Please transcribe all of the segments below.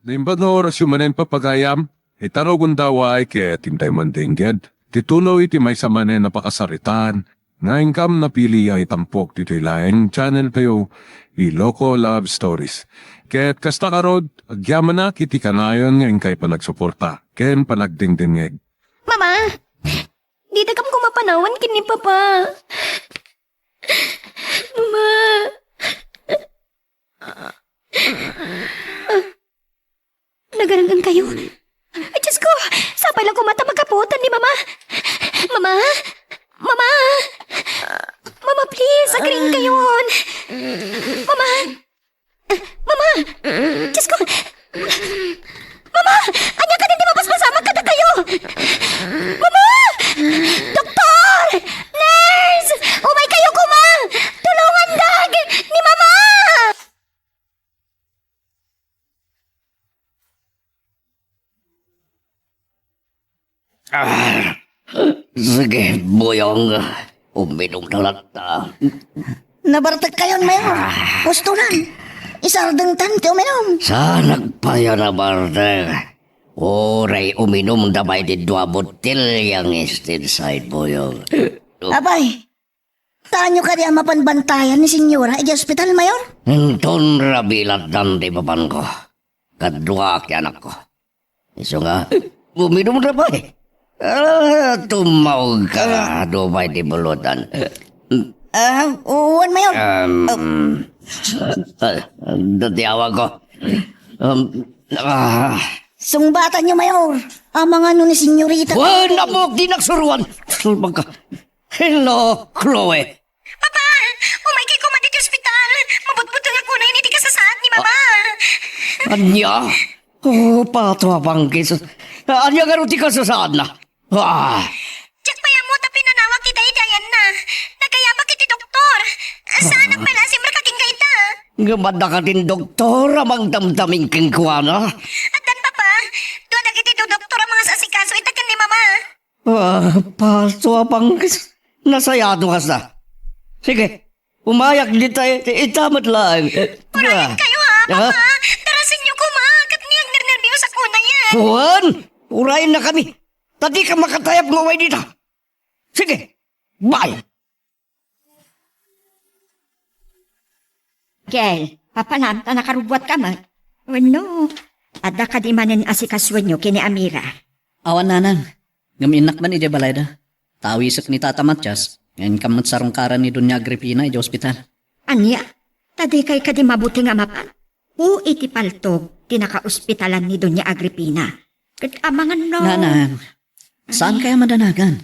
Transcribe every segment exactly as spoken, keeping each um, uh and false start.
Naimbag nga orasyo manen, papagayam, ita rugonda, way ket intay man dengged ti tulo iti maysa manen a pakasaritaan nga inkam napili a itampok ditoy laeng channel tayo, Iloko Love Stories. Ket kasta ngarud, agyamanak iti kanayon nga inkay panagsuporta ken panagdengdengngeg. Mama! Dita kam koma panawan ken ni Papa. Mama! Nagaranggan kayo? Ay, Diyos ko! Sapay lang koma ta makapuotan ni Mama! Mama! Mama! Mama, please, agriingkayon! Mama! Mama! Diyos ko! Mama! Ania kadin ti mapaspasamak kadakayo? Mama! Doktor! Nurse! Umaykayo koma! Tulongandak! Ni Mama! Ah, sige, Buyong. Uminum na latta. Nabartek kayon, Mayor. Ah. Ustonan. Isardengtan ti uminum. Saan nagpaya nabartek? Uray uminum da pay ti dua botelya nga Instant Side, Buyong. Apay, Taanyo kadi a mapan bantayan ni Senyora idiay ospital, Mayor? Inton rabilatdan ti papanko. Kadua ti anakko. Isu nga, uminum da pay. Ah, tumaog ka, adu pay ti bulutan. Ah, uwan, Mayor. Um, ah, dati awag ko. Um, ah. Sungbatanyo, Mayor. Amangano ni Senyorita. Wen, napok, di nagsuruan. Sulbag ka. Hello, Chloe. Papa, umaykay koma ditoy ospital. Mabutbutengak unay iti kasasaad ni Mama. Ah, ania? Oh, pato a bangkis. Ania ngarud ti kasasaadna? Ah. Diak pay ammo ta pinanawag ti daydayanna. Nagayamak iti doktor. Saanak pay la a simrek kenka ita. Ngem adda kadin doktor a mangdamdamin kenkuana? Addan, Papa. Dua dagiti doktor a mangasasikaso ita ken ni Mama. Ah, pasto a bangkis. Nasayado kasta. Sige, umayak dita, ita met laeng. Urayenkayo, ha, Papa? Tarasenyo koma, ket ni agnernerbios a kunayen. Wen, urayennakami. Ta dika makatayab nga umaydita. Sige, bye. Kel, papanam ta nakarubbuatka met? Wenno, adda kadi manen a sikasuenyo ken ni Amira? Awan, nanang. Ngem innak man idiay balayda. Tawisek ni Tata Matias, nga inkam met sarungkaran ni Doña Agripina idiay ospital. Ania? Ta dikay kadi mabuteng a mapan? Pu iti paltog ti nakaospitalan ni Doña Agripina. Ket amangan no. Nanang, saan kaya madanagan?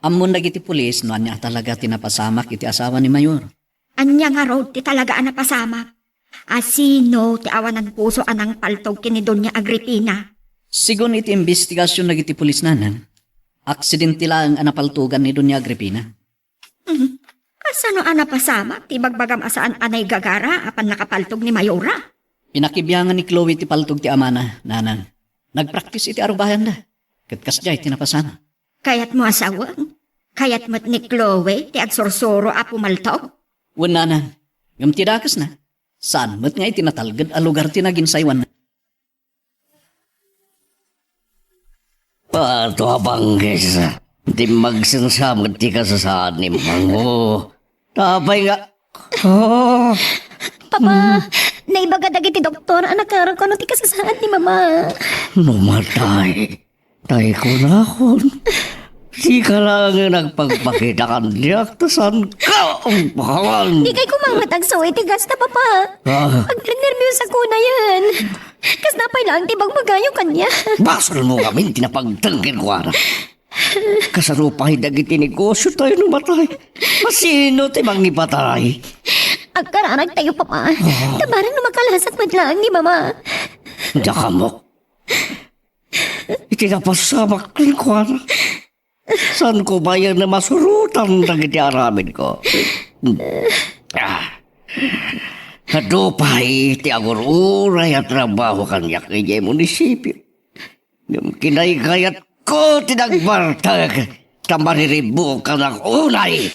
Ammon dagiti pulis no ania talaga ti napasamak iti asawa ni Mayor. Ania ngarud ti talaga a napasamak? A sino ti awanan puso a nangpaltog ken ni Doña Agripina? Sigun iti imbestigasion dagiti pulis, nanang, aksidente laeng a napaltogan ni Doña Agripina. Hmm. Kasano a napasamak ti ibagbagam a saan a naigagara a pannakapaltog ni Mayora? Pinakibiangan ni Chloe ti paltog ti amana, nanang. Nagpraktis iti arubayanda. Ket kasdiay ti napasamak. Kayatmo a sawen? Kayat met ni Chloe ti agsursuro a pumaltog? Wen, nanang. Ngem ti dakesna, saan met nga iti natalged a lugar ti naginsaywanna. Pato a bangkis, dimmagsensa met ti kasasaad ni Mango. Tapay nga, oh. Papa, naibaga dagiti doktor a nakararag no ti kasasaad ni Mama. No matay, tay kunakon, sika laeng nga nagpagpakita kaniak, ta saanka umpawan. Dikay koma met agsu iti gasta, Papa. Ah. Agnernerbios a kunayen. Kasna pay laeng ti bagbagayo kaniak. Basolmo ngamin ti napagteng kenkuana. Kasano pay dagiti negosiotayo no matay? Masino ti mangipatay? Agkararagtayo, Papa. Ah. Ta barang no makalasak met laeng ni Mama. Diak ammo. Iti napasamak kenkuana, saanko bayen a masurotan dagiti aramidko. Ah. Adu pay ti agur-uray a trabaho kaniak idiay munisipio. Ngem kinaykayatko ti nagbartek ta mariribukanak unay.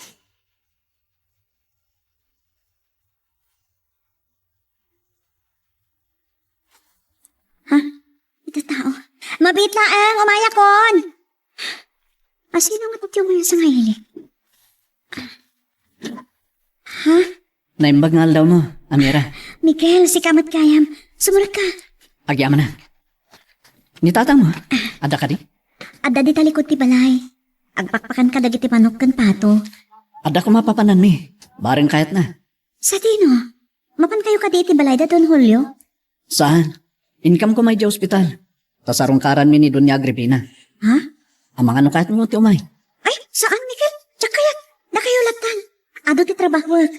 Ha? Mabiit laeng, umayakon! Asino nga ti umayas nga ili? Ha? Naimbag nga aldawmo, Amira. Miguel, sika met gayam. Sumurekka. Agyamanak. Ni tatangmo, adda kadi? Adda dita likod ti balay. Agpakpakan kadagiti manok ken pato. Adda koma papananmi. Bareng kayatna. Sadino? Mapankayo kadi iti balay da Don Julio? Saan? Inkam koma idiay ospital. Ta sarungkaranmi ni Doña Agripina. Ha? Amangan no kayatmo ti umay. Ay, saan, Miguel? Diak kayat. Dakayo lattan. Adu ti trabahoek.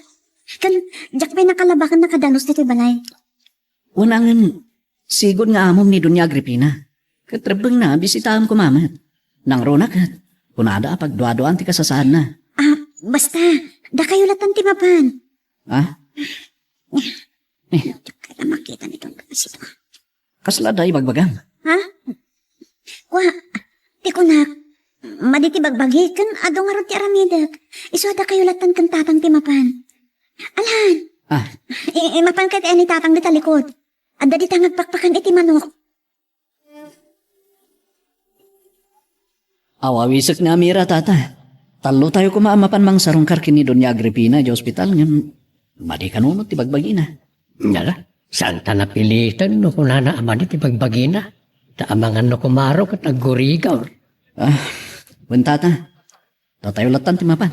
Ken, diak pay nakalabaken nakadanos ditoy balay. Wen, ngem, sigud nga amom ni Doña Agripina. Ket rebbengna, bisitaam koma met. Nangruna ket, kunada a pagduaduaan ti kasasaadna. Ah, basta, dakayo lattan ti mapan. Ah? Eh. Diak kayat a makita ni Don Luisito. Kasla adda ibagbagam? Ha? Kua, ti kunak, madi ti bagbagi, ken adu ngarud ti aramidek. Isu a dakayo lattan ken tatang ti mapan. Alan! Ah. I-, imapan ket ni tatang dita likod. Adda dita nga agpakpakan iti manok. Aw, awisek nga Amira, tata. Tallotayo koma a mapan mangsarungkar ken ni Doña Agripina idiay ospital ngem madi kanunot ti bagbagina. Nala, saanta napiliten no kunana a madi ti bagbagina. Ta amangan no kumaro ket aggurigaw. Ah, wen, tata. Datayo lattan ti mapan.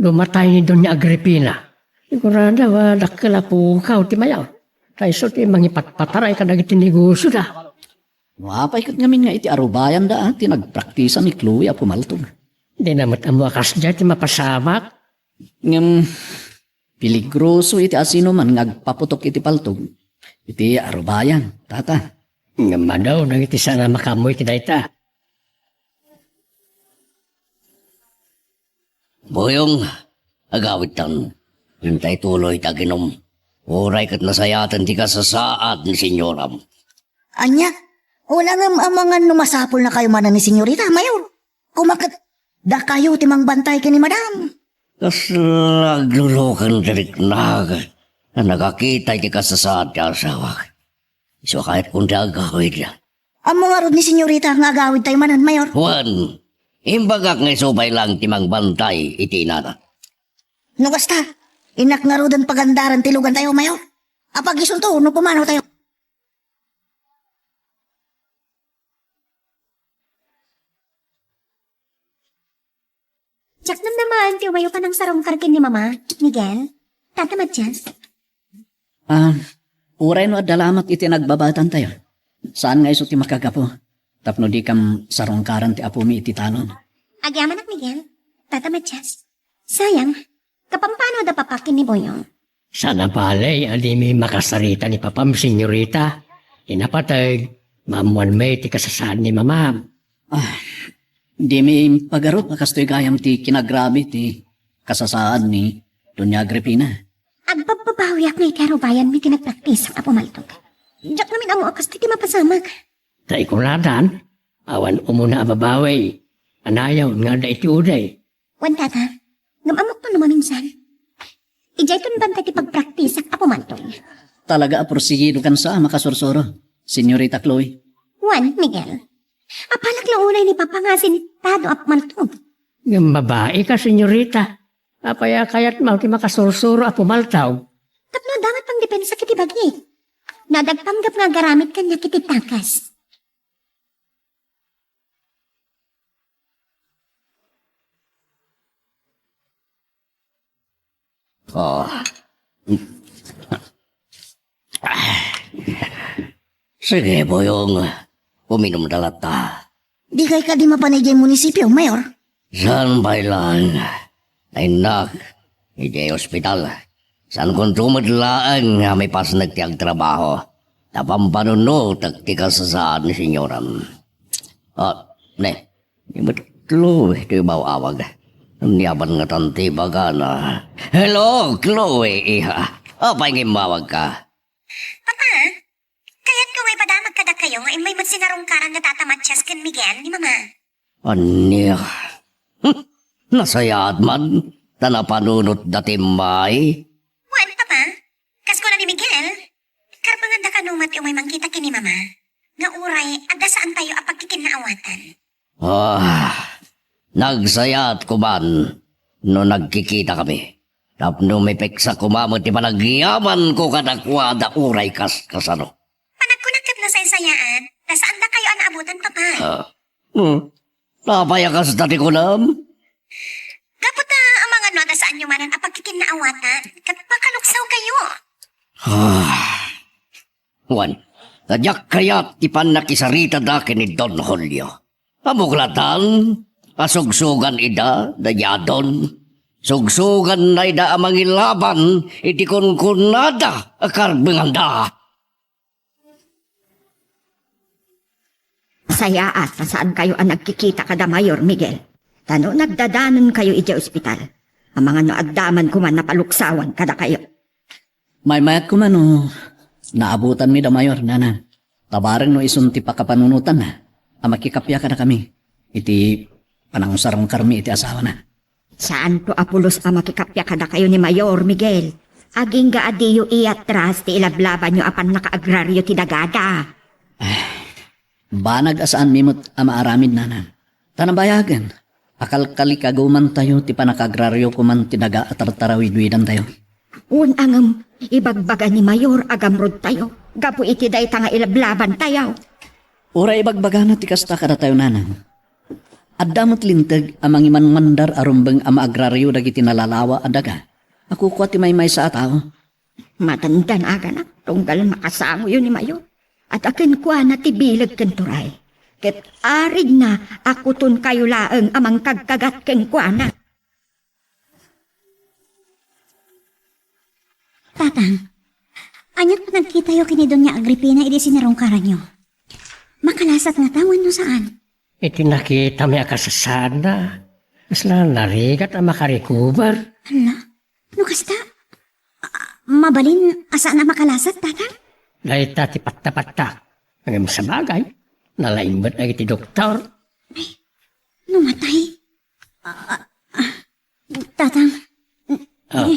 No matay ni Doña Agripina, sigurado a dakkel a pukaw ti mayaw. Ta isu ti mangipatpataray kadagiti negosioda. No apay ket ngamin nga iti arubayanda, ah, ti nagpraktisa ni Chloe a pumaltog? Dina met ammo a kasdiay ti mapasamak. Ngem, peligroso iti asinoman nga agpaputok iti paltog iti arubayan, tata. Ngem adu dagiti saan a makaammo iti dayta. Boyong, agawidtan. Dintay tuloy ti aginum. Uray ket nasayaten ti kasasaad ni senyoram. Ania? Wen, ngem amangan no masapulnakayo manen ni senyorita, Mayor. Koma ket dakayo ti mangbantay ken ni Madam. Kasla agluluken ti riknag a nakakita iti kasasaad ti asawak. Isu a kayatkon ti agawid. Ammo ngarud ni senyorita nga agawidtayo manen, Mayor? Wen, imbagak nga isu pay laeng ti mangbantay iti inana. No kasta, innak ngaruden pagandaren ti lugantayo, Mayor. Apag-isunto no pumanawtayo. Diak namnamaen ti umayo ka nangsarungkar ken ni Mama, Miguel, Tata Matias. Ah, uray no adda lamet iti nagbabaetantayo, saan nga isu ti makagapu tapno dikam sarungkaran ti apomi iti talon. Agyamanak, Miguel, Tata Matias. Sayang, kapampano da papa ken ni Boyong? Saan a bale a dimi makasarita ni papam, senyorita. Ti napateg, maammoanmi ti kasasaad ni mamam. Ah, dimi impagarup a kastoy gayam ti kinagrabe ti kasasaad ni Doña Agripina. Agbabbabawiak nga iti arubayanmi ti nagpraktisak a pumaltog. Diak ngamin ammo a kastoy ti mapasamak. Ta ikunadan, awan umuna a babawi, anayon nga adda iti uday. Wen, Tata, ngem ammok no maminsan. Idiayton bantay ti pagpraktisak a pumaltog. Talaga a porsigido kan sa a makasursuro, Senyorita Chloe. Wen, Miguel. Apalak la unay ni Papa nga asintado a pumaltog. Ngem babai ka, senyorita. Apay a kayatmo ti makasursuro a pumaltog? Tapno adda met pangdepensak iti bagi. Nadagpanggap nga agaramid kaniak iti takas. Oh. Sige, Boyong. Uminumda latta. Dikay kadi mapan idiay munisipio, Mayor? Saan pay laeng? Nainnak, idiay ospital. Saankonto met laeng nga maipasnek ti agtrabaho. Ta pampanunotek ti kasasaad ni senyoram. Ah, ne, ni met Chloe ti ibaw-awag. Ania ban ngatan ti ibagana? Hello, Chloe, iha. Apay nga immawagka? Papa, kayatko nga ipadamag kadakayo nga immay met sinarungkaran da Tata Matias ken Miguel ni Mama. Ania? Hmm, nasayaat man, ta napanunotda ti immay. Wen, Papa, kas kuna ni Miguel, karbenganda kano met ti umay mangkita ken ni Mama. Nga uray, adda saantayo a pagkikita maawatan. Ah, nagsayaat koman no nagkikitakami. Tapno mipeksa koma met ti panagyamanko kadakuada uray kas kasano. Panagkunak ket nasaysayaat, ta saandakayo a naabutan, Papa. Ah, hmm. Apay a kasta ti kunam? Gapu ta amangan no adda saanyo manen a pagkikinnaawatan, ket makaluksaw kayo. Ah. Wen, ta diak kayat ti pannakisaritada ken ni Don Julio. Abuklatan, a sugsugan ida, dayadon. Sugsuganna ida a mangilaban iti kunkunada a karbenganda. Sayaat a saankayo a nagkikita kada Mayor Miguel. Ta no nagdadanonkayo idiay ospital, amangan no adda man koman napaluksawan kadakayo. Maymayat koma no naabutanmi da Mayor, Nanang. Ta bareng no isun ti pakapanunotanna a makikappia kadakami iti panangusarungkarmi iti asawana. Saanto a pulos a makikappia kadakayo ni Mayor Miguel. Agingga a diyo iatras ti ilablabanyo a pannakaagraryo ti dagada. Banag a saanmi met a maaramid, Nanang. Ta nabayagen, akalkalikagumantayo ti pannakaagraryo koman ti daga a tartarawidwidantayo. Wen, ngem, ibagbaga ni Mayor a gamrodtayo gapu iti dayta nga ilablabantayo. Uray ibagbagana ti kasta kadatayo, Nanang, adda met linteg a mangimanmandar a rumbeng a maagraryo dagiti nalalawa a daga a kukua ti maymaysa a tao. Madandanaganak tunggal makasangoyo ni Mayor. Adda kenkuana ti bileg ken turay. Ket aridna a kutonkayo laeng a mangkagkagat kenkuana. Tatang, ania ti panagkitayo ken ni Doña Agripina idi sinarungkaranyo? Makalasat ngata wenno saan? Iti nakitami a kasasaadna, kasla narigat a makarikuber. Hala, no kasta, a, mabalin a saan a makalasat, Tatang? Dayta ti pattapattak. Ngem sabagay, nalaing met dagiti doktor. Ay, no matay? A, a, a, Tatang. Ah,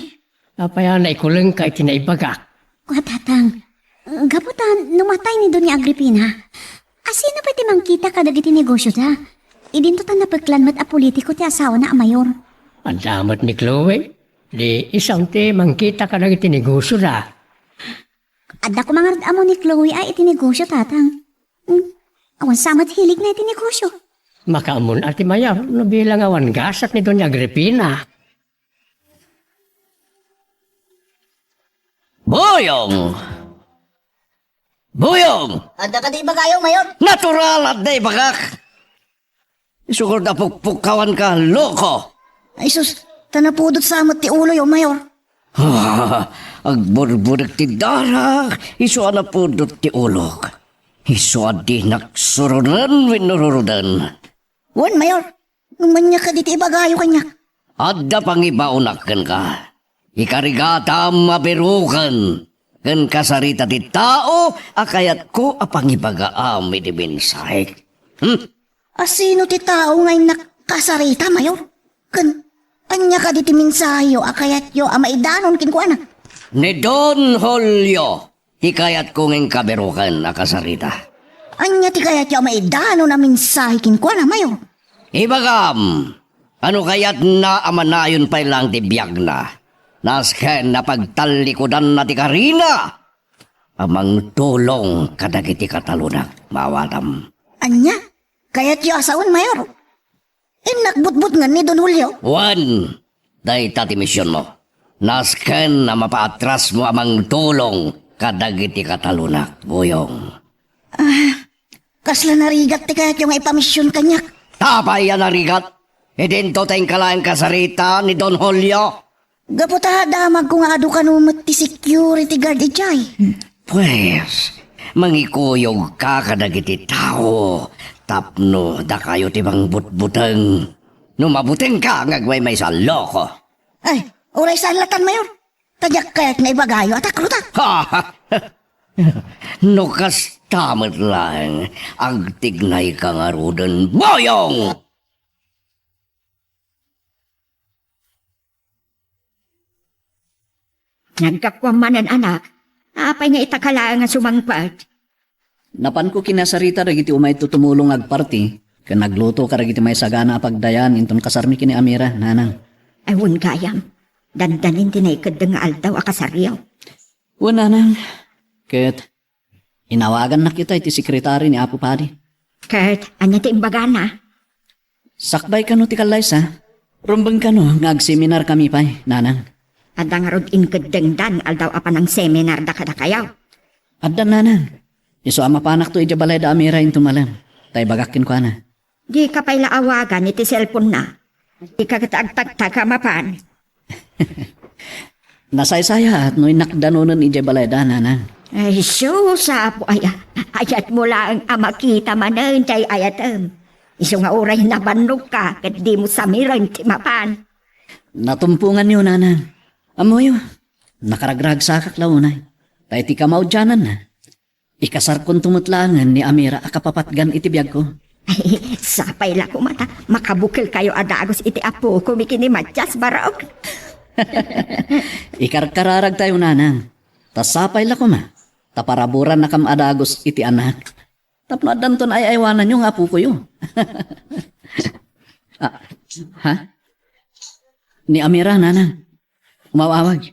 apay a naikulengka iti naibagak? Kua, Tatang, gapu ta no matay ni Doña Agripina, asino pay ti mangkita kadagiti negosioda? Idinto ta napeklan met a politiko ti asawana a Mayor. Adda met ni Chloe. Di isu ti mangkita kadagiti negosioda. Adda koma ngarud ammo ni Chloe a iti negosio, Tatang. Hmm, awan sa met hiligna iti negosio. Makaammon a ti Mayor no bilang awan gasat ni Doña Agripina. Boyong! Boyong! Adda kadi ibagayo, Mayor? Natural, adda ibagak. Isu kadi a pukpukkawanka, loko! Ay sus, ta napudot sa met ti uloyo, Mayor. Ah, agburbudek ti darak, isu a napudot ti ulok. Isu a dinak suroden wenno ruroden. Wen, Mayor, no ania kadi ti ibagayo kaniak? Adda pangibaonak kenka. Ikarigatam a biroken ken kasarita ti tao a kayatko a pangibagaam iti mensahek. Hmm? Asino ti tao nga innak kasarita, Mayor? Ken ania kadi ti mensaheyo a kayatyo a maidanon kenkuana? Ni Don Julio ti kayatko nga inka biroken a kasarita. Ania ti kayatyo a maidanon a mensahe kenkuana, Mayor? Ibagam, a no kayatna a manayon pay laeng ti biagna, nasken a pagtallikudanna ti karina a mangtulong kadagiti katalonak, maawatam. Ania? Kayatyo a sawen, Mayor? Innak butbutngen ni Don Julio? Wen, dayta ti misionmo. Nasken a mapaatrasmo a mangtulong kadagiti katalonak, Boyong. Ah, kasla narigat ti kayatyo nga ipamision kaniak? Apay a narigat? Idinto ta inka laeng kasarita ni Don Julio. Gapu ta damagko nga adu kano met ti security guard idiay. Pues, mangikuyogka kadagiti tao tapno dakayo ti mangbutbuteng. No mabutengka nga agmaymaysa, loko. Ay, uray saan latan, Mayor. Ta diak kayat nga ibagayo a takrotak. Ha! No kasta met laeng, agtignayka ngaruden, Boyong! Naggapuam manen, anak. Apay nga ita ka laeng a sumangpet? Napanko kinasarita dagiti umayto tumulong agparti, ken nagluto kadagiti maisagana a pagdayan inton kasarmi ken ni Amira, nanang. Ay, wen gayam. Dandanin ti naikeddeng nga aldaw a kasaryo. Wen, nanang. Ket inawagannak ita iti sekretari ni Apo Padi. Ket ania ti imbagana? Sakbay kano ti kallaysa, rumbeng kano nga agseminarkami pay, nanang. Adda ngarud inkeddengda nga aldaw a panangseminarda kadakayo? Adda, nanang. Isu a mapanakto idiay balay da Amira inton malem, ta ibagak kenkuana. Dika pay la awagan iti cellphone-na. Dika ket agtagtag a mapan. Nasaysayaat no innak danonen idiay balayda, nanang. Ay, sus, Apo, ay, ayatmo laeng a makita manen ti ay-ayatem. Isu nga uray nabannogka ket dimo samiren ti mapan. Natumponganyo, nanang. Ammoyo, nakaragragsakak la unay. Ta iti kamaudiananna, ikasarkonto met laengen ni Amira a kapapatgan iti biagko. Ay, sapay la koma ta makabukelkayo a dagus iti apokon ken ni Matias, barok. Ikarkararagtayo, nanang. Ta sapay la koma ta paraburannakam a dagus iti anak. Tapno addanton ay-aywananyo nga apokoyo. Ah, ha? Ni Amira, nanang. Umawawag.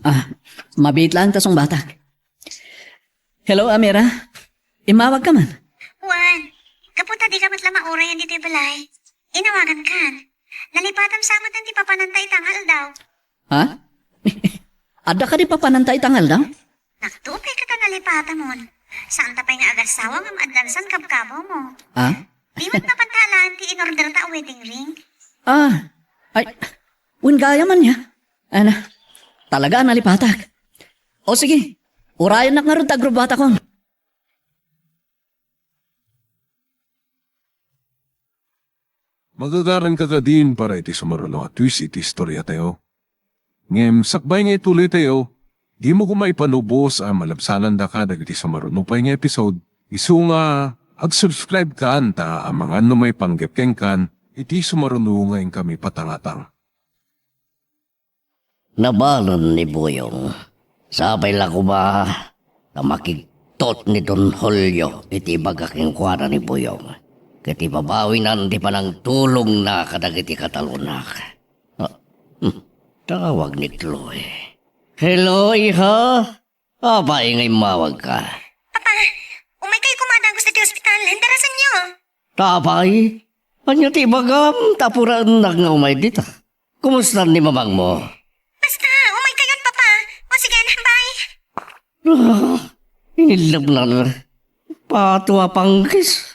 Ah, mabiit laeng ta sungbatak. Hello, Amira. Immawagka man. Juan, gapu ta dika met la mauray ditoy balay, inawagankan. Nalipatam sa met ti papananta ita nga aldaw. Ha? Adda kadi papananta ita nga aldaw? Naktuok kay kata nalipatamon. Saan ta pay nga agassawa ngem addan san kabkabawmo. Ha? Di met mapan ta alaen ti in-order ta a wedding ring? Ah, ay, wen gayam ania. Ana, talaga a nalipatak. O sige, urayennak ngarud ta agrubbuatakon. Magagaranka kadin para iti sumaruno a twist iti istoriatayo. Ngem sakbay nga ituloytayo, dimo koma ipanubos a malabsanandaka dagiti sumaruno pay nga episode, isu nga ag-subscribe kan ta amangan no maipanggep kenkan iti sumaruno nga inkami patangatang. Nabalin ni Buyong. Sapay la koma ta makigtot ni Don Julio iti ibaga kenkuana ni Buyong ket ibabawinan ti panangtulongna kadagiti katalonak. Ah, hmm, tawag ni Chloe. Hello, iha. Apay nga immawagka? Papa, umaykayo koma a dagus ditoy ospital. Darasenyo. Apay? Ania ti ibagam ta apuraennak nga umay dita? Kumusta ni mamangmo? Basta, umaykayon, Papa. O sige, bye. Ah, inilabnan. Pato a pangkis.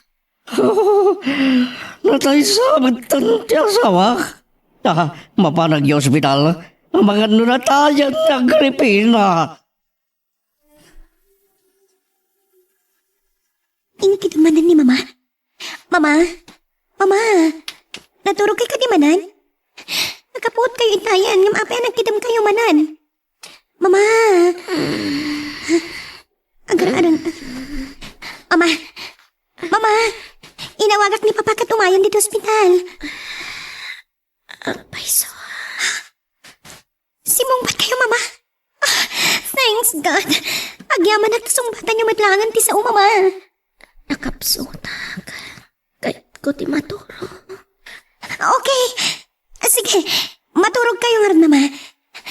Natay sa met ti asawak. Ah, mapanag iti ospital. Amangan no natayan ni Agripina. Inkay dummanen ni Mama? Mama? Mama? Naturogkayo kadi manen? Nakapuotkayo itayan, ngem apay a nagkidemkayo manen? Mama? Agar-aran. Mama? Mama? Inawagak ni Papa ket umayen ditoy ospital. Agpayso. Simmungbatkayo, Mama. Ah, thanks, God. Agyamanak ta sungbatanyo met laengen ti sao, Mama. Nakapsutak. Kayatko ti maturog. Okay. Sige, maturogkayo ngarud, Mama.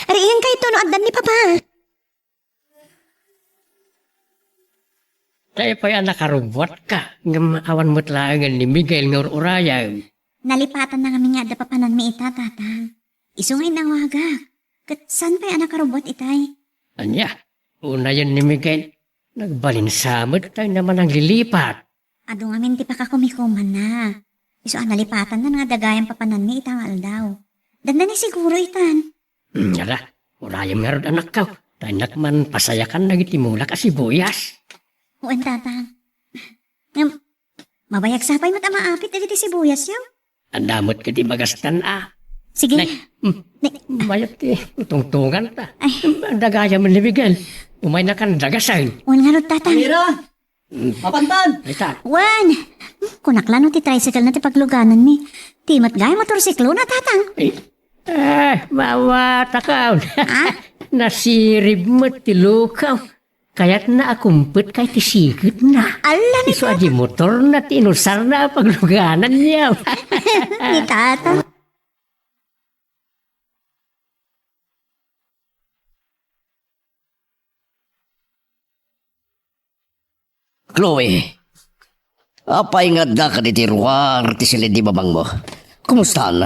Riingkayo no addan ni Papa. Tay pay a nakarubbuatka, ngem awan met laengen ni Miguel nga ur-urayem. Nalipatanna ngamin nga adda papananmi ita, Tatang. Isu nga inawagak. Ket saan pay a nakarubbuat itay? Ania, unayen ni Miguel, nagbalin sa met tay naman nanglilipat. Adu ngamin ti pakakumikumanna. Isu a nalipatanna nga adda gayam papananmi ita nga aldaw. Dandani siguro itan. Hmm, ala, urayem ngarud, anakko. Ta innak man pasayakan dagiti mulak a sibuyas. Wen, Tatang. Ngem, mabayag sa pay met a maapit dagiti sibuyasyo. Adda met kadi magastan a. Sige. Nay, hmm, Nay. Mayat ti tungtunganta. Ay. Adda gayam ni Miguel. Umaynakan dagasen. Wen ngarud, Tatang. Amira! Mapantan! Ay, ta. Wen! Kunak la no ti tricycle-na ti paglugananmi. Ti met gayam motorsiklona, Tatang. Ay, eh, mawatakaw. Ha? Nasirib met ti lukaw. Kayatna a kumpet ka iti siketna. Ala, ni Isu a di motorna ti inusarna a paglugananna. Ni Tata. Chloe, apay nga adda kaditi ruar ti silid ni mamangmo? Kumustan?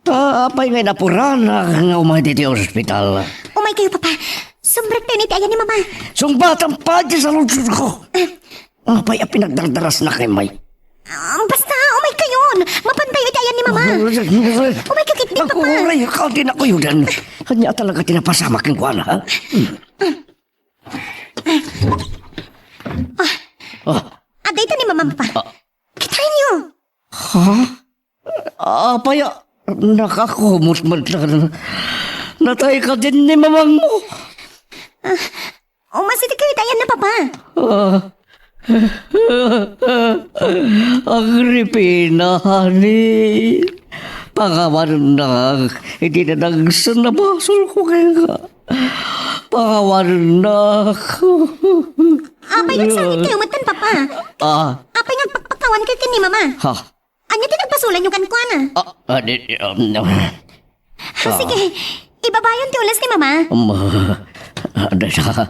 Ta apay nga inapuranak nga umay ditoy ospital? Umay kayo, Papa. Sumrektayo iti ayan ni Mama. Sungbatam pay ti saludsodko. Apay a pinagdardarasnak ngay? Ah, basta, umay kayon. Mapantayo iti ayan ni Mama. Umay ka ketdi, Papa. Agkuray ka, di na kuyodan. Ania talaga ti napasamak kenkuana, ha? Ah. Ah. Adda ita ni Mama, Papa. Ah. Kitaenyo. Ha? Apay a nakakumot man tan natay kadin ni mamangmo? Ah, umas iti kayo iti ayanna, Papa. Ah. Agripina, honey. Pakawanennak iti nadagsen a basolko kenka. Pakawanennak. Apay nga agsangit kayo metten, Papa? Ah. Apay nga agpakpakawan kayo ken ni Mama? Ha? Ania ti nagbasolanyo kenkuana? Ah, ah, di, di, um, no. Ah, sige, ibabayon ti ules ni Mama. Um, ah, da, da, ah,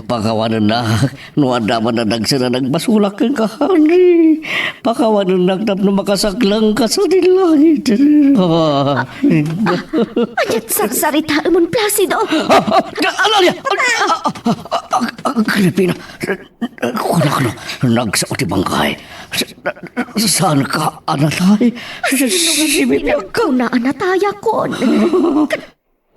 pakawanennak. No adda man nadagsen a nagbasolak kenka, honey, pakawanennak tapno makasaklangka sadi langit. Ah. Ania ti sarsaritaemon, Placido? Ah, ah, ah, Analia! Ah, ah, ah, ah, ah, Agripina, kunak no, nagsao ti bangkay. Saanka a natay? Sino nga biag-, kuna a natayakon?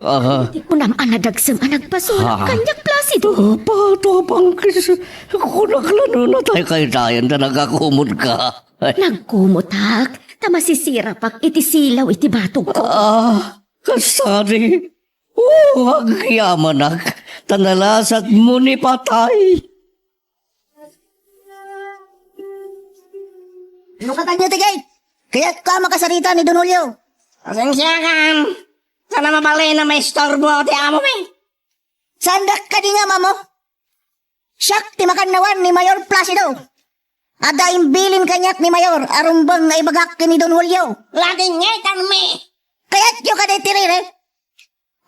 Ah. Kunam a nadagsen a nagbasolak kaniak, Placido. Ah, pato a pangkis. Kunak la no natay kaytayan ta nagkakumot ka. Nagkumotak, ta masisirapak iti silaw iti batogko. Ah, kasari. Oh, agyamanak, ta nalasatmo ni patay. Lukatanyo ti gate! Kayatko a makasarita ni Don Julio. Pasensiakan. Sana mabalin a maistorbo ti amomi. Saandak kadi nga ammo? Siak ti makannawan ni Mayor Placido. Adda imbilin kaniak ni Mayor a rumbeng nga ibagak ken ni Don Julio. Ladingngaytanmi. Kayatyo kadi ti rire?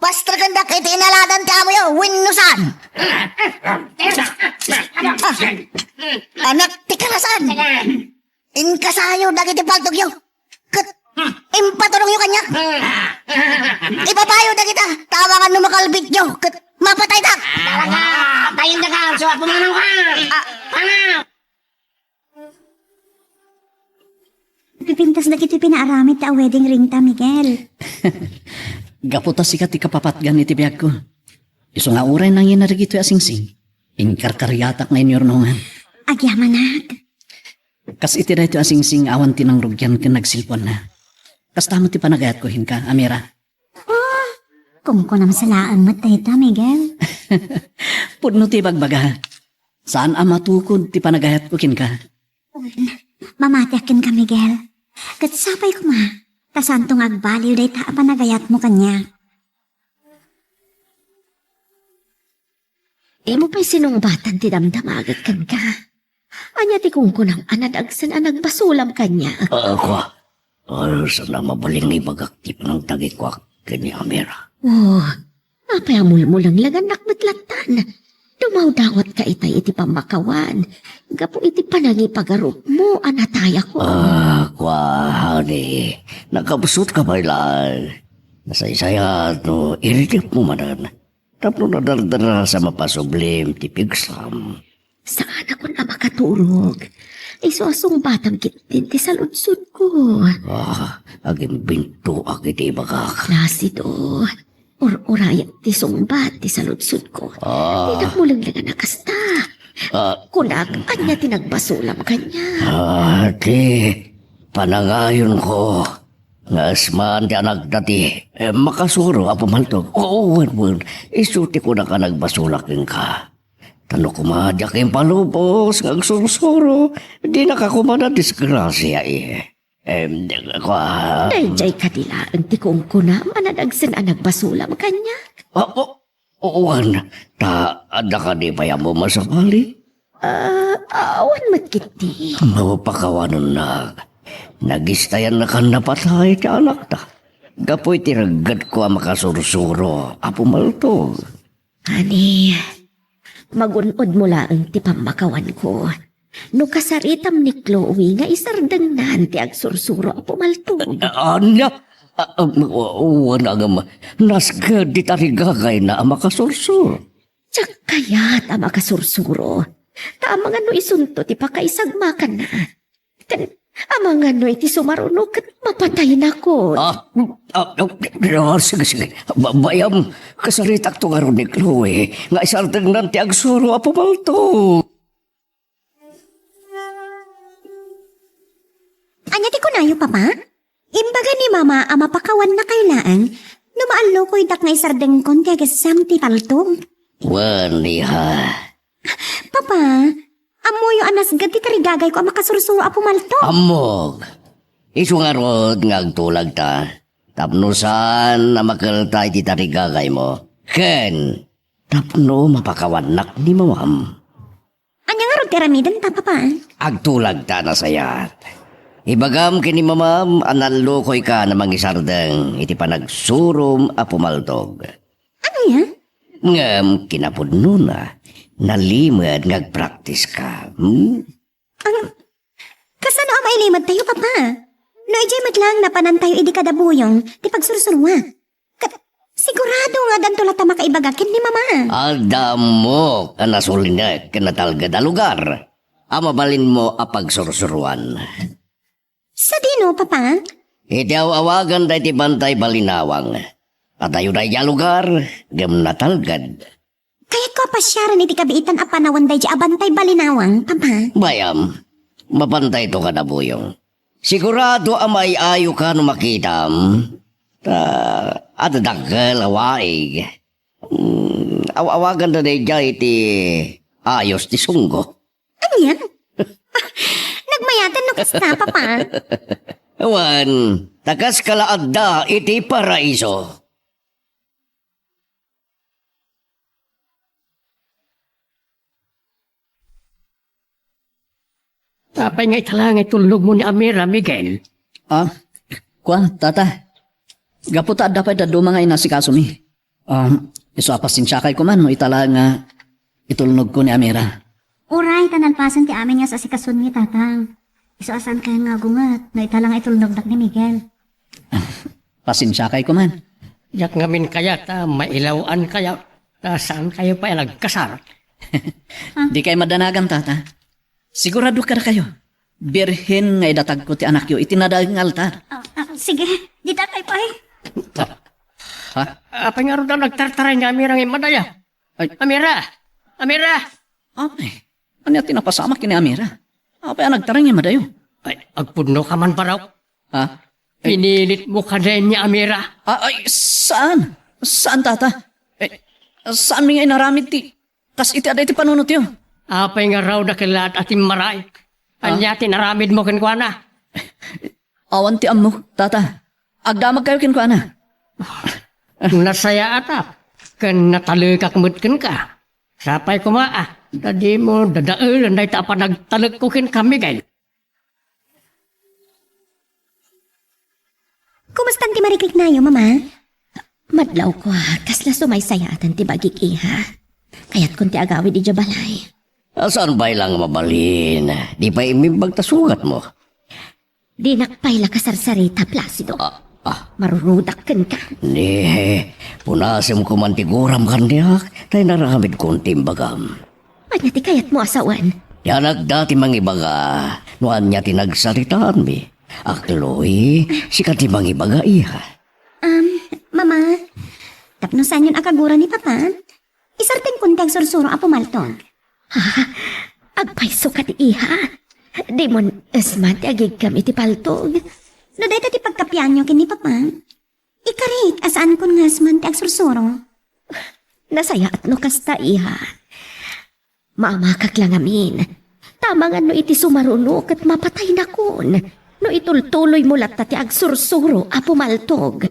Pastrekendak iti inaladan ti amoyo wenno saan? Ah, anak ti karasan. Inkasayo dagiti paltogyo ket impaturongyo kaniak. Ibabayo dagita, ta amangan no makalbityo ket mapataydak. Talaga, tayon daka, so, pumanawka. Ah. Pumanawka. Pipintas dagiti pinaaramid ta wedding ring ta, Miguel. Gapu ta sika ti kapapatgan iti biagko. Isu nga uray nangina dagitoy a singsing, inkarkariatak nga inyurnongan. Agyamanak. Kas iti daytoy a singsing awan ti nangrugian ken nagsilpuanna. Kasta met ti panagayatko kenka, Amira. Oh, kunkunam sa laeng met dayta, Miguel. Pudno ti ibagbaga. Saan a matukod ti panagayatko kenka. Mamatiak kenka, Miguel. Ket sapay koma, ta saanto nga agbaliw dayta a panagayatmo kaniak. Dimo pay sinungbatan ti damdamagek kenka. Ania ti kunkunam a nadagsen a nagbasolam kaniak? Ah, kua. Ah, saan a mabalin nga ibagak ti panangtagikuak ken ni Amira. Oh, apay a mulmulenglengannak met lattan? Dumawdawatka itay iti pammakawan gapu iti panangipagarupmo a natayakon. Ah, kua, honey. Nakabsutka pay laeng. Nasaysayat no iridepmo manen. Tapno nadardarasa mapasublim ti pigsam. Saanakon a makaturog. Isu a sungbatam ketdin ti saludsodko. Ah, agimbintoak iti ibagak. Placido, ur-urayek ti sungbat ti saludsodko. Ah. Dinak mulenglengan a kasta. Ah. Kunak, ania ti nagbasolam kaniak? Ah, ti panangayonko. Nga asman ti anakda ti, eh, makasuro a pumaltog. Oo, wen, wen. Isu ti kunak a nagbasolak kenka. Ta no koma diak impalubos nga agsursuro, dinaka koma nadisgrasia, eh. Em, kua. Daydiay kadi laeng ti kunkunam a nadagsen a nagbasolam kaniak? Ah, o-, Wen, ta Adda kadi pay ammom a sabali? Ah, awan met ketdi. Mapakawanennak. Nagistayannakan napatay ti anakta. Gapu iti reggetko a makasursuro, Apo Maltog. Ani, magun-odmo laeng ti pammakawanko. No kasaritam ni Chloe nga isardengnan ti agsursuro, Apo Maltog. Ah, ania? Ah, ah, wa-, wa-, wan agam, nasged ti tarigagayna a makasursuro. Diak kayat a makasursuro. Ta amangan no isunto ti pakaisagmakanna. Ken amangan no iti sumaruno ket mapataynakon. Ah, ah, ah, ah, sige, sige. Ba-, bay-am, kasaritakto ngarud ni Chloe nga isardengnan ti agsuro, Apo Maltog. Ania ti kunayo, Papa? Imbaga ni Mama a mapakawannakayo laeng no maallukoydak nga isardengkon ti agasam ti paltog. Wen, iha. Papa, ammoyo a nasged ti tarigagayko a makasursuro, Apo Maltog. Ammok. Isu ngarud nga agtulagta tapno saan a makelta iti tarigagaymo. Ken tapno mapakawannak ni Mamam. Ania ngarud ti aramidenta, Papa? Agtulagta a nasayaat. Ibagam ken ni Mamam a naallukoyka a mangisardeng iti panagsurom a pumaltog. Ania? Ngem kinapudnona, nalimed nga agpraktiska. Hmm? Ang, kasano a mailimedtayo, Papa? No idiay met laeng napanantayo idi kada buyong ti pagsursuroak. Ket sigurado nga addanto latta makaibaga ken ni Mama. Adda ammok a nasulinek ken natalged a lugar a mabalinmo a pagsursuroan. Sadino, Papa? Iti aw-awagan daydi bantay balinawang. Adayo daydi a lugar, ngem natalged. Kayatko a pasiaren iti kabiitan a panawen daydi a bantay balinawang, Papa. Bay-am, mapantayto kada buyong. Sigurado a maay-ayoka no makitam. Ta, adda dakkel a waig. Mm, aw-awaganda daydiay iti ayos ti sunggo. Ania? Nagmayaten no kasta, Papa. Awan, ta kaska la adda iti paraiso. Apay nga ita la nga itulnogmo ni Amira, Miguel? Ah, kua, tata. Gapu ta adda pay dadduma nga inasikasomi. Um, isu a pasensiakay koman no ita la nga itulnogko ni Amira. Uray, ta nalpasen ti amin nga sasikasomi, Tatang. Isu a saankayo nga agunget no ita la nga itulnogdak ni Miguel. Pasensiakay koman. Diak ngamin kayat a mailaw-ankayo ta saankayo pay a nagkasar. Dikay madanagan, tata. Sigurado kadakayo, birhen nga idatagko ti anakyo iti nadael nga altar. Ah, ah, sige, ditakay pay. Ha? Apay ngarud a nagtartaray nga Amira nga immadayo? Ay. Amira! Amira! Apay, ania ti napasamak ken ni Amira? Apay a nagtaray nga immadayo? Ay, agpudnoka man, Barok. Ha? Ay. Pinilitmo kadi ni Amira? Ah, ay, saan? Saan, tata? Eh, saanmi nga inaramid ti kas iti adda iti panunotyo? Apay ngarud a kellaat a timmaray? Ah? Ania ti inaramidmo kenkuana? Awan ti ammok, tata. Agdamagkayo kenkuana. Nasayaat a, ken natalekak met kenka. Sapay koma a, ta dimo dadaelen dayta a panagtalekko kenka, Miguel. Kumastan ti mariknanayo, Mama? Madlaw kua, kasla sumaysayaatan ti bagik, iha. Kayatkon ti agawid idiay balay. Saan pay la nga mabalin? Di pay immimbag ta sugatmo. Dinak pay la kasarsarita, Placido. Ah, ah. Marurudak kenka. Ni, punasem koman ti guram kaniak, ta inaramidkon ti imbagam. Ania ti kayatmo a sawen? Ti anakda ti mangibaga no ania ti nagsaritaanmi. A Chloe, sika ti mangibaga, iha. Um, Mama, tapno saanyon a kagura ni Papa, isardengkon ti agsursuro a pumaltog. Ha? Agpayso kadi, iha? Dimon esman ti agiggam iti paltog. No dayta ti pagkapianyo ken ni Papa, ikarik a saankon nga esman ti agsursuro. Nasayaat no kasta, iha. Maamakak la ngamin. Ta amangan no iti sumaruno ket mapataynakon no itultuloymo latta ti agsursuro a pumaltog.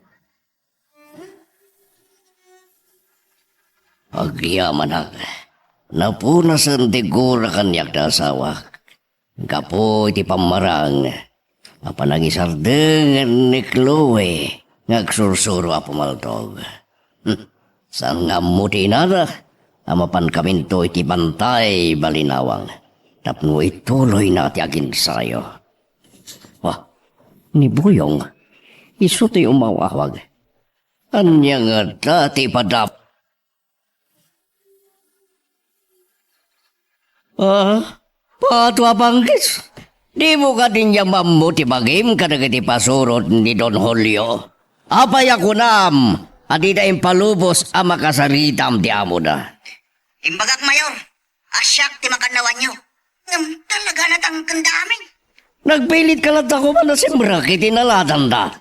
Agyamanak, Napunasen ti gura kaniak ti asawak. Gapu iti pammarang a panangisardengen ni Chloe nga agsursuro a pumaltog. Hmm. Saan nga ammo ti inada a mapankaminto iti bantay balinawang tapno ituloyna ti aginsayo. Wah, ni Buyong, isu ti umawawag. Ania ngata ti ipadap? Ah, Pato a Panggis, dimo kadi nia ammo ti bagim kadagiti pasurot ni Don Julio? Apay a kunam a dida impalubos a makasaritam ti amoda? Imbagak, Mayor, a siak ti makannawanyo. Ngem talaga natangken da amin. Nagpilitka latta koma a simrek iti inaladanda.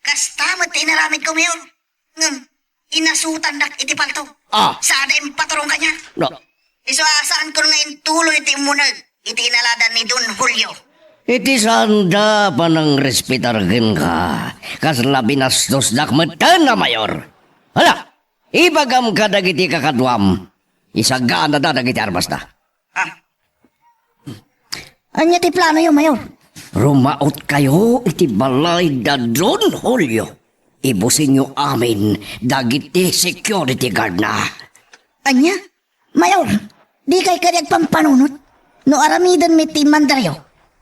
Kasta met ti inaramidko, Mayor. Ngem inasutandak iti palto. Ah. Sada impaturong kaniak. No. Isu a saanko nga intuloy ti immuneg iti inaladan ni Don Julio. Iti saanda a panangrespetar kenka, kasla binastosdak metten a, Mayor. Hala, ibagam kadagiti kakaduam, isaganada dagiti armasda. Ah. Ania ti planoyo, Mayor? Rumaotkayo iti balay da Don Julio. Ibusinyo amin dagiti security guardna. Ania? Mayor, dikay kadi agpampanunot? No aramidenmi ti mandarayo,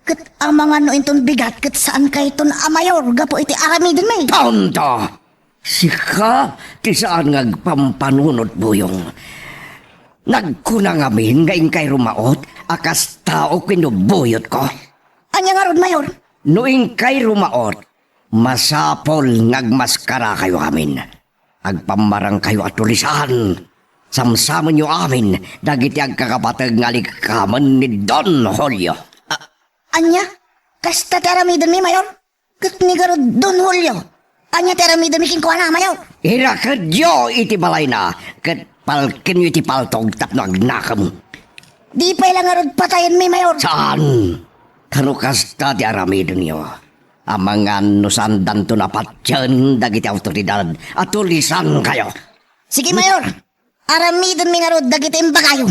ket amangan no inton bigat ket saankayton a mayor gapu iti aramidenmi. Tonto! Sika ti saan nga agpampanunot, Buyong. Nagkuna ngamin nga inkay rumaot a kas tao ken no buyotko. Ania ngarud, Mayor? No inkay rumaot, masapul nga agmaskarakayo amin. Agpammarangkayo a tulisan. Samsamenyo amin dagiti agkakapateg nga alikamen ni Don Julio. A-, ania? Kasta ti aramidenmi, Mayor? Ket ni garud Don Julio, ania ti aramidenmi kenkuana, Mayor? Irakedyo iti balayna, ket palkenyo iti paltog tapno agnakem. Di pay la ngarud patayenmi, Mayor. Saan? Kano kasta ti aramidenyo? Amangan no saandanto napatien dagiti awtoridad a tulisankayo. Sige, Mayor. Aramidenmi ngarud dagiti imbagayo.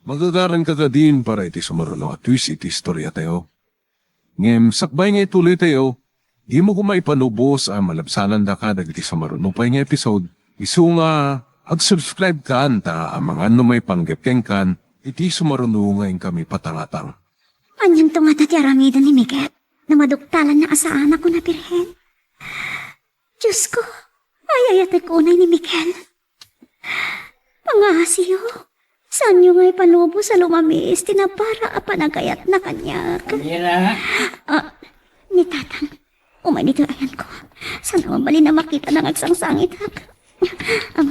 Magagaranka kadin para iti sumaruno a twist iti istoriatayo. Ngem sakbay nga ituloytayo, dimo koma ipalubos a malabsanandaka dagiti sumaruno pay nga episode. Isu nga ag-subscribe kan ta amangan no maipanggep kenkan iti sumaruno nga inkami patangatang. Anianto ngata ti aramiden ni Miguel? Namaduktalanna a saan a kuna Birhen. Diosko, ay-ayatek unay ni Miguel. Pangaasiyo, saanyo nga ipalubos a lumamis ti nabara a panagayatna kaniak. Amira. Ah, ni Tatang, umay ditoy ayanko. Saan a mabalin a makitana nga agsangsangitak. Am,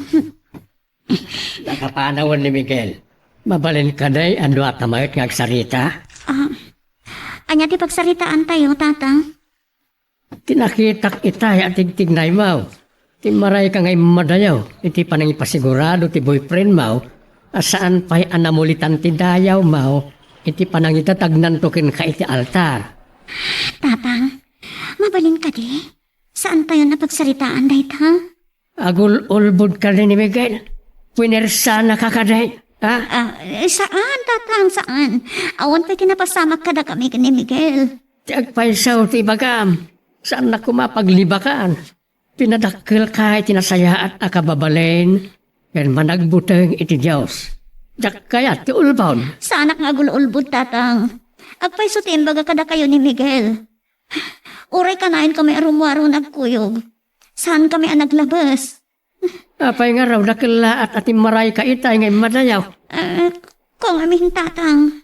Nakapanawen ni Miguel. Mabalin kadi a dua ta maet nga agsarita? Ah, ania ti pagsaritaantayo, Tatang? Ti nakitak itay a tigtignaymaw, ti immarayka nga immadayo iti panangipasigurado ti boyfriendmaw a saan pay a namulitan ti dayawmaw iti panangidadagnanto kenka iti altar. Tatang, mabalin kadi? Saantayon a pagsaritaan dayta? Agul-ulbod kadi ni Miguel? Punersanaka kadi, ha? Ah, eh, saan, Tatang, saan. Awan pay ti napasamak kadakami ken ni Miguel. Ti agpayso ti ibagam, saannak koma a paglibakan. Pinadakkelka iti nasayaat a kababalin ken managbuteng iti Dios. Diak kayat ti ulbod. Saanak nga agul-ulbod, Tatang. Agpayso ti imbaga kadakayo ni Miguel. Uray kanayon kami a rummuar wenno agkuyog, saan kami a naglabes. Apay ngarud a kellaat a timmarayka itay nga immadayo? Eh, kua ngamin, Tatang.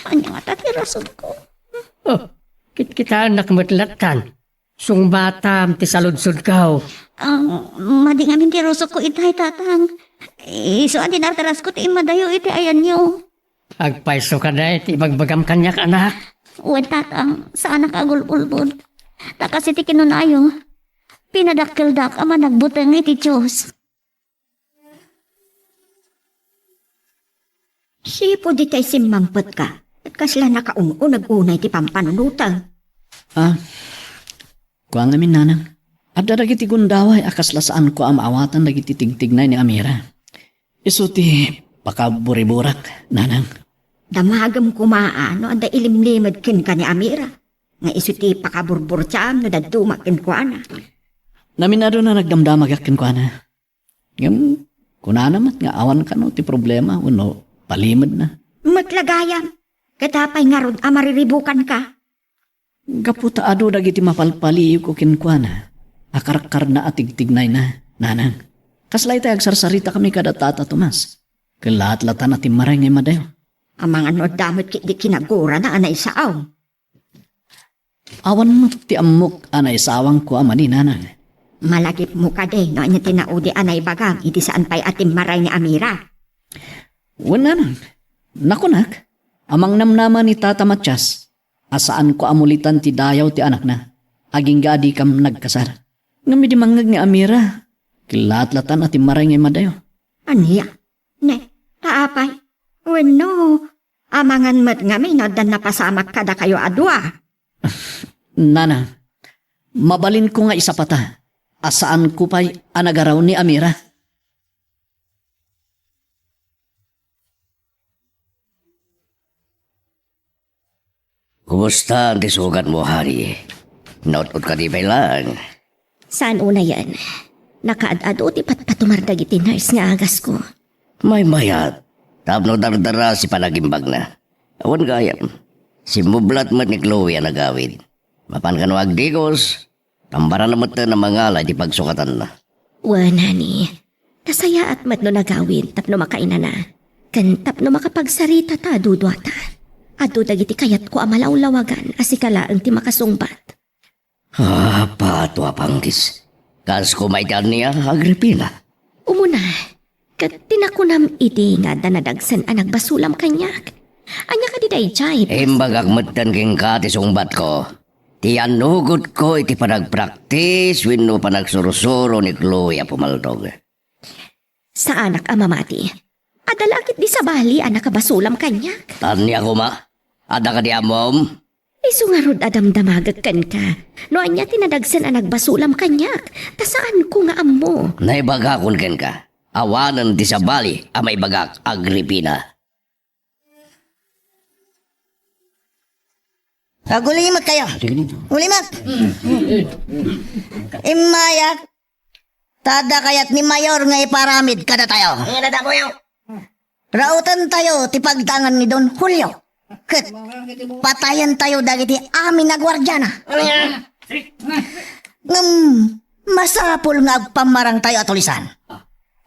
Ania ngata ti rasulko? Oh, kitkitaennak met lattan. Sungbatam ti saludsodko. Ah, madi ngamin ti rusokko itay, Tatang. Isu a dinartarasko ti immadayo iti ayanyo. Agpayso kadi ti ibagbagam kaniak, anak? Wen, Tatang, saanak a agul-ulbod. Ta kas iti kinunayo, pinadakkeldak a managbuteng iti Dios. Sipud itay simmangpetka, ket kasla nakaun-uneg unay ti pampanunotem. Ah, kua ngamin, nanang. Adda dagiti gundaway a kasla saanko a maawatan dagiti tigtignay ni Amira. Isu ti pakaburiburak, nanang. Damagem koma a no adda ilimlimed kenka ni Amira, nga isu ti pakaburburtiam no dadduma kenkuana. Naminadon a nagdamdamagak kenkuana. Ngem, kunana met nga awan kano ti problema wenno palimedna. Met la gayam, ket apay ngarud a mariribukanka? Gapu ta adu dagiti mapalpaliiwko kenkuana a karkarna a tigtignayna, nanang. Kasla itay agsarsaritakami kada Tata Tomas. Kellaat latan a timmaray nga immadayo. Amangan no adda met ketdi kinagurana a naisaaw. Awan met ti ammok a naisawangko a mani, nanang. Malagipmo kadi no ania ti naudi a naibagam iti saan pay a timmaray ni Amira? Wen, nanang, nakunak, amangnamnama ni Tata Matias a saanko a mulitan ti dayaw ti anakna, agingga a dikam nagkasar. Ngem idi mangngeg ni Amira, kellaat latan a timmaray nga immadayo. Ania? Ne, ta apay? Wenno, amangan met ngamin no adda napasamak kadakayo a dua? Nana, mabalinko nga isapata a saanko pay a nagaraw ni Amira. Kumusta ti sugatmo, Honey? Naut-ot ka di pay laeng? Saan unayen? Nakaad-adu ti patpatumar dagiti nurse nga agasko. Maymayat, tapno dardaras ti panagimbagna. Awan gayam, simmublat met ni Chloe a nagawid. Mapan kano agdigos, tambaranna metten a mangala iti pagsukatanna. Wen, honey. Nasayaat met no nagawid tapno makainana, ken tapno makapagsaritata a duduata. Adu dagiti kayatko a malawlawagan a sika laeng ti makasungbat. Ah, pato a panggis. Kas kumaytan niya, Agripina. Umuna, ket ti nakunam idi nga adda nadagsen a nagbasolam kaniak. Ania kadi daydiay? Imbagak metten kenka ti sungbatko. Ti annugotko iti panagpraktis wenno panagsursuro ni Chloe a pumaldog. Saanak a mamati. Adda la ketdi sabali a nakabasolam kaniak. Ania koma? Adda kadi ammom? Isu ngarud a damdamagek kenka no ania ti nadagsen a nagbasolam kaniak, ta saanko nga ammo. Naibagakon kenka, awanen ti sabali a maibagak, Agripina. Agulimek kayo. Ulimek. Immayak. Ta adda kayat ni Mayor nga iparamid kadatayo. Nga datayo. Rautentayo ti pagdangan ni Don Julio. Ket patayentayo dagiti amin a guardiana. Ngem masapul nga agpammarangtayo a tulisan.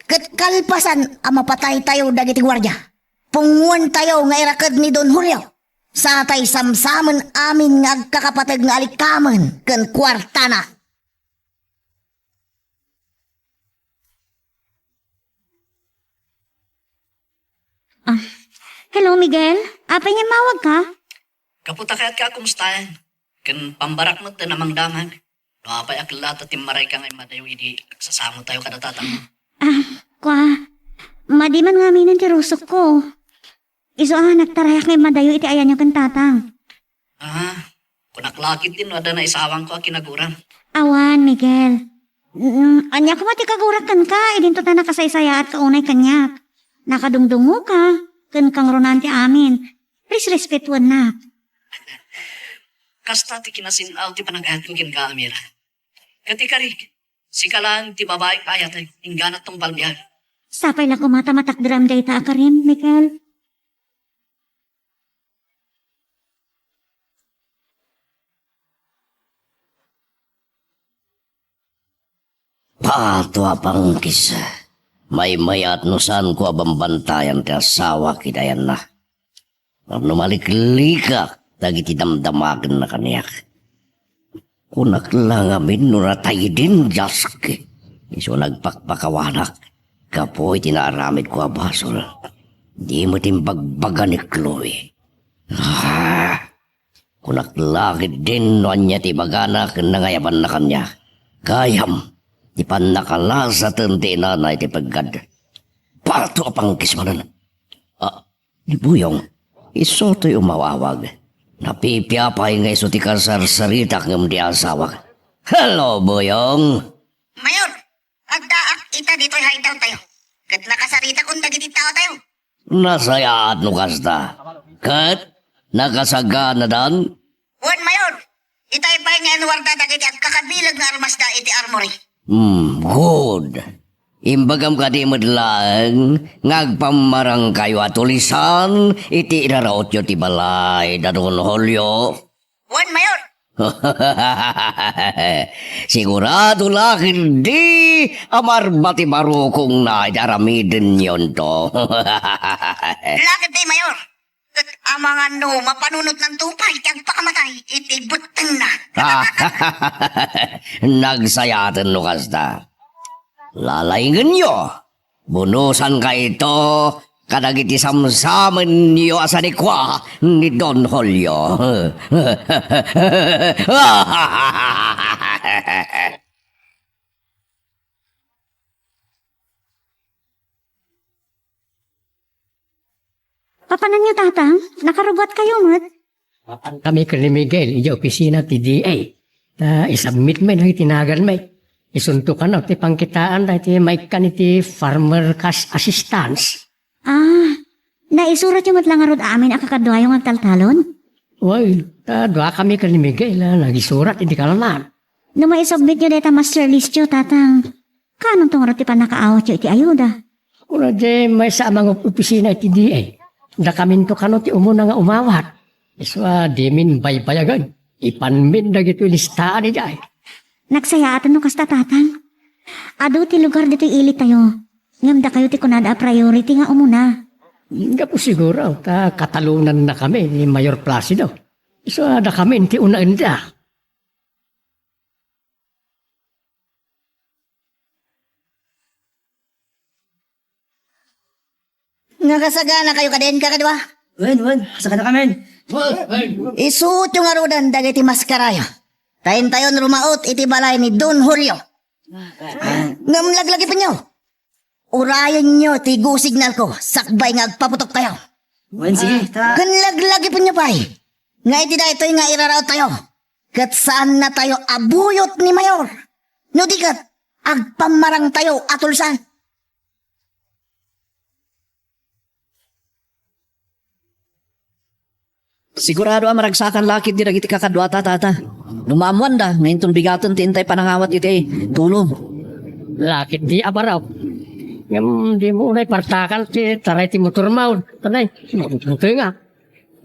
Ket kalpasan a mapataytayo dagiti guardia, punguentayo nga iraked ni Don Julio. Satay samsamen amin nga agkakapateg nga alikamen ken kuartana. Ah, hello, Miguel. Apay nga immawagka? Gapu ta kayatka a kumustaen. Ken pambarak met ti namangdamag. No apay a kellaat a timmarayka nga immadayo idi agsasangotayo kada tatang. Ah, kua, madi man ngaminen ti rusokko. Isu a nagtarayak nga immadayo iti ayanyo ken tatang. Ah, kunak la ketdin no adda naisawangko a kinaguram. Awan, Miguel. Mm, ania koma ti kagurak kenka, idinto ta nakasaysayaat ka unay kaniak. Nakadungdungoka, ken kangrunaan ti amin. Resrespetuennak. Kasta ti kinasin-aw ti panagayatko kenka, Amira. Ket ikari, sika laeng ti babai nga ayateg, inggana tungpal biag. Sapay la koma ta matakderam dayta a karim, Miguel. Pato a panggis. Maymayat no saanko a bambantayan ti asawak iti ayanna. Tapno maliklikak dagiti damdamagenna kaniak. Kunak la ngamin no natay din Jaski. Isu nagpakpakawanak gapu iti naaramidko a basol. Di met imbagbaga ni Chloe. Ah! Kunak la ketdin no ania ti ibagana ken nangayabanna kaniak. Gayam, ti pannakalasaten ti inana iti peggad. Pato a panggis manen. Ah, ni Buyong, isu toy umaw-awag. Napipiapay nga isu ti kasarsaritak ngem di asawak. Hello, Boyong. Mayor, addaak ita ditoy hideout tayo. Ket nakasaritakon dagiti tao tayo. Nasayaat no kasta. Ket nakasaganadan? Wen, Mayor. Itay pay nga inuarda dagiti agkakabileg nga armasda iti armory. Hmm, good. Imbagam kadi met laeng nga agpammarangkayo a tulisan iti irarautyo ti balay da Don Julio? Wen, Mayor. Sigurado la ketdi a marba ti barukongna iti aramidenyo, Don. La ketdi, Mayor. Ket amangan no mapanunotnanto pay ti agpakamatay iti bettengna. Nagsayaaten no kasta. Lalaingenyo. Bunosankayto kadagiti samsamenyo a sanikua ni Don Julio. Papananyo, Tatang? Nakarubuatkayo met? Mapankami ken ni Miguel idiay opisina ti D A. Ta isubmit mi dagiti naganmi. Isunto kano ti pangkitaan dagiti maikkan iti farmer cash assistance. Ah, naisuratyo met la ngarud amin a kakaduayo nga agtaltalon? Wen, ta duakami ken ni Miguel a nagisurat iti kalman. No maisubmityo dayta master listyo, Tatang, kaanonto ngarud ti pannakaawatyo iti ayuda? Kuna diay maysa a mangopisina iti D A. Dakaminto kano ti umuna nga umawat. Isu a dimin baybayagen. Ipanmin dagitoy listaan idiay. Nagsayaaten no kasta, Tatang. Adu ti lugar ditoy ilitayo. Ngem dakayo ti kunada a priority nga umuna. Gapu siguro ta katalonannakami ni Mayor Placido. Isu a dakamin ti unaenda. Nakasaganakayo kadin, kakadua? Wen, wen, kasaganakamin. Isuotyo ngaruden dagiti maskarayo. Ta intayon rumaut iti balay ni Don Julio. Ngem laglagipenyo. Urayenyo ti go signal ko sakbay nga agpaputokkayo. Wen, sige, ta. Ken laglagipenyo pay nga iti daytoy nga iraraottayo, ket saannatayo a buyot ni Mayor. No di ket, agpammarangtayo a tulsan. Sigurado a maragsakan la ketdi dagiti kakaduata, Tata. No maammoanda nga inton bigaten ti intay panangawat iti tulong. La ketdi a barok. Ngem dimo unay partakan ti taray ti motormo. Tanay, mabuting nga.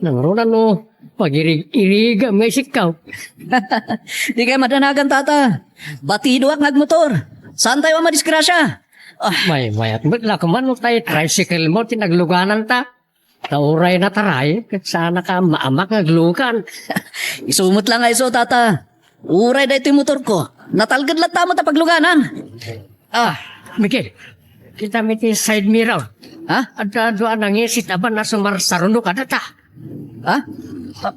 Nangruna no, pagirig-irigam nga isikkaw. Dikay madanagan, Tata. Batidoak nga agmotor. Saantayo a madisgrasya. Ah. Maymayat met la koma no tay tricyclemo ti naglugananta. Ta uray nataray, ket saanaka maamak nga aglugan. Isu met la nga isu, Tata. Uray daytoy motorko, natalged latta met a pagluganan. Ah, Miguel, kitami ti side mirror. Ha? Adda dua a nangisit a ban a sumarsaruno kadata. Ha? Ah,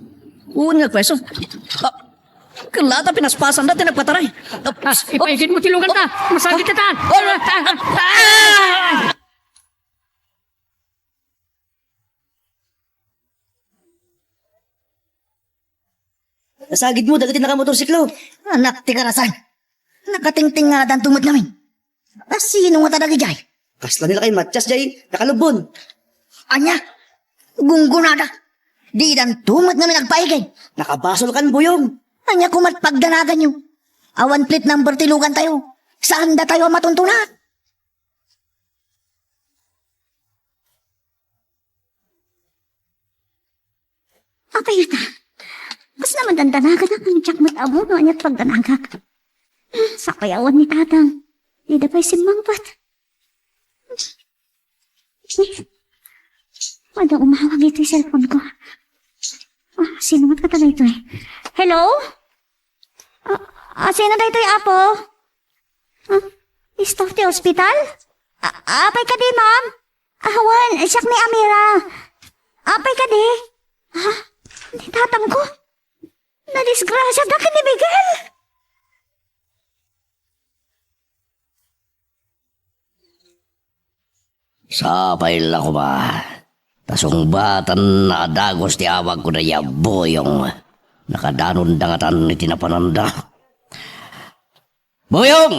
wen nga kueso. Ah, ken la ta pinaspasanda ti nagpataray. Ah, ipaigidmo ti luganta. Masagit ta. Ah! Ah! Nasagidmo dagiti nakamotorsiklo. Anak ti karasan. Nakatingtingadanto met ngamin. A, sino ngata dagidiay? Kasla ni lakay Matias diay nakalubbon. Ania? Gunggonada. Didanto met ngamin agpaigid. Nakabasolkan, Boyong. Ania koma't pagdanaganyo? Awan plate number ti lugantayo. Saandatayo a matuntunan. Apay ngata? Kasla man dandanagan a, diak met ammo no ania't pagdanagak. Sapay awan ni Tatang. Dida pay simmangpet. Adda umawag iti cellphone ko. Ah, sino met kata daytoy? Hello? Ah, ah, sino daytoy, Apo? Ah, staff ti ospital? Ah, apay kadi, ma'am? Ah, wen, siak ni Amira. Apay kadi? Ha? Ni tatangko? Nadisgrasiada ken ni Miguel? Sapay la koma. Ta sungbatanna a dagus ti awagko dayta a Boyong. Nakadanonda ngatan iti napananda. Buyong!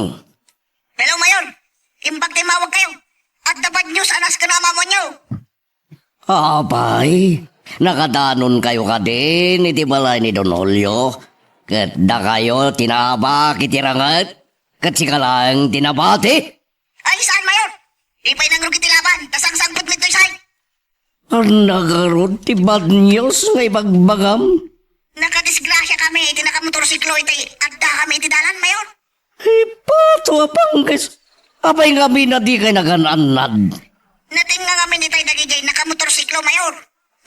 Hello, Mayor! Imbag ti mawag kayo! Adda bad news a nasken a amamuanyo! Apay, nakadanonkayo kadin iti balay ni Don Julio? Ket dakayo ti naabak iti ranget? Ket sika laeng ti nabati? Ay, saan, Mayor? Di pay nangrugit ti laban, ta sangsangpetmi ditoy site. Ania ngarud ti bad news nga ibagbagam? Nakadisgrasya kami iti nakamotorsiklo iti adda kami iti dalan, Mayor. Ipato a pangkis. Apay ngamin a dikay nagan-annad? Natengnga ngamin itay dagijay nakamotorsiklo, Mayor.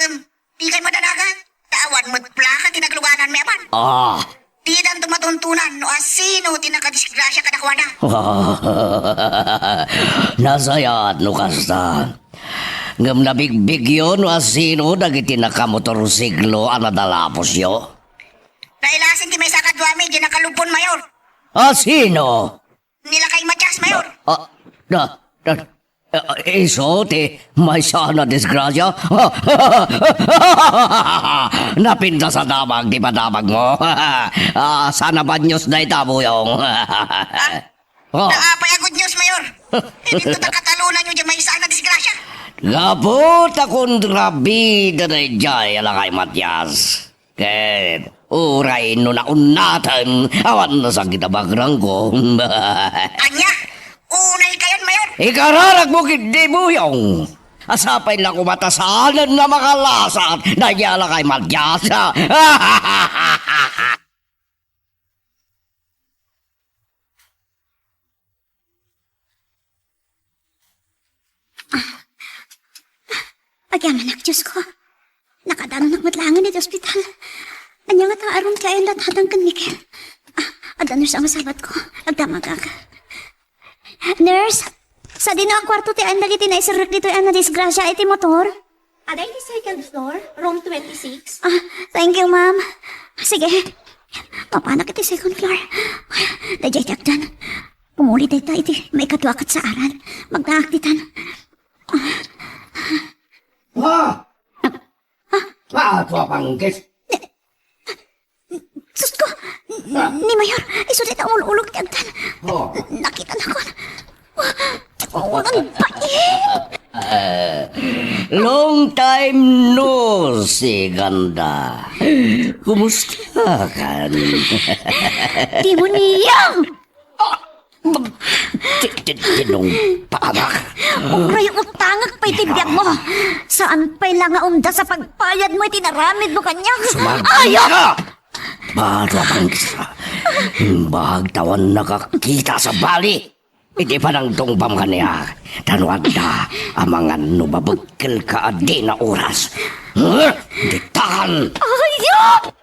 Hmm, dikay madanagan. Ta awan met plaka ti naglugananmi aman. Ah. Didanto matuntunan no asino ti nakadisgrasya kadakuada. Nasayaat no kasta. Ngem nabigbigyo no asino dagiti nakamotorsiklo a nadalapusyo? Nailasin ti maysa kaduami diay nakalubon, Mayor. Asino? Ni Lakay Matias, Mayor. Ah, da, da, ah, isu ti maysa a nadisgrasya? Napintas a damag ti padamagmo. Ah, saan a bad news dayta, Buyong? Ah, Oh. Apay a good news, Mayor? Idinto ta katalonanyo diay maysa a nadisgrasya. Gapu ta kontrabida daydiay a Lakay Matias. Ket uray no naunnaten, awan nasakit a bagrangko. Ania? Unaykayon, Mayor? Ikararagmo ketdi, Buyong. Sapay la koma ta saanen a makalasat daydiay a Lakay Matias. Agyamanak, Diosko. Nakadanonak met laengen iti ospital. Ania ngata a room ti ayanna datadang ken Miguel? Ah, adda nurse a masabatko. Agdamagak. Nurse, sadino a kuarto ti ayan dagiti naiserrek ditoy a nadisgrasia iti motor? Ada iti second floor, room twenty-six. Ah, thank you, ma'am. Sige, mapanak iti second floor. Daydiay ti agdan. Pumuli dayta iti maikadua ket saaran. Magdaak ditan. Ah! Ah, tua pangkis. Sus ko! Ni Mayor, isu dayta umul-ulog ti agdan. Oh. Nakitanakon. Ti kukunan bai. Long time no see, Ganda. Kumusta kan? Demonyong! Ti-, ti-, tinungpaak. Uray utangek pay ti biagmo. Saan pay la nga umdas a pagbayadmo iti naramidmo kaniak. Sumagmamano ka! Baro a pangkis. Imbag ta awan nakakita sa bali. Iti panangtungbam kaniak, ta no adda amangan no mabekkelka a dina oras. Huh? Ditan! Ayop!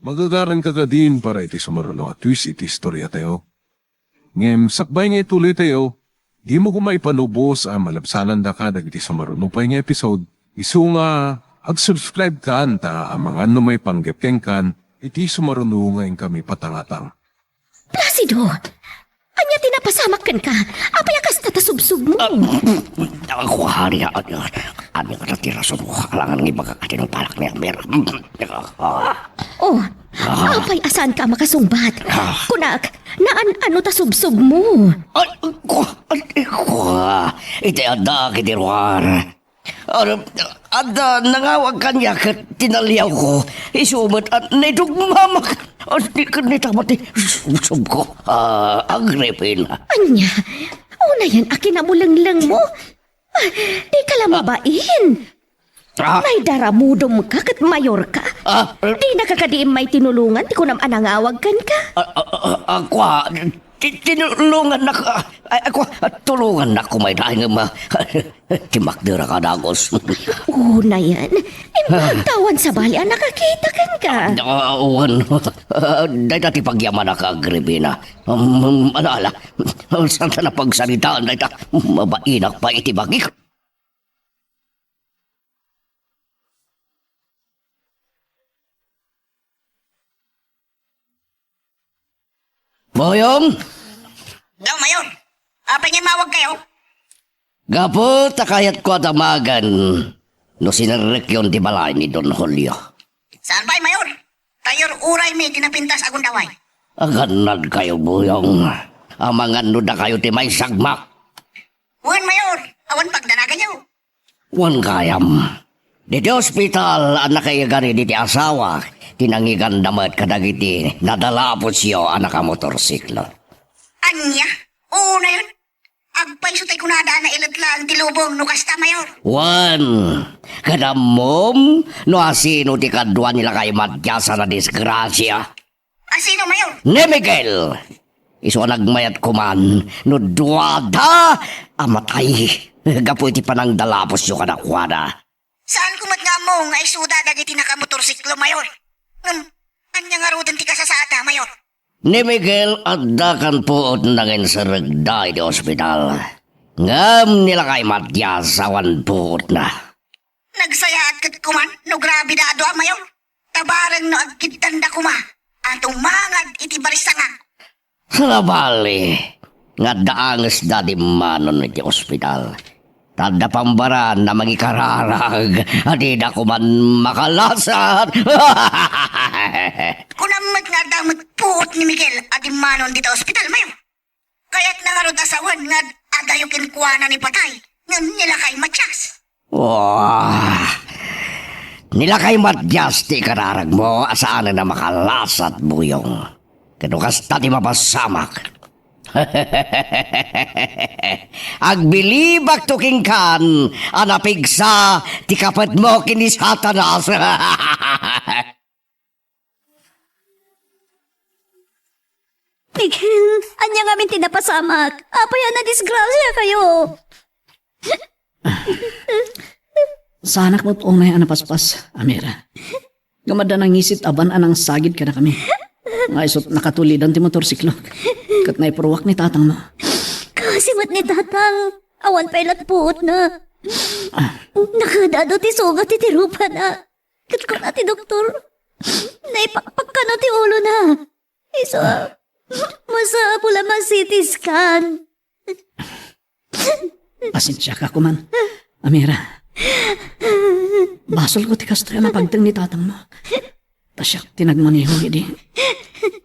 Magagaranka kadin para iti sumaruno a twist iti istoriatayo. Ngem sakbay nga ituloytayo, dimo koma ipanubos a malabsanandaka dagiti sumaruno pay nga episode, isu nga ag-subscribe kan ta amangan no maipanggep kenkan iti sumaruno nga inkami patangatang. Placido! Ania ti napasamak kenka? Apay a kasta ta subsubmo? Ah, ako, ania, ania, ania nga ti rason mo? Alangan nga ibagak a tinungpaak ni Amir. Oh, apay a saanka a makasungbat? Ah. Kunak, naan-ano ta subsubmo? Ay, ko, ay, ko, iti adda, iti ruar. Ano, adda nangawag kaniak ket tinaliawko. Isu met a naidugmamak. Ket ni, ket ni ta mati subsubko. Ah, Agripina. Ania? Unayen a kinamulenglengmo? Ah, dika la mabain. Ah. Naidaramudomka ket mayorka. Ah. Dinaka kadi immay tinulongan ti kunam a nangawag kenka? Ah, ah, ah, ah, kua, Ti-, tinulongannak, ah, ay, ako, ah, tulongannak koma ita, ngem, ah, timmakder a kadagos. Unayen, imbag ta awan sabali a nakakita kenka. Ah, wen, ah, dayta ti pagyamanak, Agripina. Um, um, ala, ala, saan ta napagsaritaan dayta? Mabainak pay iti bagik. Boyong! Daw, Mayor. Apay nga immawag kayo? Gapu ta kayatko a damagen no sinerrekyon ti balay ni Don Julio. Saan pay, Mayor? Tayor uray mi ti napintas a gundaway. Agannad kayo, Buyong. Amangan no dakayo ti maisagmak. Wen, Mayor, awan pagdanaganyo. Wen gayam. Diti ospital a nakaigari diti asawa, ti nangiganda met kadagiti nadalapusyo a nakamotorsiklo. Ania? Unayon? Agpayso tay kunada a nailet laeng ti lubong no kasta, Mayor. Wen, ket ammom no asino ti kadua ni lakay Matias a nadisgrasia? Asino, Mayor? Ni Miguel! Isu a nagmayat koman no duada a matay gapu iti panangdalapusyo kadakuada. Saanko met nga ammo nga isuda dagiti nakamotorsiklo, Mayor. Ngem, ania ngaruden ti kasasaadda, Mayor? Ni Miguel, adda kan puot nga inserrekda iti ospital. Ngem ni lakay Matias, awan puotna. Nagsayaat ket koman no grabe da a dua, Mayor. Ta bareng no agkiddanda koma a tumangad iti barisanga. Sabali, nga adda angesda dimmanon iti ospital. Ta adda pambaran a mangikararag a dida koman makalasat. Kunam met nga adda met puot ni Miguel a dimmanon dita ospital, Mayor. Kayatna ngarud a sawen nga ad-, adayo kenkuana ni patay, ngem ni lakay Matias. Wah! Ni lakay Matias ti ikararagmo a saanen a makalasat, Buyong. Ket no kasta ti mapasamak, agbilibakto kenkan a napigsa ti kapetmo ken ni Satanas. Miguel, ania ngamin ti napasamak? Apay a nadisgrasiakayo? Saanak met unay a napaspas, Amira. Ngem adda nangisit a ban a nangsagid kadakami. Nga isut' nakatulidan ti motorsiklo. Ket naipurruak ni tatangmo. Kaasi met ni tatang. Awan pay lat puotna. Ah. Nakadado ti sugat iti rupana. Ket kuna ti doktor, naipakpak kano ti ulona. Isu a masapul a ma-C T scan. Pasensiaka koman, Amira. Basolko ti kastoy a napagteng ni tatangmo. Ta siak ti nagmaneho idi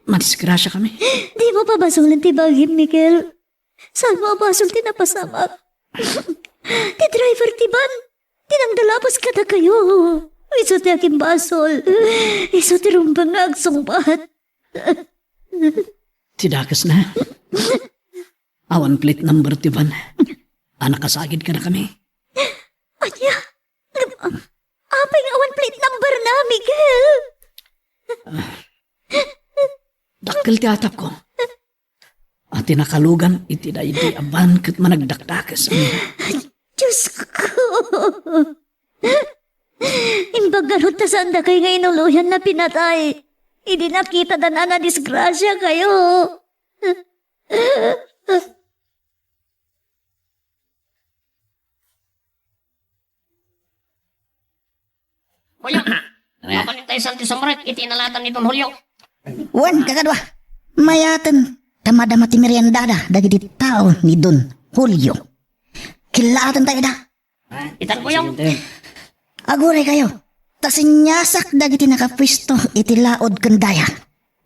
madisgrasiakami. Dimo pabasolen ti bagim, Miguel. Saanmo a basol ti napasamak? Ti driver ti ban ti nangdalapos kadakayo. Isu ti agimbasol. Isu ti rumbeng nga agsungbat. Ti dakesna, awan plate number ti ban a nakasagid kadakami. Ania? Ngem, apay nga awan plate number na, Miguel? Dakkel ti atapko. A ti nakalugan iti daydi a ban ket managdakdakes. Diosko! Imbag ngarud ta saan dakay nga inuloyan a pinatay idi nakitada a nadisgrasiakayo. Boyong, mabalin tayo Santi Sumrek iti inalatan ni Don Julio. Wen, kakadua, mayaten ta madama ti meriendada dagiti tao ni Don Julio. Killaatan tayo da. Itan, Boyong. Aguraykayo, ta siniasak dagiti nakapuesto iti laod ken daya.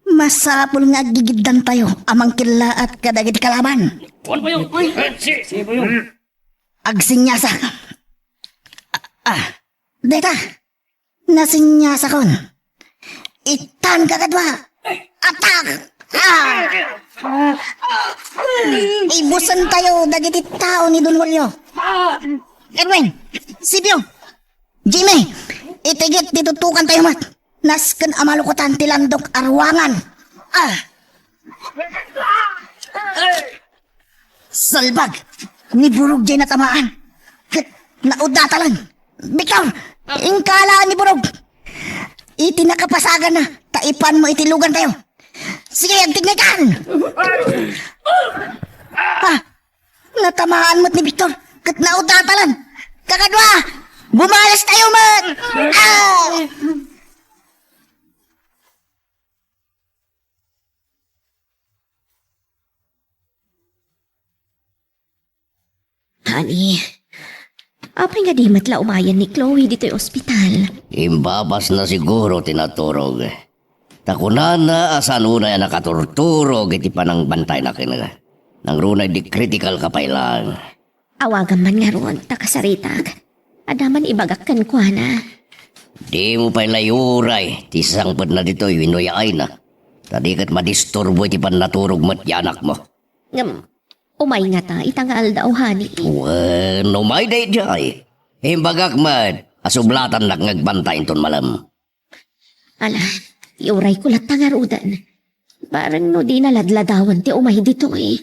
Masapul nga aggigiddantayo a mangkillaat kadagiti kalaban. Wen, Boyong. Uy, si, si Boyong. Agsiniasak. Ah, dayta. Nasiniasakon. Itan, kakadua. Atak! Ah! Ibusen tayo dagiti tao ni Don Julio. Edwin, Sibio, Jimmy, itigit ti tutukan tayo met. Nasken a malukotan ti landok a ruangan. Ah! Salbag! Ni Burog jay natamaan. Ket naudatalan. Victor! Inkala ni Burog! Iti nakapasaganna, ta ipanmo iti lugan tayo. Sige, agtignay kan! Ah! Natamaan met ni Victor, ket naudatalan. Kakadua! Bumalas tayo met! Ah! Honey, Apay nga di met la umayen ni Chloe ditoy ospital? Imbabasna siguro ti naturog. Ta kunana a saan unay a nakaturturog iti panangbantayna kenka. Nangruna idi critical ka pay laeng. Awagam man ngarud, ta kasaritak. Adda man ibagak kenkuana. Dimo pay la iuray ti sasangpetna ditoy wenno yaayna. Ta di ket madisturbo iti pannaturog met ti anakmo. Ngem, umay ngata ita nga aldaw, honey. Wen, umay daydiay. Imbagak met a sublatannak nga agbantay inton malem. Ala, iurayko latta ngaruden. Bareng no dina ladladawan ti umay ditoy.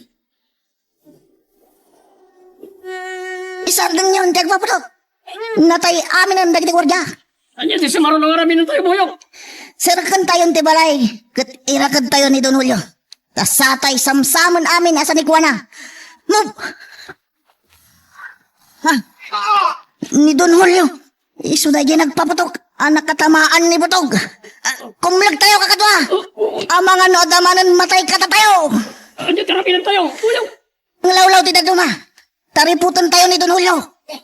Isardengyon ti agpaputok. Natay aminen dagiti guardia. Ania ti simaruno nga aramidentayo, Boyong? Serkentayon ti balay, ket irakedtayo ni Don Julio. Ta satay samsamen amin a sanikuana. Move! Ha? Ni Don Julio. Isu daydiay nagpaputok a nakatamaan ni Butog. Ah, kumlegtayo, kakadua. Amangan no adda manen matay kadatayo. Ania ti aramidentayo, Boyong? Nglawlaw ti dadduma. Tariputentayo ni Don Julio.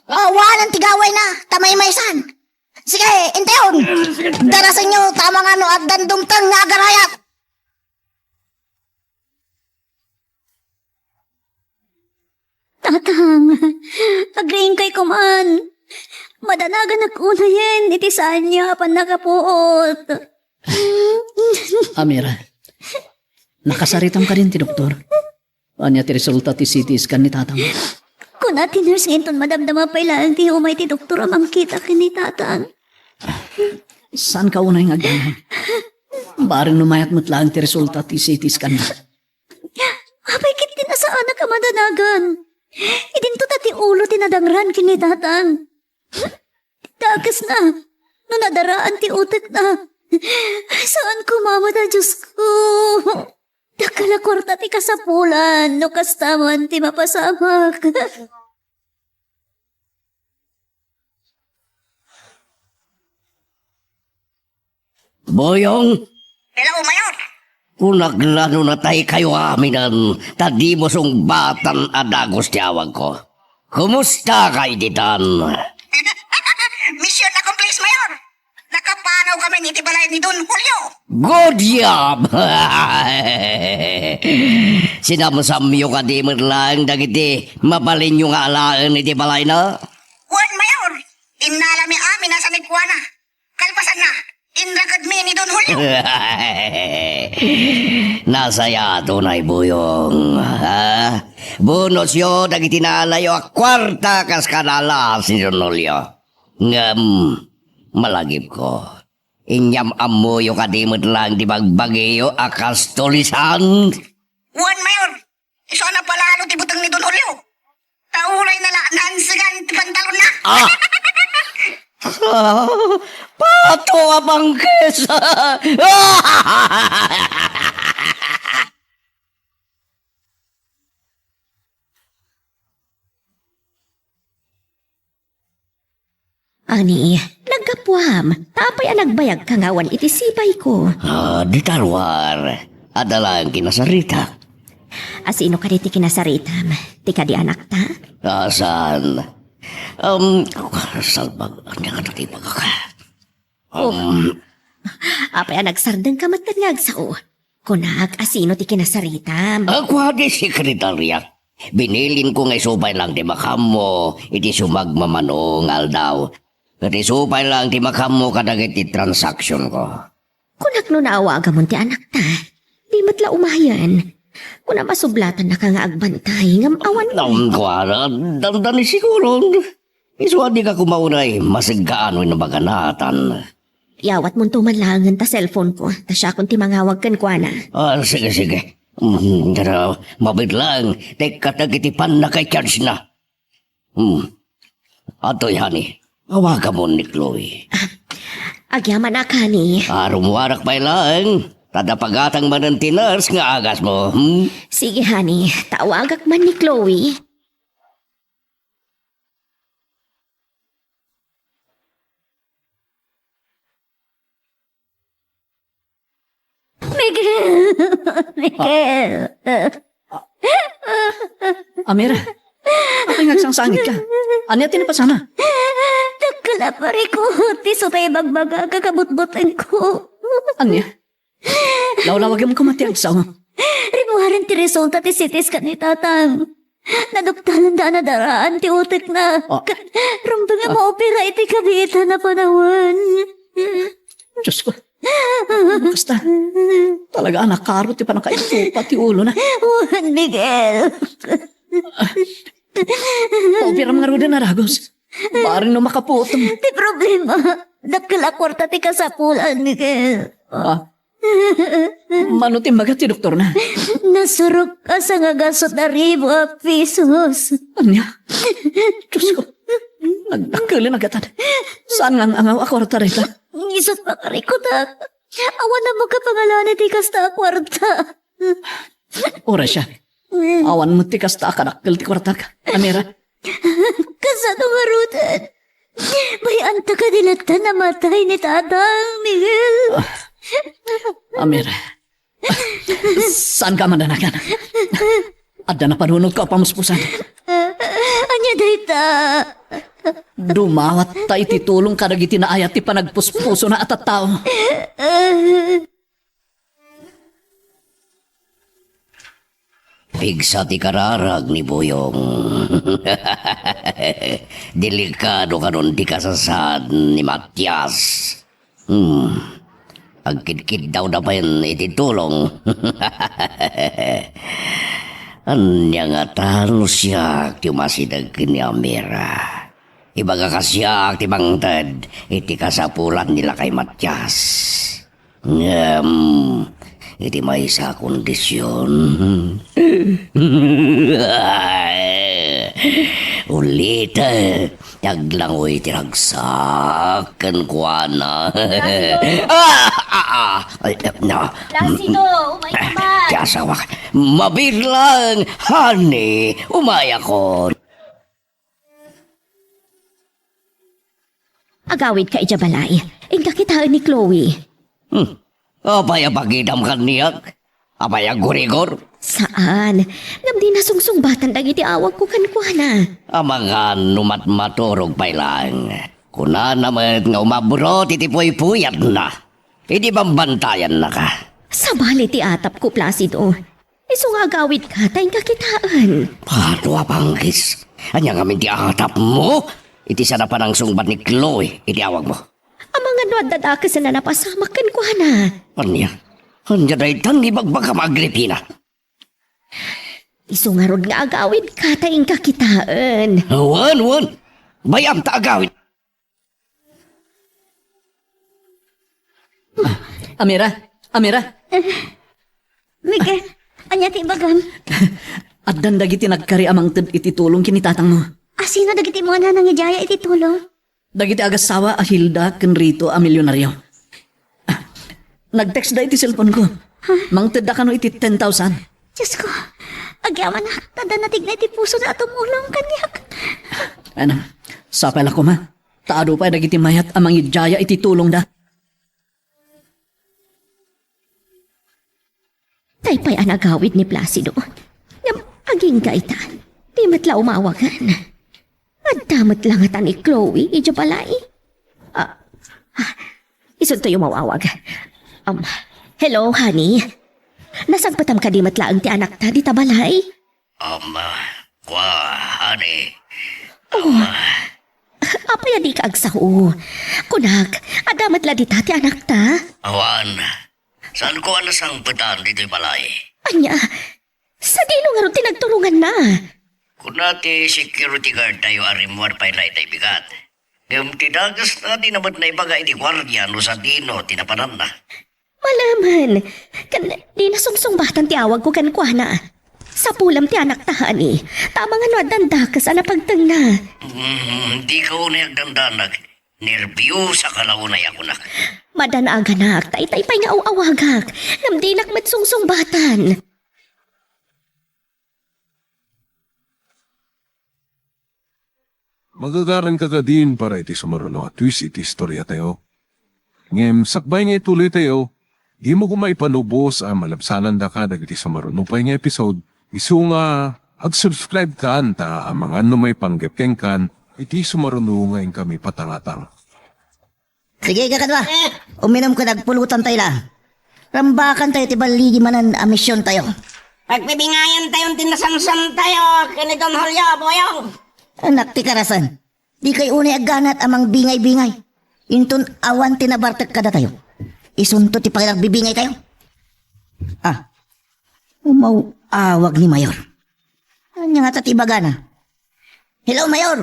Awanen ti gawayna, ta maymaysan. Sige, intayon. Darasenyo, ta amangan no addan dumteng nga agarayat. Tatang, agriingkay koman. Madanaganak unayen iti saanyo a pannakapuot. Amira, nakasaritam kadin ti doktor? Ania ti resulta ti C T scan ni tatang? Kuna ti nurse nga inton madamdama pay laeng ti umay ti doktor a mangkita ken ni tatang. Saanka unay nga agdanag? Bareng no mayat met laeng ti resulta ti C T scan na. Apay ket ti nasaanak a madanagan? Idinto ta ti ulo ti nadangran ken ni tatang. Dakesna, no nadaraan ti utekna. Saan koma met a, Diosko. Dakkel a kuarta ti kasapulan no kasta man ti mapasamak. Boyong! Hello, Mayor! Kunak la no nataykayo aminen, ta dimo sungbatan a dagus ti awagko. Kumustaka ditan? Mission accomplished, Mayor! Nakapanaw kami iti balay ni Don Julio. Good job! Sinamsamyo kadi met laeng dagiti mabalinyo nga alaen iti balayna? Wen, Mayor. Innalami amin a sanikuana. Kalpasanna, inrakedmi ni Don Julio. Nasayaat unay, Boyong. Ha? Bonusyo dagiti naalayo a kuarta kas kanalas ni Don Julio. Ngem, malagipko, inyam-ammoyo kadi met laeng ti bagbagiyo a kas tulisan? Wen, Mayor, isu a napalalo ti buteng ni Don Julio. Ta uray na la naansegan ti pantalonna. Ah! Ah, pato a bangkes! Ani, naggapuam, ta apay a nagbayagka nga awan iti sibayko? Ah, di ta ruar. Adda laeng kinasarita. A, sino kadi ti kinasaritam? Ti kadi anakta? Ah, saan? Um, salbag, ania nga ti bagak? Oh. Um, apay a nagsardengka met nga agsao? Kunak, a sino ti kinasaritam? Ah, kuadi sekretarya. Binilinko nga isu pay laeng ti makaammo iti sumagmamano nga aldaw. Ket isu pay laeng ti makaammo kadagiti transaksionko. Kunak no naawagamon ti anakta. Di met la umayen. Kuna masublatannaka nga agbantay, ngem awan. Naam, kuara, dandani siguro. Isu a dika kumaunay, masegkaan wenno maganatan. Iyawatmonto man laengen ta cellphone-ko, ta siakon ti mangawag kenkuana. Ah, sige, sige. Mm, pero mabiit laeng, ta ikkateg iti pannaka-charge-na. Hmm. Adtoy, honey. Awagamon ni Chloe. Ah, agyamanak, honey. Ah, rummuarak pay laeng. Ta adda pagatang manen ti nurse nga agasmo, hmm? Sige, honey. Ta awagak man ni Chloe. Miguel! Miguel! Amira, Apay nga agsangsangitka? Ania ti napasana? Dakkel a parikut ti isu ta ibagbaga, kakabutbutengko. Ania? Lawlawagem koma ti agsao. Rimmuaren ti resulta ti C T scan ni Tatang. Naduktalanda a nadaraan ti utekna. Ah. Ket rumbeng a maopera iti kabiitan a panawen. Diyos ko. Kasta. Talaga a nakaro ti pannakaisupa ti ulona. Wen, Miguel. Paubiram ngaruden a dagus. Bareng no makapuotem. Ti problema, dakkel a kuarta ti kasapulan, Miguel. Ah. Mano ti imbaga ti doktorna? Nasurok a sangagasut a ribu a pisos. Ania? Diyos ko. Nagdakkelen a gatad. Saan nga ang-angaw a kuarta dayta? Isu ti pakarikutak. Awan a makapangalan iti kasta a kuarta. Uray siak. Awan met ti kasta a kadakkel ti kuartak. Amira. Kasano ngaruden? Bay-anta kadi latta namatay ni Tatang, Miguel? Ah, Amira. Saanka a madanagan? Adda napanunotko a pamuspusan. Ania dayta? Dumawatta iti tulong kadagiti naayat ti panagpuspusona a tattao. Pigsa ti kararag ni Buyong. Delikado kanon ti kasasaad ni Matias. Hmm. Agkidkiddawda payen iti tulong. Ania ngata no siak ti umasideg ken ni Amira? Ibagaka siak ti mangted iti kasapulan ni lakay Matias. Ngem iti maysa a kondision, ulite ti aglangoy ti ragsak kenkuana. Placido! Ah, ah, ah. Ay, eh, na. Placido, umay ka man. Ti asawak. Mabilang, honey, umayakon. Agawidka idiay balay. Inka kitaen ni Chloe. Hmm. Apay a pakitam kaniak? Apay a gurigor? Saan. Ngem di nasungsungbatan dagiti awagko kenkuana. Amangan no matmaturog pay laeng. Kunana met nga umabrot iti puypuyatna. Idi bambantayannaka. Sabali ti atapko, Placido. Isu nga agawidka ta inka kitaen. Adu a panggis. Ania ngamin ti atapmo iti saan a panangsungbat ni Chloe iti awagmo? Amangan no adda dakes a napasamak kenkuana. Ania? Ania daytan nga ibagbagam, Agripina? Isu ngarud nga agawidka ta inka kitaen. Wen, wen. Bay-am ta agawid. Ah, Amira, Amira. Miguel, ania ti ibagam? Addan dagiti nagkari a mangted iti tulong ken ni tatangmo. Asino dagiti amo a nangidiaya iti tulong? Dagiti agassawa a Hilda ken Rito a milionario. Ah, nag-textda iti cellphoneko. Ha? Mangtedda kano iti ten thousand. Diosko, agyamanak, ta adda natigna iti pusoda a tumulong kaniak. Ano, sapay la koma, ta adu pay dagiti mayat a mangidiaya iti tulongda. Tay pay a nagawid ni Placido. Ngem agingga ita, di met la umawagan. Adda met la ngata ni Chloe idiay balay. Ah, ah, isuntoyo mawawag. Um, hello, honey. Nasangpetam kadi met laeng ti anakta dita balay? Um, kua, honey. Oh. Um, apay a dika agsao? Kunak, adda met la dita ti anakta? Awan. Saanko a nasangpetan ditoy balay. Ania? Sadino ngarud ti nagturonganna? Kuna ti security guard tayo a rimmuar pay la itay bigat. Ngem ti dagesna, dina met naibaga iti guardia no sadino ti napananna. Malaman. Ken di nasungsungbatan ti awagko kenkuana. Sapulem ti anakta, honey. Ta amangan no addan dakes a napagtengna. Mm, dika unay agdandanag. Nerbiosa ka la unay a kunak. Madanaganak, ta itay pay nga aw-awagak. Ngem dinak met sungsungbatan. Magagaranka kadin para iti sumaruno a twist iti istoriatayo. Ngem sakbay nga ituloytayo, dimo koma ipanubos a malabsanandaka dagiti sumaruno pay nga episode, isu nga Ag-subscribe kan ta amangan no maipanggep kenkan iti sumaruno nga inkami patangatang. Sige, kakadua. Uminum ka, nagpulutan tayo la. Rambakan tayo ti balligi manen a mision tayo. Pagbibingayan tayo ti nasamsam tayo, ken ni Don Julio, Boyong. Anak ti karasan. Di kay unay agganat a mangbingay-bingay. Inton awan ti nabartek kadatayo. Isunto ti panagbibingay tayo. Ah, umaw-awag ni Mayor. Ania ngata ti ibagana? Hello, Mayor!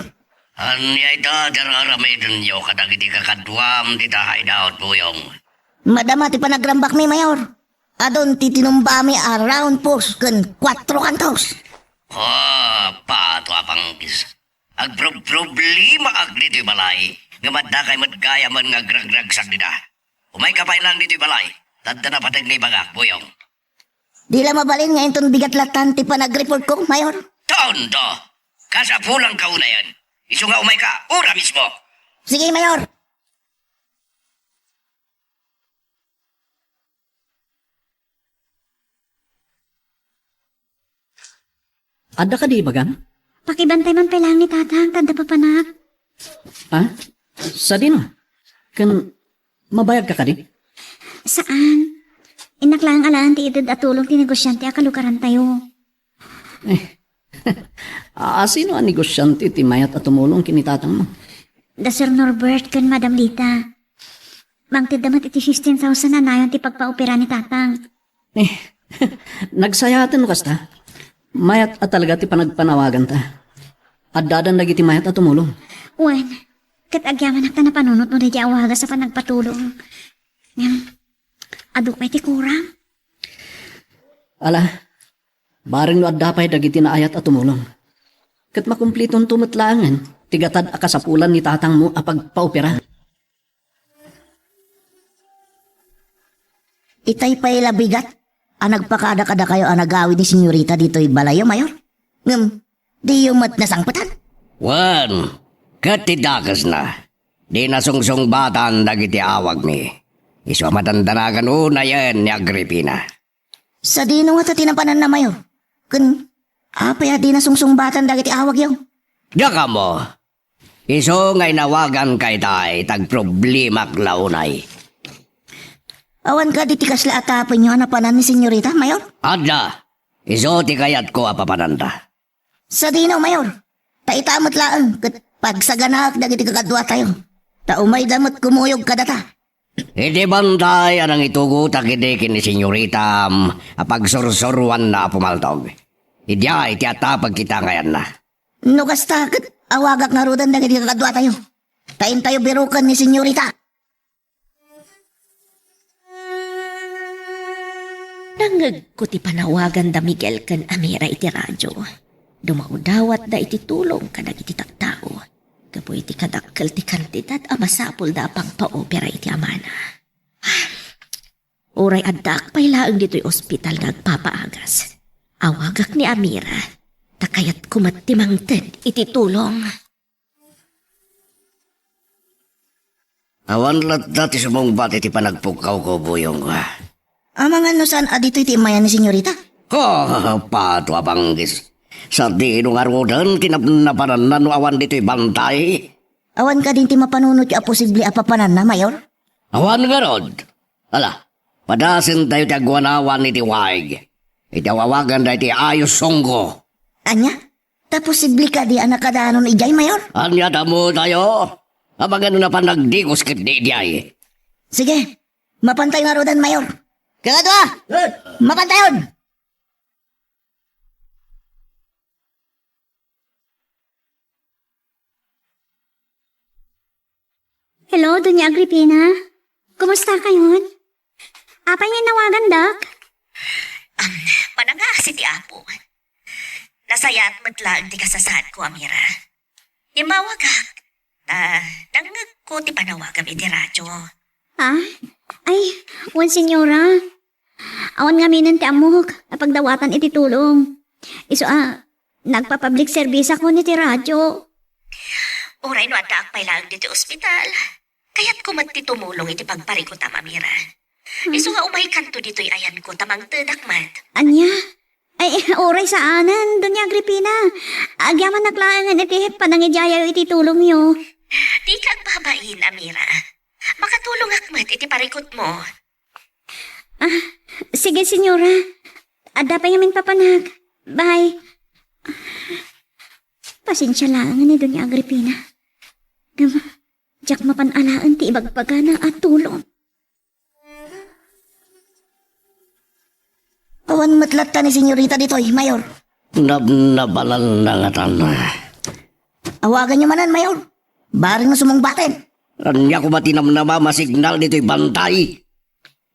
Ania ita ti ar-aramidenyo kadagiti kakaduam dita hideout, Boyong? Madama ti panagrambakmi, Mayor. Adun ti tinumbami a round post ken kuatro kantos. Ah, pato a panggis. Agproblemaak ditoy balay, ngem adda kay met gayamen nga agragragsak dita. Umayka pay laeng ditoy balay, ta adda napateg nga ibagak, Boyong. Di la mabalin nga inton bigat latan ti panagreport ko, Mayor. Tonto! Kasapulanka unayen. Isu nga umayka, ura mismo. Sige, Mayor. Adda kadi ibagam? Pakibantay man pay laeng ni Tatang, ta adda papanak. Ah? Sadino? Ken mabayagka kadi? Saan. Innak laeng alaen ti ited a tulong ti negosiante a kalugarantayo. Eh, a-, asino a negosiante ti mayat a tumulong ken ni tatangmo? Da Sir Norbert ken Madam Lita. Mangtedda met iti fifteen thousand a nayon ti pagpaopera ni Tatang. Eh, nagsayaten no kasta. Mayat a talaga ti panagpanawaganta. Addadan dagiti mayat a tumulong. Wen, ket agyamanak ta napanunot no daydi awagas a panagpatulong. Ngem, adu pay ti kuram? Ala, bareng no adda pay dagiti naayat a tumulong. Ket makumplitonto met laengen ti gatad a kasapulan ni tatangmo a pagpaopera. Itay pay la bigat a nagpakada kadakayo a nagawid ni Senyorita ditoy balayyo, Mayor. Ngem, diyo met nasangpetan? Wen, ket ti dakesna, di nasungsungbatan dagiti awagmi. Isu a madandanagan unayen ni Agripina. Sadino ngata ti napananna, Mayor? Ken apay a di nasungsungbatan dagiti awagyo? Diak ammo. Isu nga inawaganka itay, ta agproblemaak la unay. Awan kadi ti kasla a tapenyo a napanan ni Senyorita, Mayor? Adda. Isu ti kayatko a papananda. Sadino, Mayor? Ta ita met laeng ket pagsaganaek dagiti kakaduatayo. Ta umayda met kumuyog kadata. Iti bantay a nangitugotak idi ken ni Senyoritam a pagsursuroanna a pumaltog. Idiay ti atapek ita nga ayanna. No kasta, ket awagak ngaruden dagiti kakaduatayo. Ta intayo biroken ni Senyorita. Nangngegko ti panawagan da Miguel ken Amira iti radio. Dumawdawatda iti tulong kadagiti tattao. Gapu iti kadakkel ti kantidat a masapulda a pangpaopera iti amana. Uray addaak pay laeng ditoy ospital nga agpapaagas, awagak ni Amira, ta kayatko met ti mangted iti tulong. Awan latta ti sumungbat iti panagpukkawko, Boyong. Amangan no saan a ditoy ti immayan ni Senyorita? Oh, pato a panggis. Sadino ngaruden ti nap-, napananna no awan ditoy bantay? Awan kadin ti mapanunotyo a posible a papananna, Mayor? Awan ngarud. Ala, padasentayo ti agwanawan iti waig. Iti awagan daytoy Ayos Songgo. Ania? Ta posible kadi a nakadanon idiay, Mayor? Ania ta ammotayo? Amangan no napan nagdigos ketdi idiay. Sige, mapantayo ngaruden, Mayor. Kakadua! Mapantayon! Hello, Doña Agripina. Kumusta kayon? Apay nga inawagandak? Am, panangaasi ti Apo. Nasayaat met laeng ti kasasaadko, Amira. Immawagak. Ta, nangngegko ti panawagam iti radio. Ha? Ay, wen, senyora. Awan ngaminen ti ammok a pagdawatan iti tulong. Isu a, nagpa-public service ako iti radio. Uray no addaak pay laeng ditoy ospital, kayatko met ti tumulong iti pagparikutam, Amira. Hmm? Isu nga umaykanto ditoy ayanko ta mangtedak met. Ania? Ay, uray saanen, Doña Agripina. Agyamanak laengen iti panangidiayo iti tulongyo. Dika agbabain, Amira. Makatulongak met iti parikutmo. Ah, sige, senyora. Adda pay ngamin papanak. Bye. Pasensia laengen ni Doña Agripina. Ngem, diak mapan alaen ti ibagbagana a tulong. Awan met latta ni senyorita ditoy, Mayor. Nabnabananna ngatan. Awaganyo manen, Mayor. Bareng no sumungbaten. Ania koma ti namnama a signal ditoy bantay?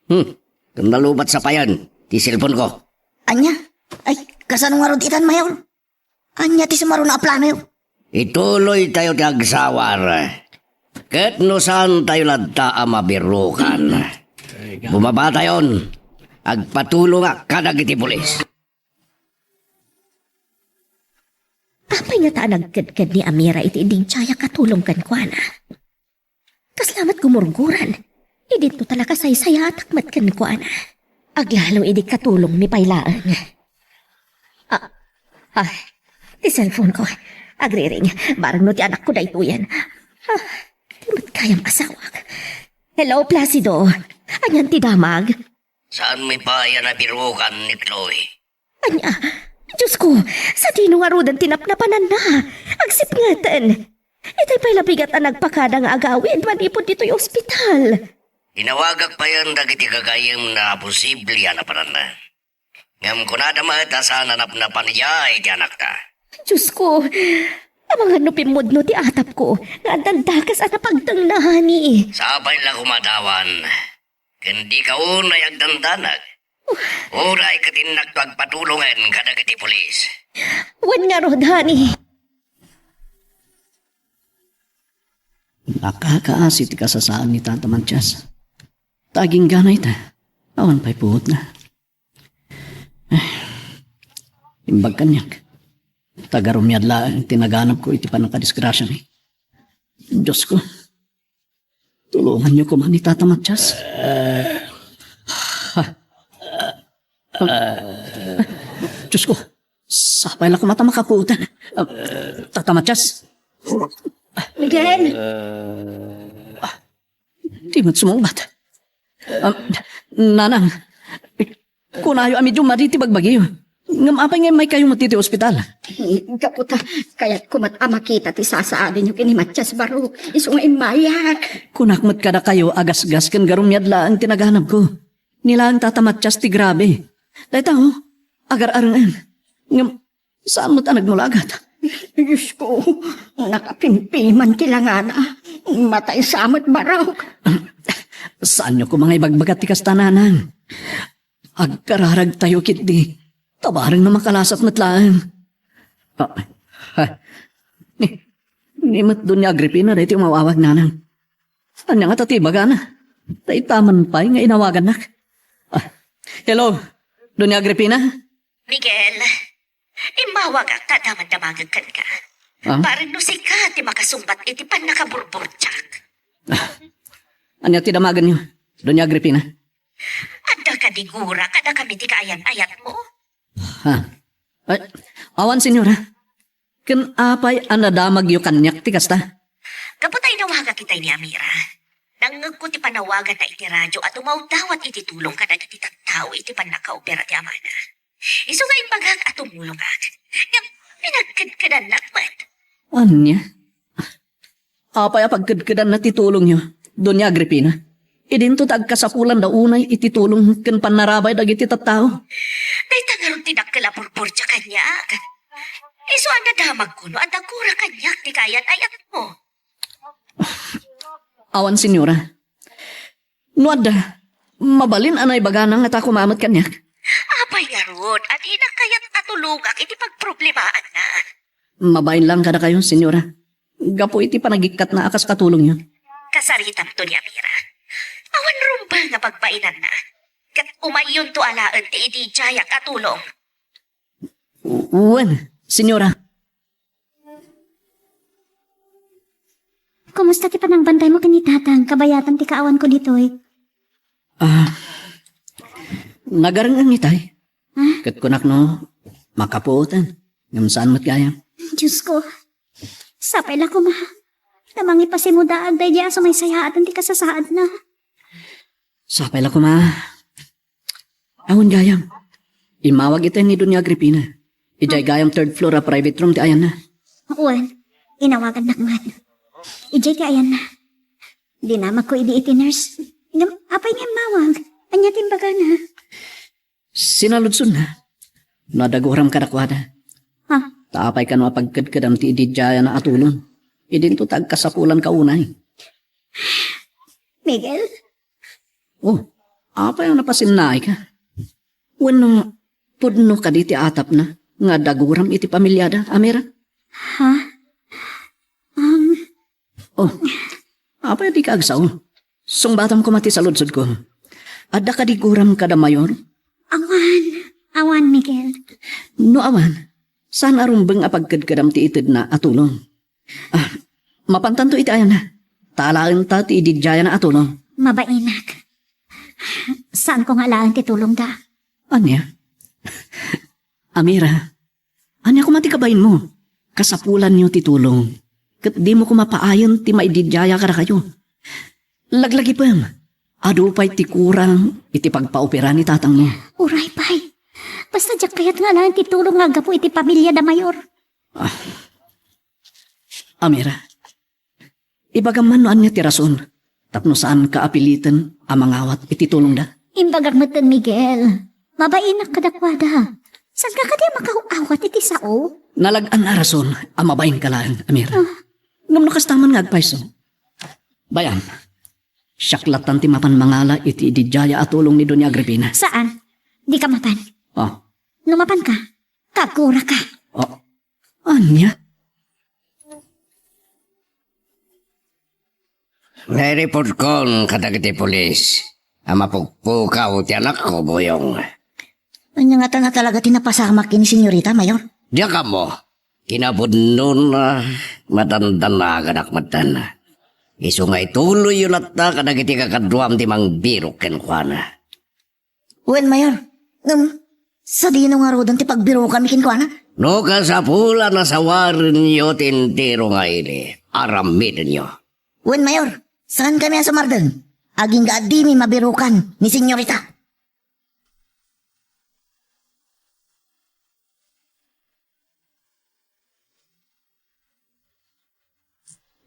Hmm. Ken nalubat sa payen ti cellphone ko. Ania? Ay, kasano ngarud itan, Mayor? Ania ti sumaruno a planoyo? Ituloytayo ti agsawar. Ket no saantayo latta a mabirukan, bumabatayon. Agpatulongak kadagiti pulis. Apay ngata a nagkedked ni Amira iti ididiayak a tulong kenkuana? Kasla met gumurguran. Idinto talaga saysayaatak met kenkuana. Aglalo idi katulongmi pay laeng. Ah, ah, ti cellphone ko. Agriring. Bareng no ti anakko daytoyen. Ah, di met gayam asawak. Hello, Placido. Anian ti damag? Saanmi pay a nabirukan ni Chloe? Ania? Diosko, sadino ngaruden ti napnapananna? Agsipngeten. Itay pay la bigat a nagpakada nga agawid manipud ditoy ospital. Inawagak payen dagiti gagayyemna a posible a napananna. Ngem kunada met a saan a napnapan idiay ti anakta. Diosko, amangan no pimmudno ti atapko nga addan dakes a napagtengnani. Sapay la koma awan. Ken dika unay agdandanag. Uray ket innakto agpatulongen kadagiti pulis. Wen ngarud, honey. Nakakaasi ti kasasaan ni Tata Matias. Ta aginggana ita, awan pay puotna. Ay, imbag kaniak. Ta garumiad laeng ti naganabko iti pannakadisgrasiami. Diosko, tulonganyo koma ni Tata Matias. Ah. Ah. Diosko, sapay la koma ta makapuotan. Ah, Tata Matias. Miguel! Ah, di met sumungbat. Ah, Nanang, kunayo a medium madi ti bagbagiyo. Ngem apay nga immaykayo met iti ospital? Gapu ta kayatko met a makita ti sasaadinyo ken ni Matias Barok, isu nga immayak. Kunak met kadakayo a gasgas ken garumiad laeng ti naganabko. Ni laeng Tata Matias ti grabe. Dayta, oh, agar-arengen. Ngem, saan met a nagmulagat? Diosko, nakapimpiman ti langana. Matay sa met Barok. Saanyo koma nga ibagbaga ti kasta, Nanang. Agkararagtayo ketdi. Ta bareng no makalasat met laeng. Ah, ah, ni, ni met Doña Agripina daytoy umawawag, Nanang. Ania ngata ti ibagana? Ta ita man pay nga inawagannak. Ah, hello, Doña Agripina? Miguel, immawagak ta damdamagek kenka. Ah? Bareng no sika ti makasungbat iti pannakaburburdiak. Ah, ania ti damagenyo, Doña Agripina? Adda kadi gura kadakami ti kaayan-ayatmo? Ha? Ay, awan, senyora. Ken apay a nadamagyo kaniak ti kasta? Gapu ta inawagak itay ni Amira. Nangngegko ti panawaganna iti radio a tumawdawat iti tulong kadagiti tattao iti pannakaopera ti amana. Isu nga imbagak a tumulongak. Ngem pinagkedkedannak met. Ania? Apay a pagkedkedanna ti tulongyo, Doña Agripina? Idinto ta agkasapulan da unay iti tulong ken pannarabay dagiti tattao. Dayta ngarud ti dakkel a purpurdia kaniak. Isu a nadamagko no adda gura kaniak ti kaayan-ayatmo. Awan, senyora. No adda, mabalin a naibagana ngata koma met kaniak. Apay ngarud, a dina kayat a tulongak iti pagproblemaanna? Mabain lang kadakayo, senyora. Gapu iti panagikkatna a kas katulongyo. Kasaritamto ni Amira. Awan rumbeng nga pagbainanna. Ket umayyonto alaen ti ididiayak a tulong. U-, wen, senyora. Kumusta ti panangbantaymo ken ni Tatang? Kabayatan ti kaawanko ditoy. Ah, nagareng-eng itay. Ket kunak no, makapuoten. Ngem saan met gayam? Diyos ko, sapay la koma ta mangipasimudaag daydi a sumaysayaaten ti kasasaadna. Sapay la koma. Awan gayam. Immawag ita ni Doña Agripina. Idiay gayam third floor a private room ti ayanna. Wen, inawagannak man. Idiay ti ayanna. Dinamagko idi iti nurse. Ngem, apay nga immawag? Ania ti imbagana? Sinaludsodna no adda guram kadakuada. Ha? Ta apay kano a pagkedkedam ti ididiayana a tulong? Idinto ta agkasapulanka unay. Miguel? Oh, apay a napasinnaayka? Wenno, pudno kadi ti atapna nga adda guram iti pamiliada, Amira? Ha? Um, Oh, apay a dika agsao? Sungbatam koma ti saludsodko. Adda kadi guram kada Mayor? Awan. Awan, Miguel. No awan, saan a rumbeng a pagkedkedam ti itedna a tulong? Ah, mapantanto iti ayanna. Ta alaenta ti ididiayana a tulong. Mabainak. Saanko nga alaen ti tulongda. Ania? Amira, ania koma ti kabainmo? Kasapulanyo ti tulong, ket dimo koma paayen ti maididiaya kadakayo. Laglagipem, adu pay ti kurang iti pagpaopera ni tatangmo. Uray pay. Basta diak kayat nga alaen ti tulong nga aggapu iti pamiliada, Mayor. Ah. Amira, ibagam man no ania ti rason tapno saanka a piliten a mangawat iti tulongda? Imbagak metten, Miguel. Mabainak kadakuada. Saanka kadi a makaaw-awat iti sao? Nalag-an a rason a mabainka laeng, Amira. Ah. Ngem no kasta man nga agpayso, bayam, siak lattan ti mapan mangala iti ididiaya a tulong ni Doña Agripina. Saan? Dika mapan? Oh. No mapanka, kaguraka. Oh. Ania? Naireportkon kadagiti pulis a mapukpukaw ti anakko, Buyong. Ania ngata a talaga ti napasamak ken ni Senyorita, Mayor? Diak ammo. Kinapudnona, madandanaganak metten. Isu nga ituloyyo latta kadagiti kakaduam ti mangbirok kenkuana. Wen, Mayor. Ngem, sadino ngaruden ti pagbirokanmi kenkuana? No kasapulan a sawarenyo ti entero nga ili, aramidenyo. Wen, Mayor, saankami a sumardeng. Agingga a dimi mabirokan ni Senyorita.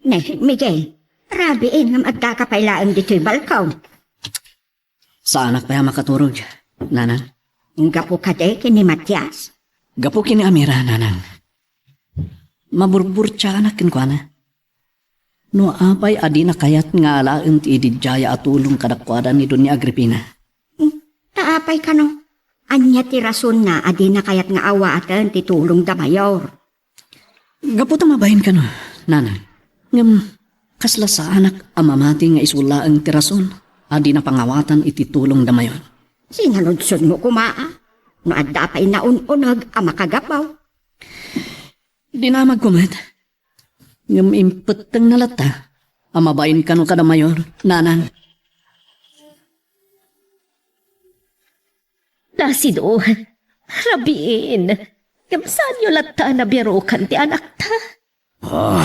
Ne, Miguel, rabiin ngem addaka pay laeng ditoy balkon. Saanak pay a makaturog, nanang. Gapu kadi ken ni Matias? Gapu ken ni Amira, nanang. Maburburtiaanak kenkuana. No apay a dina kayat nga alaen ti ididiaya a tulong kadakuada ni Doña Agripina. Hmm, ta apay kano? Ania ti rasonna a dina kayat nga awaten ti tulongda, Mayor? Gapu ta mabain kano, nanang. Ngem, kasla saanak a mamati nga isu laeng ti rason a dina pangawatan iti tulongda, Mayor. Sinaludsodmo koma, a? No adda pay naun-uneg a makagapu. Dinamagko met. Ngem impettengna latta a mabain kano kada Mayor, nanang. Placido, rabiin. Ngem saanyo latta a nabirokan ti anakta? Oh,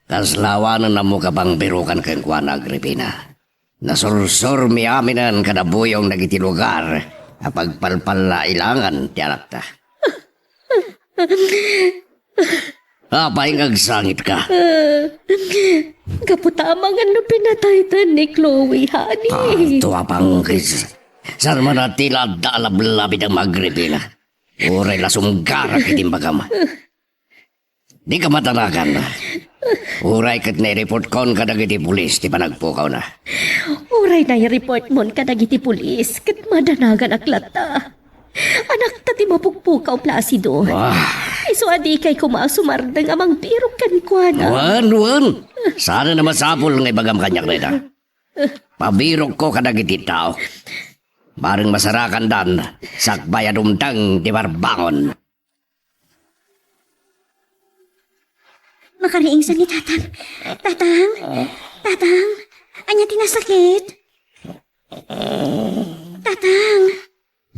kasla awanen ammok a pangbirokan kenkuana, Agripina. Nasursurmi aminen kada Buyong dagiti lugar a pagpalpallailangan ti anakta. Apay nga agsangitka? Gapu ta amangan no pinatayten ni Chloe, honey. Ah, tua pangkis. Saan man a ti la adda a lablabidem, Agripina? Uray la sumgarak iti imbagam. Dika madanagan. Uray ket naireportkon kadagiti pulis ti panagpukawna. Uray naireportmon kadagiti pulis ket madanaganak latta. Anakta ti mapukpukaw, Placido. Wah. Isu a dikay koma a sumardeng a mangbirok kenkuana. Wen, wen. Saan a masapul nga ibagam kaniak dayta. Pabirokko kadagiti tao. Bareng masarakandan, sakbay a dumteng ti barbangon. Makariingsan ni Tatang. Tatang? Tatang? Ania ti nasakit? Tatang?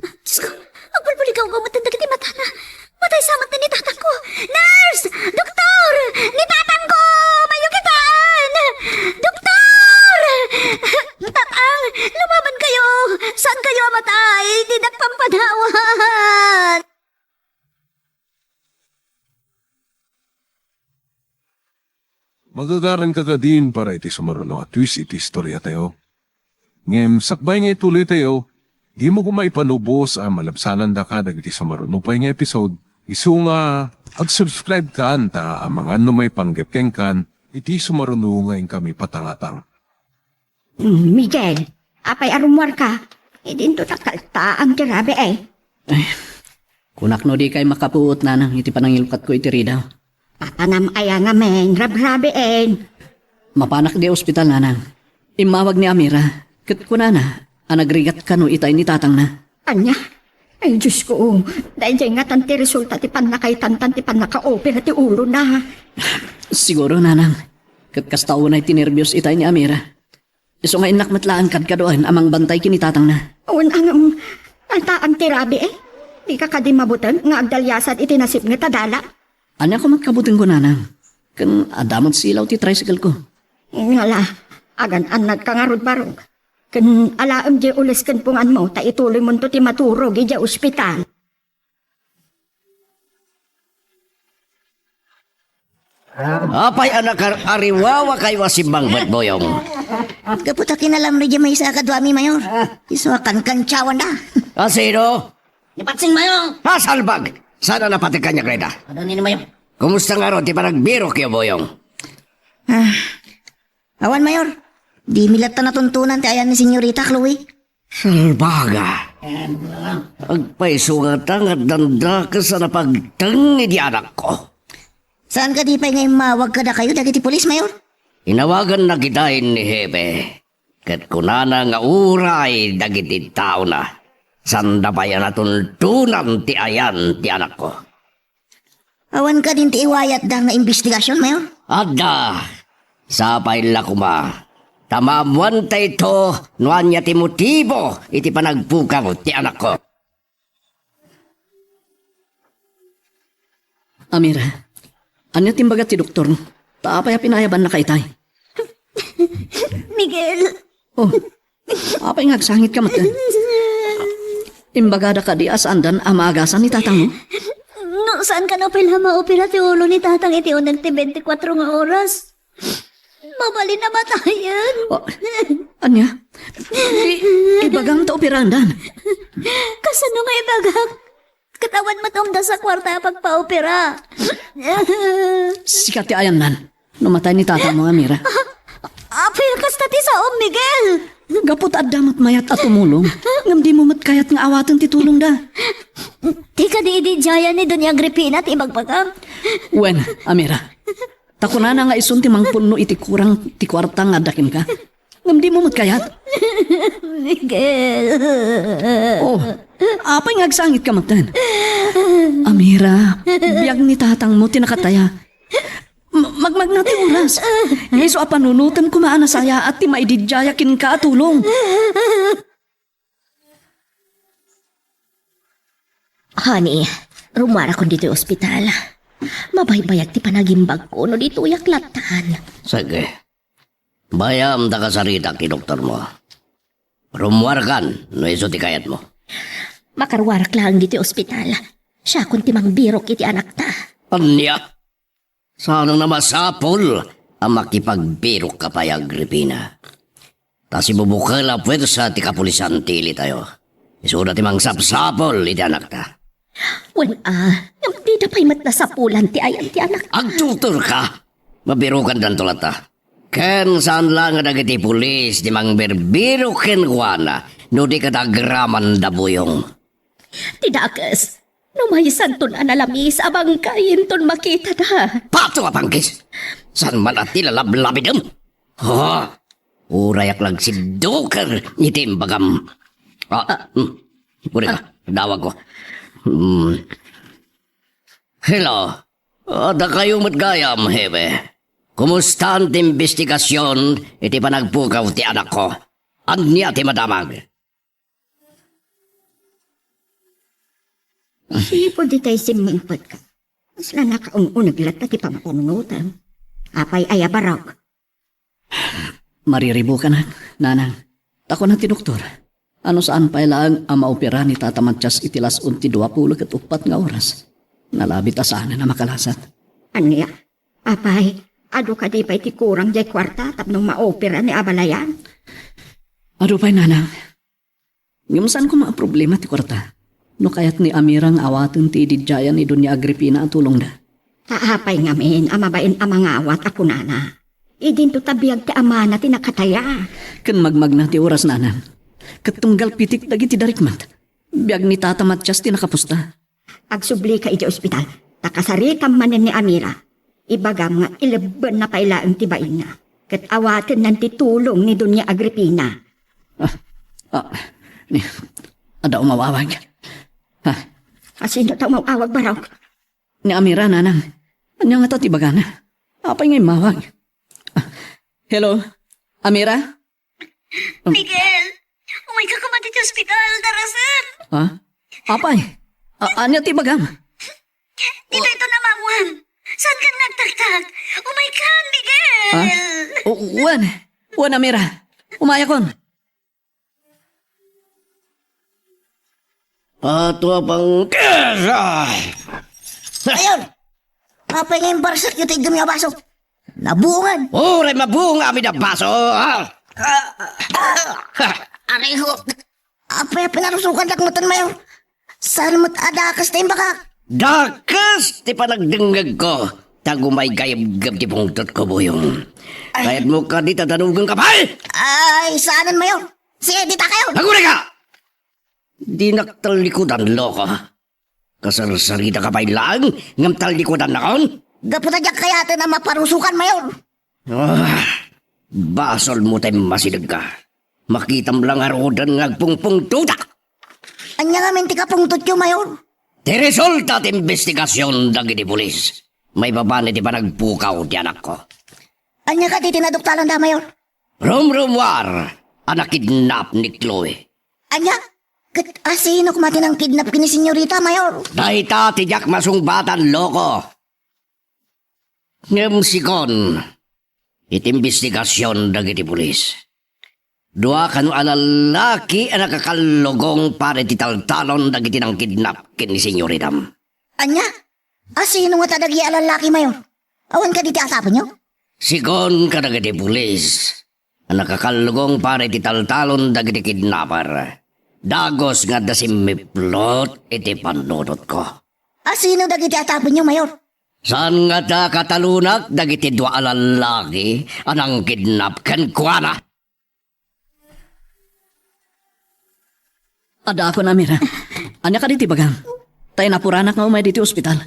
Diyos ko, Magagaranka kadin para iti sumaruno a twist iti istoriatayo. Ngem sakbay nga ituloytayo, dimo koma ipanubos a malabsanandaka dagiti sumaruno pay nga episode, isu nga ag-subscribe kan ta amangan no maipanggep kenkan iti sumaruno nga inkami patangatang. Mm, Miguel, apay a rummuarka? Idinto ta kaltaang ti rabii, eh. Kunak no dikay makapuot, nanang, iti panangilkatko iti ridaw. Papanam aya ngamin, rabrabiin? Mapanak di ospital, nanang. Immawag ni Amira, ket kunana a nagrigat kano itay ni tatangna. Ania? Ay, Diyos ko, daydiay ngatan ti resulta ti pannakaitantan ti pannakaopera ti ulona. Siguro, nanang. Ket kasta unay ti nerbios itay ni Amira. Isu nga innak met laeng kadkaduaen a mangbantay ken ni tatangna. Wen, ngem, kaltaang ti rabii, eh. Dika kadi mabuteng nga agdaliasad iti nasipnget a dala? Ania koma met kabutengko, nanang? Ken adda met silaw ti tricycle ko. Ngala, agan-annadka ngarud, barok. Ken alaem diay ules ken punganmo, ta ituloymonto ti maturog idiay ospital. Apay a nakar-, ariwawakayo a simmangpet, Boyong? Gapu ta kinalamno diay maysa a kaduami, Mayor. Isu a kankantiawanda. A sino? Ni Patsing, Mayor. A, salbag! Saan a napateg kaniak dayta? Adda ni, Mayor. Kumusta ngarud ti panagbirokyo, Boyong? Ah, awan, Mayor. Dimi latta natuntunan ti ayan ni Senyorita Chloe. Salbaga. Agpayso ngata nga addandakes a napagteng idi anakko. Saan kadi pay nga immawag kadakayo dagiti pulis, Mayor? Inawagannak itay ni Hepe, ket kunana nga uray dagiti taona, saanda pay a natuntunan ti ayan ti anakko. Awan kadin ti iwayatda nga imbestigasion, Mayor? Adda. Sapay la koma ta maammoanta ito no ania ti motibo iti panagpukaw ti anakko. Amira, ania ti imbaga ti doktor? Ta apay a pinayabannaka itay? Miguel. Oh, apay nga agsangitka met? Imbagada kadi a saandan a maagasan ni tatangmo? No saan kano pay la maopera ti ulo ni tatang iti uneg ti twenty-four nga oras, mabalin a matayen. Oh, ania? I-, ibagam ta operaandan. Kasano nga ibagak? Ket awan met umdas a kuarta a pagpaopera. Sika ti ayannan no matay ni tatangmo, Amira. Apay a kasta ti saom, Miguel? Gapu ta adda met mayat a tumulong, ngem dimo met kayat nga awaten ti tulongda. Ti kadi idi diayan ni Doña Agripina ti ibagbagam? Wen, Amira, ta kunana nga isun ti mangpunno iti kurang ti kuarta nga adda kenka. Ngem dimo met kayat? Miguel. Oh, apay nga agsangitka metten? Amira, biag ni tatangmo ti nakataya. M-, magmagna ti oras. Isu a panunoten koma a nasayaat ti maididiaya kenka a tulong. Honey, rummuarakon ditoy ospital. Mabaybayag ti panagimbagko no ditoyak lattan. Sige. Bayam ta kasaritak ti doktormo. Rummuarkan no isu ti kayatmo. Makaruarak laeng ditoy ospital. Siakon ti mangbirok iti anakta. Ania? Saan a masapul a makipagbirokka pay, Agripina? Ta sibubukel a puwersa ti kapulisan ti ilitayo. Isuda ti mangsapsapul iti anakta. Wen a, ngem dida pay met nasapulan ti ayan ti anak. Agtuturka! Mabirokandanto latta. Ken saan la nga dagiti pulis ti mangbirbirok kenkuana no di ket agramanda, Boyong. Ti dakes, no maysanton a nalamis a bangkay inton makitada. Pato a pangkis! Saan man a ti lalablabidem? Ha? Urayak la agsidduker iti imbagam. Ah, ah, hmm. Kurika, ah. Dawagko. Hmm. Hello. Adda kayo met gayam, Hepe. Kumustaan ti imbestigasion iti panagpukaw ti anakko? Ania ti madamag? Sipud itay simmingpetka. Kasla nakaun-uneg latta ti pampanunotam. Apay aya, Barok? Mariribukanak, nanang. Ta kuna ti doktor, a no saan pay laeng a maopera ni Tata Matias iti las-on ti duapulo ket uppat nga oras, nalabit a saanen a makalasat. Ania? Apay, Adu kadi pay ti kurang jay kuarta tapno maopera ni abalayan? Adu pay, nanang. Ngem saan koma a problema ti kuarta. No kayat ni Amira nga awaten ti ididiayan ni Doña Agripina a tulongda. Ta apay ngamin a mabain a mangawat a kunana? Idinto ta biag ti amana ti nakataya. Ken magmagna ti oras, nanang. Ket tunggal pitik dagiti darikmat. Biag ni Tata Matias ti nakapusta. Agsublika idiay ospital, ta kasaritam manen ni Amira. Ibagam nga ilebbenna pay laeng ti bainna, ket awatennan ti tulong ni Doña Agripina. Ah, ah, ni, adda umawawag. Ha? Asino ta umawawag, Barok? Ni Amira, nanang. Ania ngata ti ibagana? Apay nga immawag? Ah, hello? Amira? Miguel, umayka koma ditoy ospital, darasen. Ha? Apay? A-, ania ti ibagam? Ditoy ito namamuan. Saankan nga agtaktak? Umaykan, Miguel! Ha? O, wen. Wen, Amira. Umayakon. Ato a pang-, Ayun! Apay nga imbarsakyo ti iggem nga baso? Nabungan. Uray mabunga amin a baso, ha? Aray ko. Apay a pinarusokan dak metten, Mayor? Saan met a dakes ti imbagak? Dakes ti panagdengngegko, ta gumaygayebgeb ti pungtotko, Buyong. Ay. Kayatmo kadi ta danugenka pay? Ay, saanen, Mayor. Si Edita kayo. Agurayka! Dinak tallikudan, loko. Kasarsaridaka pay laeng ngem tallikudannakon? Gapu ta diak kayaten a maparusokan, Mayor. Ah, basolmo ta immasidegka. Makitam la ngaruden nga agpungpungtotak. Ania ngamin ti kapungtotyo, Mayor? Ti resulta ti imbestigasion dagiti pulis maipapan iti panagpukaw ti anakko. Ania kadi ti naduktalanda, Mayor? Rumrumuar a nakidnap ni Chloe. Ania? Ket asino koma ti nangkidnap ken ni Senyorita, Mayor? Dayta ti diak masungbatan, loko. Ngem segun iti imbestigasion dagiti pulis, dua kano a lallaki a nakakallugong para iti taltalon dagiti nangkidnap ken ni Senyoritam. Ania? Asino ngata dagiti a lallaki, Mayor? Awan kadi ti atapenyo? Segun kadagiti pulis a nakakallugong para iti taltalon dagiti kidnapper, dagus nga adda simmiplot iti pannunotko. Asino dagiti atapenyo, Mayor? Saan ngata katalonak dagiti dua a lallaki a nangkidnap kenkuana? Adda ako, Amira. Ania kadi ti bagam? Ta inapuranak nga umay ditoy ospital.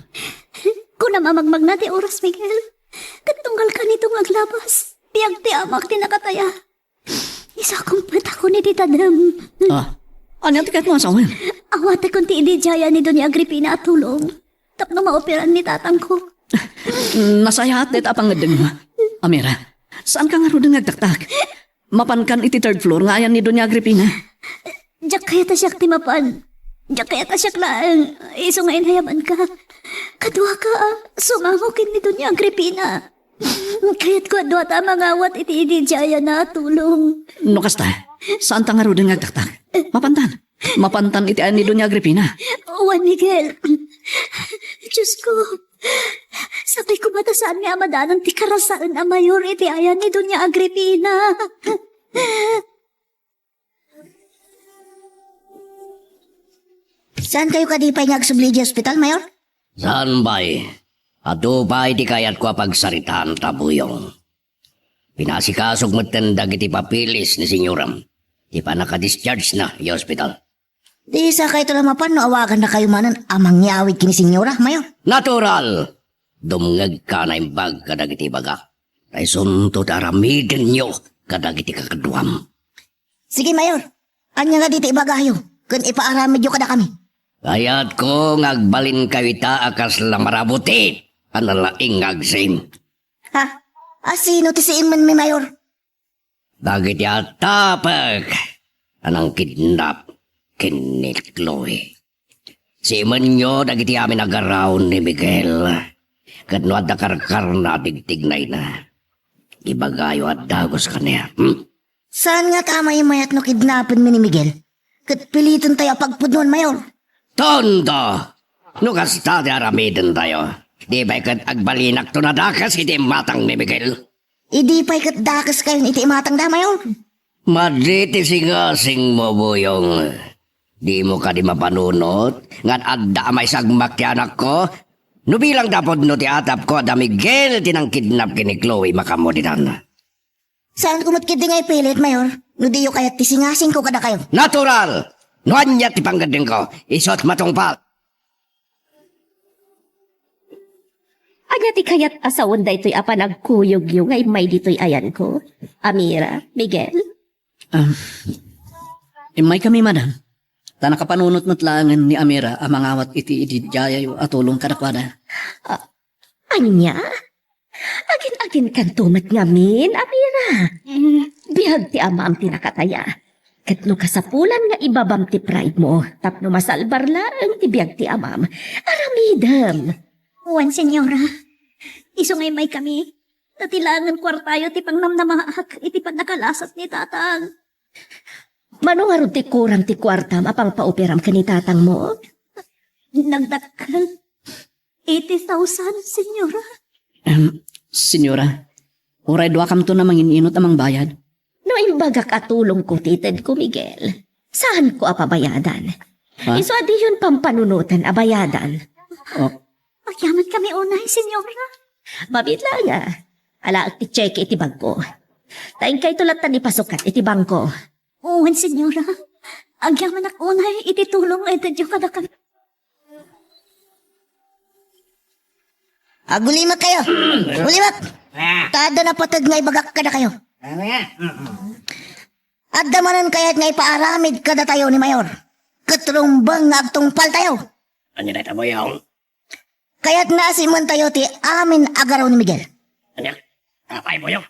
Kunam a magmagna ti oras, Miguel. Ket tunggal kanito nga aglabas, biag ti amak ti nakataya. Isakong petako ni ti tadem. Ah, ania ti kayatmo a sawen? Awatekon ti ididiayan ni Doña Agripina a tulong tapno maoperan ni tatangko. Nasayaat dayta a pangngeddengmo. Amira, saanka ngaruden nga agtaktak? Mapankan iti third floor nga ayan ni Doña Agripina. Diak kayat a siak ti mapan. Diak kayat a siak laeng, isu nga inayabanka. Kaduaka a sumango ken ni Doña Agripina. Kayatko a duata a mangawat iti ididiayanna a tulong. No kasta, saanta ngaruden nga agtaktak? Mapantan. Mapantan iti ayan ni Doña Agripina. Juan Miguel. Diosko, sakay koma ta saan nga amadanan ti karasaen a Mayor iti ayan ni Doña Agripina. Saankayo kadi pay nga agsubli idiay ospital, Mayor? Saan pay? Adu pay ti kayatko a pagsaritaan ta, Buyong. Pinaasikasok metten dagiti papeles ni senyoram ti pannakadischargena idiay ospital. Di sakayto la mapan no awagannakayo manen a mangyawid ken ni Senyora, Mayor? Natural! Dumngegka a naimbag kadagiti ibagak. Ta isunto ti aramidenyo kadagiti kakaduam. Sige, Mayor. Ania nga dita ibagayo ken ipaaramidyo kadakami? Kayatko nga agbalinkayo ita a kasla marabutit a nalaing nga agsim. Ha? Asino ti siimmenmi, Mayor? Dagiti attapek a nangkidnap ken ni Chloe. Siimenyo dagiti amin a garaw ni Miguel. Ket no adda karkarna a tigtignayna, ibagayo a dagus kaniak. Hmm? Saan nga ta mayat no kidnapenmi ni Miguel? Ket pilitentayo a pagpudnoan, Mayor. Tonto! No kasta ti aramidentayo, Di pay ket agbalinakto a dakes iti imatang ni Miguel. Idi pay ket dakeskayon iti imatangda, Mayor? Madi ti singasingmo, Buyong. Dimo kadi mapanunot nga adda a maysa a agmak ti anakko? No bilang ta pudno ti atapko, adda Miguel ti nangkidnap ken ni Chloe, makaammo ditan. Saanko met ketdi nga ipilit, Mayor, no diyo kayat ti singasingko kadakayo. Natural! No ania ti panggedengko, isu't matungpal. Ania ti kayat a sawen daytoy a panagkuyogyo nga immay ditoy ayanko? Amira, Miguel? Ah, immaykami, madam. Ta nakapanunot met laengen ni Amira a mangawat iti ididiayo a tulong kadakuada. Ah, ania? Agin-aginkanto met ngamin, Amira. Biag ti amam ti nakataya. Ket no kasapulan nga ibabam ti pride mo, tapno masalbar laeng ti biag ti amam, aramidem. Wen, senyora. Isu nga immaykami. Ta ti laengen kuartayo ti pangnamnamaak iti pannakalasat ni tatang. Mano ngarud ti kuram ti kuartam a pangpaoperam ken ni tatangmo? Nagdakkel. Eighty thousand, senyora. Em, senyora, uray duakamto a mangin-inut a mangbayad. No imbagak a tulongko ti itedko, Miguel, saanko a pabayadan. Ha? Isu a diyon pampanunotan a bayadan. Oh. Agyamankami unay, senyora. Mabiit laeng a. Alaek ti tseke iti bangko. Ta inkayto latta ni pasukat iti bangko. Wen, senyora. Agyamanak unay iti tulong nga itedyo kadakami. Agulimek kayo. Agulimek. Ta adda napateg nga ibagak kadakayo. Adda manen kayat nga ipaaramid kadatayo ni Mayor. Ket rumbeng nga agtungpaltayo. Ania dayta, Boyong? Kayatna a simentayo ti amin a garaw ni Miguel. Ania? Apay, Boyong?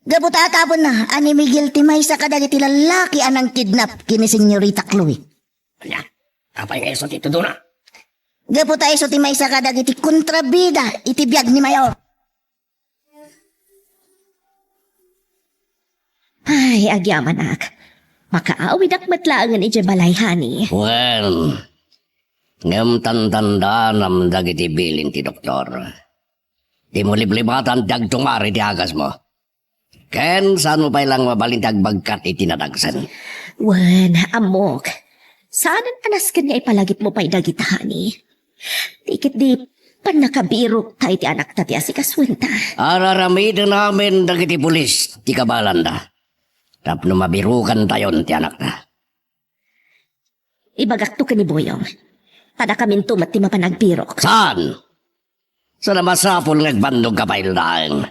Gapu ta atapenna a ni Miguel ti maysa kadagiti lallaki a nangkidnap ken ni Senyorita Chloe. Ania? Apay nga isu ti itudona? Gapu ta isu ti maysa kadagiti kontrabida iti biag ni Mayor. Ay, agyamanak. Makaawidak met laengen idiay balay, honey. Wen, ngem tantandaanam dagiti bilin ti doktor. Dimo liblibatan ti agtungpal iti agasmo. Ken saanmo pay laeng mabalin ti agbagkat iti nadagsen. Wen, ammok. Saanen a nasken nga ipalagipmo pay dagita, honey. Ti ketdi pannakabirokta iti anakta ti asikasuenta. Ar-aramiden amin dagiti pulis ti kabalanda tapno mabirokantayon ti anakta. Ibagakto ken ni Boyong. Ta dakaminto met ti mapan agbirok. Saan? Saan a masapul nga agbannogka pay laeng.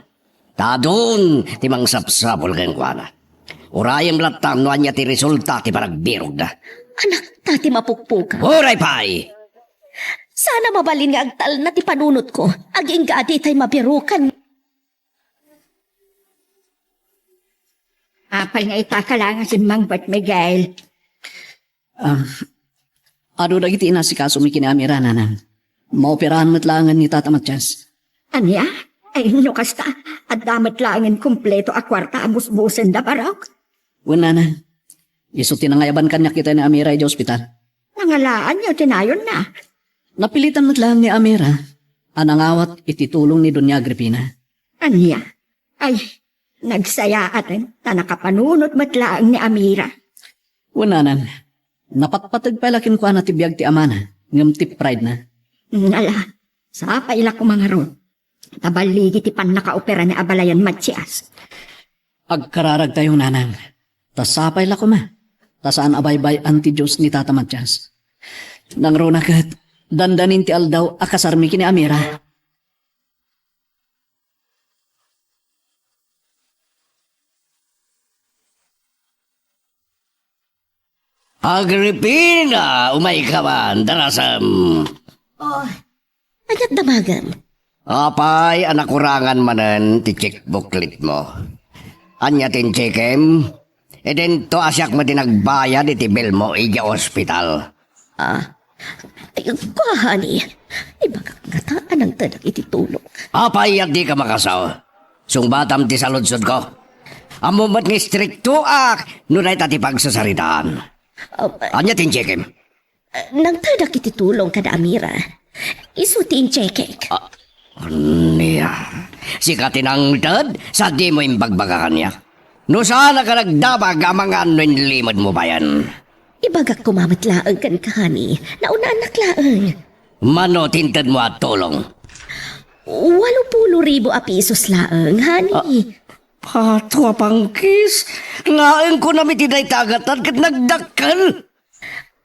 Ta adun ti mangsapsapul kenkuana. Urayem latta no ania ti resulta ti panagbirokda. Anakta ti mapukpukaw. Uray pay! Saan a mabalin nga agtalna ti panunotko agingga a ditay mabirokan. Apay nga ita ka laeng a simmangpet, Miguel? Ah, adu dagiti inasikasomi ken ni Amira, nanang. Maoperahan met laengen ni Tata Matias. Ania? Ay, no kasta, adda met laengen kompleto a kuarta a busbusenda, Barok? Wen, nanang. Isu ti nangayaban kaniak ita ni Amira idiay ospital. Nangalaanyo ti nayonna? Napilitan met laeng ni Amira a nangawat iti tulong ni Doña Agripina. Ania? Ay, nagsayaaten, ta nakapanunot met laeng ni Amira. Wen, nanang, napatpateg pay la kenkuana ti biag ti amana, ngem ti pride-na. Ngala, sapay la koma ngarud. Ta balligi ti pannakaopera ni Abalayan Matias. Agkararagtayo, nanang. Ta sapay la koma. Ta saan a baybay-an ti Dios ni Tata Matias. Nangruna ket, dandanin ti aldaw a kasarmi ken ni Amira. Agripina, umayka man, darasem. Oh, ania't damagem? Apay a nakurangan manen ti checkbookletmo? Ania ti inchekem? Idinto a siak met ti nagbayad iti bill mo idiay ospital. Ah, ay, kua, honey. Ibagak ngata a nangtedak iti tulong. Apay a dika makasao? Sungbatam ti saludsodko. Ammom met nga istriktoak no dayta ti pagsasaritaan. Um, ania ti inchekem? Nangtedak iti tulong kada Amira. Isu ti inchekek. Ah, Ania? Sika ti nangted, sa dimo imbagbaga kaniak? No saanak a nagdamag, amangan no inlimedmo bayen. Ibagak koma met laeng kenka, honey. Naunaanak laeng. Mano ti intedmo a tulong? Walo pulo ribu a pisos laeng, honey. Ah, pato a pangkis. Laeng kunam iti dayta a gatad ket nagdakkel.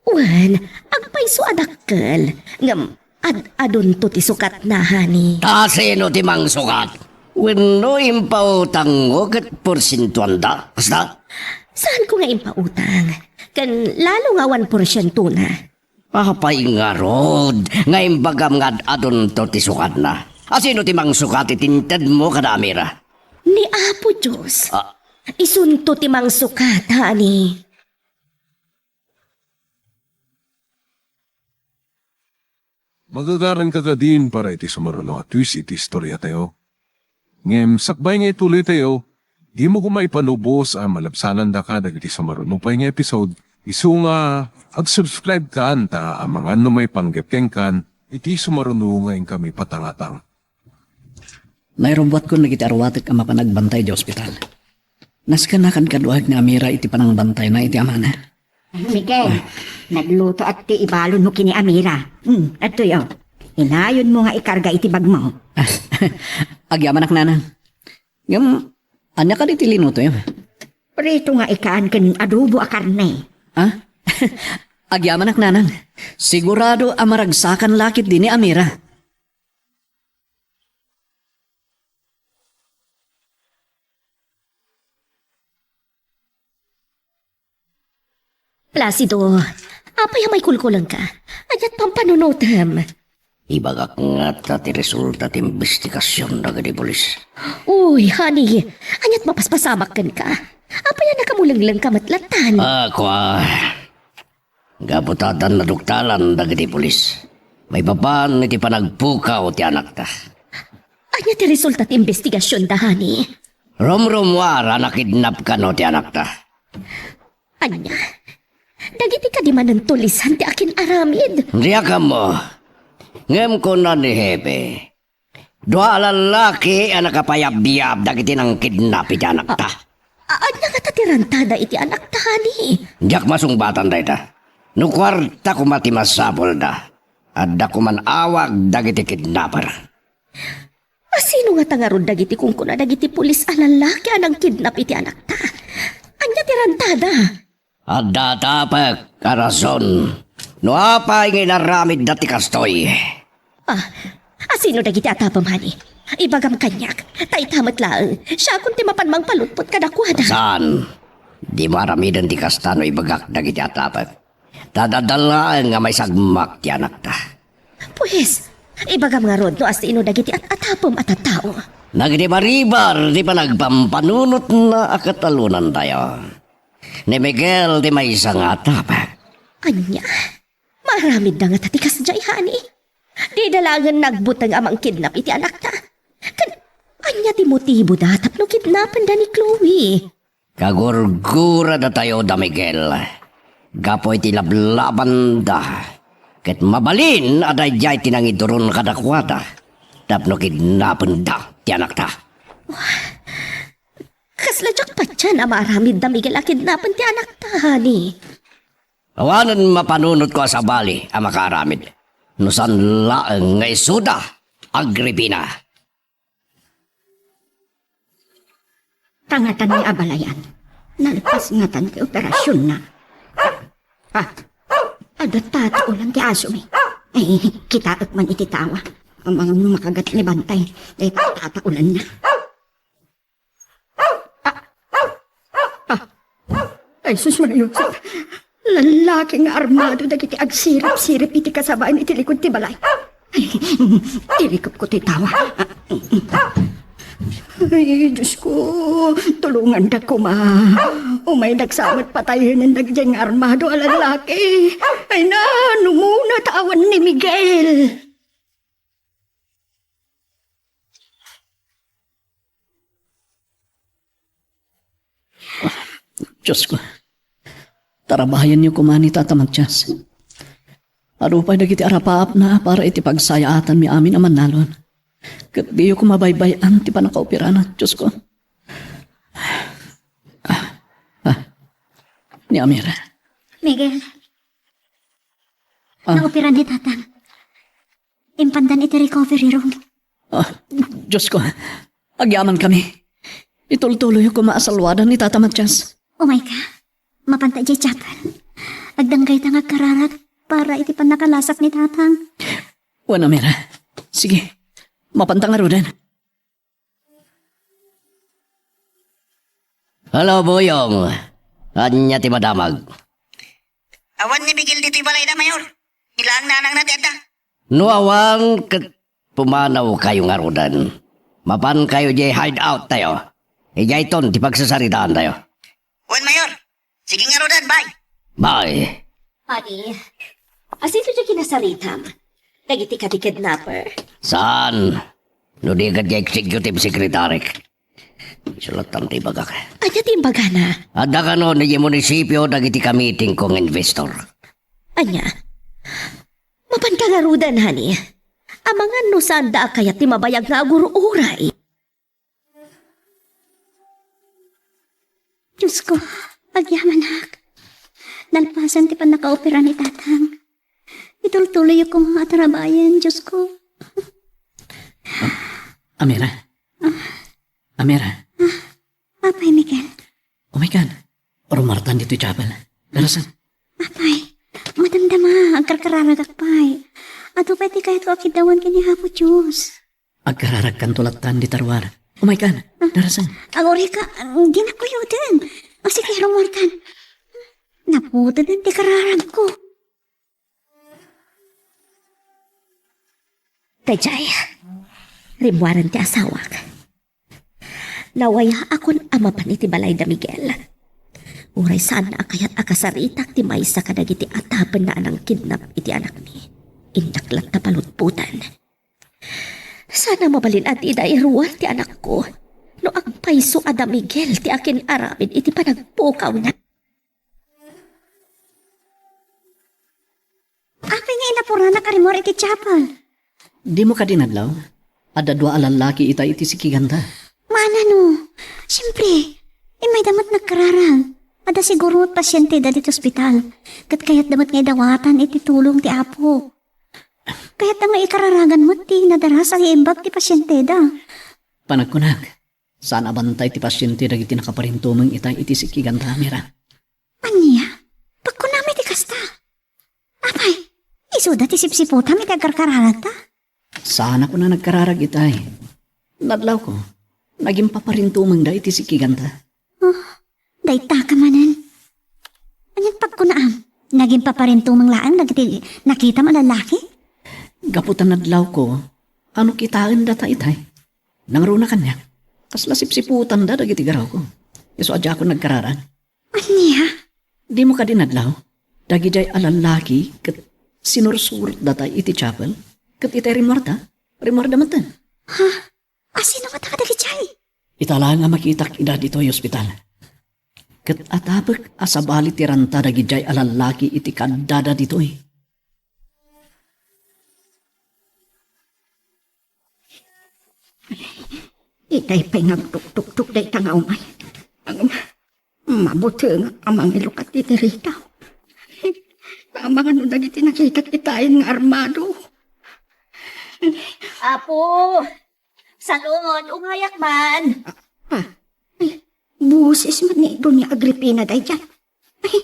Wen, agpayso a dakkel. Ngem, ad-adunto ti sukatna, honey. Ta sino ti mangsukat? Wenno impautangmo ket porsientuanda? Kasta? Saanko nga impautang. Ken lalo nga one porsiento na. Apay ngarud nga imbagam nga ad-adunto ti sukatna? A sino ti mangsukat iti intedmo kada Amira? Ni Apo Dios. Ah. Isunto ti mangsukat, honey. Magagaranka kadin para iti sumaruno a twist iti istoriatayo. Ngem sakbay nga ituloytayo, dimo koma ipanubos a malabsanandaka dagiti sumaruno pay nga episode, isu nga ag-subscribe kan ta amangan no maipanggep kenkan iti sumaruno nga inkami patangatang. Nairubbuatkon dagiti aruatek a mapan agbantay iti ospital. Nasken a kadkaduaek ni Amira iti panangbantayna iti amana. Miguel, naglutoak ti ibalonmo ken ni Amira. Hmm, adtoy, o. Inayonmo nga ikarga iti bagmo. Agyamanak, nanang. Ngem, ania kadi ti linutoyo? Prito nga ikan ken adobo a karne. Ha? Agyamanak, nanang. Sigurado a maragsakan la ketdi ni Amira. Placido, apay a maikulkulengka? Ania't pampanunotem? Ibagak ngata ti resulta ti imbestigasion dagiti pulis. Uy, honey, ania't mapaspasamak kenka? Apay a nakamulenglengka met lattan? Ah, kua. Gapu ta addan naduktalan dagiti pulis maipapan iti panagpukaw ti anakta. Ania ti resulta ti imbestigasionda, honey? Rumrumuar a nakidnap kano ti anakta. Ania? Dagiti kadi manen ti lisan ti akin-aramid? Diak ammo. Ngem kuna ni Hepe, dua a lallaki a nakapayabyab dagiti nangkidnap iti anakta. A-, ania ngata ti rantada iti anakta, honey? Diak masungbatan dayta. No kuarta koma ti masapulda, adda koman awag dagiti kidnapper. A sino ngata ngarud dagiti kunkuna dagiti pulis a lallaki a nangkidnap iti anakta? Ania ti rantada? Adda atapek a rason no apay nga inaramidda ti kastoy. Ah, a sino dagiti atapem, honey? Ibagam kaniak, ta ita met laeng, siakon ti mapan mangpalutpot kadakuada. Saan? Dimo aramiden ti kasta no ibagak dagiti atapek. Ta adda laeng nga maisagmak ti anakta. Pues, ibagam ngarud no a sino dagiti at-atapem a tattao. Nagribarribar ti panagpampanunotna a katalonantayo. Ni Miguel ti maysa nga atapek. Ania? Maaramidda ngata ti kasdiay, honey? Dida laengen nagbuteng a mangkidnap iti anakta. Ken ania ti motiboda tapno kidnapenda ni Chloe? Kagurguradatayo da Miguel gapu iti lablabanda, ket mabalin a daydiay ti nangiduron kadakuada tapno kidnapenda ti anakta. Kasla diak patien a maaramid da Miguel a kidnapen ti anakta, honey. Awanen mapanunotko a sabali a makaaramid, no saan laeng nga isuda, Agripina. Tangatan ni abalayan. Nalpas ngatan ti operasionna. Ah, adda tataulan ti asomi. Ay, kitaek man iti tawa. Amangan no makagat ni Bantay, eh, tataulanna. Ah, ah, ay, sus, Maria Josep. Lallaki nga armado dagiti agsirip-sirip iti kasabayan iti likod ti balay. Ay, tirikepko ti tawa. Ay, Diyos ko, tulonganda koma. Umay nagsamet patayen dagiti nga armado a lallaki. Ay na, numuna ta awan ni Miguel. Diyos ko, tarabayanyo koma ni Tata Matias. Adu pay dagiti arapaapna para iti pagsayaatanmi amin a mannalon. Ket diyo koma baybay-an ti pannakaoperana, Diosko. Ah, ah, ni Amira. Miguel, Ah. Naoperan ni Tatang. Impandan iti recovery room. Ah, Diosko, agyamankami. Itultuloyyo koma a salwadan ni Tata Matias. Umayka. Mapanta idiay chapel. Agdanggayta nga agkararag para iti pannakalasak ni Tatang. Wen, Amira. Sige, mapanta ngaruden. Hello, Buyong. Ania ti madamag? Awan ni Miguel ditoy balayda, Mayor. Ilaang nanangna ti adda. No awan ket pumanawkayo ngaruden. Mapankayo idiay hideout tayo. Idiayton ti pagsasaritaan tayo. Wen, Mayor. Sige ngaruden, bye. Bye. Honey, asino ti kinasaritam? Dagiti kadi kidnapper? Saan? No di ket executive secretary. Isulattam ti ibagak. Ania ti imbagana? Adda kano idiay munisipio dagiti kamiting ko nga investor. Ania? Mapanka ngaruden, honey. Amangan no saanda a kayat ti mabayag nga agur-uray. Diosko, agyamanak. Nalpasen ti pannakaopera ni Tatang. Itultuloyyo koma a tarabayen, Diosko. Am-, Amira. Ah. Amira. Ah, Apay, Miguel. Umaykan. Rummuartan ditoy chapel. Darasan. Apay, madamdama, agkarkararagak pay. Adu pay ti kayatko a kiddawan ken ni Apo Dios. Agkararagkanto lattan dita ruar. Umaykan. Ah. Darasan. Agurayka, dinak kuyoden. O sige, rummuartan. Naputeden ti kararagko. Daydiay, rimmuaren ti asawak. Nawayaakon a mapan iti balayda Miguel. Uray saanna a kayat a kasaritak ti maysa kadagiti atapenna a nangkidnap iti anakmi. Innak latta palutpotan. Saan a mabalin a dida iruar ti anakko no agpayso a da Miguel ti akin-aramid iti panagpukawna. Apay nga inapuranak a rimmuar iti chapel? Dimo kadi nadlaw? Adda dua a lallaki itay iti sikiganda. Maanano? Siempre, imayda met nagkararag. Adda siguro met pasienteda ditoy ospital. Ket kayatda met nga idawatan iti tulong ti Apo. Kayatda nga ikararagan met ti nadaras a iimbag ti pasienteda. Panagkunak, saan a bantay ti pasiente dagiti nakaparintumeng itay iti sikiganda, Mira. Ania? Pagkunam iti kasta? Apay, isuda ti sipsiputam iti agkarkararagta? Saan a kuna nagkararag itay. Nadlawko, nagimpaparintumengda iti sikiganta. Oh, dayta ka manen. Anian pagkunaam? Nagimpaparintumeng laeng dagiti nakitam a lallaki? Gapu ta nadlawko, ano kitaendata itay. Nangruna kaniak, kasla sipsiputanda dagiti garawko. Isu a diakon nagkararag. Ania? Dimo kadi nadlaw? Dagidiay a lallaki ket sinursurotdata iti chapel, ket itay rimmuarda, rimmuarda metten. Ha? Asino ngata kadagidiay? Ita laeng a makitak ida ditoy ospital. Ket atapek a sabali ti ranta dagidiay a lallaki iti kaaddada ditoy. Itay pay nga agtuktuktok dayta nga umay. Ang mabutengak a mangilukat iti rita. Amangan no dagiti nakitak itayen nga armado. Apo! Salud, umayak man. Ah, ay, busis man ni Doña Agripina daydiay. Ay,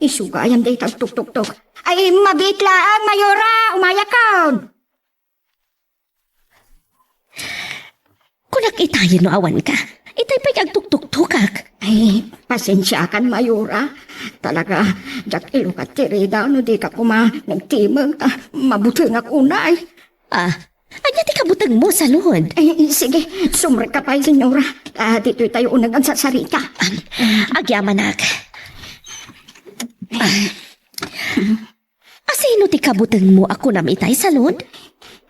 isu gayam dayta agtuktuktok. Ay, mabiit laeng, Mayora, umayakon. Kunak itayen no awanka. Itay pay agtuktuktokak. Ay, pasensiakan, Mayora. Talaga, diak ilukat ti rida no dika koma nagtimeng ta mabutengak unay. Ah, ania ti kabutengmo, Salud? Ay, sige, sumrekka pay, Senyora. Ah, ditoy tayo uneg agsasarita. Ah, agyamanak. Ah. Asino ti kabutengmo a kunam itay, Salud?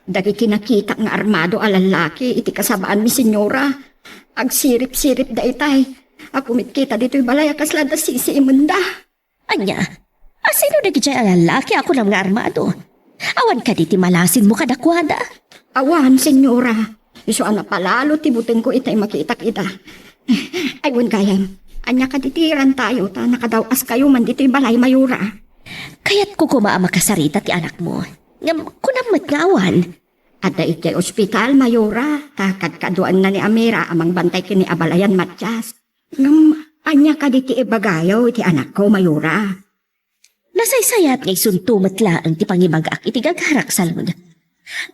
Dagiti nakitak nga armado a lallaki iti kasabaanmi, Senyora. Agsirip-sirip daytay. Akumitkita ditoy balay a kasla adda sisiimenda. Ania? Asino dagidiay a lallaki a kunam nga armado? Awan kadi ti malasinmo kadakuada? Awan, senyora. Isu a napalalo ti butengko itay makitak ida. Ay, wen gayam. Ania kadi ti irantayo ta nakadaw-askayo man ditoy balay, Mayora? Kayatko koma a makasarita ti anakmo. Ngem kunam met nga awan. Adda idiay ospital, Mayora, ta kadkaduaenna ni Amira a mangbantay ken ni Abalayan Matias. Ngem ania kadi ti ibagayo iti anakko, Mayora? Nasaysayat nga isunto met laeng ti pangibagak iti gagarak, Salud.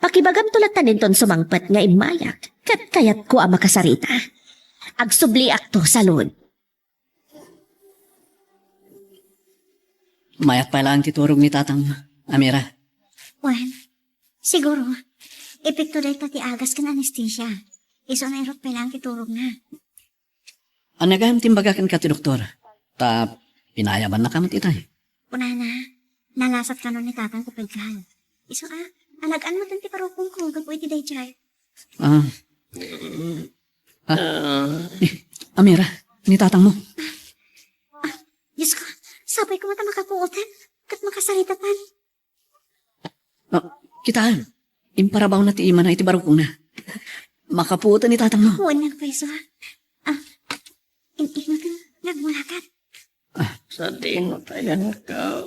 Pakibagamto latta inton sumangpet nga immayak, ket kayatko a makasarita. Agsubliakto, Salud. Mayat pay laeng ti turog ni tatang, Amira. Wen, siguro, epekto dayta ti agas ken anestesia. Isu a nairut pay laeng ti turogna. Ania gayam ti imbaga kenka ti doktor? Ta pinayabannaka met itay. Kunana, nalasat kano ni tatang ti paggal. Isu a, alag-an met ti parukongko gapu iti daydiay. Ah. Ah. Eh, Amira, ni tatangmo. Diyos ko, sapay ko met a makapuotan ket makasaritakan. Ah, kitaem, imparabawna ti imana iti barukongna. Makapuotan ni tatangmo. Wen, nagpayso. Ah, in-, ino ti nagmulakat? Ah. Sadino tayan ka?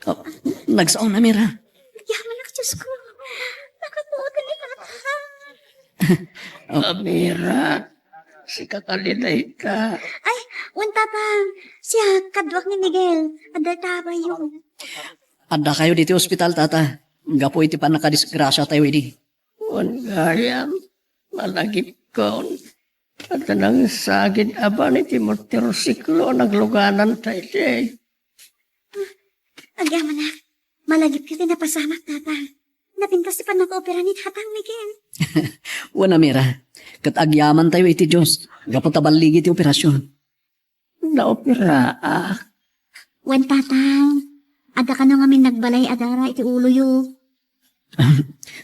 Ah, nagsaon, Amira. Yamanak, Diyos ko. Nakapuotan ni tatang. Amira, sika kadi dayta. Ay, wen tatang, siak, kaduak ni Miguel. Adda ta bayo. Addakayo ditoy ospital, tata. Gapu iti pannakadisgrasiatayo idi. Wen gayam, malagipkon. Adda nangsagid a ban iti motorsiklo a naglugananta idi. Agyamanak, malagipyo ti napasamak, tatang. Napintas ti pannakaopera ni tatang, Miguel. Wen, Amira, ket agyamantayo iti Dios gapu ta balligi ti operasion. Naoperaak. Wen, tatang, adda kano ngamin nagbalay a dara iti uloyo.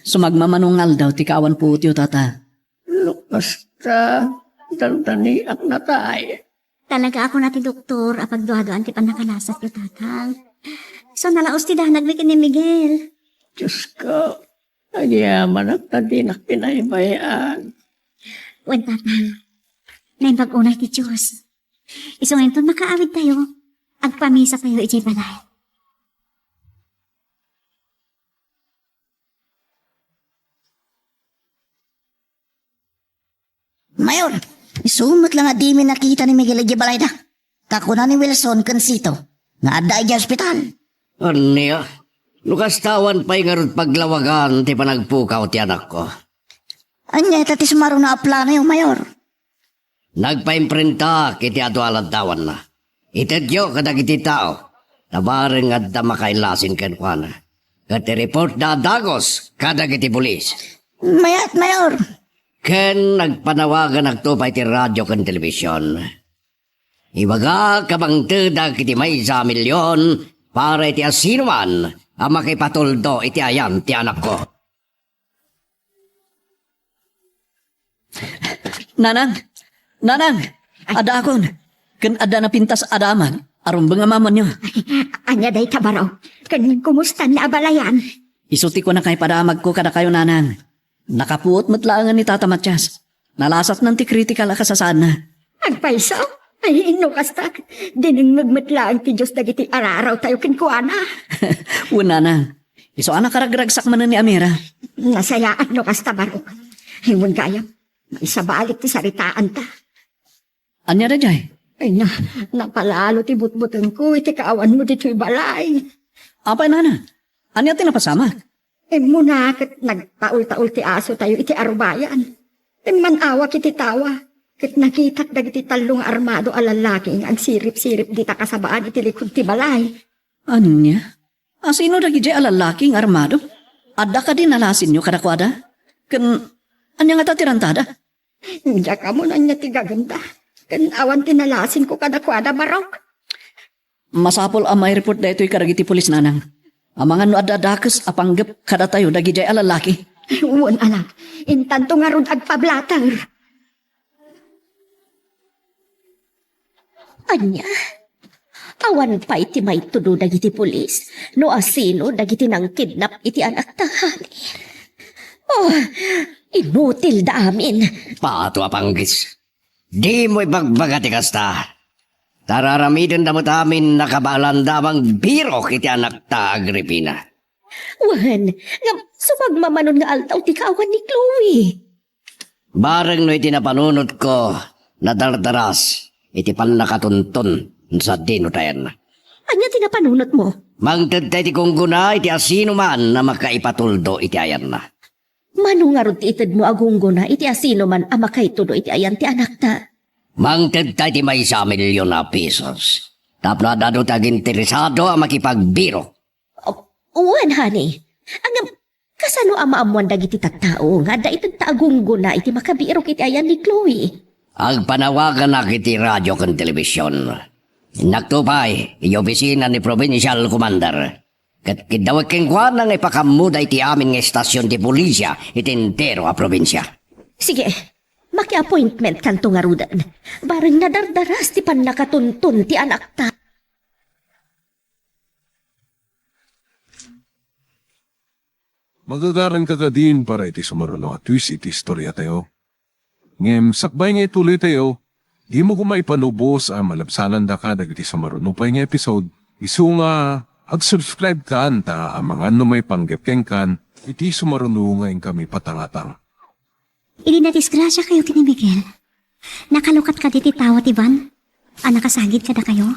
Sumagmamano nga aldaw ti kaawan puotyo, tata. No kasta, dandaniak natay. Talaga a kuna ti doktor a pagduaduan ti pannakalasatyo, tatang. So, nalaos ti danagmi ken ni Miguel. Diyos ko, agyamanak ta dinak pinaybay-an. Wen, tatang, naimbag unay ti Dios. Isu nga inton makaawidtayo, agpamisatayo idiay balay. Mayor, isu met la nga dimi nakita ni Miguel idiay balayda. Ta kuna ni Wilson ken Sito nga adda idiay ospital. Ania? No kasta, awan pay ngarud paglawagan ti panagpukaw ti anakko. Ania ita ti sumaruna a planoyo, Mayor? Nagpaimprentaak iti adu a laddawanna. Itedyo kadagiti tao, ta bareng adda makailasin kenkuana. Ket ireportda a dagus kadagiti pulis. Mayat, Mayor. Ken nagpanawaganakto pay ti radio ken telebision. Ibagak a mangtedak iti maysa a milion para iti asinoman a makipatuldo iti ayan ti anakko. Nanang! Nanang! Ay. Addaakon! Ken adda napintas a damag a rumbeng a mamanyo. Ania dayta, Barok? Ken kumusta ni abalayan? Isu ti kunakay padamagko kadakayo, Nanang. Nakapuot met laengen ni Tata Matias. Nalasatnan ti kritikal a kasasaadna. Agpayso? Ay, no kasta, dinengngeg met laeng ti Dios dagiti ararawtayo kenkuana. Wen, Nanang. Isu a nakaragragsak manen ni Amira. Nasayaat no kasta, Barok. Ay, wen gayam, maisabalik ti saritaanta. Ania daydiay? Ay na, napalalo ti butbutengko iti kaawanmo ditoy balay. Apay, Nanang? Ania ti napasamak? Immuna ket nagtaultaul ti asotayo iti arubayan. Imman-awak iti tawa, ket nakitak dagiti tallo nga armado a lallaki nga agsiripsirip dita kasabaan iti likud ti balay. Ania? Asino dagidiay a lallaki nga armado? Adda kadi nalasinyo kadakuada? Ken ania ngata ti rantada? Diak ammo no ania ti gagenda. Ken awan ti nalasinko kadakuada, Barok. Masapul a maireport daytoy kadagiti pulis, Nanang. Amangan no adda dakes a panggep kadatayo dagidiay a lallaki. Wen, anak. Intanto ngarud agpablater. Ania? Awan pay ti maitudo dagiti pulis no asino dagiti nangkidnap iti anakta, honey. Oh, inutil da amin. Pato a panggis. Dimo ibagbaga ti kasta. Tararamiden da met amin nakabaalanda a mangbirok iti anakta, Agripina. Wen, ngem sumagmamanon nga aldaw ti kaawan ni Chloe. Bareng no iti napanunotko, nadardaras iti pannakatunton sadino ti ayanna. Ania ti napanunotmo? Mangted ta iti gunggona iti asinoman a makaipatuldo iti ayanna. Mano ngarud ti itedmo a gunggona iti asinoman a makaitudo iti ayan ti anakta? Mangted ta iti maysa a milyon a pesos. Tapno ad-adu ti aginteresado a makipagbirok. Oh, wen, honey. Ngem, kasano a maammuan dagiti tattao nga adda itedta a gunggona iti makabirok iti ayan ni Chloe? Agpanawaganak iti radio ken telebision. Innakto pay iti opisina ni Provincial Commander. Ket kiddawek kenkuana nga ipakammoda iti amin nga estasion ti pulisia iti entero a probinsia. Sige, maki-appointmentkanto ngaruden. Bareng nadardaras ti pannakatunton ti anakta. Magagaranka kadin para iti sumaruno a twist iti istoriatayo. Ngem sakbay nga ituloytayo, dimo koma ipalubos a malabsanandaka dagiti sumaruno pay nga episode, isu nga ag-subscribe kan ta amangan no maipanggep kenkan iti sumaruno nga inkami patangatang. Idi nadisgrasiakayo ken ni Miguel, nakalukat kadi ti tawo ti van a nakasagid kadakayo?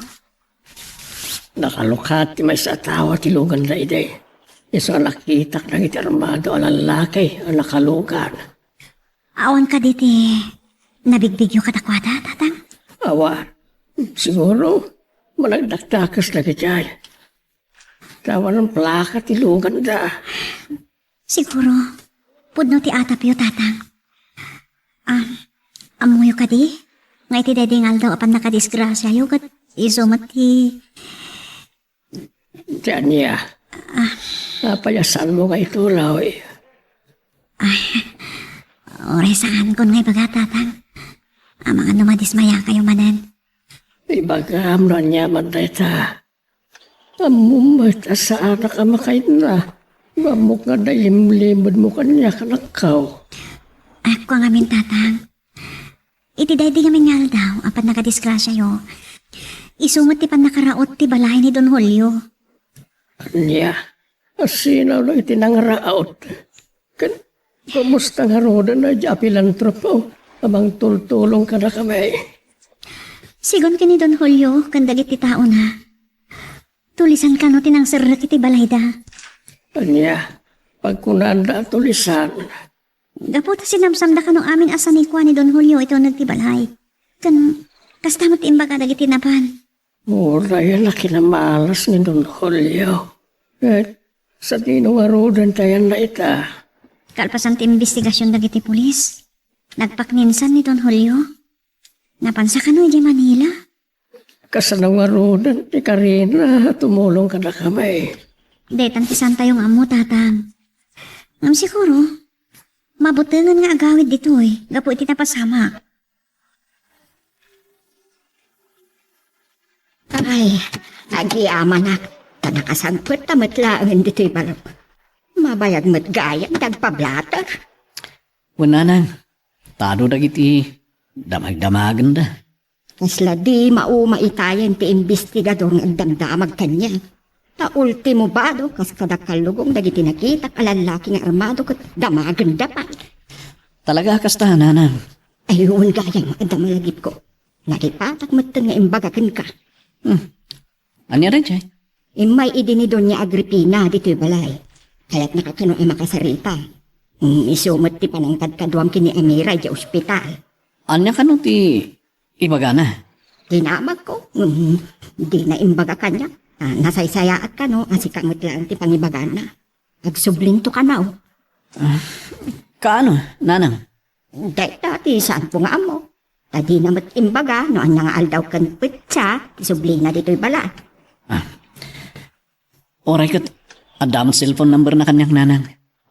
Nakalukat ti maysa a tawo ti luganda idi. Isu a nakitak dagiti armado a lallaki a nakalugar. Awan kadi ti nabigbigyo kadakuada, Tatang? Awan. Siguro, managdakdakes dagiti ay. Awan plaka ti luganda. Siguro, pudno ti atapyo, Tatang. Ah, ammoyo kadi nga iti daydi nga aldaw a pannakadisgrasiayo ket isu met ti... Ti ania? Ah. Apay a saanmo nga itulaw? Ay, uray saankon nga ibaga, Tatang. Amangan no madismayakayo manen. Ibagam no ania man dayta. Ammom met a saanak a makainna. Ammok nga nalimlimedmo kaniak, anakko. Ayanko ngamin, Tatang. Iti daydi ngamin nga aldaw a pannakadisgrasiayo, isu met ti pannakaraot ti balay ni Don Julio. Ania? Asino no iti nangraot? Ken kumusta ngaruden daydi a pilantropo a mangtultulong kadakami? Sigun ken ni Don Julio ken dagiti taona, tulisan kano ti nangserrek iti balayda. Ania, pagkunanda a tulisan? Gapu ta sinamsamda kano amin a sanikua ni Don Julio iti uneg ti balay. Ken kasta met ti imbaga dagiti napan. Uray a nakinamalas ni Don Julio. Ket sadino ngaruden ti ayanna ita? Kalpasan ti imbestigasion dagiti pulis, nagpakninsan ni Don Julio. Napansa kano idiay Manila? Kasano ngaruden ti karina a tumulong kadakami? Daytan ti saantayo nga ammo, Tatang. Ngem siguro, mabutengen nga agawid ditoy gapu iti napasamak. Ay, agyamanak, ta nakasangpet ta met laengen ditoy balay. Mabayag met gayam ti agpablater. Wen, Nanang, tado dagiti damagdamagenda. Kasla di mauma itayen ti imbestigador nga agdamdamag kaniak. Ta ultimo bado, kas kada kallugong dagiti nakitak a lallaki nga armado ket damagenda pay. Talaga a kasta, Nanang? Ay, wen gayam, adda malagipko. Naripatak metten nga imbaga kenka. Hmm. Ania daydiay? Immay idi ni Doña Agripina ditoy balay. Kayatnaka kano a makasarita. Hmm, isu met ti panangkadkaduam ken ni Amira idiay ospital. Ania kano ti ibagana? Dinamagko. Hmm, dina imbaga kaniak. Ah, nasaysayaat kano a sika met laeng ti pangibagana. Agsublinto kano. Ah, kaano, Nanang? Dayta ti saanko nga ammo. Ta dina met imbaga no ania nga aldaw ken petsa ti sublina ditoy balay. Ah. Uray ket adda met cellphone number na kaniak, Nanang.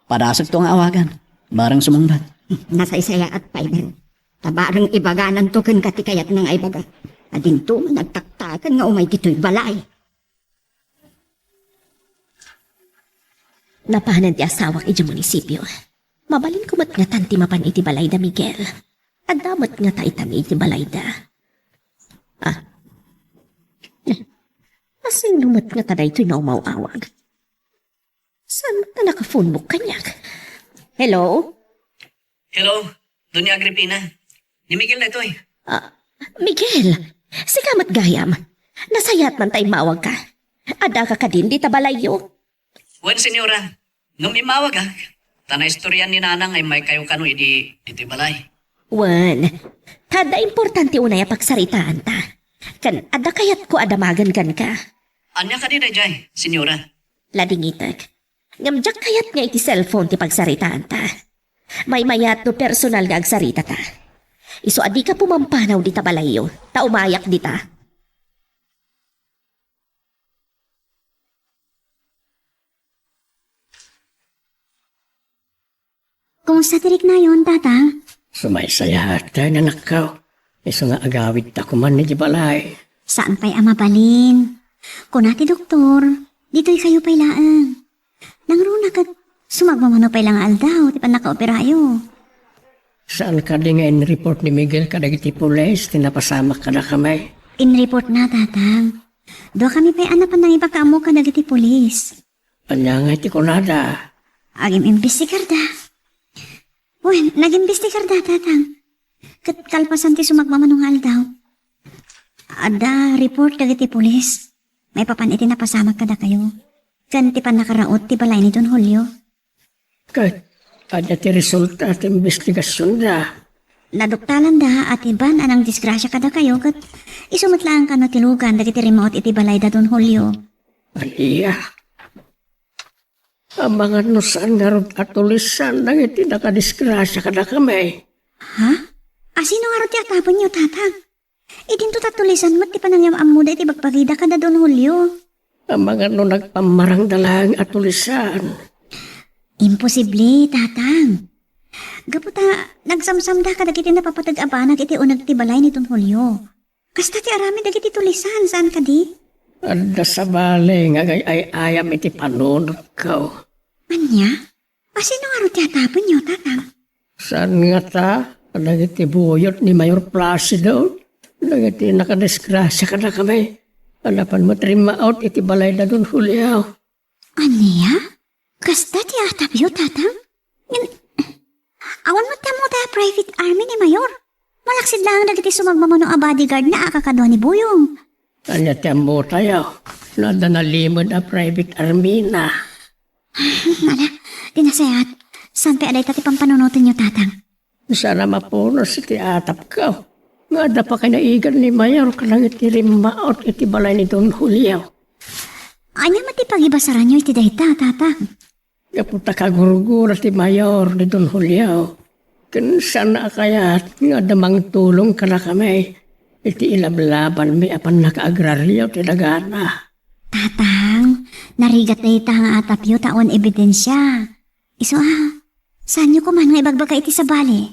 Padasekto nga awagan. Bareng sumungbat. Nasaysayaat pay met. Ta bareng ibagananto kenka ti kayatna nga ibaga. Ta dinto man nagtaktaken nga umay ditoy balay. Napanen ti asawak idiay munisipio. Mabalinko met ngatan ti mapan iti balayda, Miguel. Adda met ngata itami iti balayda. Ah. Asino met ngata daytoy nga umaw-awag? Saan ta naka-phone book kaniak? Hello? Hello, Doña Agripina. Ni Miguel daytoy. Ah, Miguel, sika met gayam. Nasayaat man ta immawagka. Addaka kadin dita balayyo? Wen, senyora. Ngem immawagak, ta naistorian ni Nanang nga immaykayo kano idi, ditoy balay. Wen, ta adda importante unay a pagsaritaanta. Ken adda kayatko a damagen kenka. Ania kadi daydiay, senyora? Ladingitek. Ngem diak kayat nga iti cellphone ti pagsaritaanta. Maymayat no personal nga agsaritata. Isu a dika pumampanaw dita balayyo, ta umayak dita. Kumusta ti riknayon, Tatang? Sumaysayaat, anakko. Isu nga agawidta koma iti balay. Saan pay a mabalin. Kuna ti doktor, ditoykayo pay laeng. Nangruna ket sumagmamano pay la nga aldaw ti pannakaoperayo. Saan kadi nga in-report ni Miguel kadagiti pulis ti napasamak kadakami? In-reportna, Tatang. Duakami pay a napan nangipakaammo kadagiti pulis. Ania ngay ti kunada? Agim-imbestigarda. Wen, nag-imbestigarda, Tatang. Ket kalpasan ti sumagmamano nga aldaw, adda report dagiti pulis maipapan iti napasamak kadakayo ken ti pannakaraut ti balay ni Don Julio. Ket ania ti resulta ti imbestigasionda? Naduktalanda a ti ban a nangdisgrasia kadakayo ket isu met laeng kano ti lugan dagiti rimmaut iti balay da Don Julio. Ania? Amangan no saan ngarud a tulisan dagiti nakadisgrasia kadakami. Ha? Asino ngarud ti atapenyo, Tatang? Idinto ta tulisan met ti panangiyam-ammoda iti bagbagida kada Don Julio. Amangan no nagpammarangda laeng a tulisan. Imposible, Tatang. Gapu ta nagsamsamda kadagiti napapateg a banag iti uneg ti balay ni Don Julio. Kasta ti aramid dagiti tulisan, saan kadi? Adda sabali nga agay-ay-ayam iti panunotko. Ania? Asino ngarud ti atapenyo, Tatang? Saan ngata, dagiti buyot ni Mayor Placido, dagiti nakadisgrasia kadakami, a napan met rimmaut iti balay da Don Julio. Ania? Kasta ti atapyo, Tatang? Ngem, awan met ti ammota a private army ni Mayor. Malaksid laeng dagiti sumagmamano a bodyguard na a kakadua ni Buyong. Ania ti ammotayo no adda nalimed a private army na? Ala, di nasayaat. Saan pay a dayta ti pampanunotenyo, Tatang? Saan a mapunos iti atapko nga adda pakainaigan ni Mayor kadagiti rimmaut iti balay ni Don Julio. Ania met ti pagibasaranyo iti dayta, Tatang? Gapu ta kagurgura ti Mayor ni Don Julio, ken saan a kayat nga adda mangtulong kadakami iti ilablabanmi a pannakaagrario ti dagana. Tatang, narigat dayta nga atapyo ta awan ebidensia. Isu a, saanyo koman nga ibagbaga iti sabali?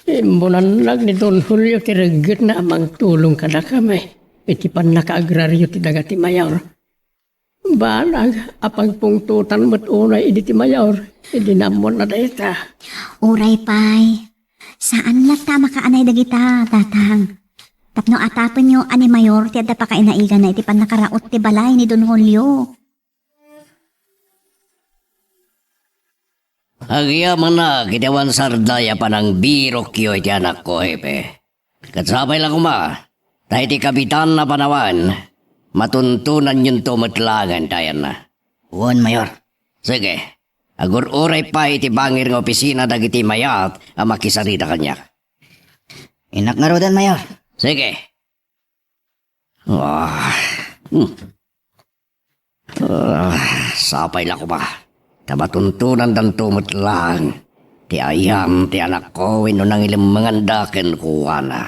Immunannag ni Don Julio ti reggetna a mangtulong kadakami iti pannakaagrario ti daga ti Mayor. Banag a pagpungtotan met unay idi ti Mayor idi naammoanna dayta. Uray pay, saan latta a makaanay dagita, Tatang. Tapno atapenyo a ni Mayor ti adda pakainaiganna iti pannakaraut ti balay ni Don Julio. Agyamanak iti awan sarday a panangbirokyo iti anakko, Hepe. Ket sapay la koma, ta iti kabitan a panawen, matuntonanyonto met laengen ti ayanna. Wen, Mayor. Sige, agur-uray pay iti bangir nga opisina dagiti mayat a makisarita kaniak. Innak ngaruden, Mayor. Sige. Ah, hmm. Ah, sapay la koma. Ta matuntonandanto met laeng ti ayan ti anakko wenno nangilemmenganda kenkuana.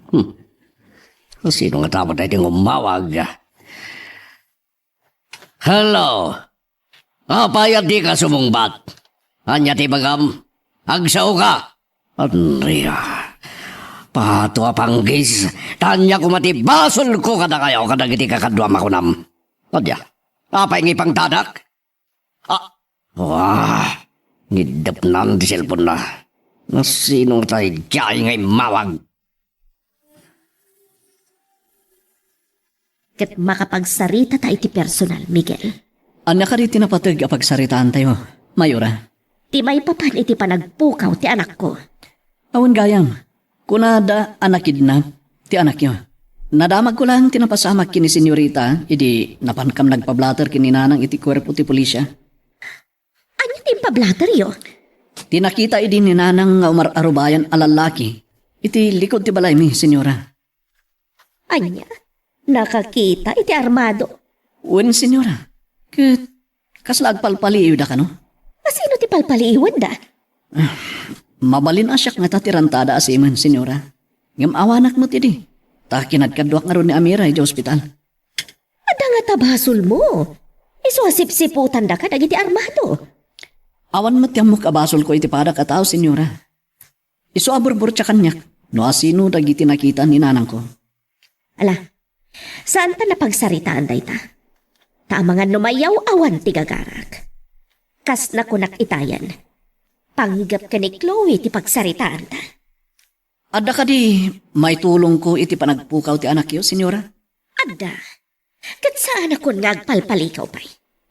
Hmm. Sino ngata met daytoy nga ummawag? Hello? Apay a dika sumungbat? Ania ti ibagam? Agsaoka? Andrea, pato a panggis, ta ania koma ti basolko kadakayo kadagiti kakaduam a kunam? Ania? Apay nga ipangdadak? Ah, ah, Iddepnan ti cellphone-na. Nasino nga tay diay nga immawag? Ket makapagsarita ta iti personal, Miguel. Ania kadi ti napateg a pagsaritaantayo, Mayora? Ti maipapan iti panagpukaw ti anakko. Awan gayam. Kunada a nakidnap ti anakyo. Nadamagko laeng ti napasamak ken ni Senyorita idi napankam nagpablater ken ni Nanang iti kuerpo ti pulisya. Ania ti impablateryo? Ti nakita idi ni Nanang nga umar-arubayan a lallaki iti likod ti balaymi, Senyora. Ania? Nakakita iti armado? Wen, Senyora. Ket kasla agpalpaliiwda kano? Asino ti palpaliiwenda? Mabalin a siak ngata ti rantada a seaman, Senyora. Ngem awanak met idi. Ta kinadkaduak ngarud ni Amira idiay ospital. Adda ngata basolmo. Isu a sipsiputandaka dagiti armado. Awan met ti ammok a basolko iti padak a tao, Senyora. Isu a burburtia kaniak no asino dagiti nakita ni nanangko. Ala, saanta a pagsaritaan dayta. Ta amangan no mayaw-awan ti gagarak. Kas nakunak itayen, panggep ken ni Chloe ti pagsaritaanta. Adda kadi maitulongko iti panagpukaw ti anakyo, Senyora? Adda. Ket saanakon nga agpalpalikaw pay.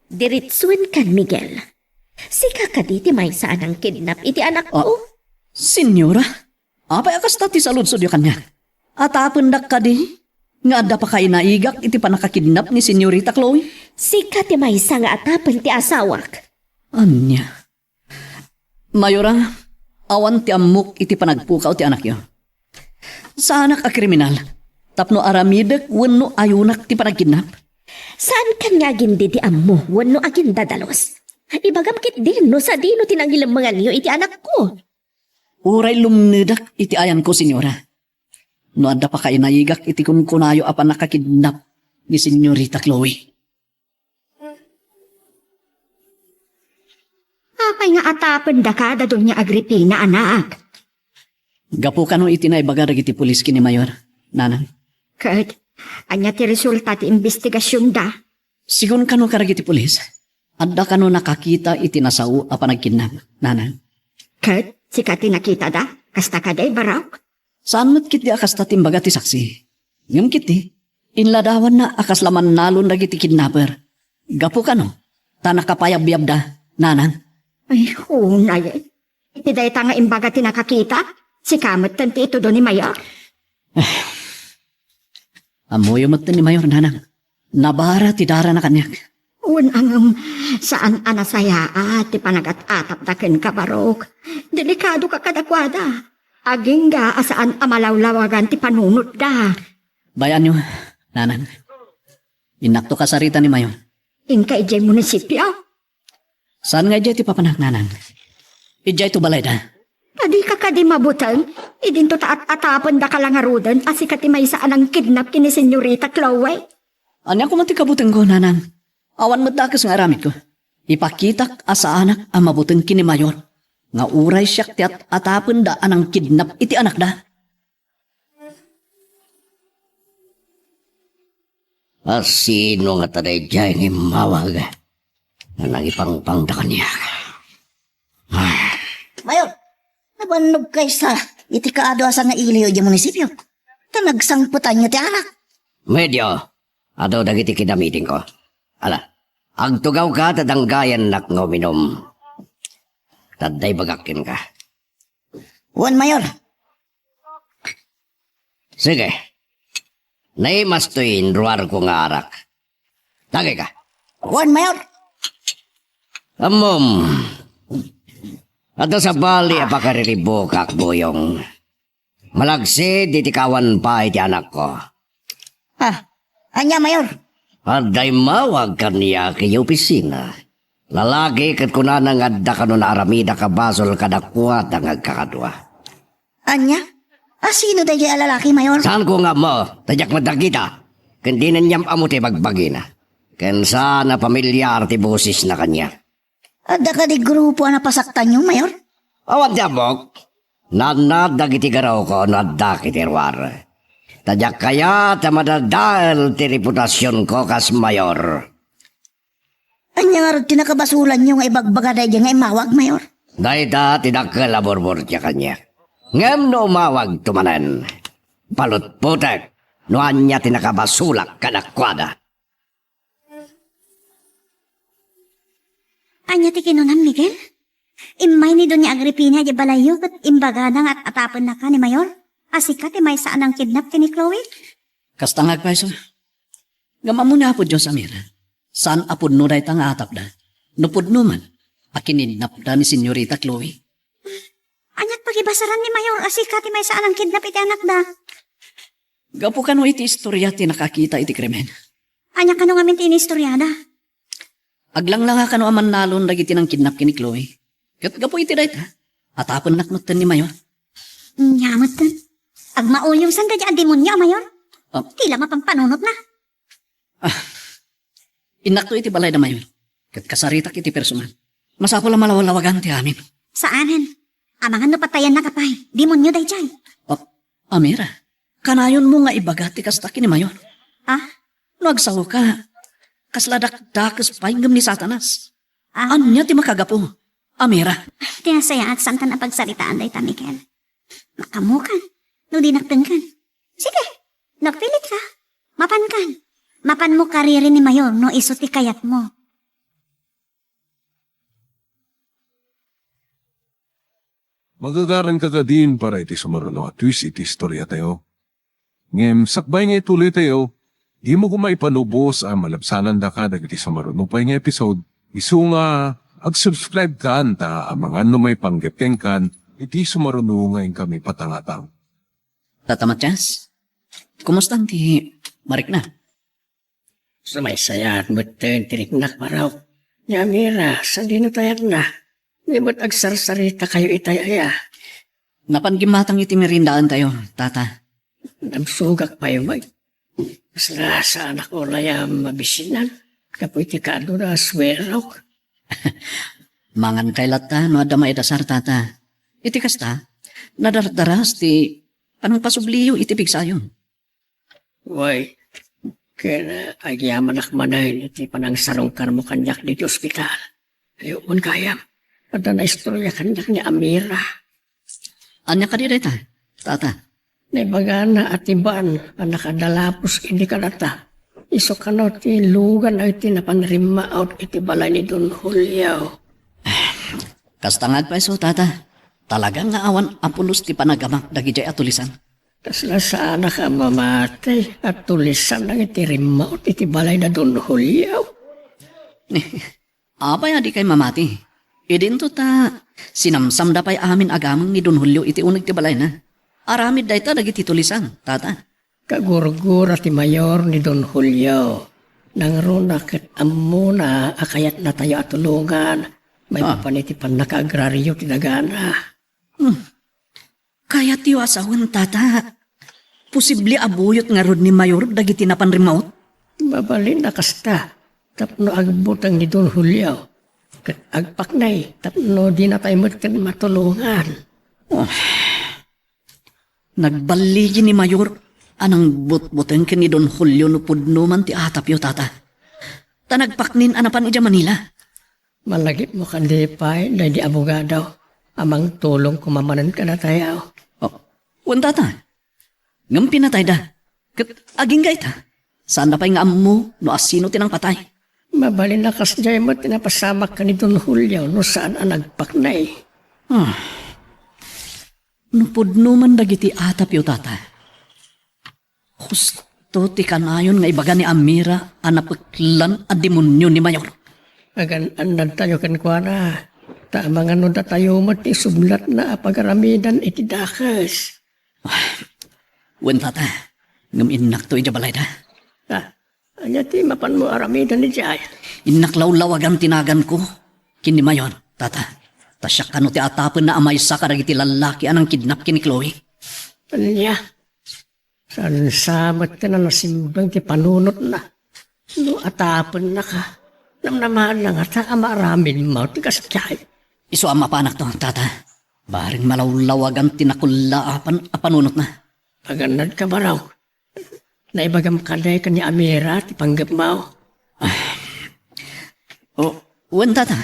Diretsuen kan Miguel. Sika kadi ti maysa a nangkidnap iti anakko? Ah, Senyora, apay a kasta ti saludsodyo kaniak? Atapendak kadi nga adda pakainaigak iti pannakakidnap ni Senyorita Chloe? Sika ti maysa nga atapen ti asawak. Ania? Mayora, awan ti ammok iti panagpukaw ti anakyo. Saanak a kriminal tapno aramidek wenno ayonak ti panagkidnap. Saankan nga agindidi ammo wenno agindadalus. Ibagam ketdin no sadino ti nangilemmenganyo iti anakko. Uray lumnedak iti ayanko, Senyora. No adda pakainaigak iti kunkunayo a pannakakidnap ni Senyorita Chloe. Apay nga atapendaka da Doña Agripina, anak? Gapu kano iti naibaga dagiti pulis ken ni Mayor, Nanang. Ket, ania ti resulta ti imbestigasionda? Sigun kano kadagiti pulis, adda kano nakakita iti nasao a panagkidnap, Nanang. Ket, sika ti nakitada? Kasta kadi, Barok? Saan met ketdi a kasta ti imbaga ti saksi. Ngem ketdi, inladawanna a kasla mannalon dagiti kidnapper. Gapu kano, ta nakapayabyabda, Nanang. Ay, unay. Iti dayta nga imbaga ti nakakita, sika metten ti itudo ni Mayor? Ammoyo metten ni Mayor, Nanang. Nabara ti darana kaniak. Wen, ngem saan a nasayaat ti panagat-atapda kenka, Barok. Delikadoka kadakuada. Agingga a saan a malawlawagan ti panunotda. Bay-anyo, Nanang. Innakto kasarita ni Mayor. Inka idiay munisipio? Saan nga idiay ti papanak, Nanang? Idiay to balayda. Ta dika kadi mabuteng? Idinto ta at-atapendaka la ngaruden a sika ti maysa a nangkidnap ken ni Senyorita Chloe. Ania koma ti kabutengko, Nanang? Awan met dakes nga aramidko. Ipakitak a saanak a mabuteng ken ni Mayor nga uray siak ti at-atapenda a nangkidnap iti anakda. A sino ngata daydiay nga immawag nga nangipangpangda kaniak? Ah. Mayor, nabannog kaysa iti kaadu a sangailiyo idiay munisipio. Ta nagsangpetanyo ti arak. Medio, adu dagiti kinamitingko. Ala, agtugawka ta danggayannak nga uminum. Ta adda ibagak kenka. Wen, Mayor. Sige. Naimas toy inruarko nga arak. Dagayka. Wen, Mayor. Ammom, adda sabali a pakariribukak, Buyong. Malagsid iti kawan pay ti anakko. Ah, ania, Mayor? Adda immawag kaniak idiay opisina. Lalaki ket kunana nga adda kano naaramidek a basol kadakuada nga agkakadua. Ania? A sino daydiay a lalaki, Mayor? Saanko nga ammo, ta diak met nakita. Ken dinen niam ammo ti bagbagina. Ken saan a pamilyar ti bosesna kaniak. Adda kadi grupo a napasaktanyo, Mayor? Awan ti ammok. Naannad dagiti garruko no adda iti ruar. Ta diak kayat a madadael ti reputasionko kas mayor. Ania ngarud ti nakabasolanyo nga ibagbaga daydiay nga immawag, Mayor? Dayta ti dakkel a burburtia kaniak. Ngem no umawagto manen, palutpotek no ania ti nakabasolak kadakuada. Ania ti kinunam, Miguel? Immay ni Doña Agripina idiay balayyo ket imbagada nga at-atapennaka ni Mayor a sika ti maysa a nangkidnap ken ni Chloe? Kasta nga agpayso. Ngem ammo ni Apo Dios, Amira, saan a pudno dayta nga atapda. No pudno man a kinidnapda ni Senyorita Chloe. Ania't pagibasaran ni Mayor a sika ti maysa a nangkidnap iti anakda? Gapu kano iti istoria ti nakakita iti krimen. Ania kano ngamin ti inistoriada? Aglanglanga kano a mannalon dagiti nangkidnap ken ni Chloe. Ket gapu iti dayta, atapennak metten ni Mayor. Nia metten. Agmauyongsan daydiay a demonio a Mayor. Ah. Ti la mapanpanunotna. Ah, innakto iti balay da Mayor, ket kasaritak iti personal. Masapul a malawlawagan ti amin. Saanen. Amangan no patayannaka pay, demonio daydiay. Ah, Amira, kanayonmo nga ibaga ti kasta ken ni Mayor. Ah? No agsaoka, kasla dakdakes pay ngem ni Satanas. Ah. Ania ti makagapu, Amira? Ti nasayaat, saantan a pagsaritaan dayta, Miguel. Makaammokan, no dinak denggen. Sige, no agpilitka, mapankan. Mapanmo kariri ni Mayor no isu ti kayatmo. Magagaranka kadin para iti sumaruno a twist iti istoriatayo. Ngem sakbay nga ituloytayo, dimo koma ipanubos a malabsanandaka dagiti sumaruno pay nga episode, isu nga ag-subscribe kan ta amangan no maipanggep kenkan iti sumaruno nga inkami patangatang. Tata Matias, kumusta ti marikna? Sumaysayaat metten ti riknak, Barok. Ni Amira, sadino ti kayatna? Di met agsarsarita kayo itay aya? Napan gimmatang iti meriendaentayo, Tata. Nabsogak pay met. Kasla saanak uray a mabisinan gapu iti kaadu da suerok. Mangan kay latta no adda maidasar, Tata. Iti kasta, nadardaras ti panangpasubliyo iti pigsayo. Wen, ket agyamanak manen iti panangsarungkarmo kaniak ditoy ospital. Ayo, gayam, adda naistorya kaniak ni Amira. Ania kadi dayta, Tata? Naibagana a ti ban a nakadalapos idi kadata, isu kano ti lugan a iti napan rimmaut iti balay ni Don Julio. Kasta nga agpayso, Tata. Talaga nga awan a pulos ti panagamak dagidiay a tulisan. Kasla saanak a mamati a tulisan dagiti rimmaut iti balay da Don Julio. Apay a dikay mamati? Idinto ta sinamsamda pay amin a gameng ni Don Julio iti uneg ti balayna. Aramid dayta dagiti tulisan, Tata. Kagurgura ti mayor ni Don Julio. Nangruna ket ammona a kayatnatayo a tulongan maipapan iti pannakaagrario ti dagana. Hmm. Kayatyo a sawen, Tata. Posible a buyot ngarud ni Mayor dagiti napan rimmaut? Mabalin a kasta, tapno agbuteng ni Don Julio. Ket agpaknay, tapno dinatay met ken matulongan. Oh. Nagballigi ni Mayor a nangbutbuteng ken ni Don Julio no pudno man ti atapyo, Tata. Ta nagpaknin a napan idiay Manila. Malagipmo kadi pay daydi abogado a mangtulong koma manen kadatayo. Oh, wen, Tata. Ngem pinatayda. Ket agingga ita, saanda pay nga ammo no asino ti nangpatay. Mabalin a kasdiay met ti napasamak ken ni Don Julio no saan a nagpaknay. Ah. No pudno man dagiti atapyo, Tata, husto ti kanayon nga ibaga ni Amira a napeklan a demonio ni Mayor. Agan-annadtayo kenkuana, ta amangan no datayo met ti isublatna a pagaramidan iti dakes. Wen, Tata, ngem innakto idiay balayda. Ah, ania ti mapanmo aramiden idiay? Innak lawlawagan ti naganko ken ni Mayor, Tata. Ta siak kano ti atapenna a maysa kadagiti lallaki a nangkidnap ken ni Chloe. Ania? Saan sa met ti nasimbang ti panunotna? No atapennaka, namnamaanna ngata a maaramidmo ti kasdiay? Isu a mapanakto, Tata. Bareng malawlawagan ti nakullaapan a panunotna. Agannadka, Barok. Naibagam kadi ken ni Amira ti panggepmo? Ah. O, wen, Tata.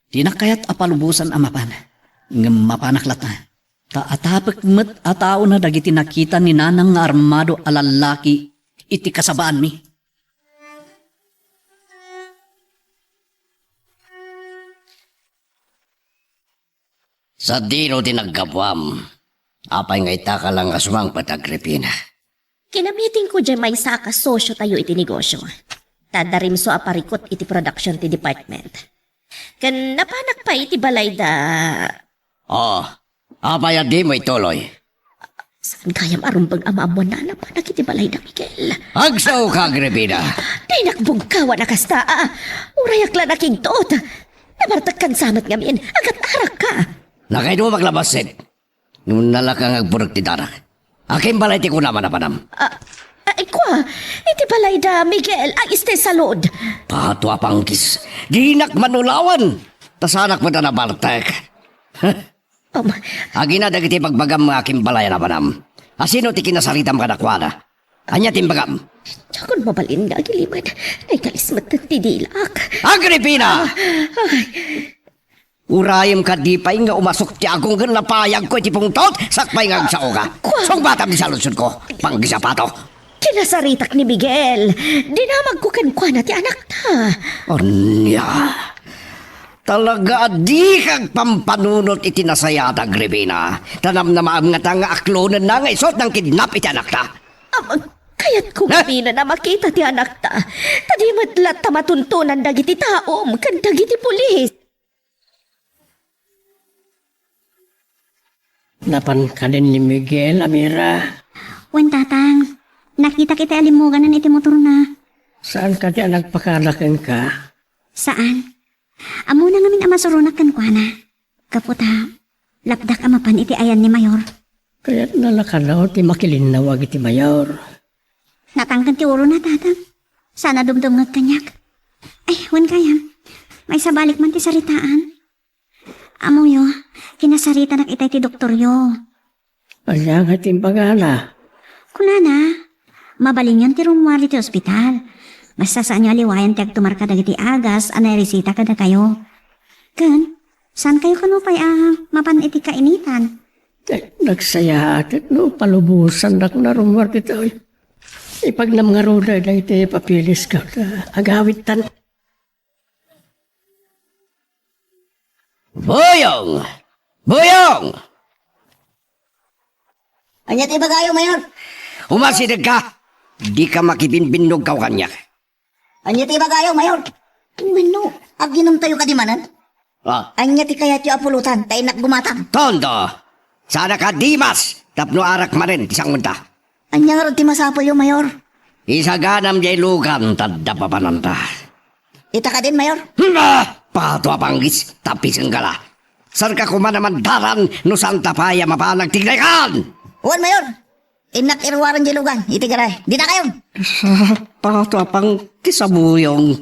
Dinak kayat a palubosan a mapan, ngem mapanak latta. Ta atapek met a taona dagiti nakita ni nanang nga armado a lallaki iti kasabaanmi. Sadino ti naggapuam? Apay nga itaka lang nga sumangpet, Agripina? Kinamitingko diay maysa a kasosio tayo iti negosio. Ta adda rimso a parikut iti production ti department. Ken napanak pay iti balay da. Oh, apay a dimo ituloy? Saan gayam a rumbeng a maammuan a napanak iti balay da Miguel? Agsaoka, Agripina. Dinak bugkawan a kasta, a. Urayak la nakigtot. Nabartekkan sa met ngamin, agat-arakka. Nakaido maglabassit. Ngem nalaka nga agburek ti darak. Akin balay ti kunam a napanam? Ah, ay, kua, iti balay da Miguel, ay, este salud. Pato a panggis. Dinak manulawan. Ta saanak met a nabartek. Um, Agina dagiti bagbagam nga akin balay a napanam. Asino ti kinasaritam kadakuada? Ania ti imbagam? Diakon mabalin nga agilimed. Naikalis met ti dilak. Agripina! Ah, ay. Urayem kadi pay nga umasok ti agong ken napayagko iti pungtot, sakbay nga agsaoka. Kua- Sungbatam ti saludsodko. Panggisapato. Kinasaritak ni Miguel. Dinamagko kenkuana ti anakta. Ania? Talaga a dika agpampanunot iti nasayaat, Agripina. Ta namnamaem ngata nga aklonenna nga isu ti nangkidnap iti anakta. Am, kayatko Eh? Miguel a makita ti anakta. Ta di met latta matuntunan dagiti taom ken dagiti pulis. Napan kadin ni Miguel, Amira? Wen, Tatang. Nakitak iti alimmuganan iti motorna. Saan kadi a nagpakada kenka? Saan. Ammona ngamin a masuronak kenkuana. Gapu ta, lapdak a mapan iti ayan ni Mayor. Kayatna la kano ti makilinnawag iti Mayor. Natangken ti urona, Tatang. Saan a dumdumngeg kaniak. Ay, wen gayam. Maisabalik man ti saritaan. Ammoyo, kinasaritanak itay ti doktoryo. Ania nga ti imbagana? Kunana, mabalinyon ti rummuar iti ospital. Basta saanyo a liwayan ti agtumar kadagiti agas a nairesita kadakayo. Ken, saankayo kano pay a mapan iti kainitan? Eh, nagsayaatek no palubosannak nga rummuar ditoy. Ipagnam ngarud dagiti papelesko ta agawidtan. Buyong! Buyong! Ania ti ibagayo, Mayor? Umasidegka! Dika makibinbinnog kaniak. Ania ti ibagayo, Mayor? Wenno, aginumtayo kadi manen? Ah. Ania ti kayatyo a pulotan, ta innak gumatang? Tondo! Saanak a dimas tapno arak manen ti sangonta. Ania ngarud ti masapulyo, Mayor? Isaganam diay lugan ta adda papananta. Ita kadin, Mayor? Hmm, ah! Pato a panggis, tapisengka la. Saanka koma a mandalan no saanta pay a mapan agtignaykan! Wen, Mayor. Innak iruaren diay lugan, iti garay. Dita kayon! Sa pato a panggis a buyong.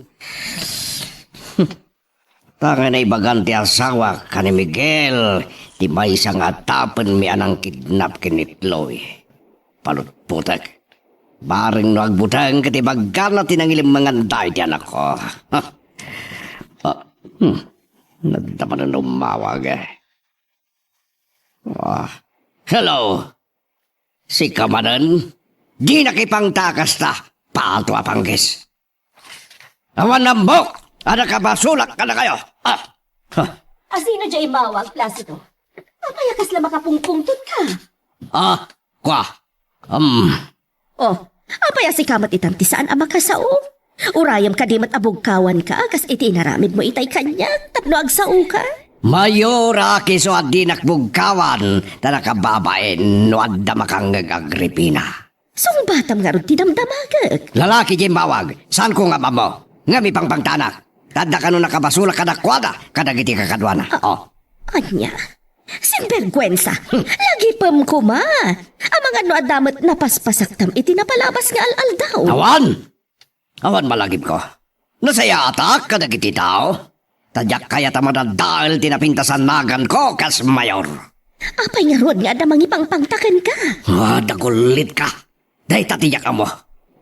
Ta nga naibagan ti asawak ken ni Miguel ti maysa nga atapenmi a nangkidnap ken ni Chloe. Palutpotek. Bareng no agbuteng ket ibaggana ti nangilimmengan daydi anakko. Ah, hmm. Nadda manen ummawag, eh. Ah, hello. Sika manen? Dinak ipangta a kasta, pato a panggis. Awan ammok a nakabasolak kadakayo. Ah! Ha! Asino diay immawag, Placido? Apay a kasla makapungpungtotka? Ah, kua. Um. Oh, apay a sika met itan ti saan a makasao? Urayem kadi met a bugkawanka kas iti inaramidmo itay kaniak tapno agsaoka? Mayor, a, isu a dinak bugkawan ta nakababain no adda makangngeg, Agripina. Sungbatam ngarud ti damdamagek. Lalaki diay immawag, saanko nga am-ammo. Ngem ipangpangtanak. Ta adda kano nakabasolak kadakuada kadagiti kakaduana. Ah, oh. Ania? Sinberguensa! Lagipem koma! Amangan no adda met napaspasaktam iti napalabas nga al-aldaw. Awan! Awan malagipko. Nasayaatak kadagiti tao. Ta diak kayat a madadael ti napintas a naganko kas mayor. Apay ngarud nga adda mangipangpangta kenka? Ah, dagulitka. Dayta ti diak ammo.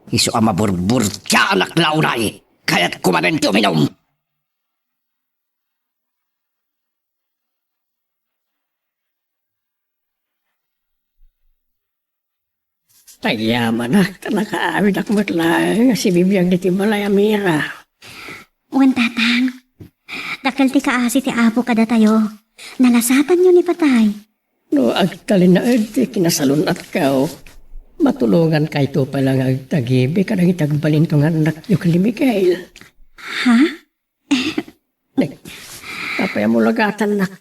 Isu a maburburtiaanak la unay. Kayatko manen ti uminum. Agyamanak, ta nakaawid ak met laeng a sibibiag ditoy balay a Mira. Wen, Tatang. Dakkel ti kaasi ti Apo kadatayo. Nalasatanyo ni patay. No agtalinaed ti kinasalun-atko, matulongankayto pay la nga agtagibi kadagiti agbalinto nga annakyo ken ni Miguel. Ha? Ne, apay a mulagatannak?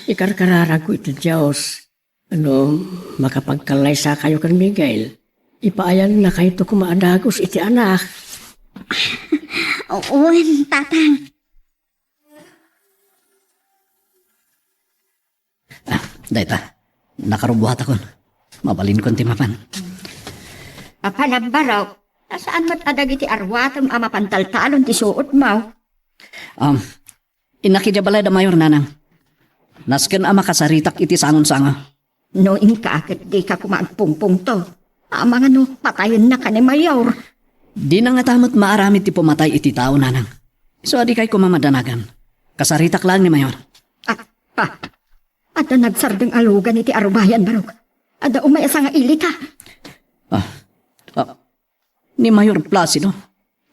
Ikarkararagko iti Dios. No makapagkallaysakayo ken Miguel, ipaayannakayto koma a dagus iti anak. Wen, Tatang. Ah, dayta, nakarubuatakon. Mabalinkon ti mapan. Apan, Barok, ta saan met a dagiti aruatem a mapantaltalon ti suotmo? Um, innak idiay balay da Mayor, Nanang. Nasken a makasaritak iti sangon-sango. No inka ket dika koma agpungpungto. Amangan no patayennaka ni Mayor. Dina ngata met maaramid ti pumatay iti tao, Nanang. Isu a dikay koma madanagan. Kasaritak laeng ni Mayor. Ah, ah. Adda nagsardeng a lugan iti arubayan, Barok. Adda umay a sangailita. Ah, ah, ni Mayor Placido,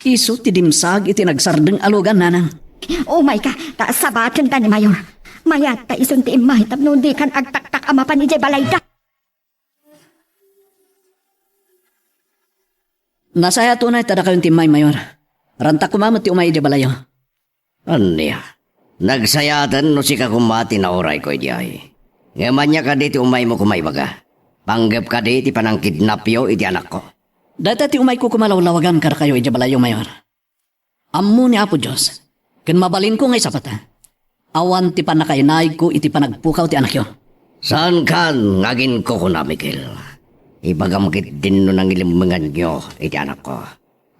isu ti dimsaag iti nagsardeng a lugan, Nanang. Umayka, ta sabaten da ni Mayor. Mayat ta isun ti immay tapno dikan agtaktak a mapan idiay balayda. Nasayaat unay ta dakayon ti immay, Mayor. Ranta koma met ti umay idiay balayyo. Ania? Nagsayaaten no sika koma ti naurayko idiay. Ngem ania kadi ti umaymo koma ibaga? Panggep kadi ti panangkidnapyo iti anakko? Dayta ti umayko koma lawlawagan kadakayo idiay balayyo, Mayor. Ammo ni Apo Dios, ken mabalinko nga isapata, awan ti pannakainaigko iti panagpukaw ti anakyo. Saankan nga aginkukuna, Miguel. Ibagam ketdin no nangilemmenganyo iti anakko.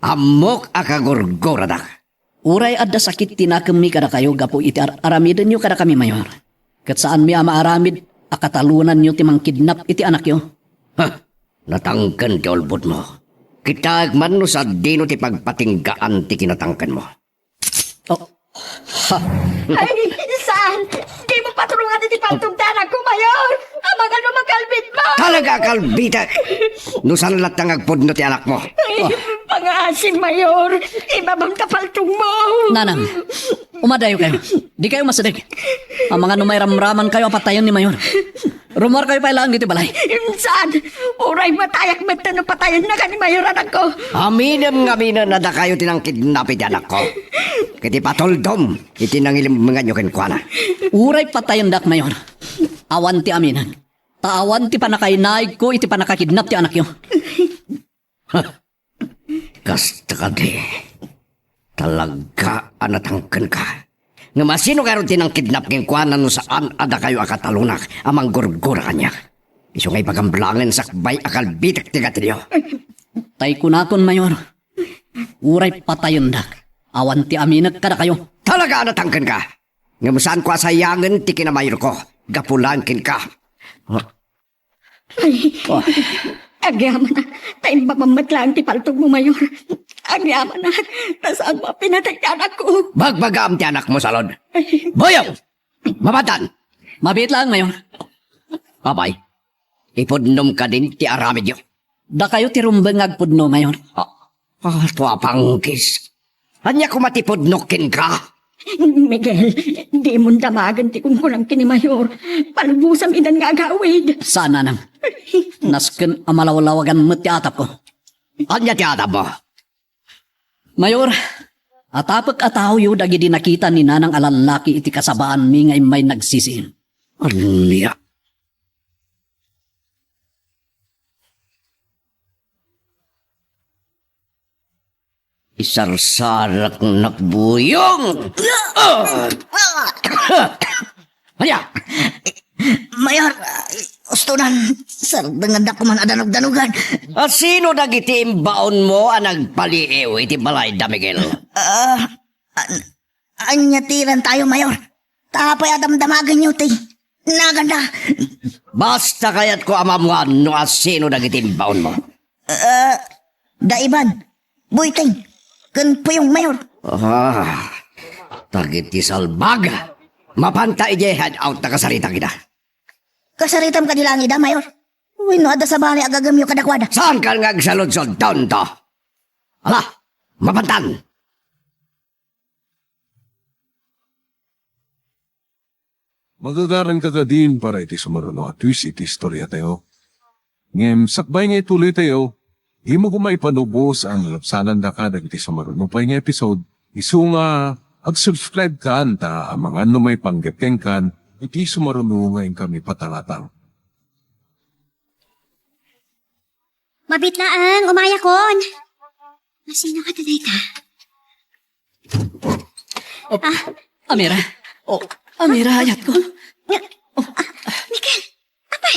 Ammok a kagurguradak. Uray adda sakit ti nakemmi kadakayo gapu iti ar-, aramidenyo kadakami, Mayor. Ket saanmi a maaramid a katalonanyo ti mangkidnap iti anakyo. Ha! Natangken ti ulbodmo. Kitaek man no sadino ti pagpatinggaan ti kinatangkenmo. Oh. Ha! Ay, saan? Di mo patulongan iti paltog ti anakko, Mayor! Amangan no makalbit mo! Talaga, kalbitek! No saan latta nga agpudno ti anakmo. Ay, pangaasim, Mayor! Ibabam ta paltog mo! Nanang, umadayo kayo. Di kayo masideg. Amangan no mairamraman kayo a patayen ni Mayor. Rummuar kayo pay laeng iti balay. Saan? Uray matayak met no patayenna ken ni Mayor anakko. Aminem nga aminen a dakayo ti nangkidnap iti anakko. Ket ipatuldom iti nangilemmenganyo kenkuana. Uray patayendak, Mayor. Awan ti aminek. Ta awan ti pannakainaigko iti pannakakidnap ti anakyo. Kasta kadi, talaga a natangkenka. Ngem asino ngarud ti nangkidnap kenkuana no saan a dakayo a katalonak a manggurgura kaniak? Isu nga ibagam laengen sakbay a kalbitek ti gatilyo. Tay kunakon, Mayor, uray patayendak, awan ti aminek kadakayo. Talaga a natangkenka. Ngem saanko a sayangen ti kinamayorko gapu laeng kenka. Ay, oh. Agyamanak, ta imbabam met laeng ti paltogmo, Mayor. Agyamanak, ta saanmo a pinatay ti anakko. Bagbagaam ti anakmo, Salud. Ay. Buyong! Mapaddan! Mabiit laeng, Mayor. Apay, ipudnom kadin ti aramidyo? Dakayo ti rumbeng nga agpudno, Mayor. Ah, ah, tua panggis. Ania koma ti pudnok kenka? Miguel, dimon damagen ti kunkunam ken ni Mayor. Palubosam idan nga agawid. Saan, Nanang. Nasken a malawlawagan met ti atapko. Ania ti atapmo? Mayor, atapek a taoyo dagidi nakita ni Nanang a lallaki iti kasabaanmi nga immay nagsisiim. Ania? Isarsaraknak buyong! Ania? Mayor, ustonan, sardengandak koman a danogdanogan. A sino dagiti imbaonmo a nagpaliiw iti balayda, Miguel? Ah, an-, ania ti irantayo, Mayor? Ta apay a damdamagenyo ti naganda? Basta kayatko a maammoan no asino dagiti imbaonmo. Ah, da Iban, Buiting, ken Puyong, Mayor. Ah, dagiti salbag. Mapanta idiay hideout ta kasaritak ida. Kasaritam kadi laeng ida, Mayor? Wenno adda sabali a gagamyo kadakuada? Saankan nga agsaludsod, tonto? Ala, mapantan! Magagaranka kadin para iti sumaruno a twist iti istoriatayo. Ngem sakbay nga ituloytayo, dimo koma ipanubos a nalabsanandaka dagiti sumaruno pay nga episode, isu nga ag-subscribe kan ta amangan no maipanggep kenkan iti sumaruno nga inkami patalatan. Mabit laeng, umayakon. Masino ka dayta? Oh, Ah. Amira. Oh, Amira, ayatko. Nga, ah, Miguel, apay,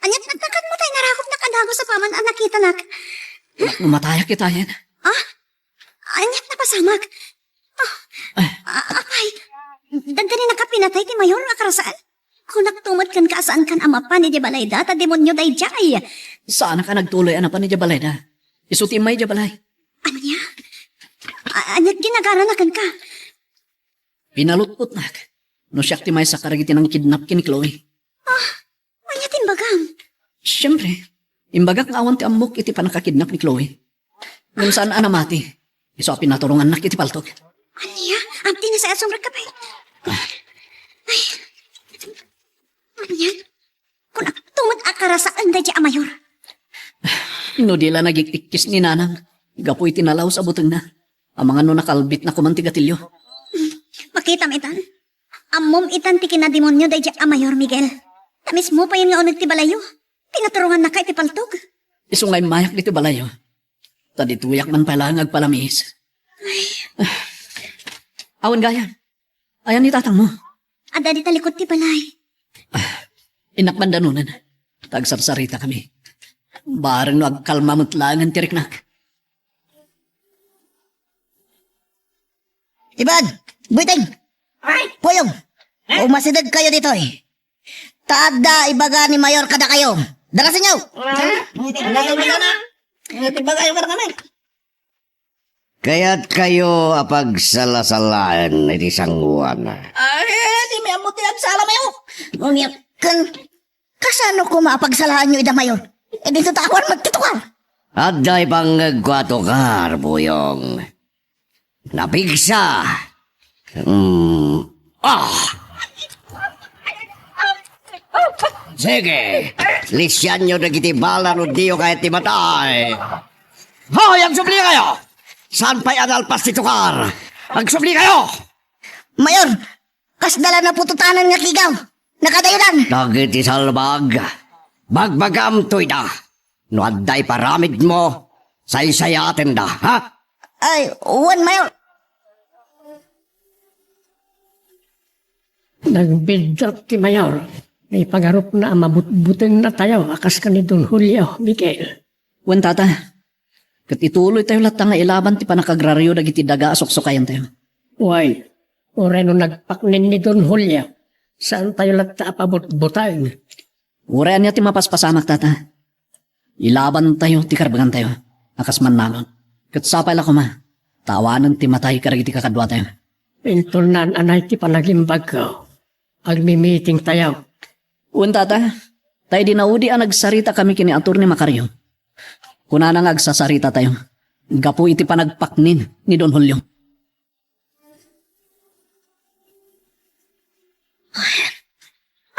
ania't nagtakadmo tay narakopnak a dagus apaman a nakitanak? Umatayak itayen. Ah? Ania't napasamak? Ah, Ay. A-, apay, dandaninaka pinatay ti mayor a karasaan? Kunak tumod kenka a saankan a mapan idiay balayda ta demonio daydiay. Saanak a nagtuloy a napan idiay balayda. Isu ti immay idiay balay. Ania? A-, ania't ginagarana kenka? Pinalutpotnak no siak ti maysa kadagiti nangkidnap ken ni Chloe. Ah, ania ti imbagam? Siempre, imbagak nga awan ti ammok iti pannakakidnap ni Chloe. Ngem saan a namati. Isu a pinaturongannak iti paltog. Ania? Amti ni sa asong rekapay. Ay. Ania? Kunak tumod a karasaan daydiay a mayor. No di la nagik-ikkis ni Nanang, gapu iti nalaus a butengna, amangan no nakalbitna koman ti gatilio. Makitam itan. Ammom itan ti kinademonio daydiay a mayor, Miguel. Ta mismo payen nga uneg ti balayyo. Pinaturongannaka iti paltog. Isu nga immayak ditoy balayyo. Ta ditoyak man pay laeng agpalamiis. Ay. Awan gayam. Ayan ni tatangmo? Adda dita likod ti balay. Innak man danonen. Ta agsarsarita kami. Bareng no agkalma met laengen ti riknak. Ibag! Buiting! Ay! Puyong! Eh? Umasideg kayo ditoy. Ta adda ibaga ni Mayor kadakayo. Darasenyo! Ah, buiting, darasenyo na. Ano ti bagayo kadakami? Kayat kayo a pagsala-salaen iti sangoan. Ay, di mi ammo ti agsala mayo. Unya, ken kasano koma a pagsalaanyo ida mayor? E, dito ta awan met ti tukar. Adda ipangngegko a tukar, Buyong. Napigsa. Hmm. Ah! Sige, lisianyo dagiti bala no diyo kayat ti matay. Hoy, agsubli kayo! Saan pay a nalpas ti tukar? Agsubli kayo! Mayor, kasla la napututanan nga kigaw. Nakadayonan. Dagiti salbag, bagbagam toyda. No adda iparamidmo, saysayatenda, ha? Ay, wen, Mayor. Nagbiddut ti Mayor. Ipagarupna a mabutbutengna tayo a kas ken ni Don Julio, Miguel. Wen, Tata. Ket ituloytayo latta nga ilaban ti pannakagraryo dagiti daga a suksukayantayo. Wen, uray no nagpaknen ni Don Julio, saantayo latta a pabutbuteng. Uray ania ti mapaspasamak, Tata. Ilabantayo ti karbengantayo a kas mannalon. Ket sapay la koma ta awanen ti matay kadagiti kakaduatayo. Inton naan-anay ti panagimbagko, agmimitingtayo. Wen, Tata, ta idi naudi a nagsaritakami ken ni Attorney Macario, kunana nga agsasaritatayo gapu iti panagpaknen ni Don Julio.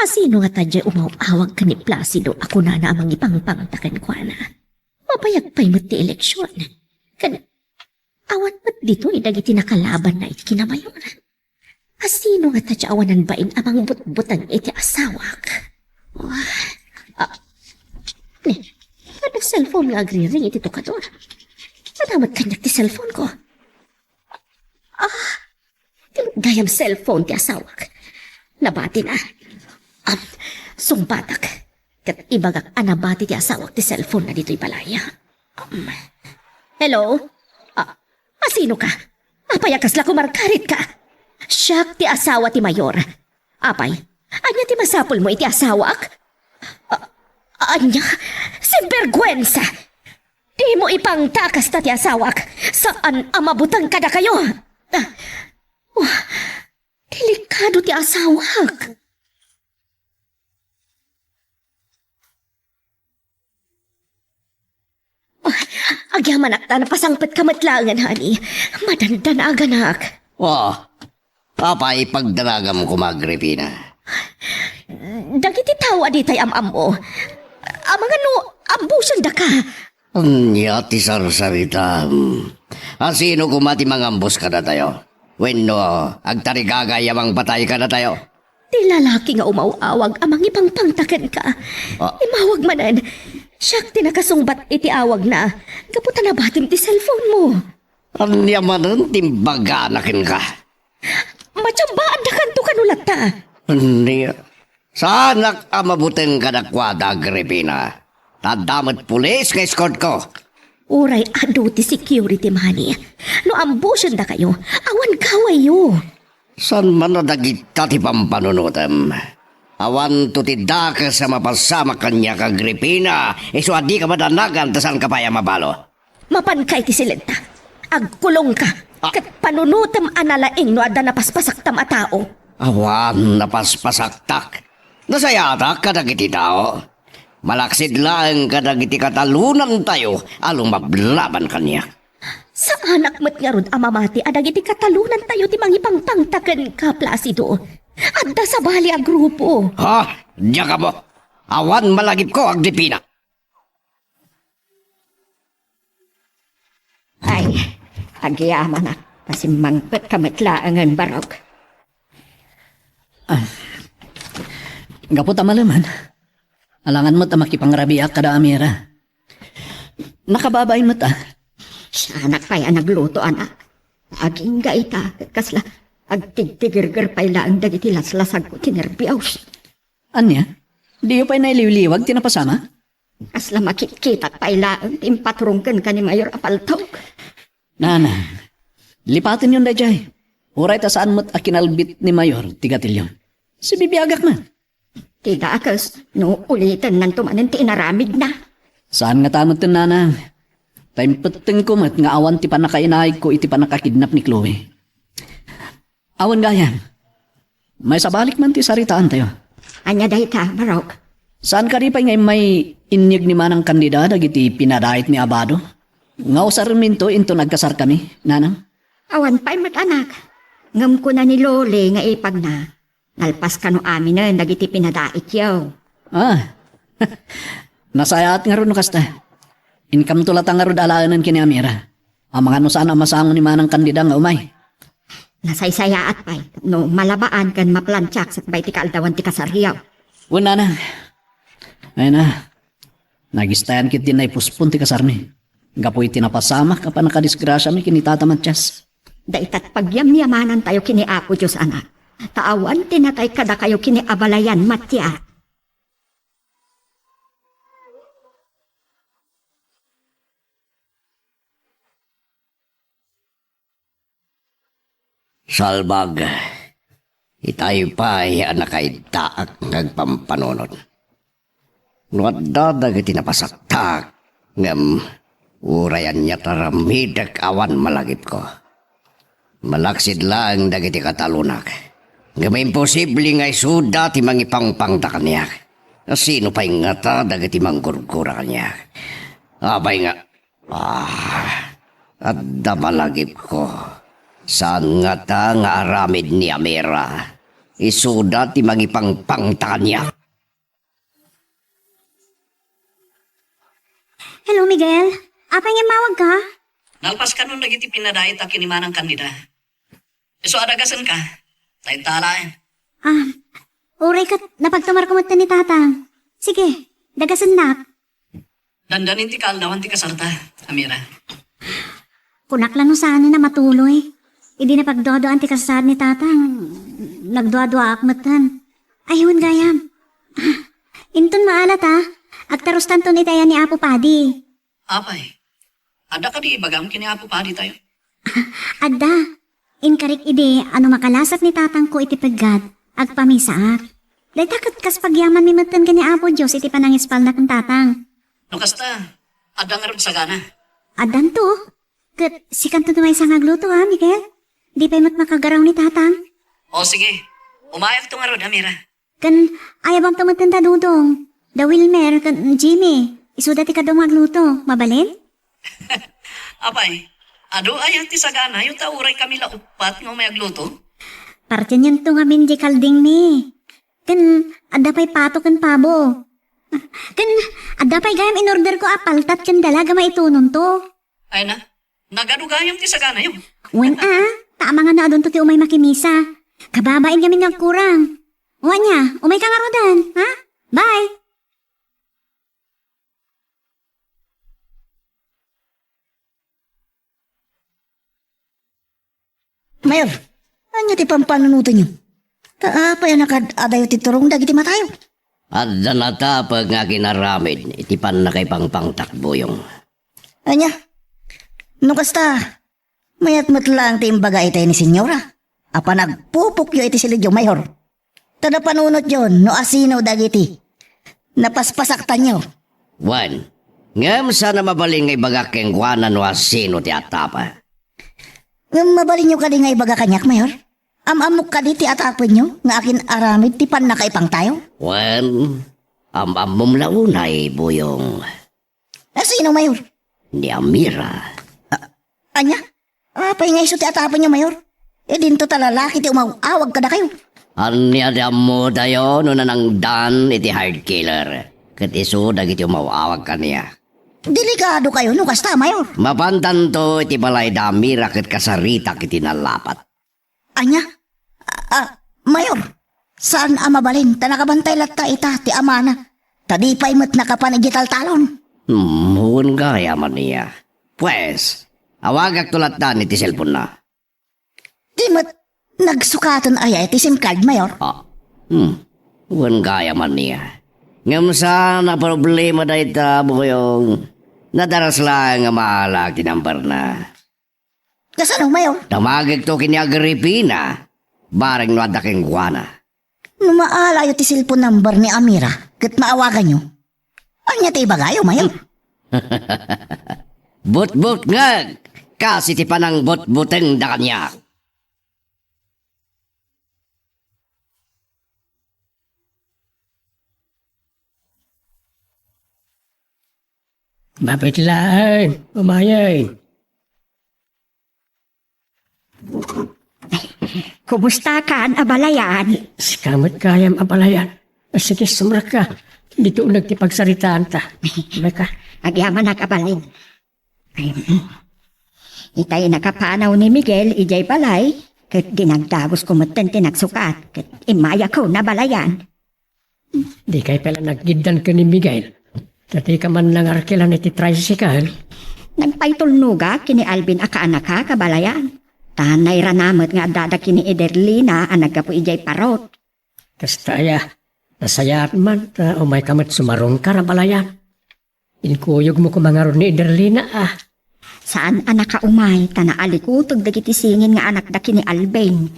Asino ngata diay umaw-awag ken ni Placido a kunana a mangipangpangta kenkuana? Mabayag pay met ti eleksion. Ken awan met ditoy dagiti nakalabanna iti kinamayor. Asino ngata diay awanan bain a mangbutbuteng iti asawak? Ah, ah, ne, adda cellphone nga agriring iti tukador. Adda met kaniak ti cellphone ko. Ah, ti gayam cellphone ti asawak. Nabatina. Am, sungbatak. Ket ibagak a nabati ti asawak ti cellphone na ditoy balay. Am, hello? Ah, asino ka? Apay a kasla kumarkarit ka? Siak ti asawa ti mayor. Apay, ania ti masapulmo iti asawak? Ah, ania? Sinbergwensa! Dimo ipangta a kasta ti asawak. Saan a mabuteng kadakayo. Ah, wah, delikado ti asawak. Agyamanak ta napasangpetka met laengen, honey. Madandanaganak. Oh, apay pagdanagam koma, Agripina? Dagiti tao a ditay am-ammo, amangan no ambusendaka. Ania ti sarsaritam? A sino koma ti mangambus kadatayo? Wenno, agtarigagay a mangpatay kadatayo? Ti lalaki nga umaw-awag a mangipangpangta kenka. Ah. Immawag manen. Siak ti nakasungbat iti awagna. Gapu ta nabatim ti cellphone mo. Ania manen ti imbagana kenka? Matsamba, addakanto kano latta? Ania? Saanak a mabuteng kadakuada, Agripina. Ta adda met pulis nga escortko. Uray adu ti security money. No ambusendakayo, awan gawayyo. Saan man a dagita ti pampanunotem? Awanto ti dakes a mapasamak kaniak, Agripina, isu a dika madanagan ta saanka pay a mabalo. Mapanka iti silenta. Agkulongka. Ah. Ket panunotem a nalaing no adda napaspasaktam a tao. Awan napaspasaktak. Nasayaatak kadagiti tao. Malaksid laeng kadagiti katalonantayo a lumablaban kaniak. Saanak met ngarud a mamati a dagiti katalonantayo ti mangipangpangta kenka, Placido. Adda sabali a grupo. Ha? Diak ammo. Awan malagipko, Agripina. Ay, agyamanak, pasimmangpetka met laengen, Barok. Ah, gapu ta maleman, alangan met a makipangrabiak kada Amira. Nakababain met a. Sianak pay a nagluto, anak. Agingga ita, ket kasla agtigtigerger pay laeng dagiti laslasagko ti nerbios. Ania? Diyo pay nailiwliwag ti napasama? Kasla makitkitak pay laeng ti impaturong kenka ni Mayor a paltog. Nanang, lipatenyon daydiay. Uray ta saan met a kinalbit ni Mayor ti gatilyo. Sibibiagak man. Ti dakes, no ulitennanto manen ti inaramidna. Saan ngata metten, nanang. Ta impettengko met nga awan ti pannakainaigko iti pannakakidnap ni Chloe. Awan gayam. Maisabalik man ti saritaantayo. Ania dayta, Barok? Saan kadi pay nga immay inyeg ni Manang Candida dagiti pinadait ni Abado? Nga usarminto inton agkasarkami, nanang? Awan pay met, anak. Ngem kuna ni Loli nga ipagna, nalpas kano aminen dagiti pinadaityo. Ah, nasayaat ngarud no kasta. Inkamto latta ngarud alaenen ken ni Amira. Amangan no saan a masango ni Manang Candida nga umay. Nasaysayaat pay no malabaan ken maplantiak sakbay ti kaaldawan ti kasaryo. Wen, nanang. Ay na, nagistayan ketdi naipuspon ti kasarmi. Gapu iti napasamak a pannakadisgrasiami ken ni Tata Matias. Daytat pagyamyamanantayo ken ni Apo Dios, anak. Ta awan ti natay kadakayo ken ni abalayan, Matias. Salbag, itay pay a nakaiddaak nga agpampanunot. No adda dagiti napasaktak, ngem uray ania ti aramidek awan malagipko. Malaksid laeng dagiti katalonak, ngem imposible nga isuda ti mangipangpangta kaniak. Sino pay ngata dagiti manggurgura kaniak? Apay nga Ah, adda malagipko. Saan ngata nga aramid ni Amira. Isuda ti mangipangpangta kaniak. Hello, Miguel. Apay nga immawagka? Nalpas kanon dagiti pinadait a ken ni Manang Candida. Isu a dagasenka. Tayo talaen. Ah, uray ket napagtumarko met ni Tatang. Sige, dagasennak. Dandanin ti kaaldawan ti kasarta, Amira. Kunak la no saan a matuloy. Idi napagduaduaan ti kasasaan ni Tatang, nagduaduaak metten. Ay, wen gayam. Inton maalat, a, agtarustanton iti ayan ni Apo Padi. Apay, adda kadi ibagam ken ni Apo Padi tayo? Adda. Inkarik idi a no makalasat ni tatangko iti peggat, agpamisaak. Dayta ket kas pagyamanmi metten ken ni Apo Dios iti panangispalna ken tatang. No kasta, adda ngarud sagana? Addanto. Ket sikanto ti maysa nga agluto, a, Miguel? Di pay met makagaraw ni tatang? O, sige. Umayakto ngarud, Amira. Ken ayabamto metten da Dodong, da Wilmer, ken Jimmy. Isuda ti kaduam nga agluto. Mabalin? Apay, adu aya ti saganayo ta uray kami la uppat nga umay agluto? Partienyo ngamin diay kaldingmi. Ken adda pay pato ken pabo. Ken adda pay gayam inorderko a paltat ken dalag a maitunonto. Ay na, nagadu gayam ti saganayo. Wen a, ta amangan a adunto ti umay makimisa. Kababain ngamin nga agkurang. O ania, umayka ngaruden, ha? Bye! Mayor, ania ti pampanunotenyo? Ta apay a nakaad-adayo ti turong dagiti matayo? Adda natapek nga aginaramid iti pannakaipangpangtak, Buyong. Ania? No kasta, mayat met laeng ti imbaga itay ni Senyora a panagpupokyo iti silidyo, Mayor. Ta napanunotyo no asino dagiti napaspasaktanyo. Wen, ngem saan a mabalin nga ibagak kenkuana no asino ti atapa. Ngem mabalinyo kadi nga ibaga kaniak, Mayor? Am-ammok kadi ti atapenyo nga agin-aramid ti pannakaipangtayo? Wen, am-ammom la unay, Buyong. Asino, Mayor? Ni Amira. A-, ania? Apay nga isu ti atapenyo, Mayor? Idinto ta lalaki ti umaw-awag kadakayo. Ania ti ammotayo no nanangdan iti hired killer ket isu dagiti umaw-awag kaniak? Delikadokayo no kasta, Mayor. Mapantanto iti balay da Amira ket kasaritak iti nalapat. Ania? A, a, Mayor, saan a mabalin ta nakabantay latta ita ti amana, ta di pay met nakapan idiay taltalon. Hmm, wen gayam ania. Pues, awagakto latta iti cellphone-na. Di met nagsukaten aya iti SIM card, Mayor? Ah, hmm, wen gayam ania. Ngem saan a problema dayta, Buyong. Nadaras laeng nga maala ti number-na. Kasano, Mayor? Damagekto ken ni Agripina, bareng no adda kenkuana. No maalayo ti cellphone number ni Amira ket maawaganyo, ania ti ibagayo, Mayor? Butbutngeg, kas iti panangbutbutengda kaniak. Mapit laeng, umayen. Kumustakan, abalayan? Sika met gayam, abalayan. Sige, sumrekka. Ditoy uneg ti pagsaritaanta. Umayka. Agyamanak, abalayan. Ay, mm. Itay nakapanaw ni Miguel idiay balay, ket dinagdagusko metten ti nagsukat, ket immayakon, abalayan. Dikay pay la nagiddan ken ni Miguel. Ta dika man nangarkilan iti tricycle. Nagpaitulnogak ken ni Alvin a kaanaka, abalayan. Ta nairana met nga addada ken ni Ederlina a naggapu idiay parot. Kasta aya, nasayaat man ta umayka met sumarungkar, abalayan. Inkuyogmo koma ngarud ni Ederlina, a. Saan a nakaumay, ta naalikuteg dagiti singin nga anakda ken ni Alvin.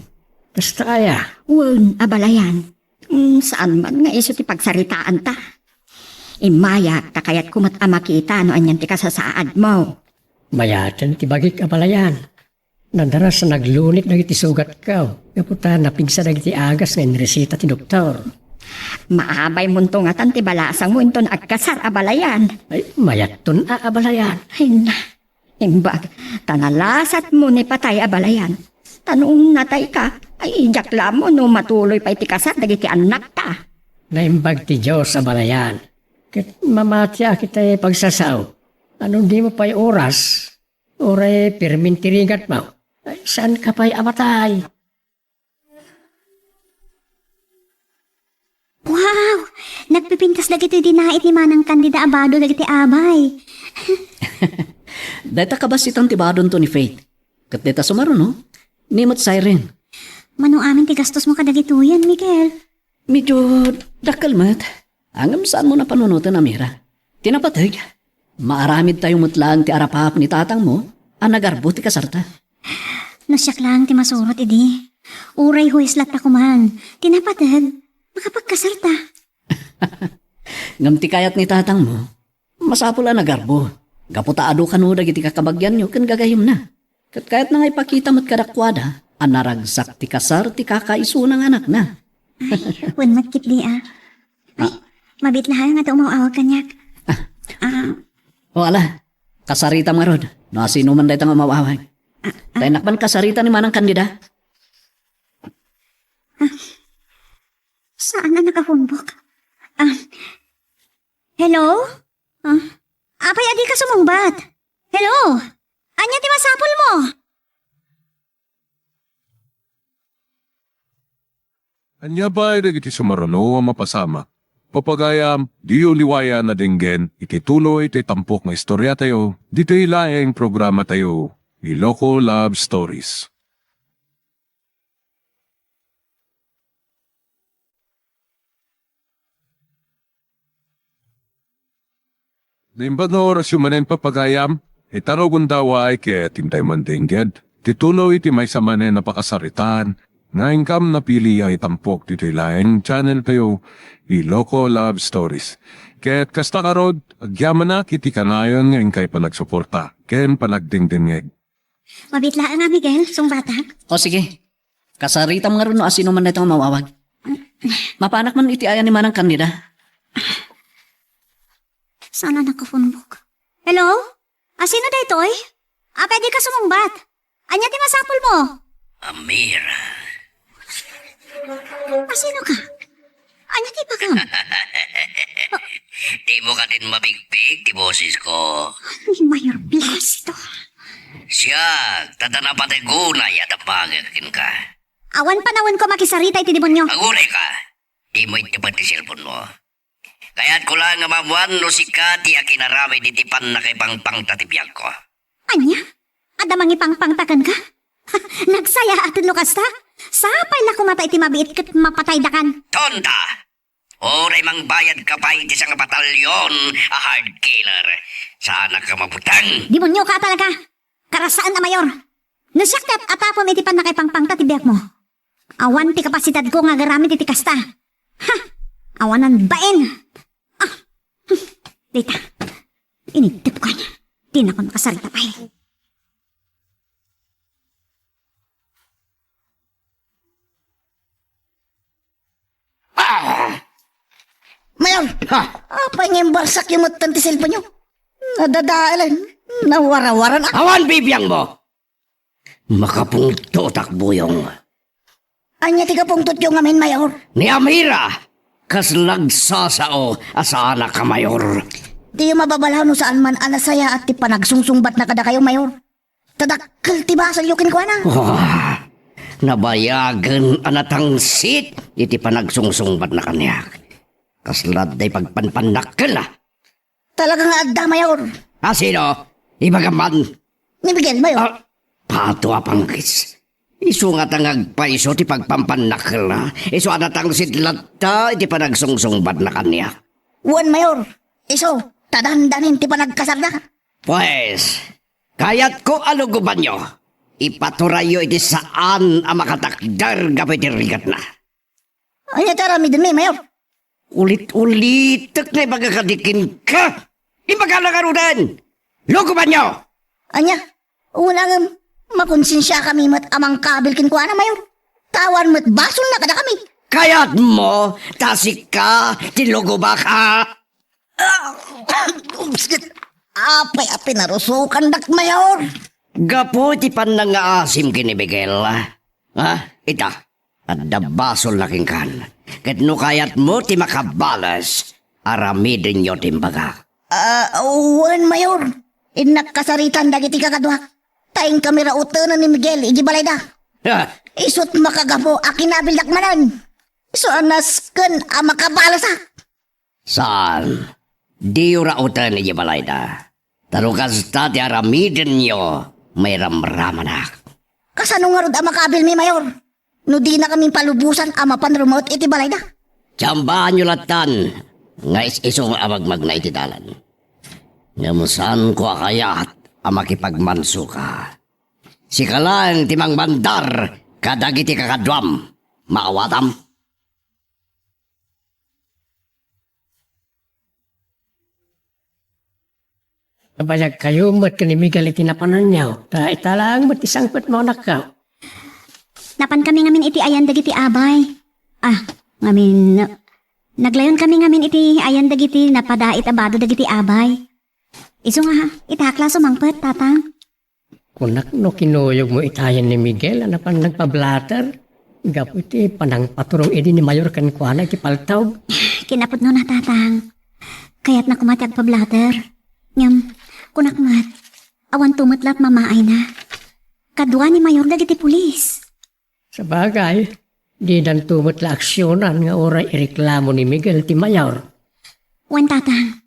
Kasta aya? Wen, abalayan. Mm, saan man nga isu ti pagsaritaanta. Immayak, ta kayatko met a makita no anian ti kasasaadmo. Mayaten ti bagik, abalayan. Nadaras a naglunit dagiti sugatko, gapu ta napigsa dagiti agas nga inreseta ti doktor. Maabaymonto ngatan ti balasangmo inton agkasar, abalayan. Ay, mayatton a, abalayan. Ay na, imbag, ta nalasatmo ni patay, abalayan. Ta no natayka, ay, diak la ammo no matuloy pay ti kasar dagiti annakta. Naimbag ti Dios, abalayan. Ket mamatiak iti pagsasao. Ano dimo pay oras? Uray pirmin ti rigatmo. Ay, saanka pay a matay? Wow! Nagpipintas dagitoy dinait ni Manang Candida a bado dagiti abay. Dayta kabassitan ti badonto ni Faith. Ket dayta sumaruno, ni met siren. Mano amin ti gastosmo kadagitoyen, Miguel? Medyo dakkel met. Ngem saanmo a panunoten, Amira. Ti napateg, maaramidtayo met laeng ti arapaap ni tatangmo a nagarbo ti kasarta. No siak laeng ti masurot idi, uray hues latta koman. Ti napateg, makapagkasarta. Ngem ti kayat ni tatangmo, masapul a nagarbo, gapu ta adu kano dagiti kakabagianyo ken gagayyemna. Ket kayatna nga ipakita met kadakuada a naragsak ti kasar ti kakaisuna nga anakna. Ay, wen met ketdi a. Ay, ah, mabiit laeng nga adda umaw-awag kaniak. Ah. Ah. O, ala. Kasaritam ngarud, no asinoman dayta nga umaw-awag. Ah, ah. Tay nakpan kasarita ni Manang Candida. Saan a nakahumbok? Ah, hello? Ah, apay a dika sumungbat? Hello? Ania ti masapulmo? Ania pay dagiti sumaruno a mapasamak? Papagayam, diyo liwayan a denggen iti tuloy ti tampok nga istoriatayo ditoy laeng programatayo, Iloko Love Stories. Naimbag nga orasyo manen, papagayam, ita no gundaway ket intay mandengged ti tuloy iti maysa manen a pakasaritaan nga inkam napili a itampok ditoy laeng channel tayo, Iloko Love Stories. Ket kasta ngarud, agyamanak iti kanayon nga inkay panagsuporta ken panagdengdengngeg. Mabiit laeng a, Miguel, sungbatak. O sige. Kasaritam ngarud no asinoman dayta nga umaw-awag. Mapanak man iti ayan ni Manang Candida. Saan a nakahumbok? Hello? Asino daytoy? Apay a dika sumungbat? Ania ti masapulmo? Amira. Asino ka? Ania ti ibagam? Dimo kadin mabigbiig ti bosesko? Ni Mayor Blasito. Siak, ta napatay unay a tabangek kenka. Awan panawenko a makisarita iti demonio. Aguray ka. Dimo ittepen ti cellphone mo. Kayatko laeng nga maammuan no sika ti akinaramid iti pannakaipangpangta ti biagko. Ania? Adda mangipangpangta kenka? Nagsayaaten no kasta? Sapay la koma ta iti mabiit ket mapataydakan. Tonta! Uray mangbayadka pay iti sanga batalyon a hard killer, saanak a mabuteng. Demonio ka talaga! Karasaen a mayor! No siak ti at-atapem iti pannakaipangpangta ti biagmo, awan ti kapasidadko nga agaramid iti kasta. Ha! Awanan bain! Ah! Hmm. Dita. Inigtepko. Dinakon makasarita pay. Ah! Mayor! Ha? Apay nga imbarsakyo metten ti cellphone-yo? Nadadaelen. Nawarawaran ak. Awan bibiangmo! Makapungtotak, Buyong. Ania ti kapungtotyo ngamin, Mayor? Ni Amira, kasla agsasao a saanak a mayor. Diyo mababalaw no saan man a nasayaat ti panagsungsungbatna kadakayo, Mayor. Ta dakkel ti basolyo kenkuana. Ah, nabayagen a natangsit iti panagsungsungbatna kaniak. Kasla adda ipagpanpannakkelna. Talaga nga adda, Mayor. A sino? Ibagam man. Ni Miguel, Mayor. Ah, pato a panggis. Isu ngata nga agpayso ti pagpampannakkelna. Isu a natangsit latta iti panagsungsungbatna kaniak. Wen, Mayor. Isu, ta dandanin ti panagkasarda. Pues, kayatko a lugobanyo. Ipaturayyo iti saan a makatakder gapu iti rigatna. Ania ti aramidenmi, Mayor? Ulit-ulitek nga ibaga kadi kenka. Imbagana ngaruden! Lugobanyo! Ania? Wen, ngem, makonsensiakami met a mangkabil kenkuana, Mayor. Ta awan met basolna kadakami. Kayatmo ta sika ti lugobak, a? Ah, apay a pinarusokandak, Mayor? Gapu iti pannangaasim ken ni Miguel, ha? Ita, adda basolna kenkan. Ket no kayatmo ti makabales, aramidenyo ti imbagak. Ah, wen, Mayor. Innak kasaritan dagiti kakaduak. Ta inkami rautenen ni Miguel idiay balayda. Ha? Isut' makagapu a kinabildak manen. Isu a nasken a makabalesak. Saan. Diyo rauten idiay balayda. Ta no kasta ti aramidenyo, mairamramanak. Kasano ngarud a makabilmi, Mayor? No dinakami palubosan a mapan rummuot iti balayda? Tsambaanyo lattan nga is-isu nga amagmagna iti dalan. Ngem saanko a kayat a makipagmansuka. Sika laeng ti mangmandar kadagiti kakaduam. Maawatam? Nabayagkayo met ken ni Miguel iti napananyo, ta ita laeng met ti sangpetmo, anakko. Napankami ngamin iti ayan dagiti abay. Ah, ngamin, naglayonkami ngamin iti ayan dagiti napadait a bado dagiti abay. Isu nga, ita a klase mangpet, Tatang? Kunak no kinuyogmo itayen ni Miguel a napan nagpablatter gapu iti panangpaturong idi ni Mayor kenkuana iti paltawg. Kinapudnona, Tatang. Kayatna koma ti agpablatter. Ngem, kunak met, awan to met la ti mamaayna. Kadua ni Mayor dagiti pulis. Sabagay, didanto met la aksionan nga uray ireklamo ni Miguel ti Mayor. Wen, Tatang.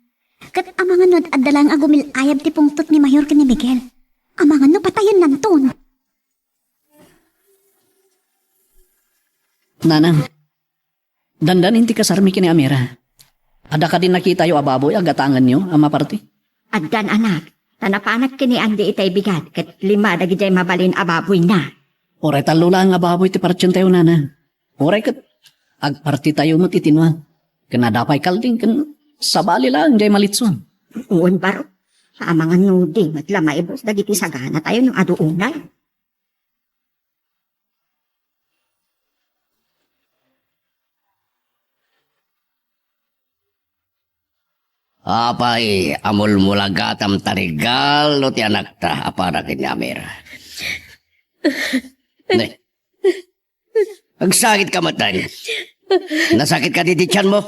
Ket amangan no adda laeng a gumil-ayab ti pungtot ni Mayor ken ni Miguel. Amangan no patayennanton. Nanang, dandanin ti kasarmi ken ni Amira. Adda kadi nakitayo a baboy a gatangenyo a maparti? Addan, anak. Ta napanak ken ni Andy itay bigat ket lima dagidiay mabalin a baboyna. Uray tallo laeng a baboy ti partientayo, Nanang. Uray ket agpartitayo met iti nuan. Ken adda pay kalding ken sabali laeng diay malitson. Wen, baro. Amangan no di met la maibus dagiti saganatayo no adu unay. Apay a mulmulagatam ta regalo ti anakta a para ken ni Amira? Ne. Agsakit ka met, Nay. Nasakit kadi ti tianmo?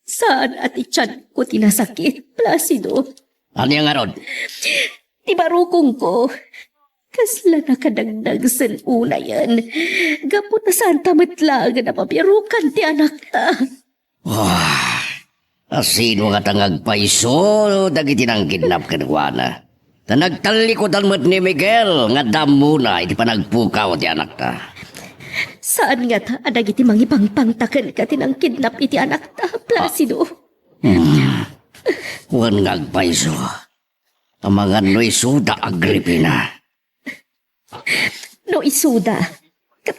Saan a ti tianko ti nasakit, Placido. Ania ngarud? Ti barukongko, kasla nakadagdagsen unayen. Gapu ta saanta met laeng a mabiarukan ti anakta. Ah, asino ngata nga agpayso dagiti nangkidnap kenkuana? Ta nagtallikudan met ni Miguel nga adda ammona iti panagpukaw ti anakta. Saan ngata a dagiti mangipangpangta kenka ti nangkidnap iti anakta, Placido? Hmm. Wen nga agpayso. Amangan no isuda, Agripina. No isuda, ket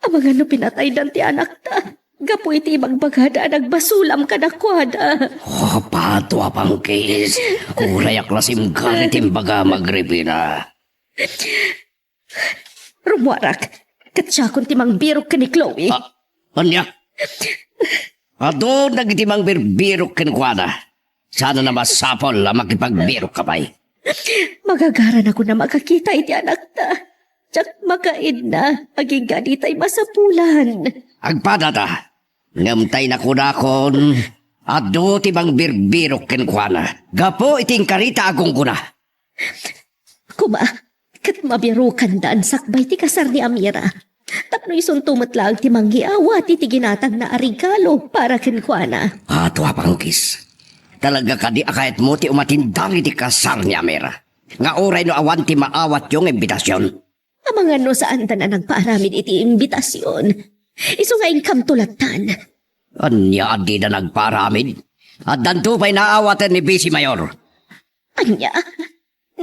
amangan no pinataydan ti anakta gapu iti ibagbagada a nagbasolam kadakuada. Oh, pato a pangkis. Uray ak la simgan iti imbagam, Agripina. Rummuarak, ket siakon ti mangbirok ken ni Chloe. Ah, ania? Adu dagiti mangbirbirok kenkuana. Saan a masapul a makipagbirokka pay. Magagaranakon a makakita iti anakta. Diak makaidna agingga ditay masapulan. Agpadata, ngem tay nakunakon, adu ti mangbirbirok kenkuana gapu iti inkarita a gunggona. Koma, ket mabiarukandan sakbay ti kasar ni Amira. Tapno isunto met laeng ti mangiawat iti ginatangna a regalo para kenkuana. Ato a pangkis. Talaga kadi a kayatmo ti umatindang iti kasar ni Amira? Nga uray no awan ti maawatyo nga imbitasion? Amangan no saandan a nagpaaramid iti imbitasion. Isu nga inkamto lattan. Ania a dida nagpaaramid? Addanto pay naawaten ni Vice Mayor. Ania?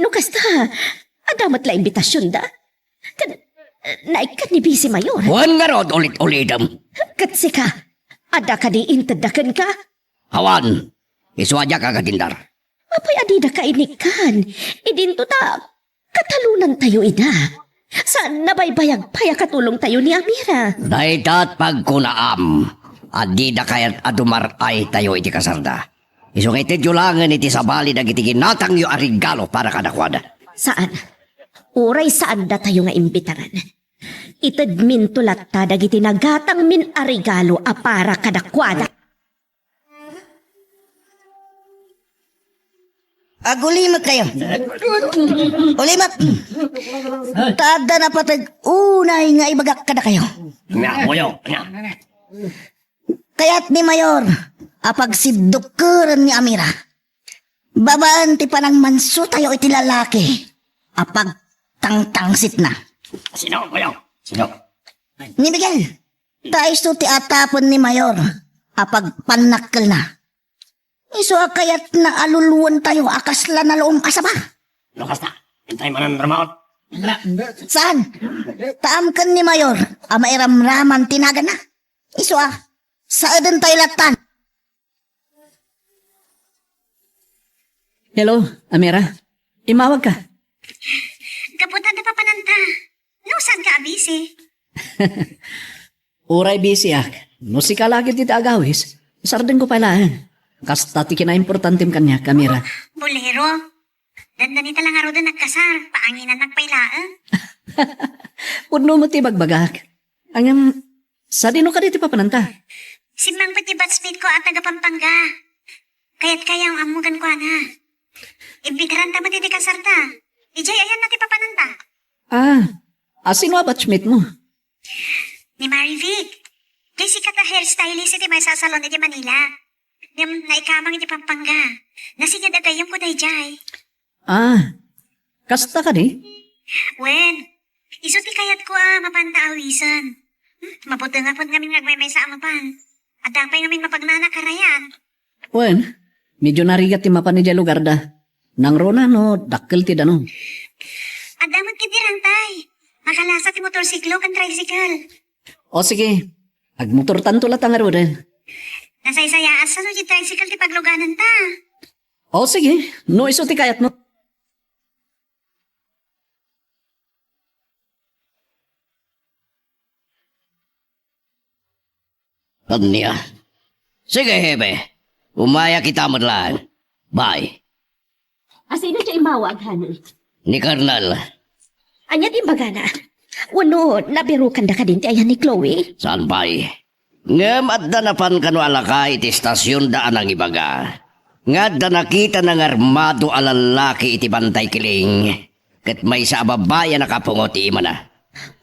No kasta, adda met la imbitasionda? Ket, eh, naikkan ni Vice Mayor. Wen ngarud, ulit-ulitem. Ket sika, adda kadi intedda kenka? Awan, isu a diak agatindar. Apay a didaka inikkan? Idinto ta katalonantayo ida. Saan a nabaybayag pay a katulongtayo ni Amira. Dayta ti pagkunaam a dida kayat a dumar-aytayo iti kasarda. Isu nga itedyo laengen iti sabali dagiti ginatangyo a regalo para kadakuada. Saan. Uray saan datayo nga imbitaran. Itedminto latta dagiti nagatangmin a regalo a para kadakuada. Agulimek kayo. Ulimek. Ta adda napateg unay nga ibagak kadakayo. Nga, boyo, nga. Kayat ni Mayor a pagsiddukkeren ni Amira. Babaen ti panangmansotayo iti lalaki a pagtangtangsitna. Sino, boyo? Sino? Ni Miguel. Ta isu ti atapen ni Mayor a pagpannakkelna. Isu a kayatna a luluentayo a kasla nalum a saba. No kasta, intay manen ramaot. Saan? Ta amken ni Mayor a mairamraman ti naganna. Isu a, saedentayo lattan. Hello, Amira. Imawag ka. Gapu ta adda papananta. No, saan ka a busy? Uray busy ak. No sika la ketdi ti agawis, sardengko pay laeng. Kasta ti kinaimportantem kaniak, Amira. Bolero? Dandanita la ngaruden agkasar, paanginannak pay laeng. Pudno met ti bagbagak. Ngem, sadino kadi ti papananta? Simmangpet ti batchmate ko a taga Pampanga. Kayat kayat nga ammo kenkuana. Imbitaranta met iti kasarta. Idiay ayanna ti papananta. Ah, asino a batchmate mo? Ni Marivic. Diay sikat a hairstylist iti maysa a salon iti Manila. Ngem naikamang iti Pampanga. Nasinged a gayyemko daydiay. Ah, kasta kadi? Wen, isu ti kayatko a mapanta awisen. Hmm, mabuteng a pud ngamin nga agmaymaysa a mapan. Adda pay ngamin mapagnana karayan. Wen, medyo narigat ti mapan idiay lugarda. Nangruna no dakkel ti danum. Adda met ket dirantay. Makalasa ti motorsiklo ken tricycle. O sige, agmotortanto latta ngaruden. Nasaysayaat sano ti tricycle ti paglugananta. O sige, no isu ti kayatmo. Ania? Sige, Hepe. Umayak ita met laeng. Bye. Asino ti immawag, honey? Ni Colonel. Ania ti imbagana? Wenno, nabirokanda kadin ti ayan ni Chloe? Saan pay? Ngem adda napan kano a lakay iti istasionda a nangibaga nga adda nakitana nga armado a lallaki iti bantay kiling ket maysa a babai a nakapungo ti imana.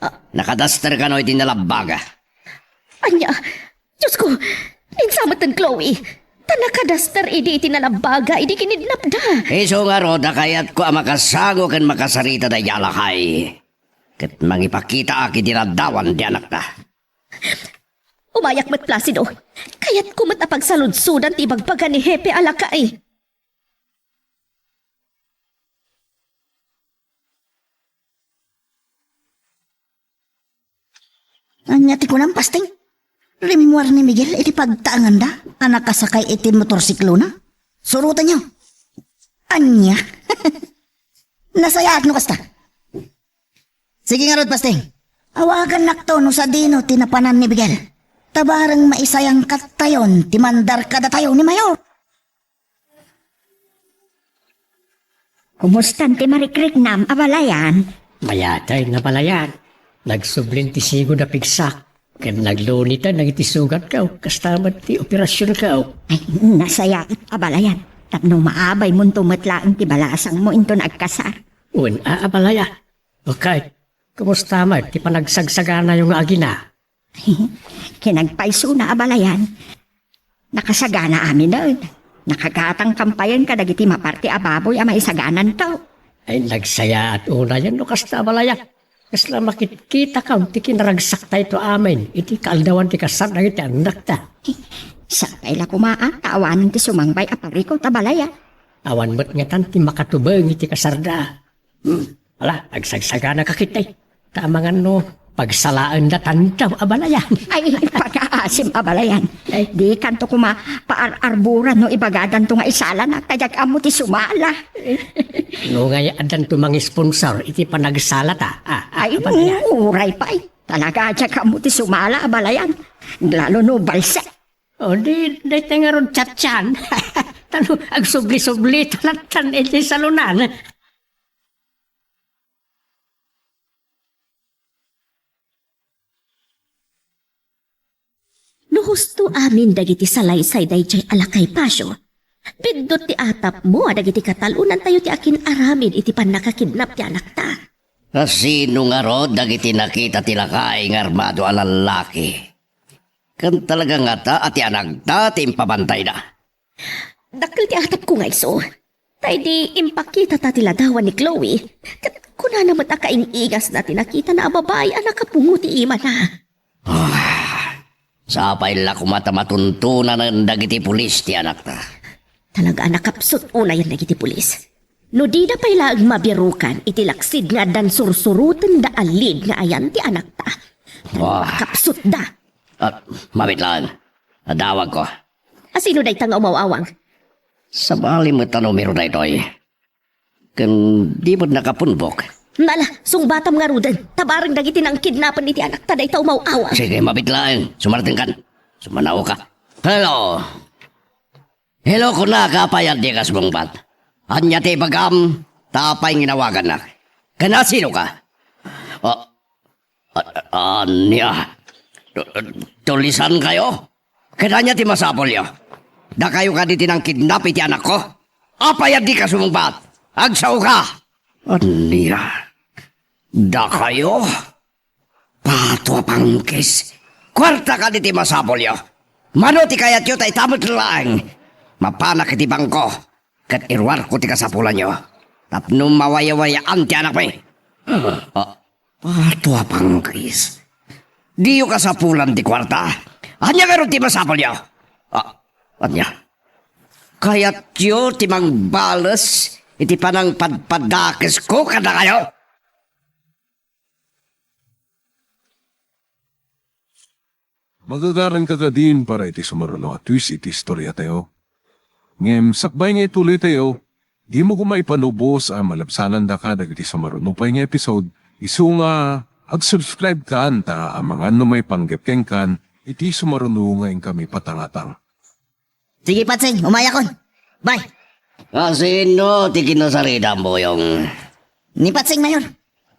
Ah. Nakadaster kano iti nalabbaga. Ania? Diosko, ni insametten Chloe. Ta nakadaster idi iti nalabbaga idi kinidnapda. Isu ngarud a kayatko a makasango ken makasarita daydiay a lakay. Ket mangipakitaak iti laddawan ti anakta. Umayak met, Placido. Kayatko met a pagsaludsodan ti ibagbaga ni Hepe a lakay. Ania ti kunam, Pasting? Rimmuar ni Miguel iti pagtaenganda a nakasakay iti motorsiklona? Surotenyo. Ania? Nasayaat no kasta. Sige ngarud, Pasting. Awagannakto no sadino ti napanan ni Miguel. Ta bareng maisayangkattayon ti mandar kadatayo ni Mayor. Kumustan ti marikriknam, abalayan? Mayat a, abalayan. Nagsublin ti sigud a pigsak, ken nagluniten dagiti sugatko, kasta met ti operasionko. Ay, nasayaat, abalayan. Tapno maabaymonto met laeng ti balasangmo inton agkasar. Wen a, abalayan. Okay. Kumusta met ti panagsagsaganayo nga agina? Ken nagpaysona, abalayan. Nakasagana aminen. Nakagatang kampayen kadagiti maparti a baboy a maisagananto. Ay, nagsayaat unayen no kasta, abalayan. Kasla makitkitakon ti kinaragsaktayo amin iti kaaldawan ti kasar dagiti annakta. Sapay la koma a, ta awanen ti sumangbay a parikut, abalayan. Awan met ngatan ti makatubeng iti kasarda. Hmm. Ala, agsagsaganaka ketdi. Ta amangan no pagsalaenda tanto, abalayan. Ay, pagaasim, abalayan. Ay. Dikanto koma paar-arburan no ibagadanto nga isalanak, ta diak ammo ti sumala. No ngay addanto mangisponsor iti panagsalata, a, a, Ay, abalayan. Uray pay. Talaga, diak ammo ti sumala, abalayan. Lalo no balsek. O, di, dayta ngarud, chatchan. Tano, agsubli-subli, talatan, iti salonan. No husto amin dagiti salaysay daydiay a lakay, Pasio, biddut ti atapmo a dagiti katalonantayo ti akin-aramid iti pannakakidnap ti anakta. Kasino ngarud dagiti nakita ti lakay nga armado a lallaki? Ken talaga ngata a ti anakta ti impabantayda? Dakkel ti atapko nga isu. Ta idi impakitata ti ladawan ni Chloe, ket kunana met a kaing-ingasna ti nakitana a babai a nakapungo ti imana. Ah, sapay la koma ta matuntunanen dagiti pulis ti anakta. Talaga a nakapsut unayen dagiti pulis. No dida pay laeng mabirukan iti laksid nga addan sursurotenda a lead nga ayan ti anakta, Wah. Kapsutda. Ah, mabit laeng. Adawagko. Asino dayta nga umaw-awang? Sabali met a numero daytoy. Ken di met nakapunbok. Nala, sungbatam ngaruden, ta bareng dagiti nangkidnapen iti anakta dayta umaw-awang. Sige, mabit laeng. Sumartengkan. Sumanaoka. Hello. Hello, kunaka, apay a dikas bungbat? Ania ti ibagam? Ta apay nga inawagannak? Ken asinoka? A-, a-, ania? Tu-, tulisankayo? Ket ania ti masapulyo? Dakayo kadi ti nangkidnap iti anakko? Apay a dika sumungbat? Agsaoka! Ania? Dakayo? Pato a pangkis! Kuarta kadi ti masapulyo? Mano ti kayatyo ta ita met laeng? Mapanak iti bangko, ket iruarko ti kasapulanyo tapno mawayawayaan ti anakmi. Ah, pato a pangkis! Diyo kasapulan ti kuarta? Ania ngarud ti masapulyo? Ah, ania? Kayatyo ti mangbales iti panangpadpadakesko kadakayo? Magagaranka kadin para iti sumaruno a twist iti istoriatayo. Ngem sakbay nga ituloytayo, dimo koma ipanubos a malabsanandaka dagiti sumaruno pay nga episode, isu nga ag-subscribe kan ta amangan no maipanggep kenkan iti sumaruno nga inkami patangatang. Sige, Patsing, umayakon. Bye. Asino ti kinasaritam, Buyong? Ni Patsing, Mayor.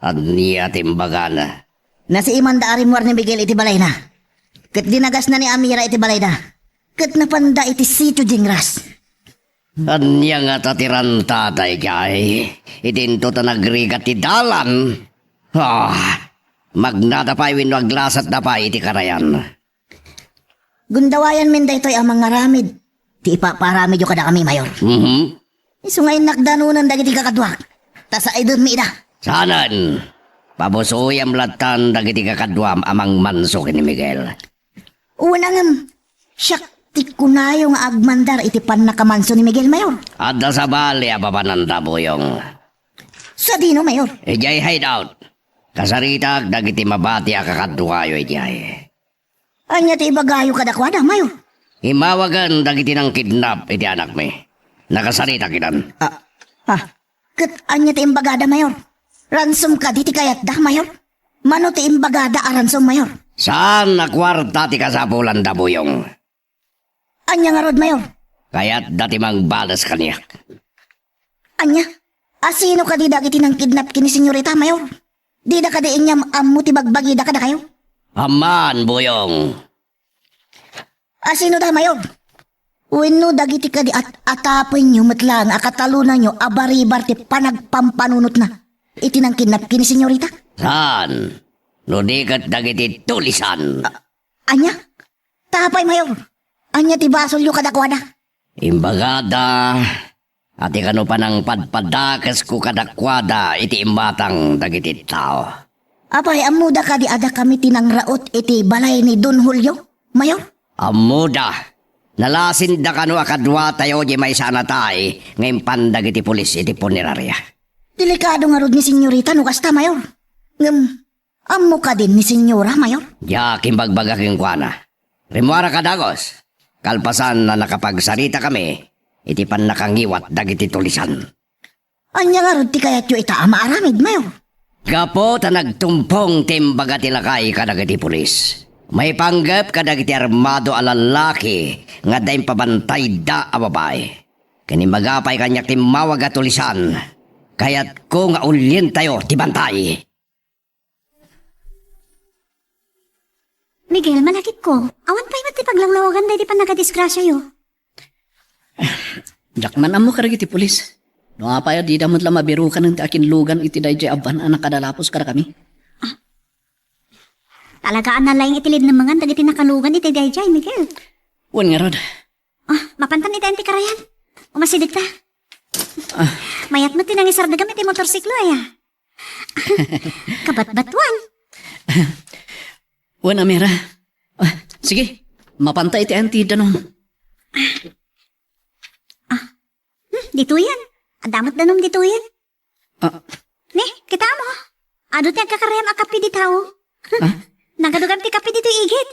Ania ti imbagana? Nasiimanda a rimmuar ni Miguel iti balayna. Ket dinagasna ni Amira iti balayda. Ket napanda iti Sitio Jingras. Ania ngata ti rantata idiay? Idinto ta nagrigat ti dalan. Ah, magnada pay wenno aglasatda pay iti karayan. Gundawayanmin daytoy a mangaramid ti ipapaaramidyo kadakami, Mayor. Mhm. Isu nga innak danonen dagiti kakaduak, ta saidenmi ida. Saanen, pabusoyam lattan dagiti kakaduam a mangmanso ken ni Miguel. Wen, ngem, siak ti kunayo nga agmandar iti pannakamanso ni Miguel, Mayor. Adda sabali a papananda, Buyong. Sadino, Mayor? Idiay hideout. Kasaritak dagiti mabati a kakaduayo idiay. Ania ti ibagayo kadakuada, Mayor? Imawagan dagiti nangkidnap iti anakmi. Nakasaritak idan. Ah, ah. Ket ania ti imbagada, Mayor? Ransom kadi ti kayatda, Mayor? Mano ti imbagada a ransom, Mayor? Saan a kuarta ti kasapulanda, Buyong. Ania ngarud, Mayor? Kayatda ti mangbales kaniak. Ania? Asino kadi dagiti nangkidnap ken ni Senyorita, Mayor? Dida kadi inyam ammo ti bagbagida kadakayo? Amman, Buyong. Asino da, Mayor? Wenno dagiti kadi at-, atapenyo met laeng a katalonanyo a baribar ti panagpampanunotna iti nangkidnap ken ni Senyorita? Saan? No di ket dagiti tulisan. A-, ania? Ta apay, Mayor? Ania ti basolyo kadakuada? Imbagada a ti kano panangpadpadakesko kadakuada iti imatang dagiti tao. Apay, ammoda kadi a dakami ti nangraot iti balay ni Don Julio, Mayor? Ammoda. Nalasinda kano a kaduatayo di maysa a natay nga impan dagiti pulis iti punerarya. Delikado ngarud ni Senyorita no kasta, Mayor. Ngem, ammo kadin ni Senyora, Mayor? Diak imbagbaga kenkuana. Rimmuaraka dagus, kalpasan a nakapagsaritakami iti pannakangiwat dagiti tulisan. Ania ngarud ti kayatyo ita a maaramid, Mayor? Gapu ta nagtumpong ti imbaga ti lakay kadagiti pulis. Maipanggep kadagiti armado a lallaki nga adda impabantayda a babai. Ken imbaga pay kaniak ti immawag a tulisan. Kayatko nga ulientayo ti bantay. Miguel, malakipko, awan pay met ti paglawlawagan daydi pannagadisgrasiayo. Diak man ammo kadagiti pulis. No apay a dida met la mabirukanen ti akinlugan iti daydiay a van a nakadalapos kadakami. Ah. Talaga a nalaing iti linnemengan dagiti nakalugan iti daydiay, Miguel. Wen ngarud. Ah, mapantan iti anti karayan. Umasidegta. Ah. Mayat met ti nangisardegam iti motorsiklo, aya. Kabatbatuan. Wen, Amira. Ah, sige, mapanta iti anti danum. Ah. Hmm, ditoyen. Adda met danum ditoyen. Ah. Ni, kita mo. Adu ti agkakarayam a kape dita, o. Ah? Nagadugam ti kape ditoy igid.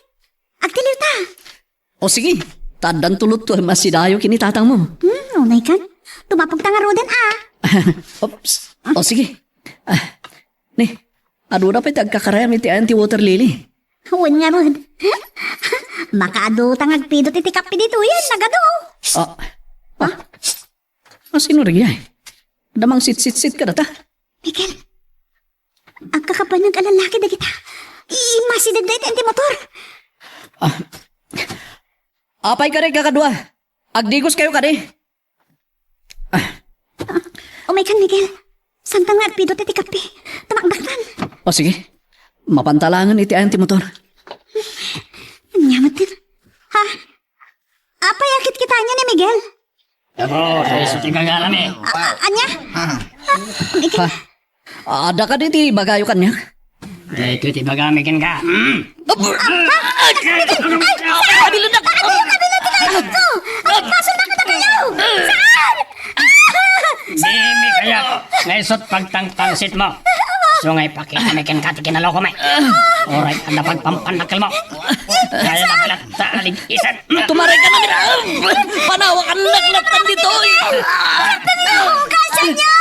Agtiliw ta. O sige, ta addan tulotto a masidayo ken ni tatangmo. Hmm, unay kan. Tumapog ta ngaruden, a. Oops. O sige. Ah, ni, aduna pay ti agkakarayam iti ayan ti water lily. Wen ngarud. Makaadu ta nga agpidot iti kape ditoyen, nagadu. Ah. Ah. Asino dagiti ay? Adda mangsitsitsitkadata. Miguel, agkakabanag a lallaki dagita. Immasidegda iti motor. Ah. Apay kadi, kakadua? Agdigoskayo kadi? Ah, umaykan, Miguel. Saantan nga agpidut iti kape. Tumakdaktan. O, sige. Mapanta laengen iti ayan ti motor. Ania met ket? Ha? Apay a kitkitaenyo ni Miguel? Amo, isu ti gagana mi. A-, a-, ania? Miguel. Ha? Adda kadi ti ibagayo kaniak? Daytoy ti ibagami kenka. Mm. Kabiludak! Kabiludak! Kabiludak! Agpasundak na kayo! Saan? Dimi kayat nga isut pagtangtangsit mo. Isu nga ipakitami kenka ti kinalokomi. Uray, adda pagpampannakkel mo. Kaya na pala taligisan. Tumaray ka na, Mira. Panawakan laklatan ditoy. Hugasan niyo! Hugasan niyo!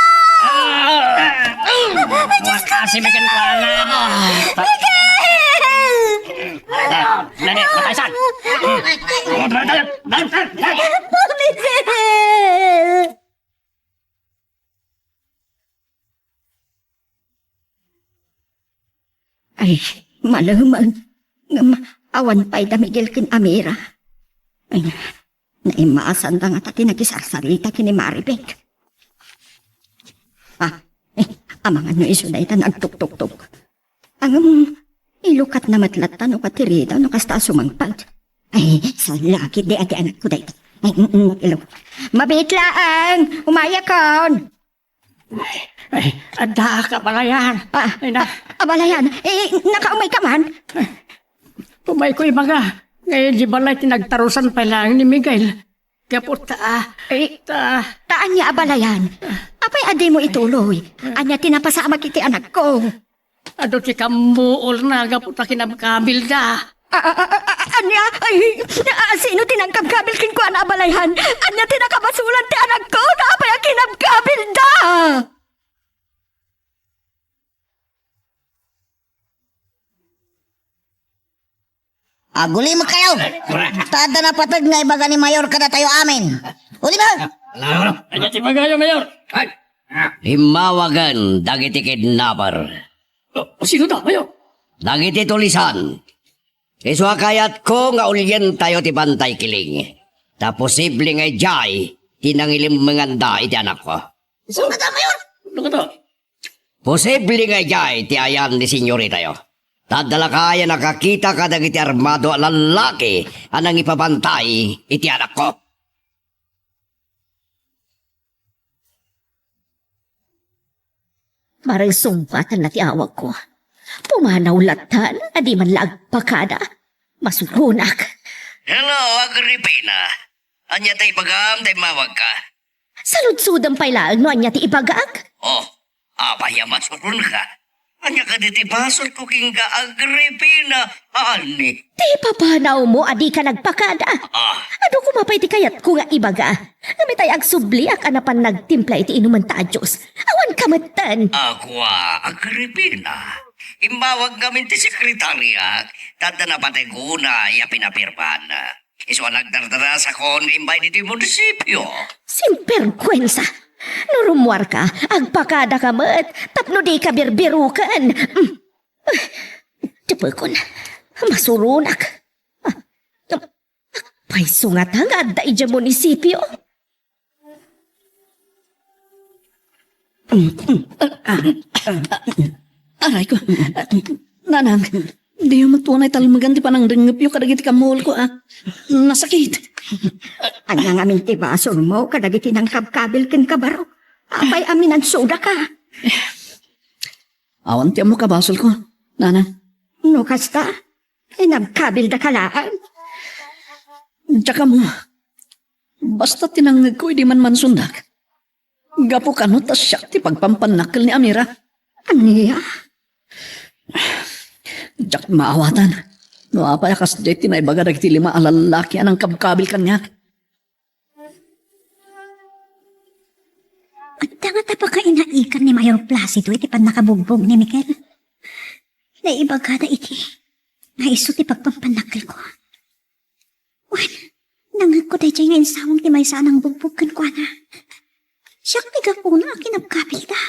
Dali, pataysan. Dali, dali, dali, dali. Ay, malumen. Ngem awan pay da Miguel ken Amira. Ay, naimasan da ngata ti nakisarsarita ken ni Maribek. Ah, eh, amangan no isu dayta nagtuktuktok. Ngem, ilukatna met latta no katirida no kasta a sumangpet. Ay, salakit di ati anakko dayta. Ay, mm, mm, ilo. Mabiit laeng, umayakon. Ay, addaak abalayan. Ah, ay, na. Ah, abalayan. Eh, nakaumay ka man? Umayko ibaga. Ngay, di balay ti nagtarusan pay laeng ni Miguel. Gapu ta, ah, eh, ta, ta ania abalayan? Apay a dimo ituloy? Ania ti napasamak iti anakko? Adu ti kammuorna gapu ta kinabkabilda. A, a, a, a, a, ania? Ay, a, sino ti nangkabkabil kenkuana a balayan? Ania ti nakabasolan ti anakko no apay a kinabkabilda? Agulimekkayo! Ta adda napateg nga ibaga ni Mayor kadatayo amin. Ulimek! Ania ti ibagayo, Mayor? Immawagen dagiti kidnapper. Oh, sino da, Mayor? Dagiti tulisan. Isu a kayatko nga ulientayo ti Pantay Kiling. Ta posible nga idiay ti nangilimmenganda iti anakko. Sino da, Mayor? Ano ka to? Posible nga idiay ti ayan ni senyoritayo. Ta adda la kaya nakakita kadagiti armado a lallaki a nangipabantay iti anakko. Mareng sungpatan na ti awagko. Pumanaw latan a di man la agpakada. Masuronak. Hello, Agripina. Ania ti ibagam ta immawagka? Saludsodem pay laeng no ania ti ibagak. Oh, apay a masuronka? Ania kadi ti basolko kenka, Agripina, ani? Ti papanawmo a dika nagpakada. Ah. Adu koma pay ti kayatko nga ibaga. Ngem itay agsubliak a napan nagtimpla iti inumenta a Dios. Awan ka metten. Agua, Agripina. Immawag ngamin ti sekretariak, ta adda napateg unay a pinapirman. Isu a nagdardarasakon nga imbay ditoy munisipio. Sinbergwensa! No rummuarka, agpakadaka met tapno dika birbiruken. Mm. Tepekon, masuronak. Ah, payso ngata nga adda idiay munisipio? Aray ko. Nanang, diyo met unay talmegan ti panangdengngepyo kadagiti kammuolko, a. Nasakit. Ania ngamin ti basolmo kadagiti nangkabkabil kenka, Barok? Apay a minansudaka? Awan ti ammok a basolko, Nanang. No kasta, inabkabildaka laeng. Diak ammo. Basta ti nangngegko idi manmansundak. Gapu kano ta siak ti pagpampannakkel ni Amira. Ania? Diak maawatan no apay a kasdiay ti naibaga dagiti lima a lallaki a nangkabkabil kaniak. Adda ngata pakainaikan ni Mayor Placido iti pannakabugbog ni Miguel. Naibagada iti nga isu ti pagpampannakkelko. Wen, nangngegko daydiay nga insawang ti maysa a nangbugbog kenkuana. Siak ti gapuna a kinabkabilda.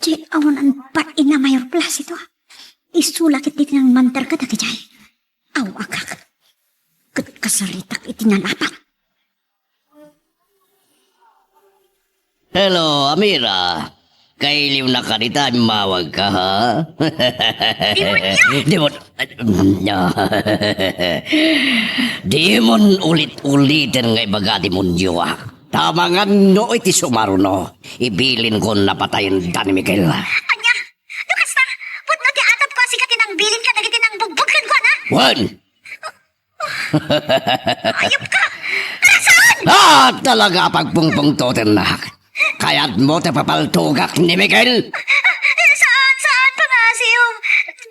Ti awan bat ina Mayor Placido. Isu la ket ti nangmanter kadagijay. Aw, agak. Ket kasaritak iti nalapat. Hello, Amira. Kailiwnak dita, immawagka, ha? Demonyo! Demon-, Dimon ulit-uliten nga ibaga, demonyo, ah. Ta amangan no iti sumaruno, ibilinko a patayen da ni Miguel. Ania? No kasta, pudno ti atebko a sika ti nangbilin kadagiti nangbugbog kenkuana? Wen! Ayupka! Saan? Ah, talaga a pagpungpungtotennak. Kayatmo ti papaltogak ni Miguel? Saan, saan, pangasiw?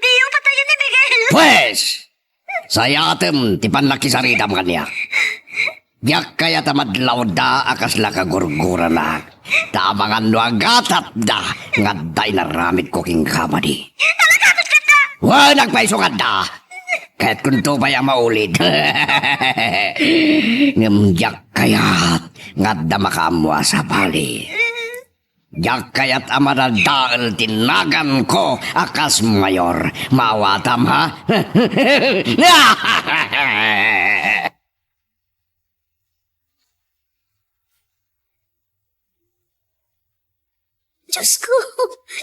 Diyo patayen ni Miguel. Pwes! Sayatem ti pannakisaritam kaniak. Diak kayat a madlawda a kasla kagurguranak. Ta amangan no agatatda nga adda inaramidko kenka madi. Talaga, agtatda! Wen, agpayso nga adda. Kayatkonto pay a maulid. Ngem diak kayat nga adda makaammo a sabali. Diak kayat a madadael ti naganko a kas mayor. Maawatam, ha? Diosko,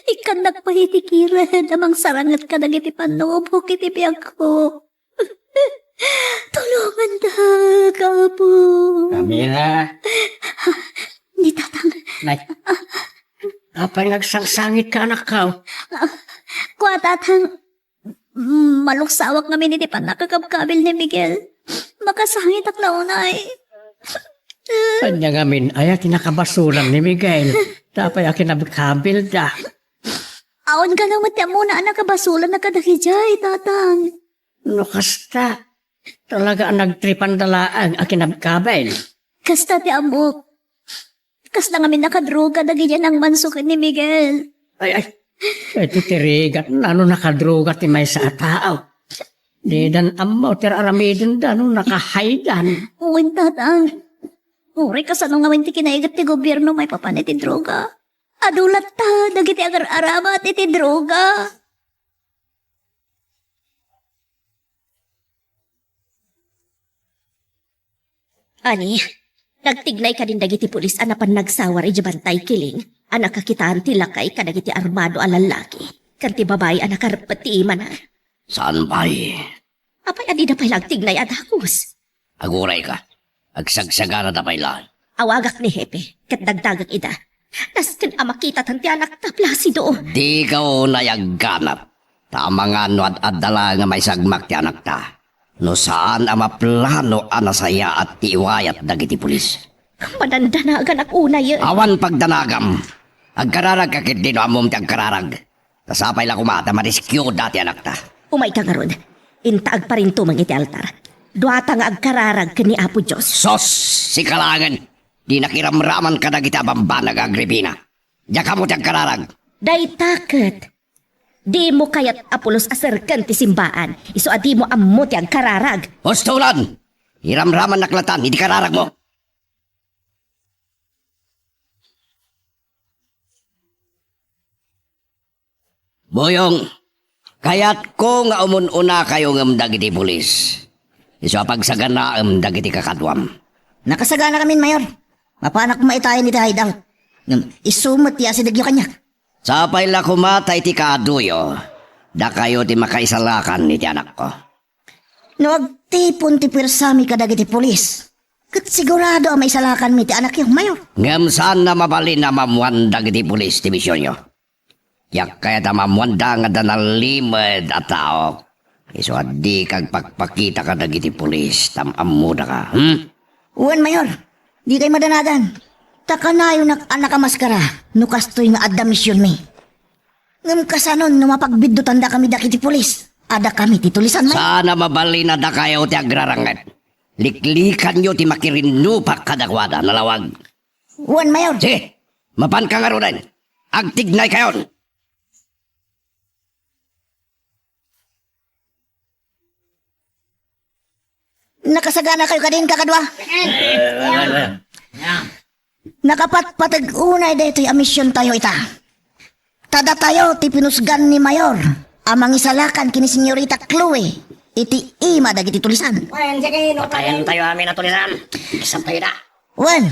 ikkannak pay iti kired a mangsaranget kadagiti pannubok iti biagko. Tulongandak, Apo. Amira. Ni Tatang. Nay. Apay nga agsangsangitka, anakko? Kua, Tatang, mm, maluksawak ngamin iti pannakakabkabil ni Miguel. Makasangitak la unay. Ania ngamin aya ti nakabasolan ni Miguel? Apay a kinabkabilda? Awan kano met ti ammona a nakabasolan a kadagijay, Tatang. No kasta, talaga a nagtripanda laeng a kinabkabil. Kasta ti ammok. Kasla ngamin nakadroga dagiti nangmanso ken ni Miguel. Ay, ay. Ay, ti tirigat, nano nakadroga ti maysa a tao? Didan ammo ti aramidenda no nakahaydan. Wen, Tatang. Uray kasano ngamin ti kinaigat ti gobierno maipapan iti droga? Adu latta dagiti agar-aramat iti droga. Ani, nagtignay kadin dagiti pulis a napan nagsawar idiay Bantay Kiling a nakakitaan ti lakay kadagiti armado a lallaki ken ti babai a nakarpet ti imana. Saan pay? Apay a dida pay la agtignay a dagus? Agurayka. Agsagsaganada pay laeng. Awagak ni Hepe, ket dagdagek ida. Nasken a makitatan ti anakta, Placido. Dika unay agganat. Ta amangan no ad-adda laeng a maisagmak ti anakta. No saan a maplano a nasayaat ti iwayat dagiti pulis. Madandanaganak unay. Awan pagdanagam. Agkararagka ketdi no ammom ti agkararag. Ta sapay la koma ta mariskioda ti anakta. Umayka ngarud. Inta agparintumeng iti altar. Duata nga agkararag ken ni Apo Dios. Sos! Sika laengen! Dinak iramraman kadagiti a bambanag a agribina. Diak ammo ti agkararag. Dayta ket, dimo kayat a pulos a serken ti simbaan, isu a dimo ammo ti agkararag. Ustolan! Iramramannak latan iti kararagmo. Boyong, kayatko nga umun-unakayo ngem dagiti pulis. Isu a pagsaganaem dagiti kakaduam. Nakasaganakamin, Mayor. Mapanak koma itayen iti hideout. Ngem isu met ti asidegyo kaniak. Sapay la koma ta iti kaaduyo, dakayo ti makaisalakan iti anakko. No agtipon ti puersami kadagiti pulis, ket sigurado a maisalakanmi ti anakyo, Mayor. Ngem saan a mabalin a maammoan dagiti pulis ti misionyo. Diak kayat a maammoanda nga adda nalimed a tao. Isu a dika agpakpakita kadagiti pulis, ta am-ammodaka, hmm? Wen, Mayor. Dikay madanagan. Ta kanayonak a nakamaskara no kastoy nga adda misionmi. Ngem kasanon no mapagbiddutandakami dagiti pulis? Adakami ti tulisan, Mayor. Saan a mabalin a dakayo ti agraranget. Liklikanyo ti makirinnupak kadakuada, nalawag. Wen, Mayor. Sige, mapanka ngaruden. Agtignaykayon. Nakasaganakayo kadin, kakadua? Nakapatpateg unay daytoy a misiontayo ita. Ta datayo ti pinusgan ni Mayor a mangisalakan ken ni Senyorita Chloe iti ima dagiti tulisan. Patayantayo amin a tulisan. Isaptayo ida. Wen,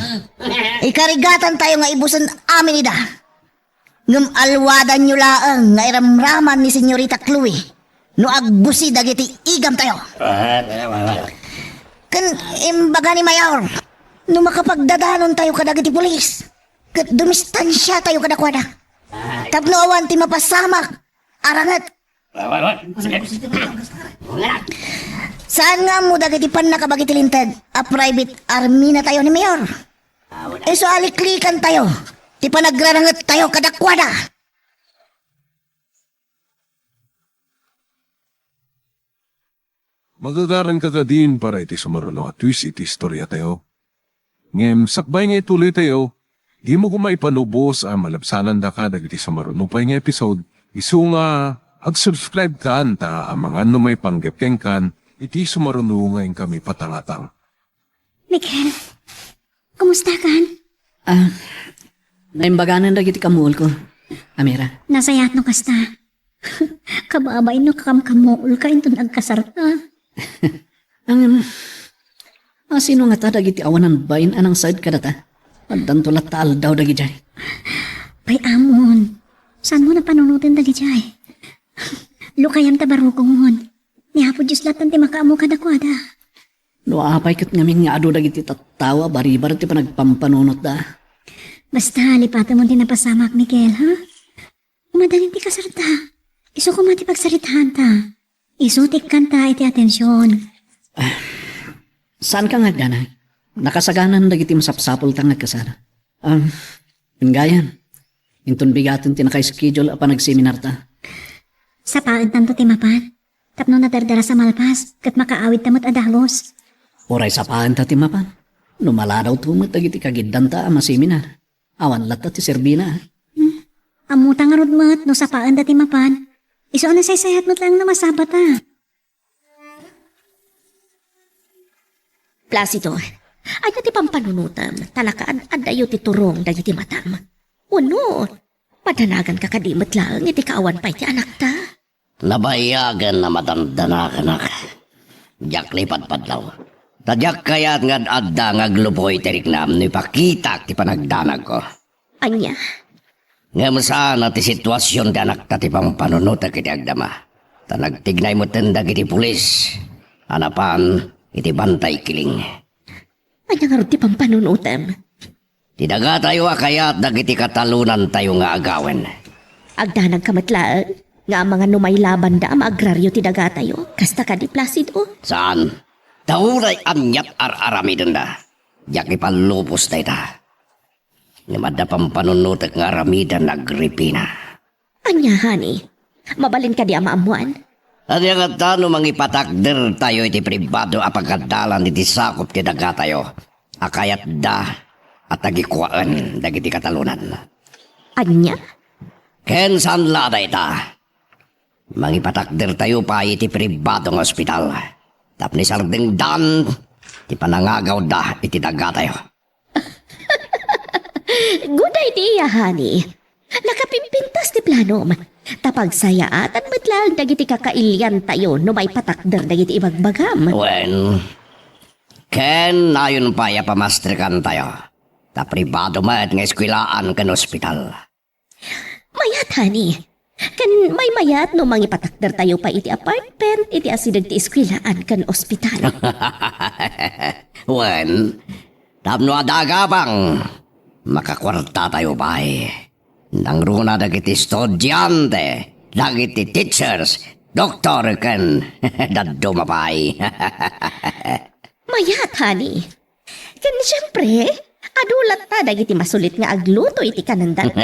ikarigatantayo nga ibusen amin ida. Ngem alwadanyo laeng nga iramraman ni Senyorita Chloe no agbusi dagiti igamtayo. Ken imbaga ni Mayor, no makapagdadanontayo kadagiti pulis, ket dumistansiatayo kadakuada. Tapno awan ti mapasamak a ranget. Saan nga ammo dagiti pannakabagi ti linteg a private army-natayo ni Mayor? Isu a liklikantayo ti panagrarangettayo kadakuada. Magagaranka kadin para iti sumaruno a twist iti istoriatayo. Ngem sakbay nga ituloytayo, dimo koma ipanubos a malabsanandaka dagiti sumaruno pay nga episode, isu nga ag-subscribe kan ta amangan no maipanggep kenkan iti sumaruno nga inkami patangatang. Miguel, kumusta kan? Ah, naimbaganan dagiti kamuolko, Amira. Nasayaat no kasta. Kababain no kakamkamuolka inton agkasarta. Ngem, asino ngata dagiti awanan bain a nangsaed kadata? Addanto latta aldaw dagidiay. Pay-amon, saanmo a panunoten dagidiay? Lukayam ta barukongon. Ni Apo Dios latta ti makaammo kadakuada. No apay ket ngamin nga adu dagiti tattao a baribar ti panagpampanunotda? Basta, lipatemon ti napasamak, Miguel, ha? Madalin ti kasarta. Isu koma ti pagsaritaanta. Isu ti ikkanta iti atension. Saanka nga agdanag? Nakasaganan dagiti masapsapulta nga agkasar. Ah, wen gayam, inton bigaten ti naka-schedule a panagseminarta. Sapaentanto ti mapan. Tapno nadardaras a malpas, ket makaawidta met a dagus. Uray sapaenta ti mapan. No maladawto met dagiti kagiddanta a maseminar, awan latta ti serbina. Hmm. Ammota ngarud met no sapaenda ti mapan. Isu a nasaysayaat met laeng no masabata. Placido, ania ti pampanunotem? Ta nakaad-addayo ti turong dagiti matam. Wenno, padanaganka kadi met laeng iti kaawan pay ti anakta? Nabayagen a madandanaganak. Diak lipadpadlaw. Ta diak kayat nga ad-adda nga agluboy ti riknam no ipakitak ti panagdanagko. Ania? Ngem saan a ti situasion ti anakta ti pampanunotek iti agdama. Ta nagtignay metten dagiti pulis a napan iti Bantay Kiling. Ania ngarud ti pampanunotem? Ti dagatayo a kayat dagiti katalonantayo nga agawen. Agdanagka met laeng nga amangan no mailabanda a maagrario ti dagatayo, kasta kadi, Placido? Saan. Ta uray aniat ar-aramidenda, diak ipallubos dayta. Ngem adda pampanunotek nga aramiden, Agripina. Ania, honey? Mabalin kadi a maammoan? Ania ngata no mangipatakdertayo iti pribado a pagadalan iti sakup ti dagatayo a kayatda a tagikuaen dagiti katalonan? Ania? Ken saan la dayta. Mangipatakdertayo pay iti pribado nga ospital tapno isardengdan ti panangagawda iti dagatayo. Guday ti iya, honey. Nakapimpintas ti planom. Ta pagsayaatan met laeng dagiti kakailiantayo no maipatakder dagiti ibagbagam. Wen, ken nayon pay a pamastrekantayo. Ta pribado met nga eskuelaan ken ospital. Mayat, honey. Ken maymayat no mangipatakdertayo pay iti apartment iti asideg ti eskuelaan ken ospital. Wen, tapno adda agabang, makakuartatayo pay. Nangruna dagiti estudiante, dagiti teachers, doktor, ken dadduma pay. Mayat, honey. Ken siempre, adu latta dagiti masulit nga agluto iti kanendanto.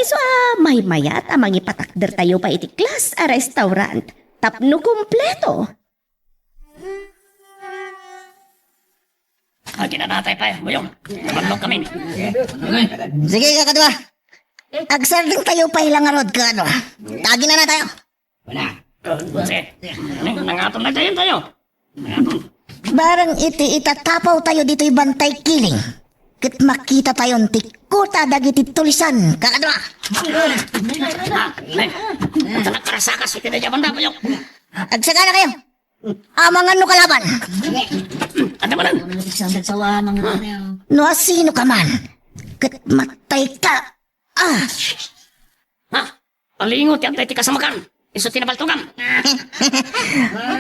Isu a maymayat a mangipatakdertayo pay iti class a restaurant tapno kumpleto. Aginanatay pay, buyong. Tumallok kami. Sige, kakadwa. Agsardengtayo pay la ngarud, kakadwa. Aginanatayo. Wala. Sige. Nangaton na tayo tayo. Nangaton. Barang iti itatapawtayo ditoy Bantay Kiling, ket makitatayon ti kota dagiti tulisan, kakadua. Ay, ay, ay, ay. Ay, ay, ay. Ata nagkarasakas iti nadyaman da, Boyong. Agsaganakayo. Amangan no kalaban. Anda manen? No asino ka man, ket matay ka. Ah! Ha? Alingo ti adda iti kasamakan. Isu ti napaltugam.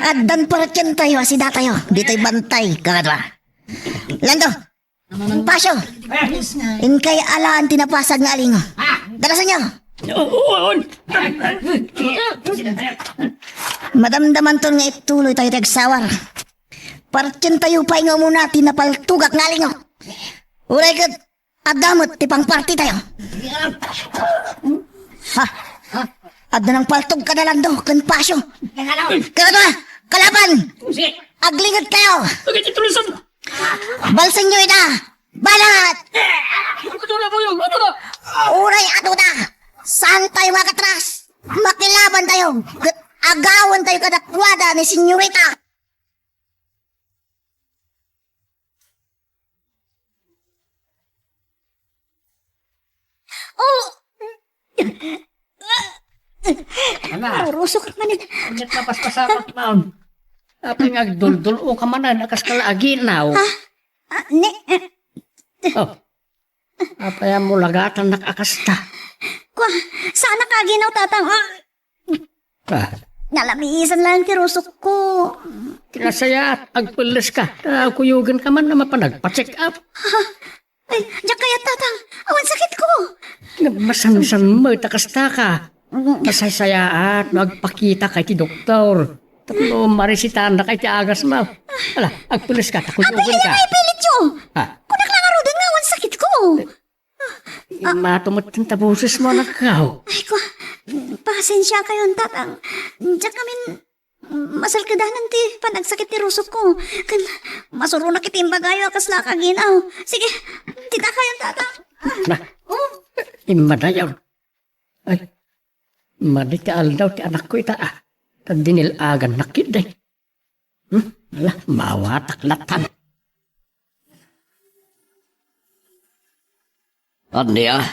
Addan paratientayo a sidatayo. Ditoy bantay, kakadua. Lando, Pasio, inkay alaan ti napasag nga alingo. Dalasanyo. Madamdamanton nga ituloy tayo ti agsawar. Partientayo pay nga umuna ti napaltugak nga alingo. Uray ket adda met ti pangpartitayo. Ha? Adda nang paltog kada Lando ken Pasio. Kada kalaban! Aglinget kayo! Balsenyo ida! Banat! Uray adu da! Saan tayo makatras? Makilaban tayo! Ket agawan tayo kadakuada ni Senyorita! Oh! Ana. Narusok man. Ket mapaspasamak, ma'am. Apay nga agduldul-o ka manen, a kas ka la aginaw? Ha? Ah, ni- Oh. Apay a mulagatannak a kasta? Kwa, saanak aginaw, Tatang. Ah. Ah. Nalamisan lang ti rusok ko. Ti nasayaat, agpelles ka. Ta kuyogen ka man a mapan agpa-check up. Ha? Ay, diak kayat, Tatang. Awan sakit ko. Masansan met a kasta ka. Mm. Masaysayaat no agpakita ka iti doktor. Tapno maresitanda ka iti agas mo. Ala, agpelles ka, ta kuyogen ka. Apay, ay, pilityo. Ha? Kunak lang ngaruden nga awan sakit ko. Immatumetten ta boses mo, anak ko. Ay, ko, pasensia kayon, Tatang. Diak ngamin masalkedanan ti panagsakit ti rusok ko. Ken masuronak iti imbagayo a kasla aginaw. Sige, dita kayon, Tatang. Na, oh. Immadayon. Ay, madi ti aldaw ti anakko ita, ah. Ta dinil-agannak ketdi. Hmm? Ala, mawatak latan. Ania,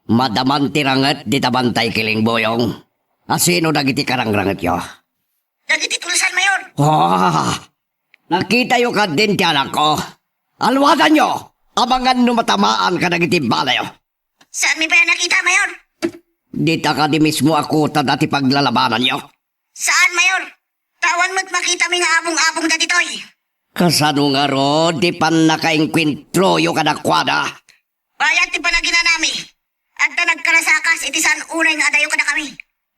madaman ti ranget dita bantay, Kiling Boyong? Asino dagiti karangrangityo? Dagiti tulisan, Mayor. Ah, nakitayo kadin ti anakko. Alwadanyo, amangan no matamaan kadagiti balayo. Saanmi pay a nakita, Mayor? Dita kadi mismo a kota dati paglalabananyo? Saan, Mayor. Ta awan met makitami nga abong-abong dagitoy. Kasano ngarud ti pannakaengkuentroyo kadakuada? Bayat ti panaginanami. Adda nagkarasakas iti saan unay nga adayo kadakami.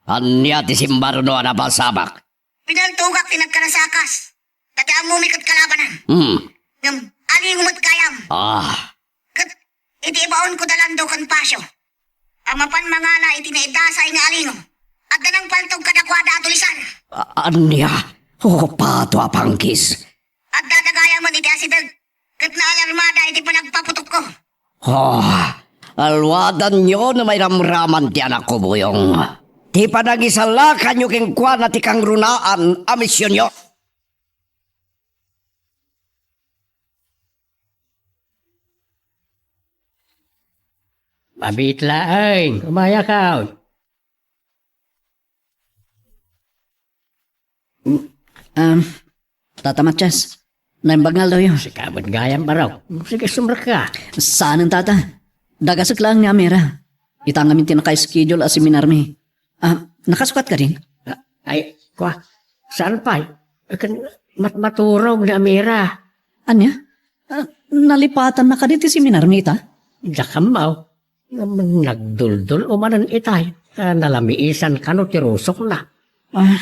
Ania ti simbaruno a napasamak? Pinaltugak ti nagkarasakas. Ta ti ammomi ket kalabanan. Hmm. Ngem, alingo met gayam. Ah. Ket iti ibaonko da Lando ken Pasio a mapan mangala iti naidasay nga alingo, adda nangpaltog kadakuada a tulisan. A-, ania? O, pato a pangkis. Adda dagayam iti asideg ket naalarmada iti panagpaputokko. Oh, alwadanyo no mairamraman ti anakko, Boyong. Ti panagisalakanyo kenkuana ti kangrunaan a misionyo. Mabit laeng, umayakaw. Um, Tata Matias, naimbag nga aldawyo. Sika met gayam, Baraw. Sige, sumrekka. Saanen, Tata. Dagasek laeng ni Amira. Ita ngamin ti naka-schedule a seminarmi. Ah, nakasukat kadin? Ah, ay, kwa, saan pay? Ken mat-, maturog ni Amira. Ania? Ah, nalipatanna kadi ti seminarmi ita? Diak ammo. Ngem nagduldul-o manen itay, ta nalamiisan kano ti rusokna. Ah.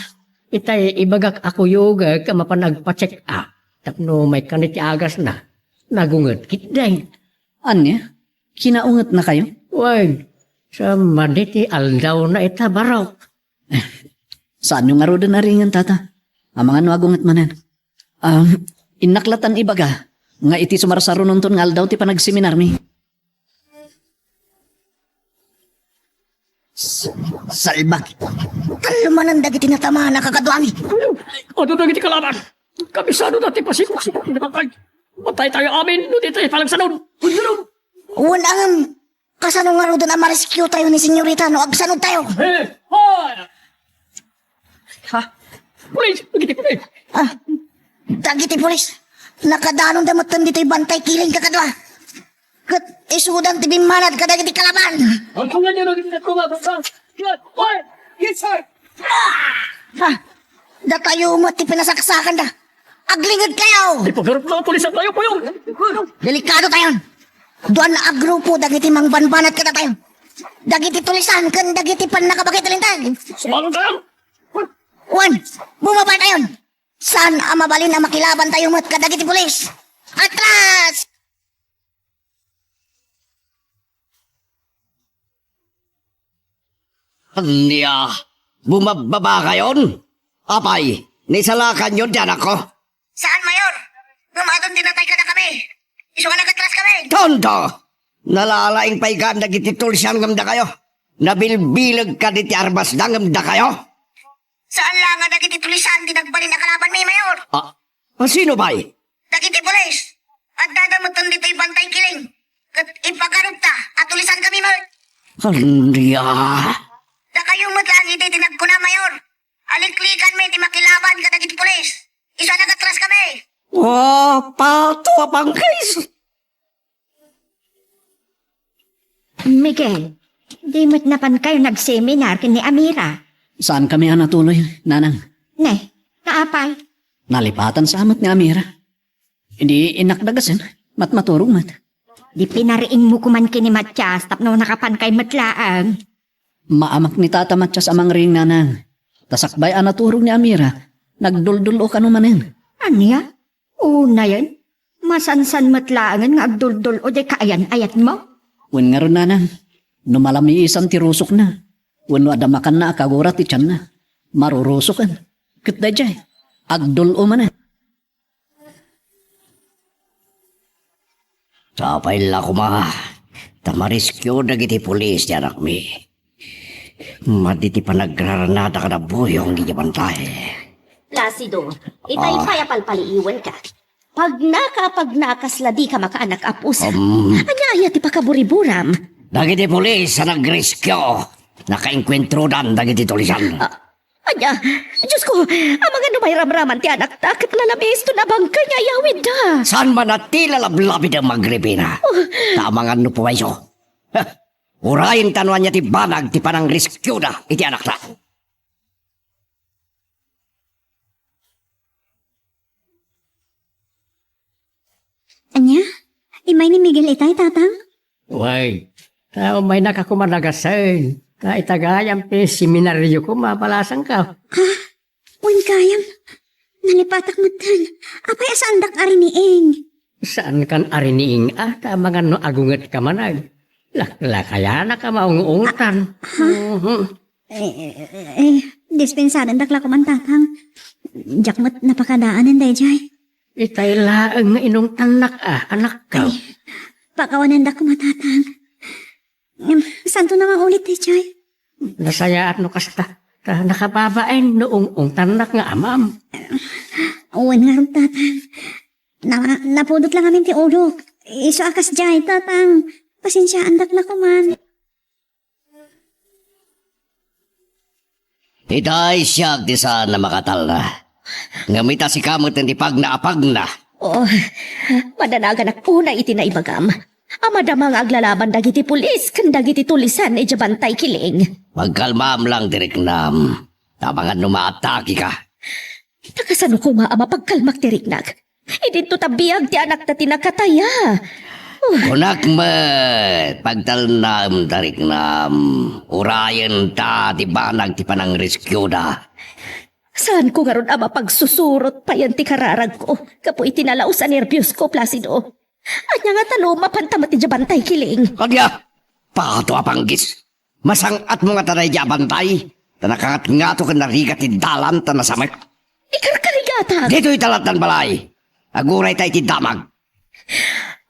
Itay ibagak a kuyogek a mapan agpa-check up tapno maikkan iti agasna. Nagunget ketdi. Ania? Kinaungetnakayo? Wen, sa madi ti aldawna ita, Barok. Saanyo ngaruden a ringen, Tata. Amangan no agunget manen. Um, innak latan ibaga nga iti sumarsarunonton nga aldaw ti panagseminarmi. S-, salbak. Kallumanan dagiti natamaan a kakaduami. Adu dagiti kalaban. Kabisado dati pasikok-sikok ni Bakay. Mataytayo amin no ditoy panagsanod. Wen, ngem, kasano ngaruden a ma-rescue tayo ni senyorita no agsanod tayo? Eh, hoy! Ha? Pulis! Dagiti pulis! Ah, dagiti pulis. Nakadanonda metten ditoy bantay kiling kakadua. Ket isudan ti bimmanad kadagiti kalaban. Ang tungan niyo, naging nagkuha, basta. Yes, sir! Ha? Datayo met ti pinasaksakanda. Aglingedkayo! Ipagarup na ang pulis at tayo, Puyong! Delikadotayon. Duan a grupo dagiti mangbanbanat kadatayo. Dagiti tulisan ken dagiti pannakabakay ti linteg. Sumalong tayo! Wen, bumabatayon. Saan a mabalin a makilabantayo met kadagiti pulis? Atras! Ania? Bumababakayon? Apay, naisalakanyo ti anakko? Saan, Mayor? Ngem adun ti natay kadakami. Isu nga nagatraskami. Tonto! Nalalaing pay kan dagiti tulisan ngem dakayo. Nabilbileg kadi ti armasda ngem dakayo. Saan la nga dagiti tulisan ti nagbalin a kalabanmi, Mayor? Ah, a sino pay? Dagiti pulis. Addada metten ditoy bantay kiling. Ket ipagarupda a tulisankami met. Ania? Dakayo met laeng idi ti nagkuna, Mayor. Aliklikanmi ti makilaban kadagiti pulis. Isu a nagatraskami. Oh, pato a pangkis! Miguel, di met napankayo nagseminar ken ni Amira? Saankami a natuloy, Nanang. Ne, kaapay? Nalipatan sa met ni Amira. Idi innak dagasen, matmaturog met. Di pinariingmo koman ken ni Matias tapno nakapankay met laeng. Maamak ni Tata Matias a mangriing, Nanang. Ta sakbay a naturog ni Amira, nagduldul-o kano manen. Ania? Unayen, masansan met laengen nga agduldul-o diay kaayan-ayatmo? Wen ngarud, Nanang, no malamiisan ti rusokna, wenno adda makanna a kagura ti tianna, marurusoken. Ket daydiay, agdul-o manen. Sapay la koma ta ma-rescue dagiti pulis ti anakmi. Madi ti panagrarnada kada buyong iti bantay. Placido, itay Ah. pay a palpaliiwenka. Pagnaka, pagnaka, kasla dika makaanak a pusa. Um. Ania aya ti pakaburiburam? Dagiti pulis a nagrescue, nakaengkuentrodan dagiti tulisan. Ah, ania? Diosko, amangan no mairamraman ti anakta ket nalamiis ton a bangkay nga iyawidda. Saan man a ti lalablabid a magribina? Oh. Ta amangan no pumayso. Ha! Urayen ta no ania ti banag ti panangrescueda iti anakta. Ania? Immay ni Miguel itay, Tatang? Wen, ta ummaynak a kumanagasen. Ta ita gayam ti seminario koma, balasangko. Ha? Wen gayam. Nalipatak metten. Apay a saandak a riniing? Saankan a riniing a, ta amangan no agungetka manen. Laklakayanak a maung-ungtan. Ah, ha? Mhm. Eh, eh, eh, dispensarendak la koman, Tatang. Diak met napakadaanen daydiay. Itay laeng nga inungtannak a, anakko. Ay, pakawanendak koma, Tatang. Ngem, saanto a maulit daydiay? Nasayaat no kasta. Ta nakababain no ung-ungtannak nga amam. Wen ngarud, Tatang. Na-, napudot la ngamin ti ulok. Isu a kasdiay, Tatang. Pasensiaandak la koman. Itay siak ti saan a makatalna. Ngem ita sika met ti pagna a pagna. Oh, madanaganak unay iti naibagam. A madama nga aglalaban dagiti pulis ken dagiti tulisan idiay bantay kiling. Pagkalmaam lang ti riknam. Ta amangan no maatakeka. Ta kasano koma a mapagkalmak ti riknak? Idinto ta biag ti anakta ti nakataya. Oh. Kunak met, pagtalnaem ta riknam, urayen ta ti banag ti panangrescueda. Saanko ngarud a mapagsusurot payen ti kararagko gapu iti nalaus a nerbios ko, Placido. Ania ngata no mapan ta met idiay bantay kiling? Ania? Pato a panggis! Masang-atmo ngata daydiay a bantay, ta nakangatngato ken narigat ti dalan ta nasamek. Ikarkarigatak! Ditoy ta lattan balay! Aguray ta iti damag!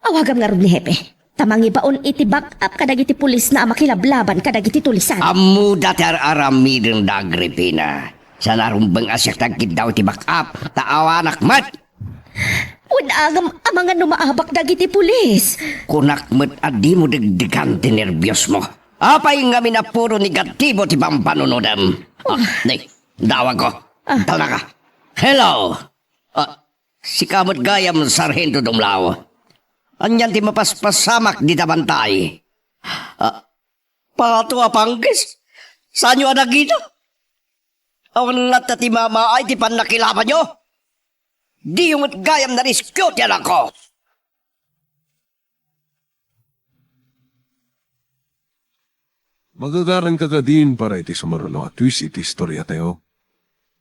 Awagam ngarud ni Hepe, ta mangibaon iti back-up kadagiti pulisna a makilablaban kadagiti tulisan. Ammoda ti ar-aramidenda, Agripina. Saan a rumbeng a siak ti agkiddaw iti back-up, ta awanak met! Wen, agam amangan no maabak dagiti pulis. Kunak met a dimo degdegan ti nerbiosmo. Apay ngamin a puro negatibo ti pampanunodem? Ah, ni, dawagko. Ah. Talnaka. Hello. Ah, sika met gayam, Sarhento Dumlaw. Anian ti mapaspasamak dita bantay? Ah, pato a panggis? Saanyo a nakita? Awan latta ti mamaay ti pannakilabanyo? Diyo met gayam nariskio ti anakko. Magagaranka kadin para iti sumaruno a twist iti istoriatayo.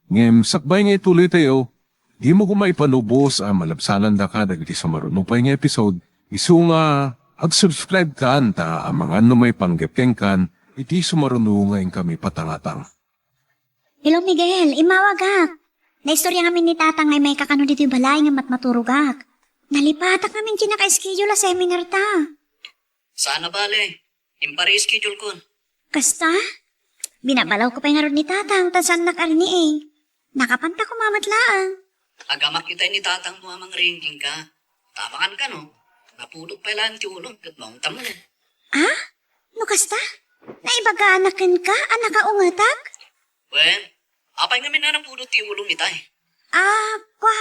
Ngem sakbay nga ituloytayo, dimo koma ipanubos a malabsanandaka dagiti sumaruno pay nga episode, isu nga ag-subscribe-kan ta amangan no maipanggep kenkan iti sumaruno nga inkami patangatang. Hello, Miguel. Immawagak. Naistorya ngamin ni Tatang nga immay ka kano ditoy balay ngem matmaturogak. Nalipatak ngamin ti naka-schedule a seminar ta. Saan a bale. Impare-schedule-kon. Kasta? Binabalawko pay ngarud ni Tatang ta saannak a riniing. Nakapanta koma met laeng. Agamak itay ni Tatang no a mangriing kenka. Ta amangan kano, napudot pay laeng ti ulom ket maungtam manen. Ah? No kasta? Naibaganak kenka a nakaungetak? Wen, apay ngamin a napudot ti ulom itay? Ah, kua.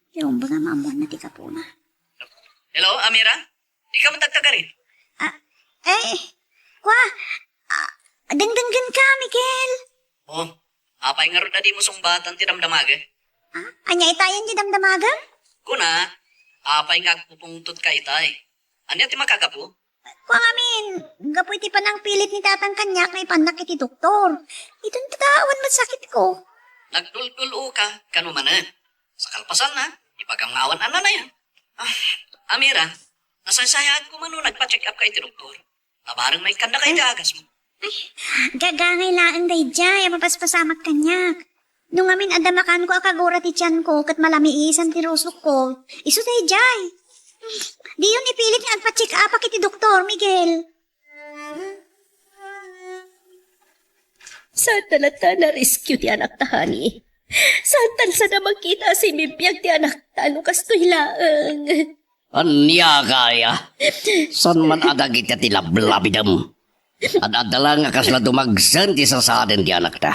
Ti umbag a maammoanna ti gapuna. Hello, Amira? Ikaw met agtagarin? Ah, eh, kua, ah, dengdenggenka, Miguel. Oh, apay ngarud a dimo sungbatan ti damdamagek? Ah, ania itayen ti damdamagem? Kuna, apay nga agpupungtotka itay? Ania ti makagapu? Kua ngamin, gapu iti panangpilit ni Tatang kaniak nga ipannak iti doktor. Itan ta awan met sakitko. Nagdulduloka kano manen. Sa kalpasanna, ibagam nga awan a nanayan. Ah, Amira, nasaysayaat koma no nagpa-check up ka iti doktor. Nabareng maikkanna ka iti agasmo. Ay, gagangay laeng daydiay a mapaspasamak kaniak. No ngamin adda makaanko a kagura ti tianko ket malamiisan ti rusokko, isu daydiay. Diyon ipilit nga agpa-check upak iti doktor, Miguel. Saan ta latta a nariskio ti anakta, honey? Saan ta latta a makita a simmibiag ti anakta no kastoy laeng? Ania kaya? Saan man a dagiti ti lablabidem? Ad-adda la nga kasla dumagsen ti sasaden ti anakta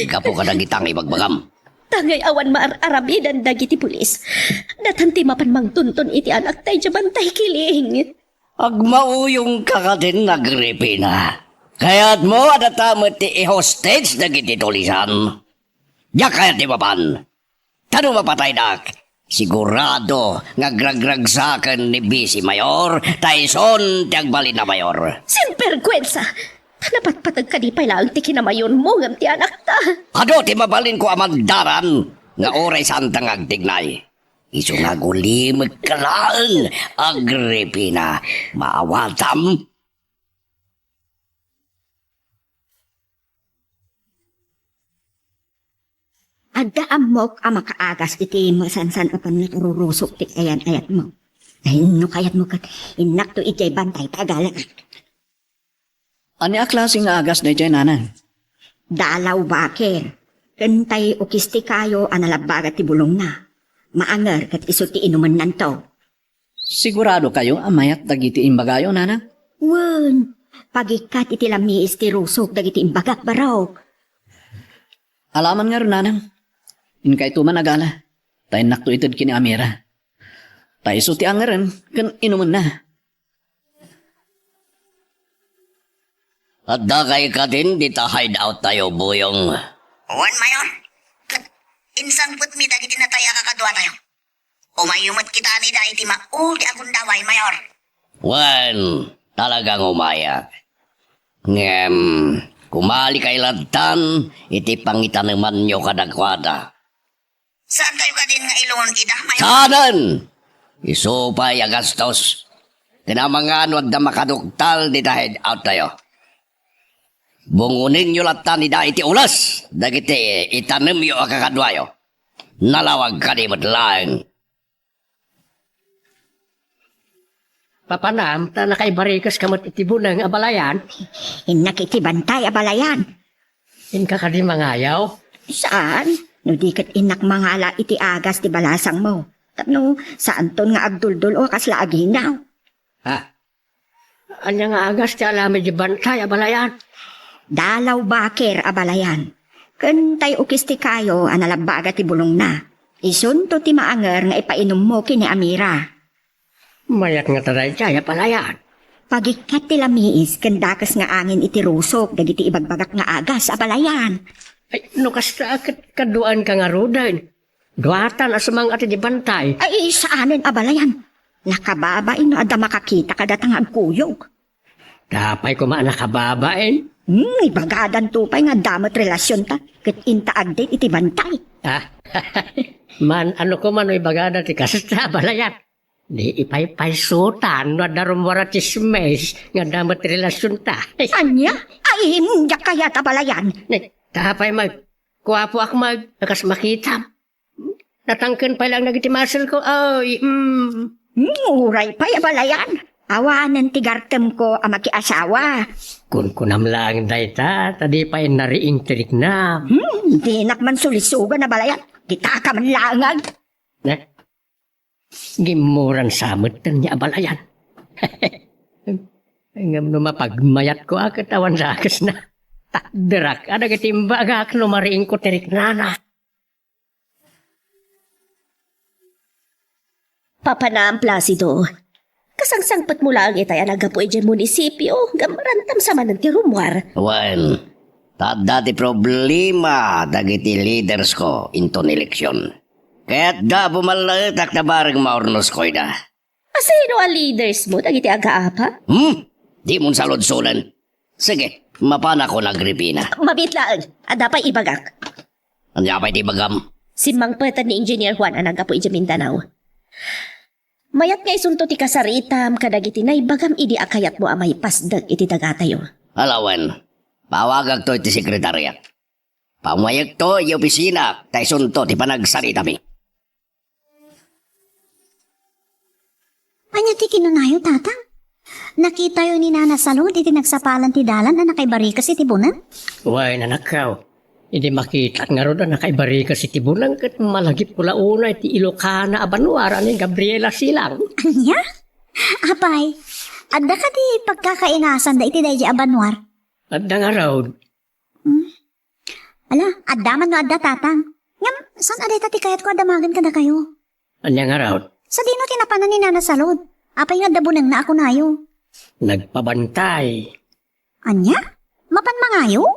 gapu kadagita nga ibagbagam. Tangay awan maar-aramidan dagiti pulis. Datan ti mapan mangtunton iti anakta idiay Bantay Kiling. Agmauyongka kadin, Agripina. Kayatmo a data met ti i-hostage dagiti tulisan? Diak kayat ti mapan. Ta no mapataydak, sigurado nga agragragsaken ni Vice Mayor ta isun ti agbalin a mayor. Sinbergwensa! Ta napatpateg kadi pay laeng ti kinamayonmo ngem ti anakta. Adu ti mabalinko a mandaran nga uray saanta nga agtignay. Isu nga agulimekka laeng, Agripina, maawatam. Adda ammok a makaagas iti masansan a pannakarurusok ti ayan-ayatmo. Ay, no kayatmo ket innakto idiay bantay ta agalaak. Ania a klase nga agas daydiay, nanang? Dalaw baken. Ken tay ukis ti kayo a nalabbaga ti bulongna. Maanger ket isu ti inumennanto. Siguradokayo a mayat dagiti imbagayo, nanang? Wen, pagikkat iti lamiis ti rusok dagiti imbagak, barok. Alaman ngarud, nanang. Inkayto man agala. Ta innakto ited ken ni Amira. Ta isu ti angeren ken inumenna. Adda kay kadin dita hideout tayo, Buyong? Wen, Mayor. Ket insangpetmi dagiti natay a kakaduatayo. Umayyo met kita nida iti maudi a gundaway, Mayor. Wen, talagang umayak. Ngem, kumalikay lattan iti pangitanemanyo kadakuada. Saantayo kadin nga ilon ida, Mayor? Saanen! Isu pay a gastos. Ken amangan no adda makaduktal dita hideout tayo. Bungonenyo lattan ida iti ules dagiti itanemyo a kakaduayo. Nalawag kadi met laeng. Papanam, ta nakaibarikes ka met iti buneng a balayan? Innak iti bantay a balayan. Inka kadi mangayaw? Saan? No di ket innak mangala iti agas ti balasangmo. Tapno saanton nga agduldul-o a kasla aginaw. Ha? Ania nga agas ti aramid iti bantay, abalayan? Dalaw bakir, abalayan. Ken tay ukis ti kayo a nalabbaga ti bulongna. Isunto ti maanger nga ipainummo ken ni Amira. Mayat ngata daydiay, abalayan? Pagikkat ti lamiis ken dakes nga angin iti rusok dagiti ibagbagak nga agas, abalayan. Ay, no kasta, ket kaduaenka ngaruden. Duatan a sumang-at iti bantay. Ay, saanen, abalayan. Nakababain no adda makakita kadata nga agkuyog. Apay koma a nakababain? Hmm, ibagadanto pay nga adda met relasionta ket inta agdate iti bantay. Ah, man, ano koma no ibagada ti kasta, abalayan? Di ipaypaysutan no adda rummuar a tsismis nga adda met relasionta. Ania? Ay, diak kayat, abalayan. Ni, apay met, kuapoak met, a kas makitam. Natangken pay laeng dagiti muscle ko, ay, mm. Hmm, uray pay, abalayan. Awanen ti gartemko a makiasawa. Kunkunam laeng dayta, ta di pay nariing ti riknam. Hmm, dinak man sulisugan, abalayan. Ditaka man laeng. Ne? Gimmuran sa metten ni abalayan. Ngem no mapagmayatko a ket awan dakesna. Takderak a dagiti imbagak no mariingko ti riknana. Papanam, Placido. Kasangsangpetmo laeng itay a naggapu idiay munisipio, ngem rantam sa manen ti rummuar. Wen, ta adda ti problema dagiti leaders ko inton eleksion. Ket gapu man laeng ta bareng maurnosko ida. Asino a leaders mo dagiti agaapa? Hmm? Dimon saludsoden. Sige, mapanakon, Agripina. Mabiit laeng. Adda pay ibagak. Ania pay ti ibagam? Simmangpeten ni Engineer Juan a naggapu idiay Mindanao. Mayat nga isunto ti kasaritam kadagiti naibagam idi a kayatmo a maipasdek iti dagatayo. Ala wen, pawagakto iti sekretariak. Pammayekto iti opisina ta isunto ti panagsaritami. Ania ti kinunayo, Tatang? Nakitayo ni Nana Salud iti nagsapalan ti dalan a nakaibarikes iti buneng? Wen, anakko. Idi makitak ngarud a nakaibarikes iti buneng ket malagipko la unay ti Ilocana a banua a ni Gabriela Silang. Ania? Apay, adda kadi pagkakainasanda iti daydiay a banua? Adda ngarud. Hmm? Ala, adda man no adda, Tatang. Ngem, saan a dayta ti kayatko a damagen kadakayo? Ania ngarud? Sadino ti napanan ni Nana Salud? Apay nga adda bunengna a kunayo? Nagpabantay. Ania? Mapan mangayo?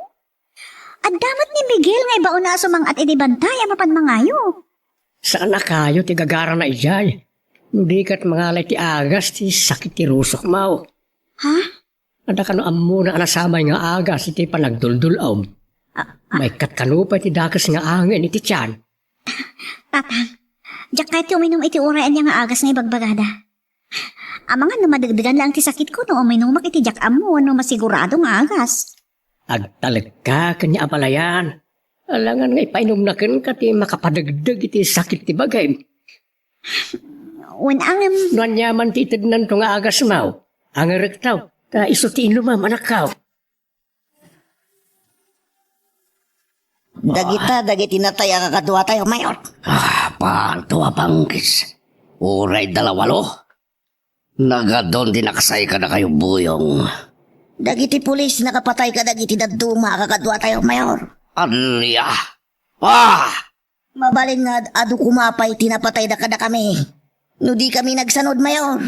Adda met ni Miguel nga ibaonna a sumang-at idi bantay a mapan mangayo. Saan a kayo ti gagarana idiay? No di ket mangalay ti agas ti sakit ti rusokmo. Ha? Adda kano ammona a nasamay nga agas iti panagduldul-om? Ah, ah. Maikkat kano pay ti dakes nga angin iti tiyan? Tatang, diak kayat ti uminum iti uray ania nga agas nga ibagbagada. Amangan no madegdegan laeng ti sakitko no uminumak iti diak ammo wenno masigurado nga agas. Agtalekka ken ni abalayan. Alangan nga ipainumna kenka ti makapadegdeg iti sakit ti bagim. Wen, angem. No aniaman ti itednanto nga agasmo, angerekto, ta isu ti inumem, anakko. Dagita, dagiti natay a kakaduatayo, Mayor. Ah, panto a panggis. Uray dalawalo. Nagadun ti naksay kadakayo, Buyong. Dagiti pulis nakapatay kadagiti dadduma a kakaduatayo, Mayor. Ania? Ah! Mabalin nga ad-, adu koma pay ti napatayda kadakami. No di kami nagsanud, Mayor.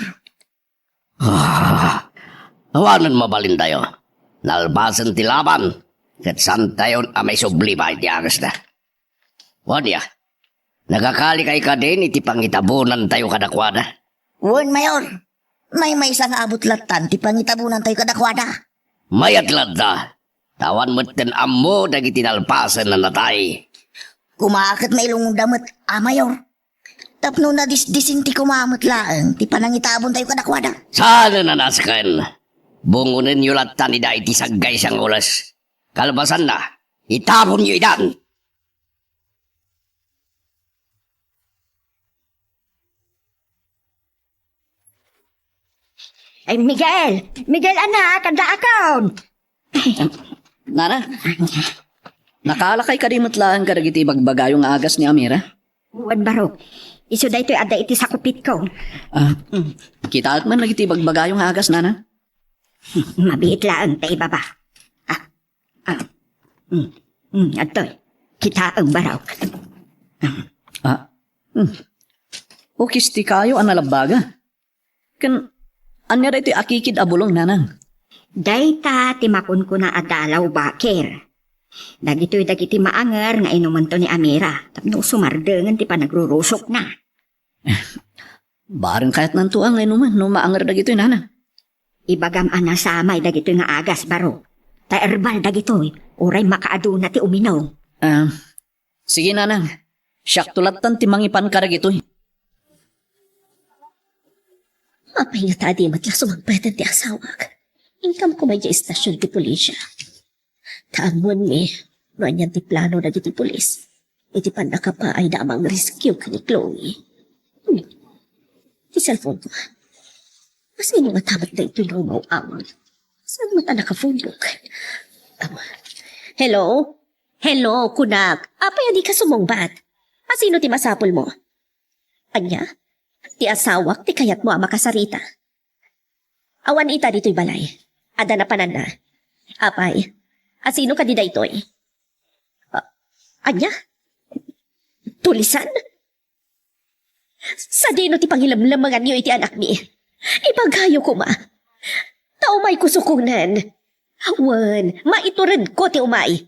Ah, awanen mabalintayo. Nalpasen ti laban, ket saantayon a maisubli pay ti agasda. Wen, nagakalikay kadin iti pangitabonantayo kadakuada? Wen, Mayor. Maymaysa nga abut lattan ti pangitabonantayo kadakuada. Mayat latta, ta awan metten ammo dagiti nalpasen a natay. Koma ket mailungonda met, a Mayor. Tapno nadisdisinti koma met laeng ti panangitabontayo kadakuada. Saan a nasken? Bungonenyo lattan ida iti saggaysa nga oras. Kalpasanna, itabonyo idan. Ay, Miguel! Miguel, anak, addaakon! Nana, nakaalakay kadi met laeng kadagiti ibagbagayo nga agas ni Amira? Wen, barok. Isu daytoy adda iti sakupitko. Ah, Mm. Kitaek man dagiti ibagbagayo nga agas, Nanang? Mabiit laeng ta ibaba. Ah, ah, mm, mm, adtoy. Kitaem, barok. Ah, mm. Ukis ti kayo a nalabbaga. Ken, ania daytoy akikid a bulong, Nanang? Dayta ti makunkuna a dalaw, Bakir. Dagitoy dagiti maanger nga inumento ni Amira tapno sumardengen ti panagrurusokna. Bareng kayatnanto a nga inumen no maanger dagitoy, Nanang. Ibagam a nasamay dagitoy nga agas, baro. Ta erbal dagitoy, uray makaaduna ti uminum. Ah, sige, Nanang. Siakto lattan ti mangipan kadagitoy. Apay ngata a di met la sumangpetan ti asawak? Inkam koma idiay istasyon ti pulisya. Ta ammoenmi no anian ti plano dagiti pulis iti pannakapaayda a mangrescue ken ni Chloe. Hmm. Ti cellphone ko. Asino ngata met daytoy nga umaw-awag? Saan met a nakafunok? Am, hello? Hello, kunak. Apay a dika sumungbat? Asino ti masapulmo? Ania? Ti asawak ti kayatmo a makasarita? Awan ita ditoy balay. Adda napananna. Apay, asino kadi daytoy? A-, ania? Tulisan? Sadino ti pangilemlemenganyo iti anakmi? Ibagayo koma. Ta umayko sukonen. Wen, maituredko ti umay.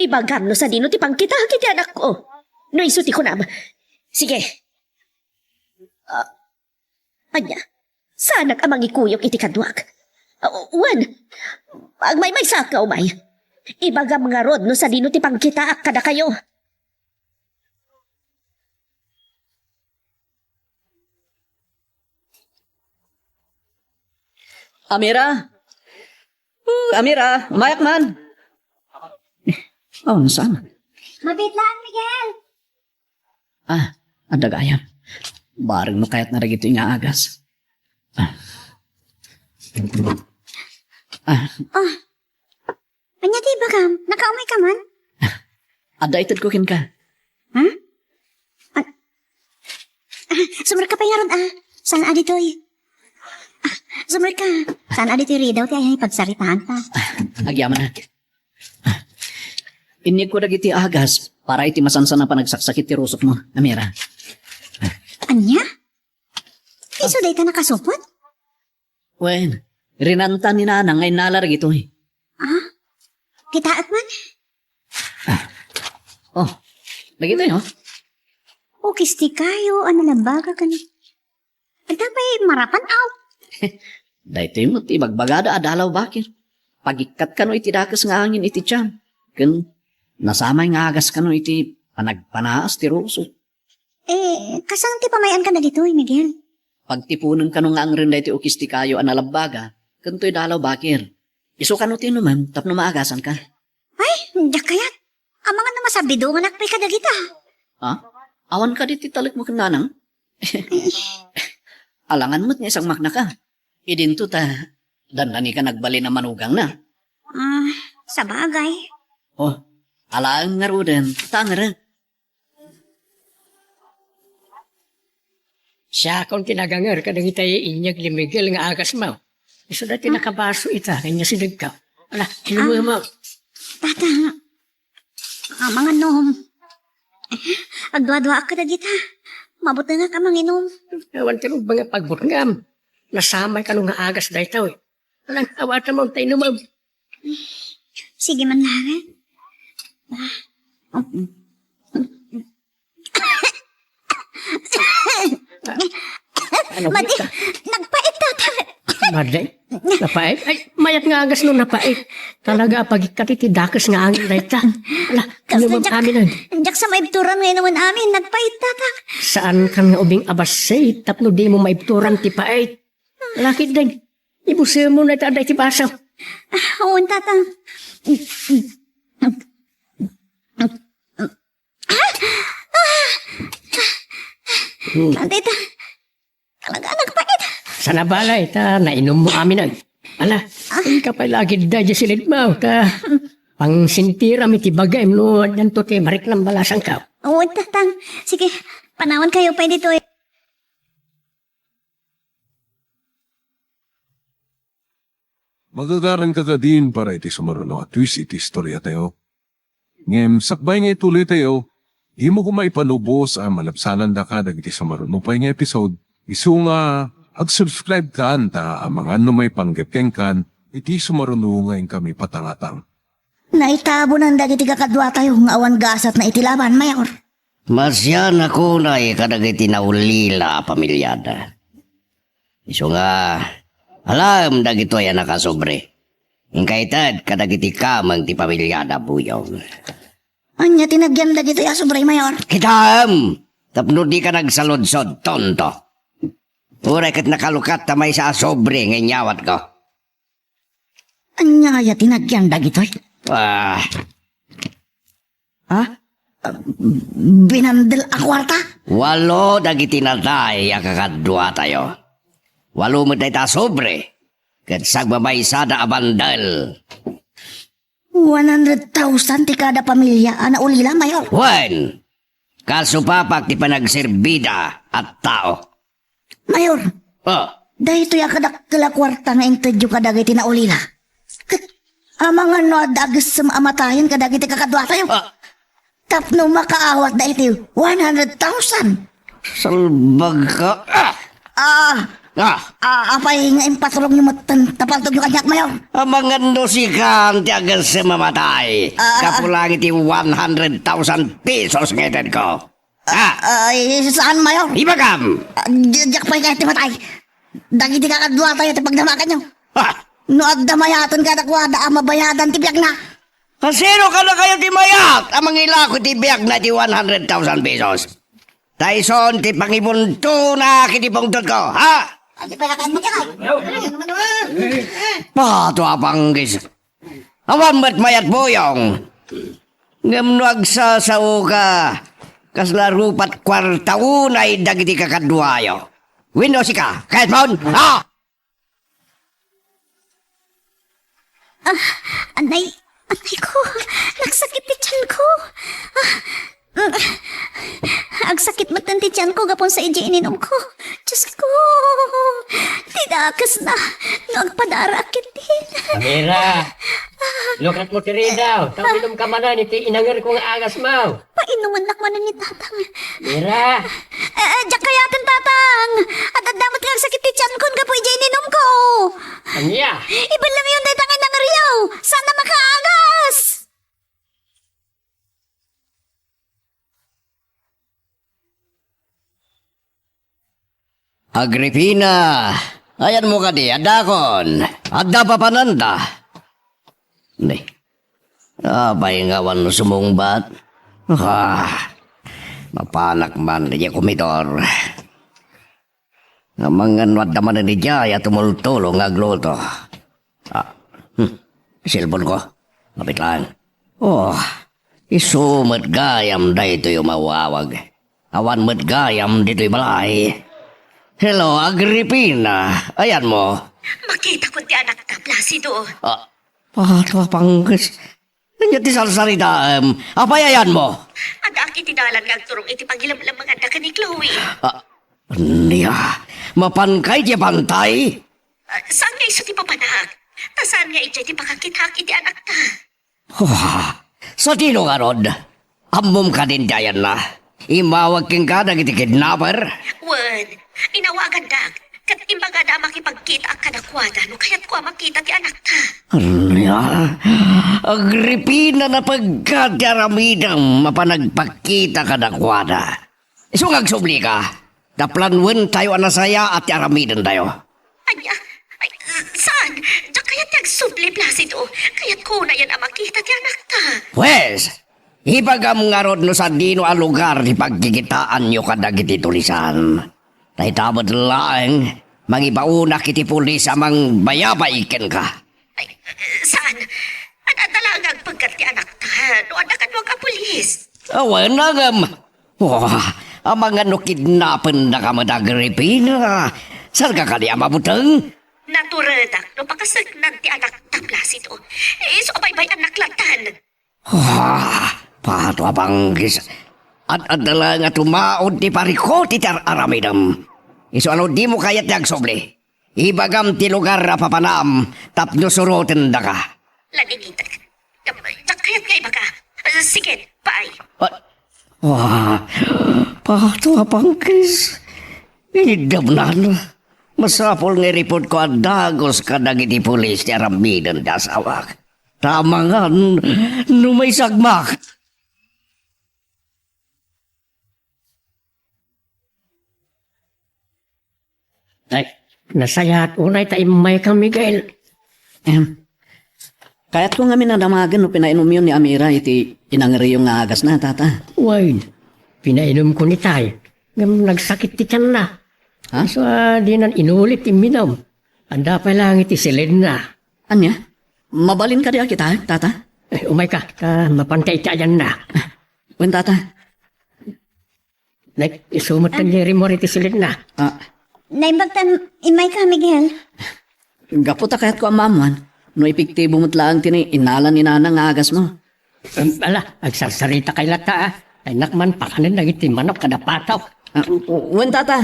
Ibagam no sadino ti pangkitaek iti anakko. No isu ti kunam. Sige. Ah, ania? Saanak a mangikuyog iti kaduak? Ah, wen, agmaymaysaak nga umay. Ibagam ngarud no sadino ti pangkitaak kadakayo. Amira! Uh, Amira, umayak man! Oh, saan? Mabitlaan, Miguel! Ah, adda gayam. Bareng no kayatna dagitoy nga agas. Ah. Ah. Ah. Ania ti ibagam? Nakaumay ka man? Adda itedko kenka. Ha? Ah. Ah, sumrek ka pay ngarud, ah. Saan a ditoy? Ah, sumrek ka. Saan a ditoy ridaw ti ayan ipagsaritaanta? Ah, agyamanak. Inyegko dagiti agas para iti masansan a panagsaksakit ti rusokmo, Amira. Ania? Isu dayta nakasupot? Wen, rinanta ni Nanang nga innala dagitoy. Ah? Kitaek man? Ah. Oh, dagitoy, oh. Ukis ti kayo a nalabbaga ken Adda pay marapan, aw? Daytoy met ti ibagbagada a dalaw, Bakir. Pagikkat kano iti dakes nga angin iti tiyan. Ken nasamay nga agas kano iti panagpanaas ti ruso. Eh, kasano ti pamay-an kadagitoy, Miguel? Pagtiponen kano nga angren daytoy ukis ti kayo a nalabbaga, ken toy dalaw, Bakir. Isu kano ti inumen tapno maagasanka. Ay, diak kayat. Amangan no masabidonganak pay kadagita. Ha? Awan kadi ti talekmo ken Nanang? Alangan met nga isangmaknaka. Idinto ta, dandanika nagbalin a manugangna. Ah, sabagay. Oh, alaen ngaruden, ta ngarud. Siakon ti naganger kadagiti inyeg ni Miguel nga agasmo. Isu daytoy nakabaso ita, kanya sinegka. Ala, inumem. Tata, amangan no agduaduaak kadagita. Mabutengak a manginum. Awan ti rugba nga pagbutngam. Nasamay kano nga agas daytoy. Alang awatam ta inumem. Sige man laeng. Ano Madi, ka? Nagpait, Tata. Madi? Napait? Ay, mayat nga agas no napait. Talaga, pagikkat iti dakes nga angin dayta. Ala, Kas inumem diak, amin. Diak sa maibturan nga inumen amin, nagpait, Tata. Saan kan nga ubing abassit, tapno di mo maibturan ti pait. Lakit din. Ibusem mo na ita adda iti baso. Ah, oo, Tata. Ah! Ah! Hmm. Tata, ita. Talaga, nagpait. Sana balay, ta nainum mo amin ay. Ala, ah, inka pay lagi da, Jocelyn mo, ta pangsintiram iti bagay, no, addanto ti mariknam balasangka. Oo, Tatang. Sige, Panawankayo pay ditoy. Magagaranka kadin para iti sumaruno a twist iti istoriatayo. Ngem sakbay nga ituloytayo, dimo koma ipalubos a malabsanandaka dagiti sumaruno pay nga episode. Isu nga, agsubscribe kan ta amangan no maipanggep kenkan iti sumaruno nga inkami patangatang. Naitabonan dagiti kakaduatayo nga awan gasatna iti laban, Mayor. Masiannak unay kadagiti naulila a pamiliada. Isu nga, alaem dagitoy a nakasobre. Inkaited kadagiti kameng ti pamiliada, Buyong. Ania ti nagyan dagitoy a sobre, Mayor? Kitaem! Tapno dika nagsaludsod, tonto. Uray ket nakalukat ta maysa a sobre nga inyawatko. Ania aya ti nagyan dagitoy? Ah. Ha? Binandel a kuarta? Walo dagiti natay a kakaduatayo. Walo met dayta a sobre. Ket sagmamaysada a bandel. One hundred thousand ti kada pamilya a naulila, Mayor. Wen, kasupapak ti panagserbida a tao. Mayor, Oh, daytoy a kadakkel a kuarta nga intedyo kadagiti naulila. Ket amangan no adda agessem a matayen kadagiti kakaduatayo. Ah. Tapno makaawatda iti one hundred thousand. Salbag ka. Ah! Ah! Ah! Ah, apay nga impaturogyo metten ta paltogyo kaniak, Mayor? Amangan no sikan ti agessem a matay. Ah, ah, Gapu ah. lang iti one hundred thousand pesos nga itedko. Ah! Ay, saan, Mayor? Ibagam! Ah, di-, diak pay kayat ti matay. Dagiti kakaduatayo ti pagdamaganyo. Ah! No adda mayaten kadakuada a mabayadan ti biagna. Kasino kadakayo ti mayat a mangilako ti biagna ti one hundred thousand pesos? Ta isun ti pangibuntona iti pungtotko, ha? Adi pa nakan mo diay. Pato a panggis. Awan met mayat, Buyong. Ngem no agsasaoka, kasla rupat kuarta unay dagiti kakaduayo. Wenno sika, kayatmon? Ha? Ah, anay, anay ko, nagsakit ti tiyan ko. Ah, mm, agsakit met ti tiyan ko gapu sa idiay ininum ko. Diyos ko, ti dakesna, no agpadara a ketdi. Amira, lukat mo ti ridaw, ta uminum ka manen iti inanger ko nga agas mo. Painumennak manen ni Tatang. Mira! Eh, eh, diak kayaten, Tatang! At adda met nga agsakit ti tiyan ko gapu idiay ininum ko! Ania? Ibellengyon dayta nga inangeryo! Saan a makaagas! Agripina, ayanmo kadi, addakon. Adda papananda. Ni, apay nga awan sumungbat? Ah, mapanak man idiay komedor. Amangan no adda manen idiay a tumultulong nga agluto. Ah, hmm. Cellphone ko. Mapit lang. Oh, isu met gayam daytoy umawawag. Awan met gayam ditoy balay. Hello, Agripina. Ayanmo? Makitakon ti anakta, Placido. Ah, pato a panggis. Ania ti sarsaritaem? Apay ayanmo? Addaak iti dalan nga agturong iti pangilemlemmenganda ken ni Chloe. Ah, ania? Mapanka idiay bantay? Ah, saan nga isu ti papanak? Ta saan nga idiay ti pakakitaak iti anakta? Wah, sadino ngarud? Ammom kadin ti ayanna? Immawag kenka dagiti kidnapper? Wen, inawagandak, ket imbagada a makipagkitaak kadakuada no kayatko a makita ti anakta. Ania? Agripina, napegka ti aramidem a panagpakita kadakuada. Isu nga agsublika, ta planuentayo a nasayaat ti aramidentayo. Ania? Ay, saan? Diak kayat ti agsubli, Placido. Kayatko unayen a makita ti anakta. Pwes, ibagam ngarud no sadino a lugar ti pagkikitaanyo kadagiti tulisan. Dayta met laeng, mangibaonak iti pulis a mangbayabay kenka. Ay, saan? Ad-adda laeng nga agpegkat ti anakta no adda kaduak a pulis. Awan, ngem. Wah, amangan no kidnapendaka met, Agripina. Saanka kadi a mabuteng? Naturedak no pakaseknan ti anakta, Placido. Isu a baybay-annak lattan. Wah, pato a panggis. Ad-adda laeng a tumaud ti parikut iti ar-aramidem. Isu a no dimo kayat ti agsubli, ibagam ti lugar a papanam tapno surotendaka. Laginitek. Diak kayat nga ibaga. Sige, bye. Ah, ah, pato a pangkis. Inidabnan. Masapul nga iripotko a dagus kadagiti pulis ti aramiden ti asawak. Ta amangan no maisagmak. Ay, nasayaat unay ta immayka, Miguel. Em, kayatko ngamin a damagen no pinainumyo ni Amira iti inangriyo nga agasna, Tata. Wen, pinainumko ni Tay. Ngem nagsakit ti tianna. Ha? Isu a dinan inulit ti imminum. Adda pay laeng iti silinna. Ania? Mabalin kadi a kitaek, Tata? Eh, umayka, ta mapanta iti ayanna. Wen, Tata. Nay, isu met ti rimmuar iti silinna. Ah. Naimbag ta immayka, Miguel. Gapu ta kayatko a maammuan, no epektibo met laeng ti inala ni Nanang nga agasmo. Em, ala, agsarsaritaka latta, ah. Ay, nakman, pakanen dagiti manok kada patok. Ah, wen, Tata.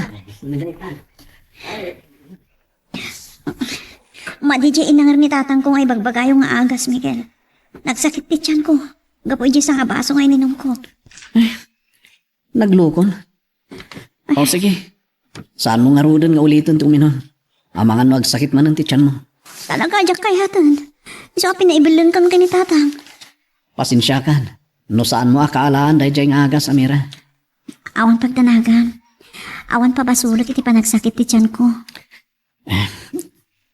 Madi diay inangir ni tatangko nga ibagbagayo nga agas, Miguel. Nagsakit ti tianko gapu idiay sangabaso nga ininumko. Naglukon. O, sige. Saanmo ngaruden nga uliten ti uminum. Amangan no agsakit manen ti tianmo. Talaga, diak kayaten. Isu a pinaibellenkan ken ni Tatang. Pasensiakan no saanmo a kaalaan daydiay nga agas, Amira. Awan pagdanagam. Awan pabasolek iti panagsakit ti tianko.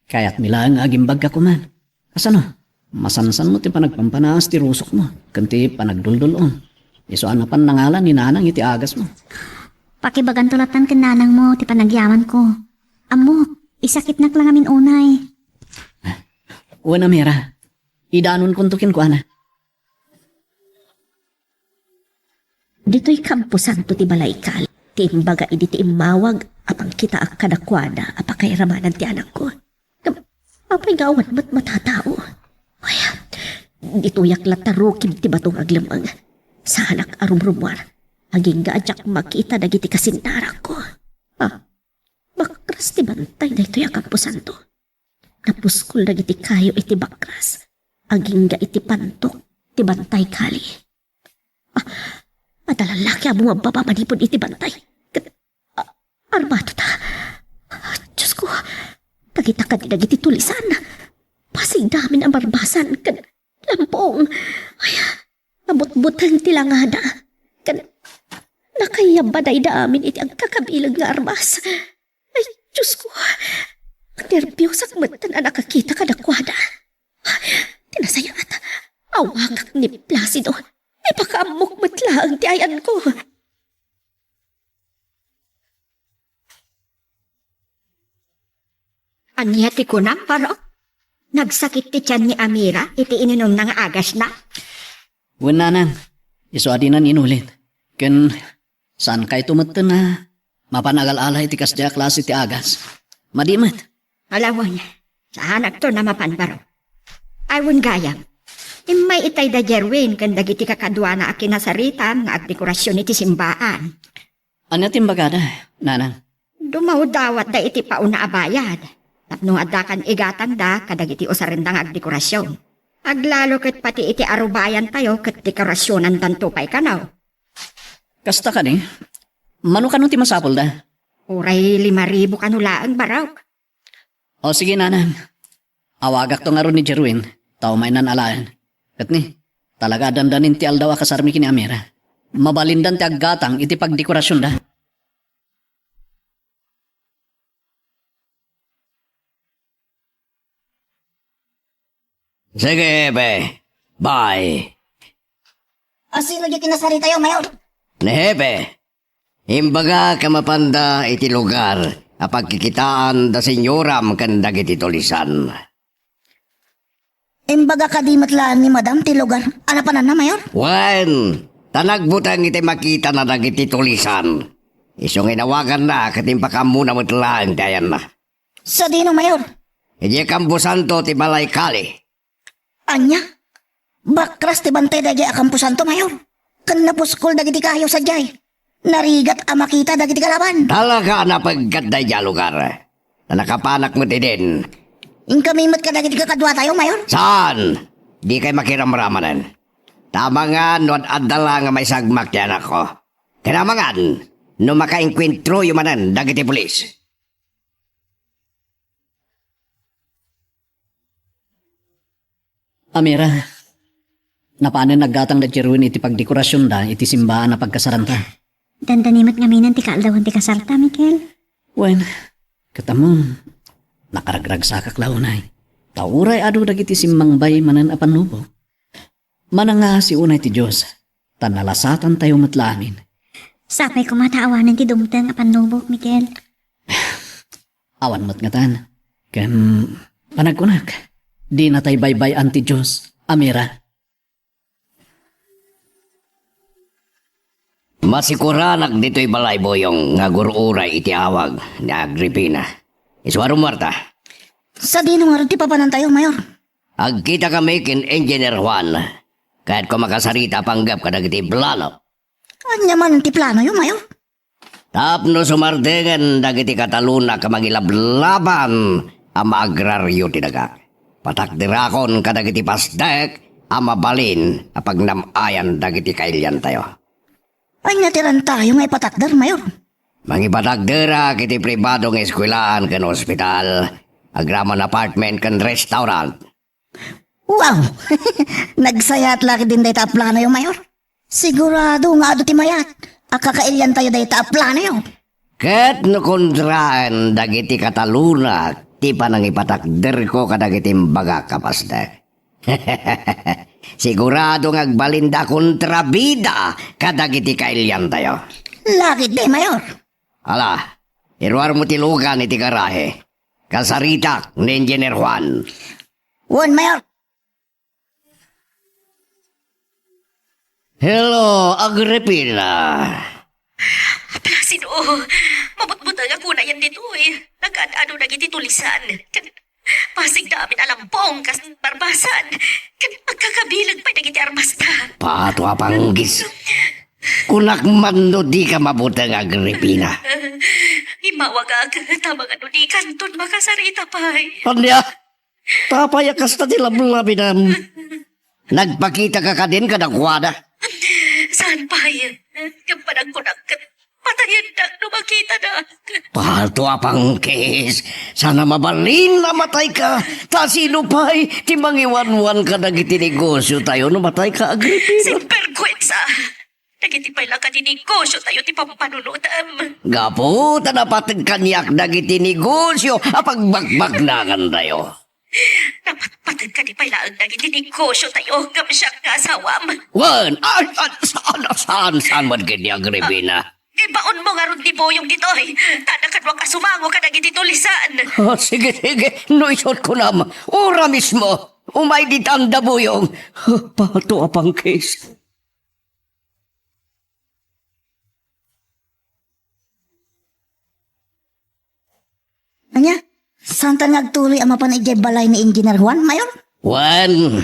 Kayatmi laeng nga agimbagka koma. Kasano? Masansan met ti panagpampanaas ti rusokmo ken ti panagduldul-om. Isu a napan nangala ni Nanang iti agasmo. Pakibaganto latta ken nanangmo ti panagyamanko. Ammok, isakitnak la ngamin unay. Wen, Amira, idanonkonto kenkuana. Ditoy kamposanto ti balay Kali ti imbaga idi ti immawag a pangkitaak kadakuada a pakairamanan ti anakko. Ngem apay nga awan met matatao? Ay, ditoyak latta rukib ti bato nga aglemmeng. Saanak a rumrummuar. Agingga a diak makita dagiti kasinnarakko. Ah, bakras ti bantay daytoy a kamposanto. Napuskol dagiti kayo iti bakras. Agingga iti pantok ti bantay Kali. Ah, adda lallaki a bumabbaba manipud iti bantay. Ket, ah, armatota. Diosko, dagita kadi dagiti tulisan. Pasigda amin a barbasan ken lampong. Ay, nabutbuteng ti langada. Ken nakayyab a dayda amin iti agkakabileg nga armas. Ay, Diosko, nerbiosek metten a nakakita kadakuada. Ti nasayaat, awagak ni Placido. Ipakaammok met laeng ti ayanko. Ania ti kunam, Barok? Nagsakit ti tian ni Amira iti ininumna nga agasna? Wen, Nanang, isu a dinan inulit. Ken saankayto metten a mapan agal-ala iti kasdiay a klase ti agas. Madi met. Ala wen, saanakton a mapan, Barok. Ay wen gayam. Immay itay da Jerwin ken dagiti kakaduana a kinasaritam nga agdekorasion iti simbaan. Ania ti imbagada, Nanang? Dumawdawatda iti pauna a bayad tapno adda kan igatangda kadagiti usarenda nga agdekorasion. Aglalo ket pati iti arubayantayo ket dekorasionandanto pay kano. Kasta kadi? Mano kano ti masapulda? Uray lima ribu kano laeng, Barok. O sige, Nanang. Awagakto ngarud ni Jerwin, ta umaynan alaen. Ket ni, talaga a dandanin ti aldaw a kasarmi ken ni Amira. Mabalindan ti aggatang iti pagdekorasionda. Sige, Hepe. Bye. A sino diay kinasaritayo, Mayor? Ni Hepe. Imbagak a mapanda iti lugar a pagkikitaan da senioram ken dagiti tulisan. Imbagak kadi met laeng ni Madam ti lugar a napananna, Mayor? Wen, ta nagbuteng iti makitana dagiti tulisan. Isu nga inawaganna ket impakaammona met laeng ti ayanna. Sadino, Mayor? Idiay kamposanto ti Balay Kali. Ania? Bakras ti bantay daydiay a kamposanto, Mayor? ken napuskol dagiti kayo sadiay. Narigat a makita dagiti kalaban. Talaga a napegkat daydiay a lugar. Ta nakapanak met idin. Inkami met kadagiti kakaduatayo, Mayor? Saan? Dikay makiramramanen. Ta amangan no ad-adda la nga maisagmak ti anakko. Ken amangan no makaengkuentroyo manen dagiti pulis. Amira, napanen naggatang da Jerwin iti pagdekorasionda iti simbaan a pagkasaranta. Dandani met ngamin ti kaaldawan ti kasarta, Mikel. Wen, ket ammom, nakaragragsakak la unay. Ta uray adu dagiti simmangbay manen a pannubok, manangasi unay ti Dios, ta nalasatantayo met la amin. Sapay koma ta awanen ti dumteng a pannubok, Mikel. Awan met ngatan. Ken panagkunak, dinatay baybay-an ti Dios, Amira. Masikuranak ditoy balay, Boyong, nga agur-uray iti awag ni Agripina. Isu a rumuarta. Sadino ngarud ti papanantayo, Mayor? Agkitakami ken Engineer Juan. Kayatko makasarita a panggep kadagiti plano. Ania man ti planoyo, Mayor? Tapno sumardengen dagiti katalonak a mangilablaban a maagrario ti daga. Patakderakon kadagiti pasdek a mabalin a pagnam-ayan dagiti kailiantayo. Ania ti rantayo nga ipatakder, Mayor? Mangipatakderak iti pribado nga eskuelaan ken ospital, agraman apartment ken restaurant. Wow! Nagsayat la ketdin dayta a planoyo, Mayor. Sigurado nga adu ti mayat a kakailiantayo dayta a planoyo. Ket no kontraen dagiti katalonak ti panangipatakderko kadagiti imbagak a pasdek, sigurado nga agbalinda a kontrabida kadagiti kailiantayo. Laketdi, Mayor. Ala, iruarmo ti lugan iti garahe. Kasaritak ni Engineer Juan. Wen, Mayor. Hello, Agripina. Placido, mabutbutengak unay ditoy. Nagaad-adu dagiti tulisan. Ken pasigda amin a lampong kas barbasan. Ken agkakabileg pay dagiti armasta. Pato a panggis. Kunak man no dika mabuteng, Agripina. Immawagak, ta amangan no dikanton makasarita pay. Ania? Apay a kasta ti lablabidam? Nagpakitaka kadin kadakuada? Saan pay? Ngem panagkunak ket patayendak no makitada. Pato a panggis, saan a mabalin a matayka. Ta sino pay ti mangiwanwan kadagiti negosiotayo no matayka, Agripina? Sinvergüenza! Dagiti pay la kadi negosiotayo ti pampanunotam. Gapu ta napateg kaniak dagiti negosio a pagbakbaknangantayo. Napatpateg kadi pay laeng dagiti negosiotayo ngem siak nga asawam. Wen, ah, ah, saan, saan, saan man ket ni Agripina? Ibaonmo ngarud ni Boyong ditoy, ta adda kaduak a sumango kadagiti tulisan. Ah, sige, sige, no isut' kunam, ura mismo, umay ditan da Boyong. Ah, pato a panggis. Ania? Saantan nga agtuloy a mapan idiay balay ni Engineer Juan, Mayor? Wen,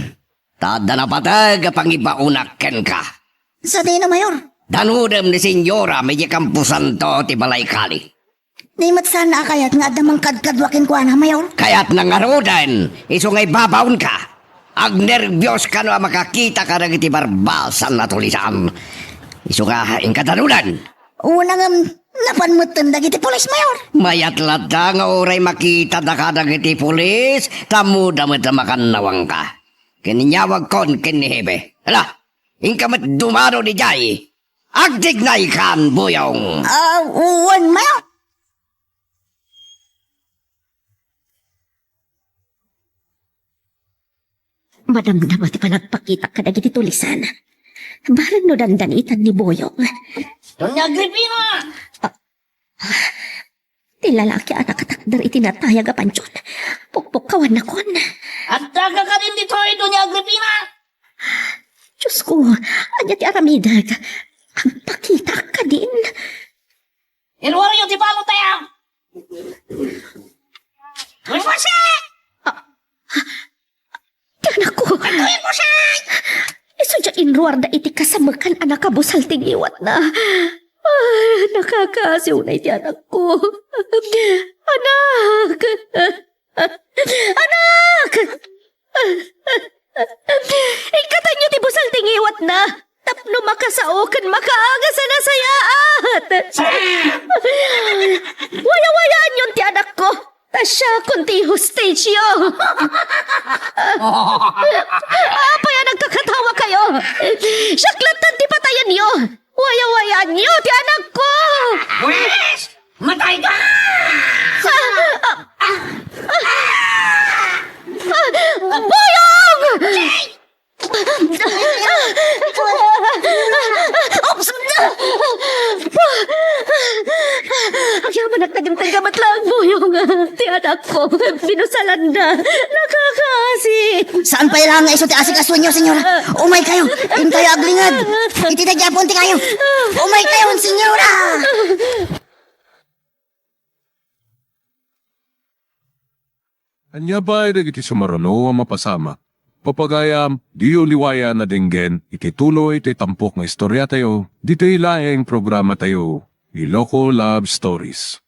ta adda napateg a pangibaonak kenka. Sadino, Mayor? Danudem ni Senyora idiay kamposanto ti balay kali. Di met saan a kayat nga adda mangkadkadua kenkuana, Mayor? Kayatna ngaruden, isu nga ibabaonka. Agnerbios kano a makakita kadagiti barbasan a tulisan. Isu nga inka danuden. Una ngem, napan metten dagiti pulis, Mayor. Mayat latta nga uray makitada kadagiti pulis, ta ammoda met a makannawanka. Ken inyawagkon ken ni Hepe. Hala, inka met dumano idiay. Agtignaykan, Boyong. Ah, wen, Mayor. Madamdama ti panagpakita kadagiti tulisan. Bareng no dandanitan ni Boyong. Doña Agripina! Ah, ti lalaki a nakatakder iti natayag a pantion. Pukpukkawannakon. Adda ka kadin ditoy, Doña Agripina? Diosko, ania ti aramidek? Agpakitaak kadin. Iruaryo ti balutayo! Jose! Ah, ti anakko! Jose! Isu diay inruarda iti kasamekan a nakabusal ti ngiwatna. Ay, nakakaasi unay ti anakko. Anak! Anak! Ikkatanyo ti busal ti ngiwatna tapno makasao ken makaagas a nasayaat. Wayawayaanyon ti anakko. Ta siakon ti hostage-yo. Apay a nagkakatawakayo? Siak lattan ti patayenyo. Wayawayaanyo ti anakko. Buwis! Matay ka! Ah! Ah! Ah! Ah! Boyong! Oops! Agyamanak, nagintay ka met laeng, Boyong. Ti anakko, binusalanna. Nakakaasi. Saan pay laeng nga isu ti asikasuenyo, senyora? Umay kayo. Intayo aglinged. Iti daydi a puonti kayo. Umay kayo, senyora. Ania pay dagiti sumaruno a mapasamak? Papagayam, diyo liwayan a denggen iti tuloy ti tampok nga istoriatayo ditoy laeng programatayo, Iloko Love Stories.